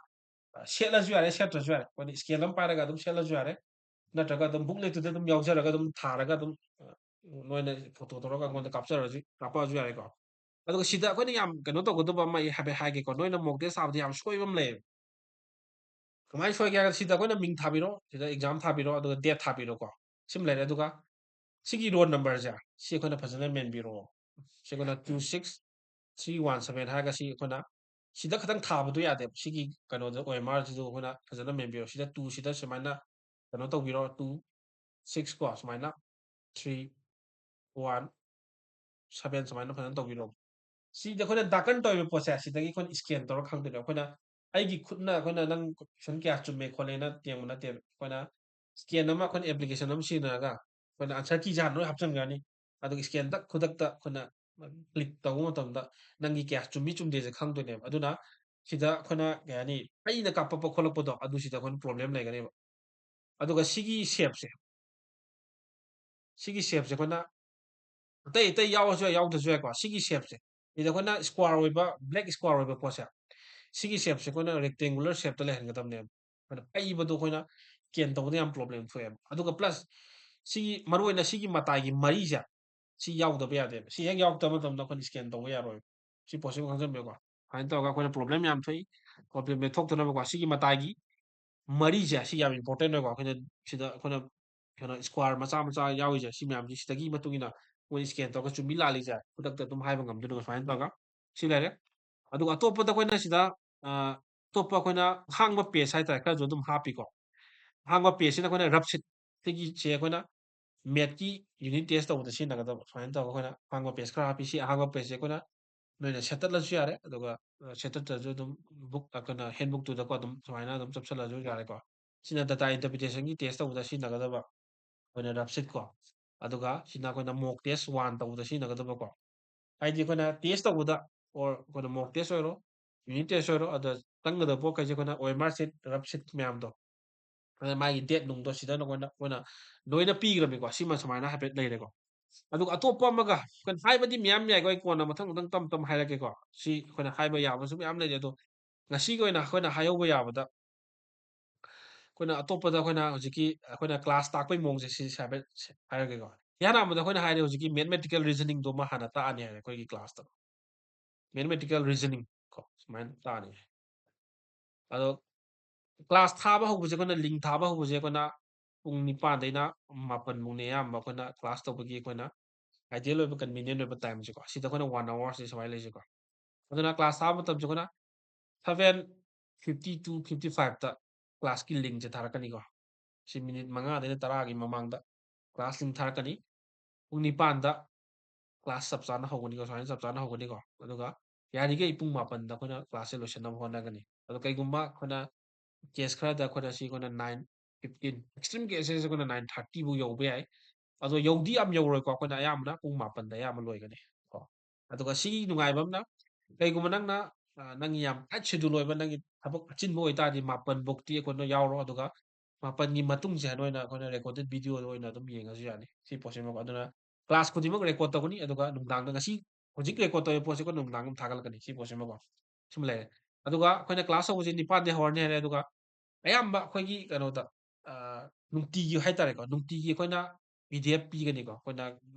ꯑ, ꯁꯦꯠꯂꯁꯨ ꯌꯥꯔꯦ, ꯁꯦꯠꯇ꯭ꯔꯁꯨ ꯌꯥꯔꯦ, ꯑꯩꯈꯣꯏꯅ scale ꯑꯃ ꯄꯥꯏꯔꯒ ꯑꯗꯨꯝ ꯁꯦꯠꯂꯁꯨ ꯌꯥꯔꯦ, ꯅꯠꯇ꯭ꯔꯒ ꯑꯗꯨꯝ booklet ꯇꯨꯗ ꯑꯗꯨꯝ ꯌꯥꯎꯖꯔꯒ ꯑꯗꯨꯝ ꯊꯥꯔꯒ ꯑꯗꯨꯝ, ꯑ, ꯅꯣꯏꯅ photo ꯇꯧꯔꯒ ꯑꯩꯉꯣꯟꯗ ꯀꯥꯞꯆꯔꯁꯨ, ꯀꯥꯞꯄꯛꯑꯁꯨ ꯌꯥꯔꯦꯀꯣ꯫ ꯑꯗꯨꯒ ꯁꯤꯗ ꯑꯩꯈꯣꯏꯅ ꯌꯥꯝ ꯀꯩꯅꯣ ꯇꯧꯒꯗꯕ ꯑꯃ ꯑꯩ ꯍꯥꯏꯐꯦꯠ ꯍꯥꯏꯒꯦꯀꯣ꯫ ꯅꯣꯏꯅ mock test ꯊꯥꯕꯗ ꯌꯥꯝ ꯁꯣꯏꯕ ꯑꯃ ꯂꯩꯌꯦꯕ꯫ ꯀꯃꯥꯏꯅ ꯁꯣꯏꯒꯦ ꯍꯥꯏꯔꯒ ꯁꯤꯗ ꯑꯩꯈꯣꯏꯅ ꯃꯤꯡ ꯊꯥꯕꯤꯔꯣ, ꯁꯤꯗ exam ꯊꯥꯕꯤꯔꯣ, ꯑꯗꯨꯒ date ꯊꯥꯕꯤꯔꯣꯀꯣ꯫ ꯁꯤꯃ ꯂꯩꯔꯦ꯫ ꯑꯗꯨꯒ ꯁꯤꯒꯤ roll number ꯁꯦ, ꯁꯤ ꯑꯩꯈꯣꯏꯅ ꯐꯖꯅ ꯃꯦꯟꯕꯤꯔꯣ꯫ ꯁꯤ ꯑꯩꯈꯣꯏꯅ two six three one seven ꯍꯥꯏꯔꯒ ꯁꯤ ꯑꯩꯈꯣꯏꯅ ꯁꯤꯗ ꯈꯇꯪ ꯊꯥꯕꯗꯣ ꯌꯥꯗꯦꯕ꯫ ꯁꯤꯒꯤ ꯀꯩꯅꯣꯗ, O M R ꯁꯤꯗ ꯑꯩꯈꯣꯏꯅ ꯐꯖꯅ ꯃꯦꯟꯕꯤꯔꯣ꯫ ꯁꯤꯗ two ꯁꯤꯗ ꯁꯨꯃꯥꯏꯅ ꯀꯩꯅꯣ ꯇꯧꯕꯤꯔꯣ, two six ꯀꯣ, ꯁꯨꯃꯥꯏꯅ three one seven ꯁꯨꯃꯥꯏꯅ ꯐꯖꯅ ꯇꯧꯕꯤꯔꯣ꯫ ꯁꯤꯗ ꯑꯩꯈꯣꯏꯅ darken ꯇꯧꯔꯤꯕ ꯄꯣꯠꯁꯦ, ꯁꯤꯗꯒꯤ ꯑꯩꯈꯣꯏꯅ scan ꯇꯧꯔꯒ ꯈꯪꯗꯣꯏꯅꯦ꯫ ꯑꯩꯈꯣꯏꯅ ꯑꯩꯒꯤ ꯈꯨꯠꯅ ꯑꯩꯈꯣꯏꯅ ꯅꯪ question ꯀꯌꯥ ꯆꯨꯝꯃꯦ ꯈꯣꯠꯂꯦꯅ ꯇꯦꯡꯕ ꯅꯠꯇꯦꯕ꯫ ꯑꯩꯈꯣꯏꯅ scan ꯑꯃ, ꯑꯩꯈꯣꯏꯅ application ꯑꯃ ꯁꯤꯖꯤꯟꯅꯔꯒ ꯑꯩꯈꯣꯏꯅ answer key ꯁꯦ ꯍꯥꯟꯅ ꯂꯣꯏ ꯍꯥꯞꯆꯤꯟꯈ꯭ꯔꯅꯤ꯫ ꯑꯗꯨꯒ scan ꯇꯛ ꯈꯨꯗꯛꯇ ꯑꯩꯈꯣꯏꯅ click ꯇꯧꯕ ꯃꯇꯝꯗ ꯅꯪꯒꯤ ꯀꯌꯥ ꯆꯨꯝꯃꯤ ꯆꯨꯝꯗꯦꯁꯦ ꯈꯪꯗꯣꯏꯅꯦꯕ꯫ ꯑꯗꯨꯅ ꯁꯤꯗ ꯑꯩꯈꯣꯏꯅ ꯀꯩ ꯍꯥꯏꯅꯤ, ꯑꯩꯅ ꯀꯥꯞꯄꯛꯄ ꯈꯣꯠꯂꯛꯄꯗꯣ ꯑꯗꯨ ꯁꯤꯗ ꯑꯩꯈꯣꯏꯅ problem ꯂꯩꯒꯅꯦꯕ꯫ ꯑꯗꯨꯒ ꯁꯤꯒꯤ shape ꯁꯦ, ꯁꯤꯒꯤ shape ꯁꯦ ꯑꯩꯈꯣꯏꯅ ꯑꯇꯩ ꯑꯇꯩ ꯌꯥꯎꯔꯁꯨ ꯌꯥꯏ, ꯌꯥꯎꯗ꯭ꯔꯁꯨ ꯌꯥꯏꯀꯣ꯫ ꯁꯤꯒꯤ shape ꯁꯦ, ꯁꯤꯗ ꯑꯩꯈꯣꯏꯅ square ꯑꯣꯏꯕ, black square ꯑꯣꯏꯕ ꯄꯣꯠꯁꯦ, ꯁꯤꯒꯤ shape ꯁꯦ ꯑꯩꯈꯣꯏꯅ rectangular shape ꯇ ꯂꯩꯍꯟꯒꯗꯕꯅꯦꯕ꯫ ꯑꯩꯈꯣꯏꯅ ꯄꯩꯕꯗꯣ ꯑꯩꯈꯣꯏꯅ ꯁ꯭ꯀꯦꯟ ꯇꯧꯕꯗ ꯌꯥꯝ ꯄ꯭ꯔꯣꯕ꯭ꯂꯦꯝ ꯊꯣꯛꯑꯦꯕ꯫ ꯑꯗꯨꯒ ꯄ꯭ꯂꯁ ꯁꯤꯒꯤ ꯃꯔꯨꯑꯣꯏꯅ ꯁꯤꯒꯤ ꯃꯇꯥꯏꯒꯤ ꯃꯔꯤꯁꯦ ꯁꯤ ꯌꯥꯎꯗꯕ ꯌꯥꯗꯦꯕ꯫ ꯁꯤ ꯍꯦꯛ ꯌꯥꯎꯔꯛꯇꯕ ꯃꯇꯝꯗ ꯑꯩꯈꯣꯏꯅ ꯁ꯭ꯀꯦꯟ ꯇꯧꯕ ꯌꯥꯔꯣꯏꯕ꯫ ꯁꯤ ꯄꯣꯠꯁꯤꯃ ꯈꯪꯖꯟꯕꯤꯌꯨꯀꯣ꯫ ꯁꯨꯃꯥꯏꯅ ꯇꯧꯔꯒ ꯑꯩꯈꯣꯏꯅ ꯄ꯭ꯔꯣꯕ꯭ꯂꯦꯝ ꯌꯥꯝ ꯊꯣꯛꯏ꯫ ꯄ꯭ꯔꯣꯕ꯭ꯂꯦꯝ ꯊꯣꯛꯇꯅꯕꯀꯣ ꯁꯤꯒꯤ ꯃꯇꯥꯏꯒꯤ ꯃꯔꯤꯁꯦ ꯁꯤ ꯌꯥꯝ ꯏꯝꯄꯣꯔꯇꯦꯟ ꯑꯣꯏꯀꯣ꯫ ꯑꯩꯈꯣꯏꯅ ꯁꯤꯗ ꯑꯩꯈꯣꯏꯅ ꯀꯩꯅꯣ ꯁ꯭ꯀ꯭ꯋꯥꯔ ꯃꯆꯥ ꯃꯆꯥ ꯌꯥꯎꯔꯤꯁꯦ ꯁꯤ ꯃꯌꯥꯝꯁꯤ ꯁꯤꯗꯒꯤ ꯃꯇꯨꯡ ꯏꯟꯅ ꯑꯩꯈꯣꯏꯅ ꯁ꯭ꯀꯦꯟ ꯇꯧꯔꯒ ꯆꯨꯝꯃꯤ ꯂꯥꯜꯂꯤꯁꯦ ꯈꯨꯗꯛꯇ ꯑꯗꯨꯝ ꯍꯥꯏꯕ ꯉꯝꯗꯣꯏꯅꯦꯕ꯫ ꯁꯨꯃꯥꯏꯅ ꯇꯧꯔꯒ ꯁꯤ ꯂꯩꯔꯦ꯫ ꯑꯗꯨꯒ ꯑꯇꯣꯞꯄꯗ ꯑꯩꯈꯣꯏꯅ ꯁꯤꯗ ꯑ, ꯑꯇꯣꯞꯄ ꯑꯩꯈꯣꯏꯅ ꯑꯍꯥꯡꯕ ꯄꯦꯖ ꯍꯥꯏꯇꯥꯔꯦ ꯈꯔꯁꯨ ꯑꯗꯨꯝ ꯍꯥꯞꯄꯤꯀꯣ꯫ ꯑꯍꯥꯡꯕ ꯄꯦꯖꯁꯤꯅ ꯑꯩꯈꯣꯏꯅ ꯔꯐ ꯁꯤꯠꯇꯒꯤꯁꯦ ꯑꯩꯈꯣꯏꯅ ꯃꯦꯠꯀꯤ ꯌꯨꯅꯤꯠ ꯇꯦꯁ ꯇꯧꯕꯗ ꯁꯤꯖꯤꯟꯅꯒꯗꯕ꯫ ꯁꯨꯃꯥꯏꯅ ꯇꯧꯔꯒ ꯑꯩꯈꯣꯏꯅ ꯑꯍꯥꯡꯕ ꯄꯦꯖ ꯈꯔ ꯍꯥꯞꯄꯤ꯫ ꯁꯤ ꯑꯍꯥꯡꯕ ꯄꯦꯖꯁꯦ ꯑꯩꯈꯣꯏꯅ ꯅꯣꯏꯅ ꯁꯦꯠꯇꯠꯂꯁꯨ ꯌꯥꯔꯦ꯫ ꯑꯗꯨꯒ ꯁꯦꯠꯇꯠꯇ꯭ꯔꯁꯨ ꯑꯗꯨꯝ ꯕꯨꯛ ꯑꯩꯈꯣꯏꯅ ꯍꯦꯟꯕꯨꯛꯇꯨꯗꯀꯣ ꯑꯗꯨꯝ ꯁꯨꯃꯥꯏꯅ ꯑꯗꯨꯝ ꯆꯞꯁꯤꯜꯂꯁꯨ ꯌꯥꯔꯦꯀꯣ꯫ ꯁꯤꯅ ꯗꯇꯥ ꯏꯟꯇꯔꯄ꯭ꯔꯤꯇꯦꯁꯟꯒꯤ ꯇꯦꯁ ꯇꯧꯕꯗ ꯁꯤꯖꯤꯟꯅꯒꯗꯕ ꯑꯩꯈꯣꯏꯅ ꯔꯐ ꯁꯤꯠꯀꯣ꯫ ꯑꯗꯨꯒ ꯁꯤꯅ ꯑꯩꯈꯣꯏꯅ ꯃꯣꯛ ꯇꯦꯁ ꯋꯥꯟ ꯇꯧꯕꯗ ꯁꯤꯖꯤꯟꯅꯒꯗꯕꯀꯣ꯫ ꯍꯥꯏꯗꯤ ꯑꯩꯈꯣꯏꯅ ꯇꯦꯁ ꯇꯧꯕꯗ ꯑꯣꯔ ꯑꯩꯈꯣꯏꯅ ꯃꯣꯛ ꯇꯦꯁ ꯑꯣꯏꯔꯣ, ꯌꯨꯅꯤꯠ ꯇꯦꯁ ꯑꯣꯏꯔꯣ, ꯑꯗ ꯆꯪꯒꯗꯕ ꯄꯣꯠꯈꯩꯁꯦ ꯑꯩꯈꯣꯏꯅ ꯑꯣ ꯑꯦꯝ ꯑꯥꯔ ꯁꯤꯠ, ꯔꯐ ꯁꯤꯠ ꯃꯌꯥꯝꯗꯣ ꯑꯗ ꯃꯥꯒꯤ ꯗꯦꯠ ꯅꯨꯡꯗꯣ ꯁꯤꯗ ꯅꯈꯣꯏꯅ ꯑꯩꯈꯣꯏꯅ ꯂꯣꯏꯅ ꯄꯤꯈ꯭ꯔꯕꯅꯤꯀꯣ꯫ ꯁꯤꯃ ꯁꯨꯃꯥꯏꯅ ꯍꯥꯏꯐꯦꯠ ꯂꯩꯔꯦꯀꯣ꯫ ꯑꯗꯨꯒ ꯑꯇꯣꯞꯄ ꯑꯃꯒ ꯑꯩꯈꯣꯏꯅ ꯍꯥꯏꯕꯗꯤ ꯃꯌꯥꯝ ꯌꯥꯏꯀꯣ, ꯑꯩ ꯀꯣꯟꯅ ꯃꯊꯪ ꯃꯊꯪ ꯇꯞ ꯇꯞ ꯍꯥꯏꯔꯛꯀꯦꯀꯣ꯫ ꯁꯤ ꯑꯩꯈꯣꯏꯅ ꯍꯥꯏꯕ ꯌꯥꯕꯁꯨ ꯃꯌꯥꯝ ꯂꯩꯔꯦ꯫ ꯑꯗꯣ ꯉꯁꯤꯒꯤ ꯑꯣꯏꯅ ꯑꯩꯈꯣꯏꯅ ꯍꯥꯏꯍꯧꯕ ꯌꯥꯕꯗ ꯑꯩꯈꯣꯏꯅ ꯑꯇꯣꯞꯄꯗ ꯑꯩꯈꯣꯏꯅ ꯍꯧꯖꯤꯛꯀꯤ ꯑꯩꯈꯣꯏꯅ ꯀ꯭ꯂꯥꯁ ꯇꯥꯛꯄꯒꯤ ꯃꯑꯣꯡꯁꯦ ꯁꯤ ꯍꯥꯏꯐꯦꯠ ꯍꯥꯏꯔꯒꯦꯀꯣ꯫ ꯏꯍꯥꯟ ꯍꯥꯟꯕꯗ ꯑꯩꯈꯣꯏꯅ ꯍꯥꯏꯔꯦ ꯍꯧꯖꯤꯛꯀꯤ ꯃꯦꯊꯃꯦꯇꯤꯀꯦꯜ ꯔꯤꯖꯅꯤꯡꯗꯣ ꯑꯃ ꯍꯥꯟꯅ ꯇꯥꯛꯑꯅꯤ ꯍꯥꯏꯔꯦ ꯑꯩꯈꯣꯏꯒꯤ ꯀ꯭ꯂꯥꯁꯇ꯫ ꯃꯦꯊꯃꯦꯇꯤꯀꯦꯜ ꯔꯤꯖꯅꯤꯡ ꯀꯣ ꯁꯨꯃꯥꯏꯅ ꯇꯥꯛꯑꯅꯤ꯫ ꯑꯗꯣ ꯀ꯭ꯂꯥꯁ ꯊꯥꯕ ꯍꯧꯕꯁꯦ ꯑꯩꯈꯣꯏꯅ ꯂꯤꯡ ꯊꯥꯕ ꯍꯧꯕꯁꯦ ꯑꯩꯈꯣꯏꯅ ꯄꯨꯡ ꯅꯤꯄꯥꯟꯗꯩꯅ ꯃꯥꯄꯟ ꯐꯥꯎꯅꯦ ꯑꯌꯥꯝꯕ ꯑꯩꯈꯣꯏꯅ ꯀ꯭ꯂꯥꯁ ꯇꯧꯕꯒꯤ ꯑꯩꯈꯣꯏꯅ ꯑꯥꯏꯗꯤꯌꯦꯜ ꯑꯣꯏꯕ ꯀꯟꯚꯤꯅꯤꯌꯦꯟ ꯑꯣꯏꯕ ꯇꯥꯏꯝꯁꯦꯀꯣ꯫ ꯁꯤꯗ ꯑꯩꯈꯣꯏꯅ ꯋꯥꯟ ꯑꯋꯥꯔꯁꯦ ꯁꯨꯃꯥꯏꯅ ꯂꯩꯁꯦꯀꯣ꯫ ꯑꯗꯨꯅ ꯀ꯭ꯂꯥꯁ ꯊꯥꯕ ꯃꯇꯝꯁꯦ ꯑꯩꯈꯣꯏꯅ ꯁꯚꯦꯟ ꯐꯤꯐꯇꯤ ꯇꯨ ꯐꯤꯐꯇꯤ ꯐꯥꯏꯚꯇ ꯀ꯭ꯂꯥꯁꯀꯤ ꯂꯤꯡꯁꯦ ꯊꯥꯔꯛꯀꯅꯤꯀꯣ꯫ ꯁꯤ ꯃꯤꯅꯤꯠ ꯃꯉꯥꯗꯩꯅ ꯇꯔꯥꯒꯤ ꯃꯃꯥꯡꯗ ꯀ꯭ꯂꯥꯁ ꯂꯤꯡ ꯊꯥꯔꯛꯀꯅꯤ꯫ ꯄꯨꯡ ꯅꯤꯄꯥꯟꯗ ꯀ꯭ꯂꯥꯁ ꯆꯞ ꯆꯥꯅ ꯍꯧꯒꯅꯤꯀꯣ, ꯁꯨꯃꯥꯏꯅ ꯆꯞ ꯆꯥꯅ ꯍꯧꯒꯅꯤꯀꯣ꯫ ꯑꯗꯨꯒ ꯌꯥꯔꯤꯈꯩ ꯄꯨꯡ ꯃꯥꯄꯟꯗ ꯑꯩꯈꯣꯏꯅ ꯀ꯭ꯂꯥꯁꯁꯦ ꯂꯣꯏꯁꯤꯟꯅꯕ ꯍꯣꯠꯅꯒꯅꯤ꯫ ꯑꯗꯣ ꯀꯩꯒꯨꯝꯕ ꯑꯩꯈꯣꯏꯅ ꯀꯦꯁ ꯈꯔꯗ ꯑꯩꯈꯣꯏꯅ ꯁꯤ ꯑꯩꯈꯣꯏꯅ ꯅꯥꯏꯟ ꯐꯤꯐꯇꯤꯟ, ꯑꯦꯛꯁꯇ꯭ꯔꯤꯝ ꯀꯦꯁꯦꯁ ꯑꯩꯈꯣꯏꯅ ꯅꯥꯏꯟ ꯊꯥꯔꯇꯤ ꯐꯥꯎ ꯌꯧꯕ ꯌꯥꯏ꯫ ꯑꯗꯣ ꯌꯧꯗꯤ ꯌꯥꯝ ꯌꯧꯔꯣꯏꯀꯣ, ꯑꯩꯈꯣꯏꯅ ꯑꯌꯥꯝꯕꯅ ꯄꯨꯡ ꯃꯥꯄꯟꯗ ꯑꯌꯥꯝꯕ ꯂꯣꯏꯒꯅꯤ ꯀꯣ꯫ ꯑꯗꯨꯒ ꯁꯤꯒꯤ ꯅꯨꯡꯉꯥꯏꯕ ꯑꯃꯅ ꯀꯩꯒꯨꯝꯕ ꯅꯪꯅ ꯑ, ꯅꯪꯒꯤ ꯌꯥꯝ ꯇꯥꯏꯠ ꯁꯦꯗ꯭ꯌꯨꯜ ꯑꯣꯏꯕ ꯅꯪꯒꯤ ꯊꯕꯛ ꯑꯆꯤꯟꯕ ꯑꯣꯏꯇꯥꯔꯗꯤ ꯃꯥꯄꯟ ꯐꯥꯎꯇꯤ ꯑꯩꯈꯣꯏꯅ ꯌꯥꯎꯔꯣ꯫ ꯑꯗꯨꯒ ꯃꯥꯄꯟꯒꯤ ꯃꯇꯨꯡꯁꯦ ꯅꯣꯏꯅ ꯑꯩꯈꯣꯏꯅ ꯔꯦꯀꯣꯔꯗꯦꯠ ꯚꯤꯗꯤꯑꯣꯗ ꯑꯣꯏꯅ ꯑꯗꯨꯝ ꯌꯦꯡꯉꯁꯨ ꯌꯥꯅꯤ ꯁꯤ ꯄꯣꯠꯁꯤꯃꯀꯣ꯫ ꯑꯗꯨꯅ ꯀ꯭ꯂꯥꯁ ꯈꯨꯗꯤꯡꯃꯛ ꯔꯦꯀꯣꯔꯗ ꯇꯧꯒꯅꯤ꯫ ꯑꯗꯨꯒ ꯅꯨꯡꯗꯥꯡꯗ ꯉꯁꯤ ꯍꯧꯖꯤꯛ ꯔꯦꯀꯣꯔꯗ ꯇꯧꯔꯤꯕ ꯄꯣꯠꯁꯦ ꯑꯩꯈꯣꯏ ꯅꯨꯡꯗꯥꯡ ꯑꯗꯨꯝ ꯊꯥꯒꯠꯂꯛꯀꯅꯤ ꯁꯤ ꯄꯣꯠꯁꯤꯃꯀꯣ꯫ ꯁꯤꯃ ꯂꯩꯔꯦ꯫ ꯑꯗꯨꯒ ꯑꯩꯈꯣꯏꯅ ꯀ꯭ꯂꯥꯁ ꯍꯧꯕꯁꯦ ꯅꯤꯄꯥꯟꯗꯩ ꯍꯧꯔꯅꯤ ꯍꯥꯏꯔꯦ꯫ ꯑꯗꯨꯒ ꯑꯌꯥꯝꯕ ꯑꯩꯈꯣꯏꯒꯤ ꯀꯩꯅꯣꯗ ꯑ, ꯅꯨꯡꯇꯤꯒꯤ ꯍꯥꯏꯇꯥꯔꯦꯀꯣ, ꯅꯨꯡꯇꯤꯒꯤ ꯑꯩꯈꯣꯏꯅ PDF ꯄꯤꯒꯅꯤꯀꯣ꯫ ꯑꯩꯈꯣꯏꯅ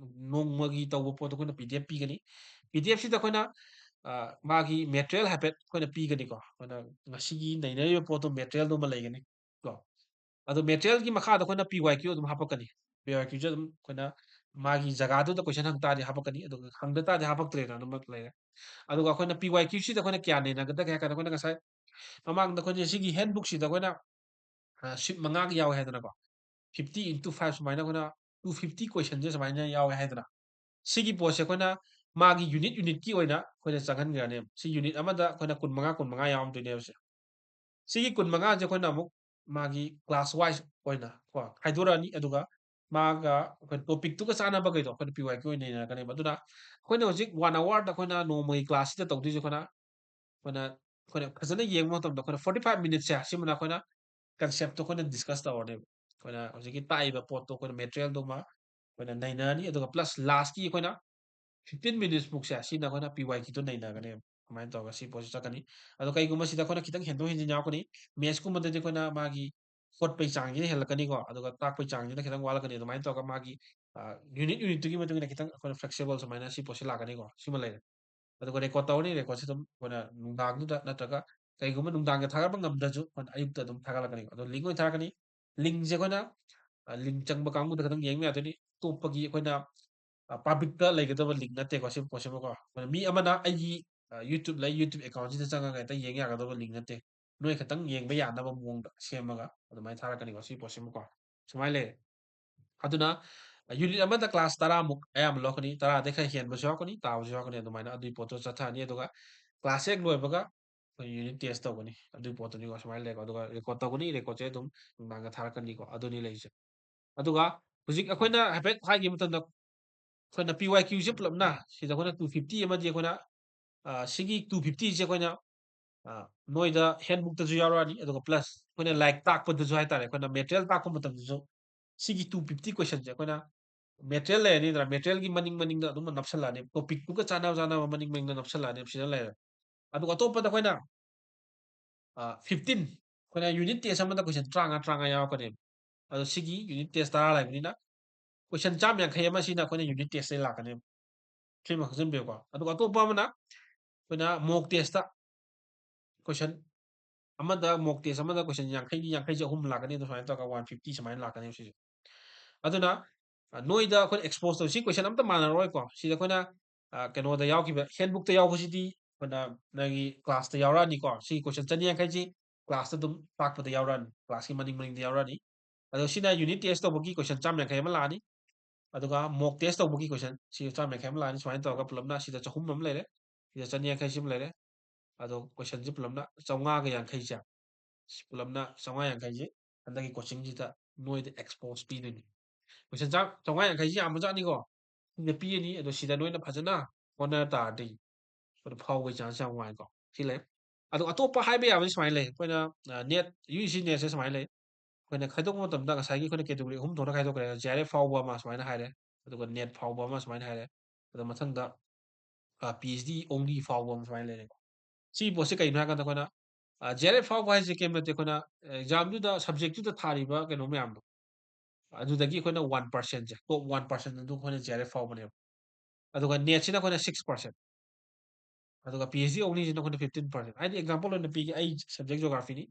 ꯅꯣꯡꯃꯒꯤ ꯇꯧꯕ ꯄꯣꯠꯇꯣ ꯑꯩꯈꯣꯏꯅ PDF ꯄꯤꯒꯅꯤ꯫ PDFꯁꯤꯗ ꯑꯩꯈꯣꯏꯅ, ꯑ, ꯃꯥꯒꯤ material ꯍꯥꯏꯐꯦꯠ ꯑꯩꯈꯣꯏꯅ ꯄꯤꯒꯅꯤꯀꯣ꯫ ꯑꯩꯈꯣꯏꯅ ꯉꯁꯤꯒꯤ ꯅꯩꯅꯔꯤꯕ ꯄꯣꯠꯇꯣ materialꯗꯨꯃ ꯂꯩꯒꯅꯤ ꯀꯣ꯫ ꯑꯗꯣ materialꯒꯤ ꯃꯈꯥꯗ ꯑꯩꯈꯣꯏꯅ PYQ ꯑꯗꯨꯝ ꯍꯥꯞꯄꯛꯀꯅꯤ꯫ PYQꯁꯦ ꯑꯗꯨꯝ ꯑꯩꯈꯣꯏꯅ ꯃꯥꯒꯤ ꯖꯒꯥꯗꯨꯗ question ꯍꯪ ꯇꯥꯔꯗꯤ ꯍꯥꯞꯄꯛꯀꯅꯤ, ꯑꯗꯨꯒ ꯍꯪꯗ ꯇꯥꯔꯗꯤ ꯍꯥꯞꯄꯛꯇ꯭ꯔꯦꯅ ꯑꯗꯨꯃꯛ ꯂꯩꯔꯦ꯫ ꯑꯗꯨꯒ ꯑꯩꯈꯣꯏꯅ PYQꯁꯤꯗ ꯑꯩꯈꯣꯏꯅ ꯀꯌꯥ ꯅꯩꯅꯒꯗꯒꯦ ꯍꯥꯏ ꯀꯥꯟꯗ, ꯑꯩꯈꯣꯏꯅ ꯉꯁꯥꯏ ꯃꯃꯥꯡꯗ ꯑꯩꯈꯣꯏꯅ ꯁꯤꯒꯤ handbookꯁꯤꯗ ꯑꯩꯈꯣꯏꯅ, ꯑ, sheet ꯃꯉꯥꯒꯤ ꯌꯥꯎꯋꯦ ꯍꯥꯏꯗꯅꯀꯣ꯫ fifty into five ꯁꯨꯃꯥꯏꯅ ꯑꯩꯈꯣꯏꯅ two fifty questionꯁꯦ ꯁꯨꯃꯥꯏꯅ ꯌꯥꯎꯋꯦ ꯍꯥꯏꯗꯅ꯫ ꯁꯤꯒꯤ ꯄꯣꯠꯁꯦ ꯑꯩꯈꯣꯏꯅ ꯃꯥꯒꯤ unit unitꯀꯤ ꯑꯣꯏꯅ ꯑꯩꯈꯣꯏꯅ ꯆꯪꯍꯟꯈ꯭ꯔꯅꯦꯕ꯫ ꯁꯤ unit ꯑꯃꯗ ꯑꯩꯈꯣꯏꯅ ꯀꯨꯟꯃꯉꯥ, ꯀꯨꯟꯃꯉꯥ ꯌꯥꯎꯔꯝꯗꯣꯏꯅꯦꯕ ꯁꯦ꯫ ꯁꯤꯒꯤ ꯀꯨꯟꯃꯉꯥꯁꯦ ꯑꯩꯈꯣꯏꯅ ꯑꯃꯨꯛ ꯃꯥꯒꯤ class wise ꯑꯣꯏꯅ ꯀꯣ ꯈꯥꯏꯗꯣꯔꯛꯑꯅꯤ, ꯑꯗꯨꯒ ꯃꯥꯒ ꯑꯩꯈꯣꯏ topicꯇꯨꯒ ꯆꯥꯟꯅꯕꯈꯩꯗꯣ ꯑꯩꯈꯣꯏꯅ PYQ ꯑꯣꯏꯅ ꯅꯩꯅꯔꯛꯀꯅꯦꯕ꯫ ꯑꯗꯨꯅ ꯑꯩꯈꯣꯏꯅ ꯍꯧꯖꯤꯛ one hourꯗ ꯑꯩꯈꯣꯏꯅ ꯅꯣꯡꯃꯒꯤ classꯁꯤꯗ ꯇꯧꯗꯣꯏꯁꯦ ꯑꯩꯈꯣꯏꯅ, ꯑꯩꯈꯣꯏꯅ, ꯑꯩꯈꯣꯏꯅ ꯐꯖꯅ ꯌꯦꯡꯕ ꯃꯇꯝꯗ ꯑꯩꯈꯣꯏꯅ forty five minutesꯁꯦ ꯁꯤꯃꯅ ꯑꯩꯈꯣꯏꯅ conceptꯇꯣ ꯑꯩꯈꯣꯏꯅ discuss ꯇꯧꯔꯅꯦꯕ꯫ ꯑꯩꯈꯣꯏꯅ ꯍꯧꯖꯤꯛꯀꯤ ꯇꯥꯛꯏꯕ ꯄꯣꯠꯇꯣ ꯑꯩꯈꯣꯏꯅ materialꯗꯨꯃ ꯑꯩꯈꯣꯏꯅ ꯅꯩꯅꯔꯅꯤ, ꯑꯗꯨꯒ plus lastꯀꯤ ꯑꯩꯈꯣꯏꯅ fifteen minutes ꯃꯨꯛꯁꯦ ꯁꯤꯅ ꯑꯩꯈꯣꯏꯅ PYQꯗꯣ ꯅꯩꯅꯒꯅꯦꯕ꯫ ꯑꯗꯨꯃꯥꯏꯅ ꯇꯧꯔꯒ ꯁꯤ ꯄꯣꯠꯁꯤ ꯆꯠꯀꯅꯤ꯫ ꯑꯗꯣ ꯀꯩꯒꯨꯝꯕ ꯁꯤꯗ ꯑꯩꯈꯣꯏꯅ ꯈꯤꯇꯪ ꯍꯦꯟꯗꯣꯛ ꯍꯦꯟꯖꯤꯟ ꯌꯥꯎꯔꯛꯀꯅꯤ, mathsꯀꯨꯝꯕꯗꯗꯤ ꯑꯩꯈꯣꯏꯅ ꯃꯥꯒꯤ ꯍꯣꯠꯄꯩ ꯆꯥꯡꯁꯤꯅ ꯍꯦꯜꯂꯛꯀꯅꯤꯀꯣ, ꯑꯗꯨꯒ ꯇꯥꯛꯄꯩ ꯆꯥꯡꯁꯤꯅ ꯈꯤꯇꯪ ꯋꯥꯠꯂꯛꯀꯅꯤ꯫ ꯑꯗꯨꯃꯥꯏꯅ ꯇꯧꯔꯒ ꯃꯥꯒꯤ, ꯑ, unit unitꯇꯨꯒꯤ ꯃꯇꯨꯡ ꯏꯟꯅ ꯈꯤꯇꯪ ꯑꯩꯈꯣꯏꯅ flexible ꯁꯨꯃꯥꯏꯅ ꯁꯤ ꯄꯣꯠꯁꯤ ꯂꯥꯛꯀꯅꯤꯀꯣ꯫ ꯁꯤꯃ ꯂꯩꯔꯦ꯫ ꯑꯗꯨꯒ record ꯇꯧꯔꯅꯤ, recordꯁꯦ ꯑꯗꯨꯝ ꯑꯩꯈꯣꯏꯅ ꯅꯨꯡꯗꯥꯡꯗꯨꯗ ꯅꯠꯇ꯭ꯔꯒ ꯀꯩꯒꯨꯝꯕ ꯅꯨꯡꯗꯥꯡꯗ ꯊꯥꯒꯠꯄ ꯉꯝꯗ꯭ꯔꯁꯨ ꯑꯩꯈꯣꯏꯅ ꯑꯌꯨꯛꯇ ꯑꯗꯨꯝ ꯊꯥꯒꯠꯂꯛꯀꯅꯤꯀꯣ꯫ ꯑꯗꯣ link ꯑꯣꯏꯅ ꯊꯥꯔꯛꯀꯅꯤ꯫ Linkꯁꯦ ꯑꯩꯈꯣꯏꯅ, ꯑ, link ꯆꯪꯕ ꯀꯥꯡꯕꯨꯗ ꯈꯛꯇꯪ ꯌꯦꯡꯕ ꯌꯥꯗꯣꯏꯅꯤ꯫ ꯑꯇꯣꯞꯄꯒꯤ ꯑꯩꯈꯣꯏꯅ, ꯑ, publicꯇ ꯂꯩꯒꯗꯕ link ꯅꯠꯇꯦꯀꯣ ꯁꯤ ꯄꯣꯠꯁꯤꯃꯀꯣ꯫ ꯑꯩꯈꯣꯏꯅ ꯃꯤ ꯑꯃꯅ ꯑꯩꯒꯤ, ꯑ, YouTube ꯂꯩ, YouTube accountꯁꯤꯗ ꯆꯪꯉꯒ ꯍꯦꯛꯇ ꯌꯦꯡ ꯌꯥꯒꯗꯕ link ꯅꯠꯇꯦ꯫ ꯅꯣꯏ ꯈꯛꯇꯪ ꯌꯦꯡꯕ ꯌꯥꯅꯕ ꯃꯑꯣꯡꯗ ꯁꯦꯝꯃꯒ ꯑꯗꯨꯃꯥꯏꯅ ꯊꯥꯔꯛꯀꯅꯤꯀꯣ ꯁꯤ ꯄꯣꯠꯁꯤꯃꯀꯣ꯫ ꯁꯨꯃꯥꯏꯅ ꯂꯩꯔꯦ꯫ ꯑꯗꯨꯅ unit ꯑꯃꯗ class ꯇꯔꯥꯃꯨꯛ ꯑꯌꯥꯝꯕ ꯂꯧꯔꯛꯀꯅꯤ, ꯇꯔꯥꯗꯩ ꯈꯔ ꯍꯦꯟꯕꯁꯨ ꯌꯥꯎꯔꯛꯀꯅꯤ, ꯇꯥꯕꯁꯨ ꯌꯥꯎꯔꯛꯀꯅꯤ꯫ ꯑꯗꯨꯃꯥꯏꯅ ꯑꯗꯨꯒꯤ ꯄꯣꯠꯇꯣ ꯆꯠꯊꯔꯅꯤ꯫ ꯑꯗꯨꯒ class ꯍꯦꯛ ꯂꯣꯏꯕꯒ ꯑꯩꯈꯣꯏ unit test ꯇꯧꯒꯅꯤ, ꯑꯗꯨꯒꯤ ꯄꯣꯠꯇꯨꯅꯤꯀꯣ꯫ ꯁꯨꯃꯥꯏꯅ ꯂꯩꯀꯣ꯫ ꯑꯗꯨꯒ record ꯇꯧꯒꯅꯤ, recordꯁꯦ ꯑꯗꯨꯝ ꯅꯨꯡꯗꯥꯡꯗ ꯊꯥꯔꯛꯀꯅꯤꯀꯣ꯫ ꯑꯗꯨꯅꯤ ꯂꯩꯔꯤꯁꯦ꯫ ꯑꯗꯨꯒ ꯍꯧꯖꯤꯛ ꯑꯩꯈꯣꯏꯅ ꯍꯥꯏꯐꯦꯠ ꯍꯥꯏꯈꯤꯕ ꯃꯇꯝꯗ ꯑꯩꯈꯣꯏꯅ PYQꯁꯦ ꯄꯨꯂꯞꯅ ꯁꯤꯗ ꯑꯩꯈꯣꯏꯅ two fifty ꯑꯃꯗꯤ ꯑꯩꯈꯣꯏꯅ, ꯑ, ꯁꯤꯒꯤ two fiftyꯁꯦ ꯑꯩꯈꯣꯏꯅ, ꯑ, ꯅꯣꯏꯗ handbookꯇꯁꯨ ꯌꯥꯎꯔꯛꯑꯅꯤ, ꯑꯗꯨꯒ plus ꯑꯩꯈꯣꯏꯅ ꯂꯥꯏꯔꯤꯛ ꯇꯥꯛꯄꯗꯁꯨ ꯍꯥꯏꯇꯥꯔꯦ, ꯑꯩꯈꯣꯏꯅ material ꯇꯥꯛꯄ ꯃꯇꯝꯗꯁꯨ ꯁꯤꯒꯤ two fifty questionꯁꯦ ꯑꯩꯈꯣꯏꯅ material ꯂꯩꯔꯅꯤꯗꯅ, materialꯒꯤ ꯃꯅꯤꯡ ꯃꯅꯤꯡꯗ ꯑꯗꯨꯝ ꯅꯞꯁꯜꯂꯛꯑꯅꯤ, topicꯇꯨꯒ ꯆꯥꯟꯅꯕ ꯆꯥꯟꯅꯕ ꯃꯅꯤꯡ ꯃꯅꯤꯡꯗ ꯅꯞꯁꯜꯂꯛꯑꯅꯤ, ꯁꯤꯗ ꯂꯩꯔꯦ꯫ ꯑꯗꯨꯒ ꯑꯇꯣꯞꯄꯗ ꯑꯩꯈꯣꯏꯅ, ꯑ, fifteen ꯑꯩꯈꯣꯏꯅ unit test ꯑꯃꯗ question ꯇꯔꯥꯃꯉꯥ ꯇꯔꯥꯃꯉꯥ ꯌꯥꯎꯔꯛꯀꯅꯦꯕ꯫ ꯑꯗꯣ ꯁꯤꯒꯤ unit test ꯇꯔꯥ ꯂꯩꯕꯅꯤꯅ question ꯆꯥꯝꯃ ꯌꯥꯡꯈꯩ ꯑꯃ ꯁꯤꯅ ꯑꯩꯈꯣꯏꯅ unit test ꯇꯩ ꯂꯥꯛꯀꯅꯦꯕ꯫ ꯁꯤꯃ ꯈꯪꯖꯤꯟꯕꯤꯌꯨꯀꯣ꯫ ꯑꯗꯨꯒ ꯑꯇꯣꯞꯄ ꯑꯃꯅ ꯑꯩꯈꯣꯏꯅ mock test ꯇ question ꯑꯃꯗ, mock test ꯑꯃꯗ question ꯌꯥꯡꯈꯩ, ꯌꯥꯡꯈꯩꯁꯦ ꯑꯍꯨꯝ ꯂꯥꯛꯀꯅꯤ, ꯑꯗꯨ ꯁꯨꯃꯥꯏꯅ ꯇꯧꯔꯒ one fifty ꯁꯨꯃꯥꯏꯅ ꯂꯥꯛꯀꯅꯦꯕ ꯁꯤꯁꯦ꯫ ꯑꯗꯨꯅ, ꯑ, ꯅꯣꯏꯗ ꯑꯩꯈꯣꯏꯅ expose ꯇꯧ-, ꯁꯤ question ꯑꯝꯇ ꯃꯥꯟꯅꯔꯣꯏꯀꯣ꯫ ꯁꯤꯗ ꯑꯩꯈꯣꯏꯅ, ꯑ, ꯀꯩꯅꯣꯗ ꯌꯥꯎꯈꯤꯕ, handbook ꯇ ꯌꯥꯎꯕꯁꯤꯗꯤ ꯑꯩꯈꯣꯏꯅ ꯅꯪꯒꯤ class ꯇ ꯌꯥꯎꯔꯛꯑꯅꯤꯀꯣ꯫ ꯁꯤ question ꯆꯅꯤ ꯌꯥꯡꯈꯩꯁꯤ class ꯇ ꯑꯗꯨꯝ ꯇꯥꯛꯄꯗ ꯌꯥꯎꯔꯛꯑꯅꯤ, class ꯀꯤ ꯃꯅꯤꯡ ꯃꯅꯤꯡꯗ ꯌꯥꯎꯔꯛꯑꯅꯤ꯫ ꯑꯗꯣ ꯁꯤꯅ unit test ꯇꯧꯕꯒꯤ question ꯆꯥꯝꯃ ꯌꯥꯡꯈꯩ ꯑꯃ ꯂꯥꯛꯑꯅꯤ, ꯑꯗꯨꯒ mock test ꯇꯧꯕꯒꯤ question ꯁꯤ ꯆꯥꯝꯃ ꯌꯥꯡꯈꯩ ꯑꯃ ꯂꯥꯛꯑꯅꯤ꯫ ꯁꯨꯃꯥꯏꯅ ꯇꯧꯔꯒ ꯄꯨꯂꯞꯅ ꯁꯤꯗ ꯆꯍꯨꯝ ꯑꯃ ꯂꯩꯔꯦ, ꯁꯤꯗ ꯆꯅꯤ ꯌꯥꯡꯈꯩ ꯁꯤꯃ ꯂꯩꯔꯦ, ꯑꯗꯣ question ꯁꯤ ꯄꯨꯂꯞꯅ ꯆꯥꯝꯃꯉꯥꯒ ꯌꯥꯡꯈꯩꯁꯦ, ꯁꯤ ꯄꯨꯂꯞꯅ ꯆꯥꯝꯃꯉꯥ ꯌꯥꯡꯈꯩꯁꯦ ꯍꯟꯗꯛꯀꯤ coaching ꯁꯤꯗ ꯅꯣꯏꯗ expose ꯄꯤꯗꯣꯏꯅꯤ꯫ Question ꯆꯥꯝ-, ꯆꯥꯝꯃꯉꯥ ꯌꯥꯡꯈꯩꯁꯤ ꯌꯥꯝꯕꯖꯥꯠꯅꯤꯀꯣ꯫ ꯁꯤꯗ ꯄꯤꯔꯅꯤ, ꯑꯗꯣ ꯁꯤꯗ ꯅꯣꯏꯅ ꯐꯖꯅ ꯍꯣꯠꯅ ꯇꯥꯔꯗꯤ ꯑꯩꯈꯣꯏꯅ ꯐꯥꯎꯕꯒꯤ chance ꯌꯥꯝ ꯋꯥꯡꯉꯤꯀꯣ꯫ ꯁꯤ ꯂꯩ꯫ ꯑꯗꯣ ꯑꯇꯣꯞꯄ ꯍꯥꯏꯕ ꯌꯥꯕꯗꯤ ꯁꯨꯃꯥꯏꯅ ꯂꯩ꯫ ꯑꯩꯈꯣꯏꯅ, ꯑ, NET, UGC NET ꯁꯦ ꯁꯨꯃꯥꯏꯅ ꯂꯩ꯫ ꯑꯩꯈꯣꯏꯅ ꯈꯥꯏꯗꯣꯛꯄ ꯃꯇꯝꯗ ꯉꯁꯥꯏꯒꯤ ꯑꯩꯈꯣꯏꯅ category ꯑꯍꯨꯝ ꯊꯣꯛꯅ ꯈꯥꯏꯗꯣꯛꯈ꯭ꯔꯦ꯫ JRF ꯐꯥꯎꯕ ꯑꯃ ꯁꯨꯃꯥꯏꯅ ꯍꯥꯏꯔꯦ, ꯑꯗꯨꯒ NET ꯐꯥꯎꯕ ꯑꯃ ꯁꯨꯃꯥꯏꯅ ꯍꯥꯏꯔꯦ, ꯑꯗꯣ ꯃꯊꯪꯗ, ꯑ, PhD only ꯐꯥꯎꯕ ꯑꯃ ꯁꯨꯃꯥꯏꯅ ꯂꯩꯔꯦꯀꯣ꯫ ꯁꯤꯒꯤ ꯄꯣꯠꯁꯦ ꯀꯩꯅꯣ ꯍꯥꯏꯔꯀꯥꯟꯗ ꯑꯩꯈꯣꯏꯅ, ꯑ, JRF ꯐꯥꯎꯕ ꯍꯥꯏꯁꯦ ꯀꯩꯝ ꯅꯠꯇꯦ, ꯑꯩꯈꯣꯏꯅ exam ꯗꯨꯗ subject ꯇꯨꯗ ꯊꯥꯔꯤꯕ ꯀꯩꯅꯣ ꯃꯌꯥꯝꯗꯣ, ꯑꯗꯨꯗꯒꯤ ꯑꯩꯈꯣꯏꯅ one percent ꯁꯦ, top one percent ꯑꯗꯨ ꯑꯩꯈꯣꯏꯅ JRF ꯐꯥꯎꯕꯅꯦꯕ꯫ ꯑꯗꯨꯒ NET ꯁꯤꯅ ꯑꯩꯈꯣꯏꯅ six percent꯫ ꯑꯗꯨꯒ PhD only ꯁꯤꯅ ꯑꯩꯈꯣꯏꯅ fifteen percent꯫ ꯍꯥꯏꯗꯤ example ꯑꯣꯏꯅ ꯄꯤꯒꯦ, ꯑꯩ subject geography ꯅꯤ꯫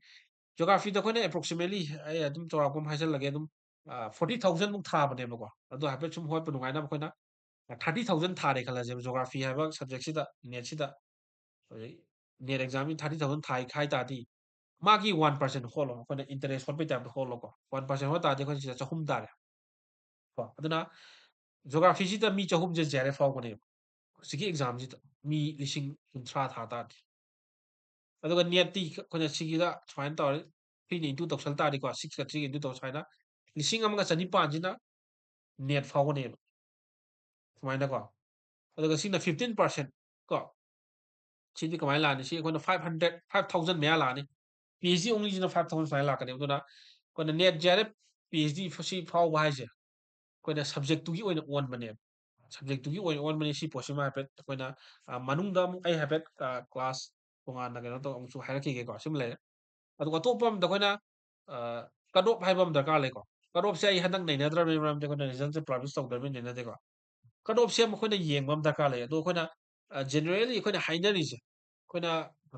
Geography ꯗ ꯑꯩꯈꯣꯏꯅ approximately, ꯑꯩ ꯑꯗꯨꯝ ꯆꯥꯎꯔꯥꯛꯄ ꯑꯃ ꯍꯥꯏꯖꯜꯂꯒꯦ, ꯑꯗꯨꯝ, ꯑ, forty thousand ꯃꯨꯛ ꯊꯥꯕꯅꯦꯕꯀꯣ꯫ ꯑꯗꯣ ꯍꯥꯏꯐꯦꯠ ꯁꯨꯝ ꯍꯣꯠꯄ ꯅꯨꯡꯉꯥꯏꯅꯕ ꯑꯩꯈꯣꯏꯅ thirty thousand ꯊꯥꯔꯦ ꯈꯜꯂꯁꯦꯕ, geography ꯍꯥꯏꯕ subject ꯁꯤꯗ, NET ꯁꯤꯗ꯫ ꯍꯧꯖꯤꯛ NET exam ꯒꯤ thirty thousand ꯊꯥꯏ ꯍꯥꯏ ꯇꯥꯔꯗꯤ, ꯃꯥꯒꯤ one percent ꯍꯣꯠꯂꯣ, ꯑꯩꯈꯣꯏꯅ interest ꯍꯣꯠꯄꯩ type ꯇ ꯍꯣꯠꯂꯣꯀꯣ꯫ One percent ꯍꯣꯠ ꯇꯥꯔꯗꯤ ꯑꯩꯈꯣꯏꯅ ꯁꯤꯗ ꯆꯍꯨꯝ ꯇꯥꯔꯦ꯫ ꯀꯣ, ꯑꯗꯨꯅ geography ꯁꯤꯗ ꯃꯤ ꯆꯍꯨꯝꯁꯦ JRF ꯐꯥꯎꯕꯅꯦꯕ꯫ ꯍꯧꯖꯤꯛꯀꯤ exam ꯁꯤꯗ ꯃꯤ ꯂꯤꯁꯤꯡ ꯀꯨꯟꯊ꯭ꯔꯥ ꯊꯥ ꯇꯥꯔꯗꯤ꯫ ꯑꯗꯨꯒ NET ꯇꯤ ꯑꯩꯈꯣꯏꯅ ꯁꯤꯒꯤꯗ ꯁꯨꯃꯥꯏꯅ ꯇꯧꯔꯦ, three ꯅ into ꯇꯧꯁꯜ ꯇꯥꯔꯗꯤꯀꯣ, six ꯀ three ꯒ into ꯇꯧ ꯁꯨꯃꯥꯏꯅ ꯂꯤꯁꯤꯡ ꯑꯃꯒ ꯆꯅꯤꯄꯥꯟꯁꯤꯅ NET ꯐꯥꯎꯕꯅꯦꯕ꯫ ꯁꯨꯃꯥꯏꯅꯀꯣ꯫ ꯑꯗꯨꯒ ꯁꯤꯅ fifteen percent ꯀꯣ꯫ ꯁꯤꯗꯤ ꯀꯃꯥꯏꯅ ꯂꯥꯛꯑꯅꯤ? ꯁꯤ ꯑꯩꯈꯣꯏꯅ five hundred, five thousand ꯃꯌꯥ ꯂꯥꯛꯑꯅꯤ꯫ PhD only ꯁꯤꯅ five thousand ꯁꯨꯃꯥꯏꯅ ꯂꯥꯛꯀꯅꯤ꯫ ꯑꯗꯨꯅ ꯑꯩꯈꯣꯏꯅ NET JRF PhD ꯁꯤ ꯐꯥꯎꯕ ꯍꯥꯏꯁꯦ, ꯑꯩꯈꯣꯏꯅ subject ꯇꯨꯒꯤ ꯑꯣꯏꯅ ꯑꯣꯟꯕꯅꯦꯕ꯫ Subject ꯇꯨꯒꯤ ꯑꯣꯏꯅ ꯑꯣꯟꯕꯅꯤ꯫ ꯁꯤ ꯄꯣꯠꯁꯤꯃ ꯍꯥꯏꯐꯦꯠ ꯑꯩꯈꯣꯏꯅ, ꯑ, ꯃꯅꯨꯡꯗ ꯑꯃꯨꯛ ꯑꯩ ꯍꯥꯏꯐꯦꯠ, ꯑ, class ꯇꯣꯉꯥꯟꯅ ꯀꯩꯅꯣ ꯇꯧ ꯑꯃꯨꯛꯁꯨ ꯍꯥꯏꯔꯛꯈꯤꯒꯦꯀꯣ꯫ ꯁꯤꯃ ꯂꯩꯔꯦ꯫ ꯑꯗꯨꯒ ꯑꯇꯣꯞꯄ ꯑꯃꯗ ꯑꯩꯈꯣꯏꯅ, ꯑ, ꯀꯠ ꯑꯣꯐ ꯍꯥꯏꯕ ꯑꯃ ꯗꯔꯀꯥꯔ ꯂꯩꯀꯣ꯫ ꯀꯠ ꯑꯣꯐꯁꯦ ꯑꯩ ꯍꯟꯗꯛ ꯅꯩꯅꯗ꯭ꯔꯕꯅꯤ, ꯃꯔꯝꯗꯤ ꯑꯩꯈꯣꯏꯅ ꯔꯤꯖꯜꯠꯁꯦ ꯄꯕ꯭ꯂꯤꯁ ꯇꯧꯗ꯭ꯔꯕꯅꯤꯅ ꯅꯩꯅꯗꯦꯀꯣ꯫ ꯀꯠ ꯑꯣꯐꯁꯦ ꯑꯃ ꯑꯩꯈꯣꯏꯅ ꯌꯦꯡꯕ ꯑꯃ ꯗꯔꯀꯥꯔ ꯂꯩ꯫ ꯑꯗꯣ ꯑꯩꯈꯣꯏꯅ, ꯑ, ꯖꯦꯅꯔꯦꯜꯂꯤ ꯑꯩꯈꯣꯏꯅ ꯍꯥꯏꯅꯔꯤꯁꯦ, ꯑꯩꯈꯣꯏꯅ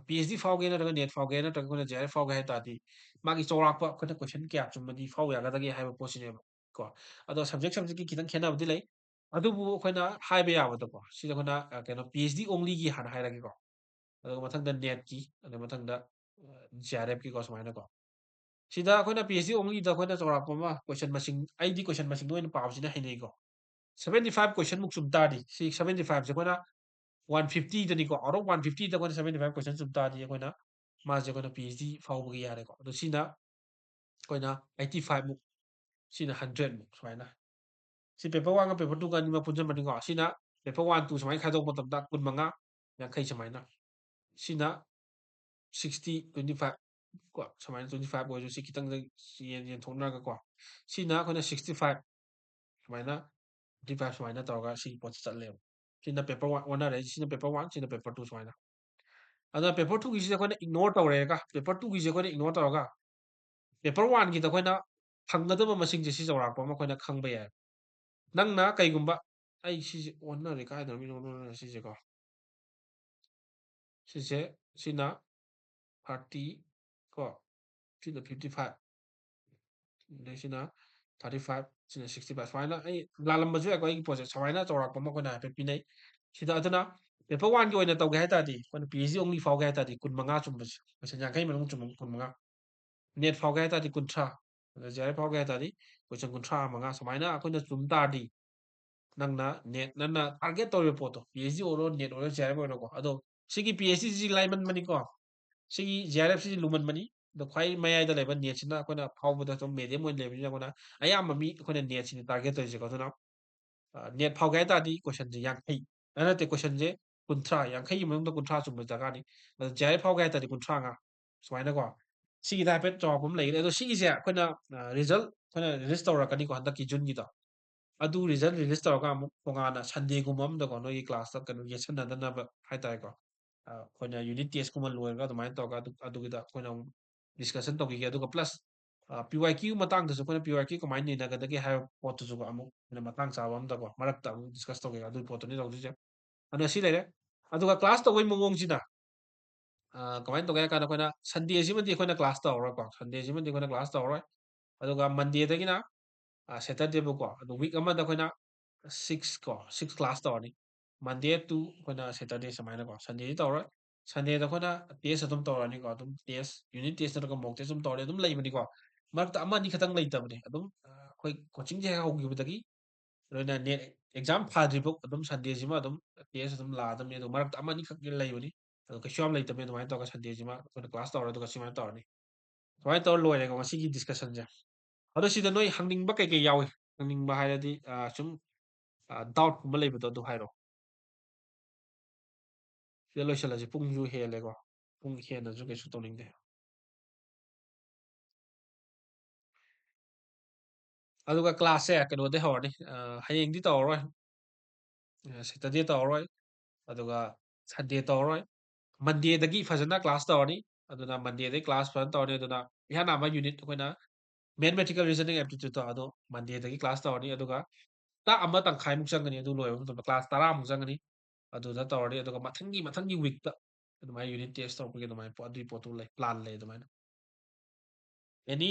ꯄꯤ ꯑꯩꯆ ꯗꯤ ꯐꯥꯎꯒꯦ ꯅꯠꯇ꯭ꯔꯒ ꯅꯦꯠ ꯐꯥꯎꯒꯦ ꯅꯠꯇ꯭ꯔꯒ ꯑꯩꯈꯣꯏꯅ ꯖꯤ ꯑꯥꯔ ꯑꯦꯐ ꯐꯥꯎꯒꯦ ꯍꯥꯏ ꯇꯥꯔꯗꯤ, ꯃꯥꯒꯤ ꯆꯥꯎꯔꯥꯛꯄ ꯑꯩꯈꯣꯏꯅ ꯀꯣꯏꯁꯟ ꯀꯌꯥ ꯆꯨꯝꯃꯗꯤ ꯐꯥꯎ ꯌꯥꯒꯗꯒꯦ ꯍꯥꯏꯕ ꯄꯣꯠꯁꯤꯅꯦꯕ ꯀꯣ꯫ ꯑꯗꯣ ꯁꯕꯖꯦꯛ ꯁꯕꯖꯦꯛꯀꯤ ꯈꯤꯇꯪ ꯈꯦꯠꯅꯕꯗꯤ ꯂꯩ꯫ ꯑꯗꯨꯕꯨ ꯑꯩꯈꯣꯏꯅ ꯍꯥꯏꯕ ꯌꯥꯕꯗꯀꯣ, ꯁꯤꯗ ꯑꯩꯈꯣꯏꯅ, ꯑ, ꯀꯩꯅꯣ, ꯄꯤ ꯑꯩꯆ ꯗꯤ ꯑꯣꯡꯂꯤꯒꯤ ꯍꯥꯟꯅ ꯍꯥꯏꯔꯒꯦꯀꯣ꯫ ꯑꯗꯨꯒ ꯃꯊꯪꯗ ꯅꯦꯠꯀꯤ, ꯑꯗꯨꯒ ꯃꯊꯪꯗ, ꯑ, ꯖꯤ ꯑꯥꯔ ꯑꯦꯐꯀꯤꯀꯣ, ꯁꯨꯃꯥꯏꯅꯀꯣ꯫ ꯁꯤꯗ ꯑꯩꯈꯣꯏꯅ ꯄꯤ ꯑꯩꯆ ꯗꯤ ꯑꯣꯡꯂꯤꯗ ꯑꯩꯈꯣꯏꯅ ꯆꯥꯎꯔꯥꯛꯄ ꯑꯃ ꯀꯣꯏꯁꯟ ꯃꯁꯤꯡ, ꯑꯩꯗꯤ ꯀꯣꯏꯁꯟ ꯃꯁꯤꯡꯗ ꯑꯣꯏꯅ ꯄꯥꯕꯁꯤꯅ ꯍꯩꯅꯩꯀꯣ꯫ ꯁꯕꯦꯟꯇꯤ ꯐꯥꯏꯚ ꯀꯣꯏꯁꯟꯃꯨꯛ ꯆꯨꯝ ꯇꯥꯔꯗꯤ, ꯁꯤ ꯁꯕꯦꯟꯇꯤ ꯐꯥꯏꯚꯁꯦ ꯑꯩꯈꯣꯏꯅ ꯋꯥꯟ ꯐꯤꯐꯇꯤꯗꯅꯤꯀꯣ, out of ꯋꯥꯟ ꯐꯤꯐꯇꯤꯗ ꯑꯩꯈꯣꯏꯅ ꯁꯕꯦꯟꯇꯤ ꯐꯥꯏꯚ ꯀꯣꯏꯁꯟ ꯆꯨꯝ ꯇꯥꯔꯗꯤ, ꯑꯩꯈꯣꯏꯅ ꯃꯥꯁꯦ ꯑꯩꯈꯣꯏꯅ ꯄꯤ ꯑꯩꯆ ꯗꯤ ꯐꯥꯎꯕꯒꯤ ꯌꯥꯔꯦꯀꯣ꯫ ꯑꯗꯣ ꯁꯤꯅ ꯑꯩꯈꯣꯏꯅ ꯑꯩꯠꯇꯤ ꯐꯥꯏꯚꯃꯨꯛ, ꯁꯤꯅ ꯍꯟꯗ꯭ꯔꯦꯗꯃꯨꯛ ꯁꯨꯃꯥꯏꯅ꯫ ꯁꯤ ꯄꯦꯄꯔ ꯋꯥꯟꯒ ꯄꯦꯄꯔ ꯇꯨꯒ ꯑꯅꯤꯃꯛ ꯄꯨꯟꯁꯤꯟꯕꯅꯤꯀꯣ꯫ ꯁꯤꯅ ꯄꯦꯄꯔ ꯋꯥꯟ, ꯇꯨ ꯁꯨꯃꯥꯏꯅ ꯈꯥꯏꯗꯣꯛꯄ ꯃꯇꯝꯗ ꯀꯨꯟ ꯃꯉꯥ, ꯌꯥꯡꯈꯩ ꯁꯨꯃꯥꯏꯅ꯫ ꯁꯤꯅ ꯁꯤꯛꯁꯇꯤ, ꯇ꯭ꯋꯦꯟꯇꯤ ꯐꯥꯏꯚ ꯀꯣ, ꯁꯨꯃꯥꯏꯅ ꯇ꯭ꯋꯦꯟꯇꯤ ꯐꯥꯏꯚ ꯑꯣꯏꯔꯁꯨ ꯁꯤ ꯈꯤꯇꯪꯗ ꯌꯦꯟ-, ꯌꯦꯟꯊꯣꯛꯅꯔꯒꯀꯣ꯫ ꯁꯤꯅ ꯑꯩꯈꯣꯏꯅ ꯁꯤꯛꯁꯇꯤ ꯐꯥꯏꯚ ꯁꯨꯃꯥꯏꯅ, ꯇ꯭ꯋꯦꯟꯇꯤ ꯐꯥꯏꯚ ꯁꯨꯃꯥꯏꯅ ꯇꯧꯔꯒ ꯁꯤꯒꯤ ꯄꯣꯠꯁꯤ ꯆꯠꯂꯦꯕ꯫ ꯁꯤꯅ ꯄꯦꯄꯔ ꯋꯥꯟ ꯑꯣꯟꯅꯔꯦ, ꯁꯤꯅ ꯄꯦꯄꯔ ꯋꯥꯟ, ꯁꯤꯅ ꯄꯦꯄꯔ ꯇꯨ ꯁꯨꯃꯥꯏꯅ꯫ ꯑꯗꯨꯅ ꯄꯦꯄꯔ ꯇꯨꯒꯤꯁꯤꯗ ꯑꯩꯈꯣꯏꯅ ꯏꯒꯅꯣꯔ ꯇꯧꯔꯦꯒ, ꯄꯦꯄꯔ ꯇꯨꯒꯤꯁꯦ ꯑꯩꯈꯣꯏꯅ ꯏꯒꯅꯣꯔ ꯇꯧꯔꯒ, ꯄꯦꯄꯔ ꯋꯥꯟꯒꯤꯗ ꯑꯩꯈꯣꯏꯅ ꯐꯪꯒꯗꯕ ꯃꯁꯤꯡꯁꯦ ꯁꯤ ꯆꯥꯎꯔꯥꯛꯄ ꯑꯃ ꯑꯩꯈꯣꯏꯅ ꯈꯪꯕ ꯌꯥꯏ꯫ ꯅꯪꯅ ꯀꯩꯒꯨꯝꯕ, ꯑꯩ ꯁꯤꯁꯦ ꯑꯣꯟꯅꯔꯦ, ꯀꯥꯏꯗꯅꯣ ꯑꯣꯟꯅꯔꯦ ꯁꯤꯁꯦꯀꯣ꯫ ꯁꯤꯁꯦ, ꯁꯤꯅ ꯊꯥꯔꯇꯤ ꯀꯣ, ꯁꯤꯅ ꯐꯤꯐꯇꯤ ꯐꯥꯏꯚ, ꯑꯗꯩ ꯁꯤꯅ ꯊꯥꯔꯇꯤ ꯐꯥꯏꯚ, ꯁꯤꯅ ꯁꯤꯛꯁꯇꯤ ꯐꯥꯏꯚ꯫ ꯁꯨꯃꯥꯏꯅ ꯑꯩ ꯂꯥꯜꯂꯝꯕꯁꯨ ꯌꯥꯏꯀꯣ, ꯑꯩꯒꯤ ꯄꯣꯠꯁꯦ ꯁꯨꯃꯥꯏꯅ ꯆꯥꯎꯔꯥꯛꯄ ꯑꯃ ꯑꯩꯈꯣꯏꯅ ꯍꯥꯏꯐꯦꯠ ꯄꯤꯅꯩ꯫ ꯁꯤꯗ ꯑꯗꯨꯅ ꯄꯦꯄꯔ ꯋꯥꯟꯒꯤ ꯑꯣꯏꯅ ꯇꯧꯒꯦ ꯍꯥꯏ ꯇꯥꯔꯗꯤ, ꯑꯩꯈꯣꯏꯅ ꯄꯤ ꯑꯩꯆ ꯗꯤ ꯑꯣꯡꯂꯤ ꯐꯥꯎꯒꯦ ꯍꯥꯏ ꯇꯥꯔꯗꯤ, ꯀꯨꯟ ꯃꯉꯥ ꯆꯨꯝꯕꯁꯦ, ꯀꯣꯏꯁꯟ ꯌꯥꯡꯈꯩ ꯃꯅꯨꯡ ꯆꯨꯝꯕ ꯀꯨꯟ ꯃꯉꯥ꯫ ꯅꯦꯠ ꯐꯥꯎꯒꯦ ꯍꯥꯏ ꯇꯥꯔꯗꯤ ꯀꯨꯟꯊ꯭ꯔꯥ, ꯑꯗ ꯖꯤ ꯑꯥꯔ ꯑꯦꯐ ꯐꯥꯎꯒꯦ ꯍꯥꯏ ꯇꯥꯔꯗꯤ ꯀꯣꯏꯁꯟ ꯀꯨꯟꯊ꯭ꯔꯥ ꯃꯉꯥ ꯁꯨꯃꯥꯏꯅ ꯑꯩꯈꯣꯏꯅ ꯆꯨꯝ ꯇꯥꯔꯗꯤ, ꯅꯪꯅ ꯅꯦꯠ, ꯅꯪꯅ ꯇꯥꯔꯒꯦꯠ ꯇꯧꯔꯤꯕ ꯄꯣꯠꯇꯣ, ꯄꯤ ꯑꯩꯆ ꯗꯤ ꯑꯣꯏꯔꯣ, ꯅꯦꯠ ꯑꯣꯏꯔꯣ, ꯖꯤ ꯑꯥꯔ ꯑꯦꯐ ꯑꯣꯏꯔꯣꯀꯣ꯫ ꯑꯗꯣ ꯁꯤꯒꯤ ꯄꯤ ꯑꯩꯆ ꯗꯤꯁꯤ ꯂꯥꯏꯃꯟꯕꯅꯤꯀꯣ, ꯁꯤꯒꯤ ꯖꯤ ꯑꯥꯔ ꯑꯦꯐꯁꯤꯗꯤ ꯂꯨꯃꯟꯕꯅꯤ꯫ ꯑꯗꯣ ꯈ꯭ꯋꯥꯏ ꯃꯌꯥꯏꯗ ꯂꯩꯕ ꯅꯦꯠꯁꯤꯅ ꯑꯩꯈꯣꯏꯅ ꯐꯥꯎꯕꯗ ꯑꯗꯨꯝ ꯃꯦꯗꯤꯌꯝ ꯑꯣꯏꯅ ꯂꯩꯕꯅꯤꯅ, ꯑꯩꯈꯣꯏꯅ ꯑꯌꯥꯝꯕ ꯃꯤ ꯑꯩꯈꯣꯏꯅ ꯅꯦꯠꯁꯤꯅꯤ ꯇꯥꯔꯒꯦꯠ ꯇꯧꯔꯤꯁꯦꯀꯣ꯫ ꯑꯗꯨꯅ, ꯑ, ꯅꯦꯠ ꯐꯥꯎꯒꯦ ꯍꯥꯏ ꯇꯥꯔꯗꯤ ꯀꯣꯏꯁꯟꯁꯦ ꯌꯥꯡꯈꯩ, ꯑ, ꯅꯠꯇꯦ, ꯀꯣꯏꯁꯟꯁꯦ ꯀꯨꯟꯊ꯭ꯔꯥ, ꯌꯥꯡꯈꯩꯒꯤ ꯃꯅꯨꯡꯗ ꯀꯨꯟꯊ꯭ꯔꯥ ꯆꯨꯝꯕ ꯗꯔꯀꯥꯔꯅꯤ꯫ ꯑꯗꯣ ꯖꯤ ꯑꯥꯔ ꯑꯦꯐ ꯐꯥꯎꯒꯦ ꯍꯥꯏ ꯇꯥꯔꯗꯤ ꯀꯨꯟꯊ꯭ꯔꯥ ꯃꯉꯥ, ꯁꯨꯃꯥꯏꯅꯀꯣ꯫ ꯁꯤꯒꯤꯗ ꯍꯥꯏꯐꯦꯠ ꯆꯥꯎꯔꯥꯛꯄ ꯑꯃ ꯂꯩꯒꯅꯤ꯫ ꯑꯗꯣ ꯁꯤꯒꯤꯁꯦ ꯑꯩꯈꯣꯏꯅ, ꯑ, ꯔꯤꯖꯜꯠ ꯑꯩꯈꯣꯏꯅ ꯔꯤꯂꯤꯁ ꯇꯧꯔꯛꯀꯅꯤꯀꯣ, ꯍꯟꯗꯛꯀꯤ ꯖꯨꯟꯒꯤꯗꯣ꯫ ꯑꯗꯨ ꯔꯤꯖꯜꯠ ꯔꯤꯂꯤꯁ ꯇꯧꯔꯒ ꯑꯃꯨꯛ ꯇꯣꯉꯥꯟꯅ ꯁꯟꯗꯦꯒꯨꯝꯕ ꯑꯃꯗꯀꯣ, ꯅꯣꯏꯒꯤ ꯀ꯭ꯂꯥꯁꯇ ꯀꯩꯅꯣ ꯌꯦꯠꯁꯟꯅꯗꯅꯕ ꯍꯥꯏ ꯇꯥꯔꯦꯀꯣ꯫ ꯑ, ꯑꯩꯈꯣꯏꯅ ꯌꯨꯅꯤꯠ ꯇꯦꯁꯀꯨꯝꯕ ꯂꯣꯏꯔꯒ ꯑꯗꯨꯃꯥꯏꯅ ꯇꯧꯔꯒ ꯑꯗꯨ, ꯑꯗꯨꯒꯤꯗ ꯑꯩꯈꯣꯏꯅ ꯑꯃꯨꯛ ꯗꯤꯁꯀꯁꯟ ꯇꯧꯈꯤꯒꯦ꯫ ꯑꯗꯨꯒ ꯄ꯭ꯂꯁ, ꯑ, ꯄꯤ ꯋꯥꯏ ꯀ꯭ꯌꯨ ꯃꯇꯥꯡꯗꯁꯨ ꯑꯩꯈꯣꯏꯅ ꯄꯤ ꯋꯥꯏ ꯀ꯭ꯌꯨ ꯀꯃꯥꯏꯅ ꯅꯩꯅꯒꯗꯒꯦ ꯍꯥꯏꯕ ꯄꯣꯠꯇꯨꯁꯨꯀꯣ ꯑꯃꯨꯛ ꯑꯩꯅ ꯃꯇꯥꯡ ꯆꯥꯕ ꯑꯝꯗꯀꯣ ꯃꯔꯛꯇ ꯑꯃꯨꯛ ꯗꯤꯁꯀꯁ ꯇꯧꯒꯦ꯫ ꯑꯗꯨꯒꯤ ꯄꯣꯠꯇꯨꯅꯤ ꯇꯧꯗꯣꯏꯁꯦ꯫ ꯑꯗꯨꯅ ꯁꯤ ꯂꯩꯔꯦ꯫ ꯑꯗꯨꯒ ꯀ꯭ꯂꯥꯁ ꯇꯧꯕꯒꯤ ꯃꯑꯣꯡꯁꯤꯅ, ꯑ, ꯀꯃꯥꯏꯅ ꯇꯧꯒꯦ ꯍꯥꯏ ꯀꯥꯟꯗ ꯑꯩꯈꯣꯏꯅ ꯁꯟꯗꯦꯁꯤꯃꯗꯤ ꯑꯩꯈꯣꯏꯅ ꯀ꯭ꯂꯥꯁ ꯇꯧꯔꯔꯣꯏꯀꯣ꯫ ꯁꯟꯗꯦꯁꯤꯃꯗꯤ ꯑꯩꯈꯣꯏꯅ ꯀ꯭ꯂꯥꯁ ꯇꯧꯔꯔꯣꯏ꯫ ꯑꯗꯨꯒ ꯃꯟꯗꯦꯗꯒꯤꯅ, ꯑ, ꯁꯦꯇꯔꯗꯦꯕꯨꯀꯣ꯫ ꯑꯗꯣ ꯋꯤꯛ ꯑꯃꯗ ꯑꯩꯈꯣꯏꯅ ꯁꯤꯛꯁ ꯀꯣ, ꯁꯤꯛꯁ ꯀ꯭ꯂꯥꯁ ꯇꯧꯔꯅꯤ꯫ ꯃꯟꯗꯦ ꯇꯨ ꯑꯩꯈꯣꯏꯅ ꯁꯦꯇꯔꯗꯦ ꯁꯨꯃꯥꯏꯅꯀꯣ꯫ ꯁꯟꯗꯦꯗꯤ ꯇꯧꯔꯣꯏ꯫ ꯁꯟꯗꯦꯗ ꯑꯩꯈꯣꯏꯅ ꯇꯦꯁ ꯑꯗꯨꯝ ꯇꯧꯔꯅꯤꯀꯣ꯫ ꯑꯗꯨꯝ ꯇꯦꯁ, ꯌꯨꯅꯤꯠ ꯇꯦꯁ ꯅꯠꯇ꯭ꯔꯒ ꯃꯣꯛ ꯇꯦꯁ ꯑꯗꯨꯝ ꯇꯧꯔꯅꯤ꯫ ꯑꯗꯨꯝ ꯂꯩꯕꯅꯤꯀꯣ꯫ ꯃꯔꯛꯇ ꯑꯃ ꯑꯅꯤ ꯈꯛꯇꯪ ꯂꯩꯇꯕꯅꯦ꯫ ꯑꯗꯨꯝ, ꯑ, ꯑꯩꯈꯣꯏ ꯀꯣꯆꯤꯡꯁꯦ ꯍꯦꯛ ꯍꯧꯈꯤꯕꯗꯒꯤ ꯅꯣꯏꯅ ꯅꯦꯠ ꯑꯦꯛꯖꯥꯝ ꯊꯥꯗ꯭ꯔꯤꯐꯥꯎ ꯑꯗꯨꯝ ꯁꯟꯗꯦꯁꯤꯃ ꯑꯗꯨꯝ ꯇꯦꯁ ꯑꯗꯨꯝ ꯂꯥꯛꯑꯗꯕꯅꯤ꯫ ꯑꯗꯣ ꯃꯔꯛꯇ ꯑꯃ ꯑꯅꯤꯈꯛ ꯂꯩꯕꯅꯤ꯫ ꯑꯗꯣ ꯀꯩꯁꯨ ꯌꯥꯝ ꯂꯩꯇꯕꯅꯤ꯫ ꯑꯗꯨꯃꯥꯏꯅ ꯇꯧꯔꯒ ꯁꯟꯗꯦꯁꯤꯃ ꯑꯩꯈꯣꯏꯅ ꯀ꯭ꯂꯥꯁ ꯇꯧꯔꯦ, ꯑꯗꯨꯒ ꯁꯨꯃꯥꯏꯅ ꯇꯧꯔꯅꯤ꯫ ꯁꯨꯃꯥꯏꯅ ꯇꯧꯔ ꯂꯣꯏꯔꯦꯀꯣ ꯉꯁꯤꯒꯤ ꯗꯤꯁꯀꯁꯟꯁꯦ꯫ ꯑꯗꯣ ꯁꯤꯗ ꯅꯣꯏ ꯍꯪꯅꯤꯡꯕ ꯀꯩꯀꯩ ꯌꯥꯎꯏ? ꯍꯪꯅꯤꯡꯕ ꯍꯥꯏꯔꯗꯤ, ꯑ, ꯁꯨꯝ, ꯑ, ꯗꯥꯎꯠꯀꯨꯝꯕ ꯂꯩꯕꯗꯣ ꯑꯗꯨ ꯍꯥꯏꯔꯛꯑꯣ꯫ ꯁꯤꯗ ꯂꯣꯏꯁꯤꯜꯂꯁꯤ, ꯄꯨꯡꯁꯨ ꯍꯦꯜꯂꯦꯀꯣ꯫ ꯄꯨꯡ ꯍꯦꯟꯅꯁꯨ ꯀꯩꯁꯨ ꯇꯧꯅꯤꯡꯗꯦ꯫ ꯑꯗꯨꯒ ꯀ꯭ꯂꯥꯁꯁꯦ ꯀꯩꯅꯣꯗꯩ ꯍꯧꯔꯅꯤ, ꯑ, ꯍꯌꯦꯡꯗꯤ ꯇꯧꯔꯔꯣꯏ꯫ ꯑ, ꯁꯦꯇꯔꯗꯦ ꯇꯧꯔꯔꯣꯏ꯫ ꯑꯗꯨꯒ ꯁꯟꯗꯦ ꯇꯧꯔꯔꯣꯏ꯫ ꯃꯟꯗꯦꯗꯒꯤ ꯐꯖꯅ ꯀ꯭ꯂꯥꯁ ꯇꯧꯔꯅꯤ꯫ ꯑꯗꯨꯅ ꯃꯟꯗꯦꯗꯒꯤ ꯀ꯭ꯂꯥꯁ ꯐꯖꯅ ꯇꯧꯔꯅꯤ꯫ ꯑꯗꯨꯅ ꯏꯍꯥꯟ ꯍꯥꯟꯕ ꯌꯨꯅꯤꯠ ꯑꯩꯈꯣꯏꯅ ꯃꯦꯊꯃꯦꯇꯤꯀꯦꯜ ꯔꯤꯖꯅꯤꯡ ꯑꯦꯞꯇꯤꯇ꯭ꯌꯨꯠꯇꯣ ꯑꯗꯣ ꯃꯟꯗꯦꯗꯒꯤ ꯀ꯭ꯂꯥꯁ ꯇꯧꯔꯅꯤ꯫ ꯑꯗꯨꯒ ꯍꯞꯇꯥ ꯑꯃ ꯇꯪꯈꯥꯏꯃꯨꯛ ꯆꯪꯒꯅꯤ꯫ ꯑꯗꯨ ꯂꯣꯏꯔꯕ ꯃꯇꯨꯡꯗ ꯀ꯭ꯂꯥꯁ ꯇꯔꯥꯃꯨꯛ ꯆꯪꯒꯅꯤ꯫ ꯑꯗꯨꯗ ꯇꯧꯔꯅꯤ꯫ ꯑꯗꯨꯒ ꯃꯊꯪꯒꯤ, ꯃꯊꯪꯒꯤ ꯋꯤꯛꯇ ꯑꯗꯨꯃꯥꯏꯅ ꯌꯨꯅꯤꯠ ꯇꯦꯁ ꯇꯧꯔꯛꯄꯒꯤ ꯑꯗꯨꯃꯥꯏꯅ ꯄꯣ-, ꯑꯗꯨꯒꯤ ꯄꯣꯠꯇꯨ ꯂꯩ, ꯄ꯭ꯂꯥꯟ ꯂꯩ ꯑꯗꯨꯃꯥꯏꯅ꯫ Any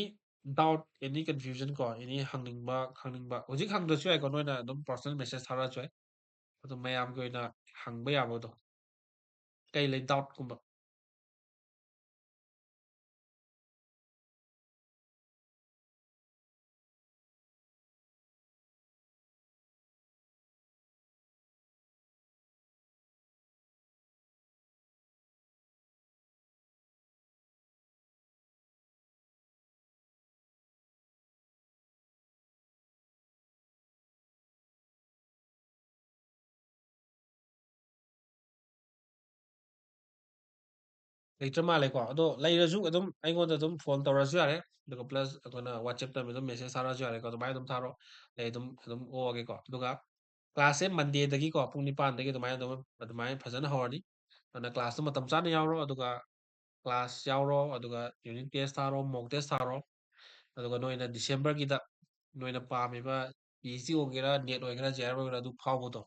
doubt, any confusion ꯀꯣ, any ꯍꯪꯅꯤꯡꯕ, ꯈꯪꯅꯤꯡꯕ, ꯍꯧꯖꯤꯛ ꯍꯪꯗ꯭ꯔꯁꯨ ꯌꯥꯏꯀꯣ, ꯅꯣꯏꯅ ꯑꯗꯨꯝ personal message ꯊꯥꯔꯛꯑꯁꯨ ꯌꯥꯏ꯫ ꯑꯗꯨꯝ ꯃꯌꯥꯝꯒꯤ ꯑꯣꯏꯅ ꯍꯪꯕ ꯌꯥꯕꯗꯣ꯫ ꯀꯩ ꯂꯩ ꯗꯥꯎꯠꯀꯨꯝꯕ? ꯂꯩꯇ꯭ꯔ ꯃꯥꯜꯂꯦꯀꯣ꯫ ꯑꯗꯣ ꯂꯩꯔꯁꯨ ꯑꯗꯨꯝ ꯑꯩꯉꯣꯟꯗ ꯑꯗꯨꯝ ꯐꯣꯟ ꯇꯧꯔꯁꯨ ꯌꯥꯔꯦ꯫ ꯑꯗꯨꯒ ꯄ꯭ꯂꯁ ꯑꯩꯈꯣꯏꯅ WhatsApp-ꯇ ꯑꯗꯨꯝ ꯃꯦꯁꯦꯖ ꯊꯥꯔꯛꯑꯁꯨ ꯌꯥꯔꯦꯀꯣ꯫ ꯑꯗꯨꯃꯥꯏꯅ ꯑꯗꯨꯝ ꯊꯥꯔꯛꯑꯣ꯫ ꯑꯩ ꯑꯗꯨꯝ, ꯑꯗꯨꯝ ꯑꯣꯛꯑꯒꯦꯀꯣ꯫ ꯑꯗꯨꯒ ꯀ꯭ꯂꯥꯁꯁꯦ ꯃꯟꯗꯦꯗꯒꯤꯀꯣ ꯄꯨꯡ ꯅꯤꯄꯥꯟꯗꯒꯤ ꯑꯗꯨꯃꯥꯏꯅ ꯑꯗꯨꯝ, ꯑꯗꯨꯃꯥꯏꯅ ꯐꯖꯅ ꯍꯧꯔꯅꯤ꯫ ꯑꯗꯨꯅ ꯀ꯭ꯂꯥꯁꯇꯨ ꯃꯇꯝ ꯆꯥꯅ ꯌꯥꯎꯔꯣ꯫ ꯑꯗꯨꯒ class ꯌꯥꯎꯔꯣ, ꯑꯗꯨꯒ unit test ꯊꯥꯔꯣ, mock test ꯊꯥꯔꯣ, ꯑꯗꯨꯒ ꯅꯣꯏꯅ December ꯒꯤꯗ ꯅꯣꯏꯅ ꯄꯥꯝꯃꯤꯕ PhD ꯑꯣꯏꯒꯦꯔꯥ, NET ꯑꯣꯏꯒꯦꯔꯥ, JRF ꯑꯣꯏꯒꯦꯔꯥ, ꯑꯗꯨ ꯐꯥꯎꯕꯗꯣ,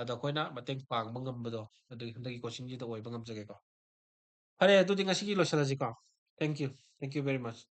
ꯑꯗ ꯑꯩꯈꯣꯏꯅ ꯃꯇꯦꯡ ꯄꯥꯡꯕ ꯉꯝꯕꯗꯣ, ꯑꯗꯨꯒꯤ ꯍꯟꯗꯛꯀꯤ coaching ꯁꯤꯗ ꯑꯣꯏꯕ ꯉꯝꯖꯒꯦꯀꯣ꯫ ꯐꯔꯦ, ꯑꯗꯨꯗꯤ ꯉꯁꯤꯒꯤ ꯂꯣꯏꯁꯤꯜꯂꯁꯤꯀꯣ꯫ Thank you, thank you very much꯫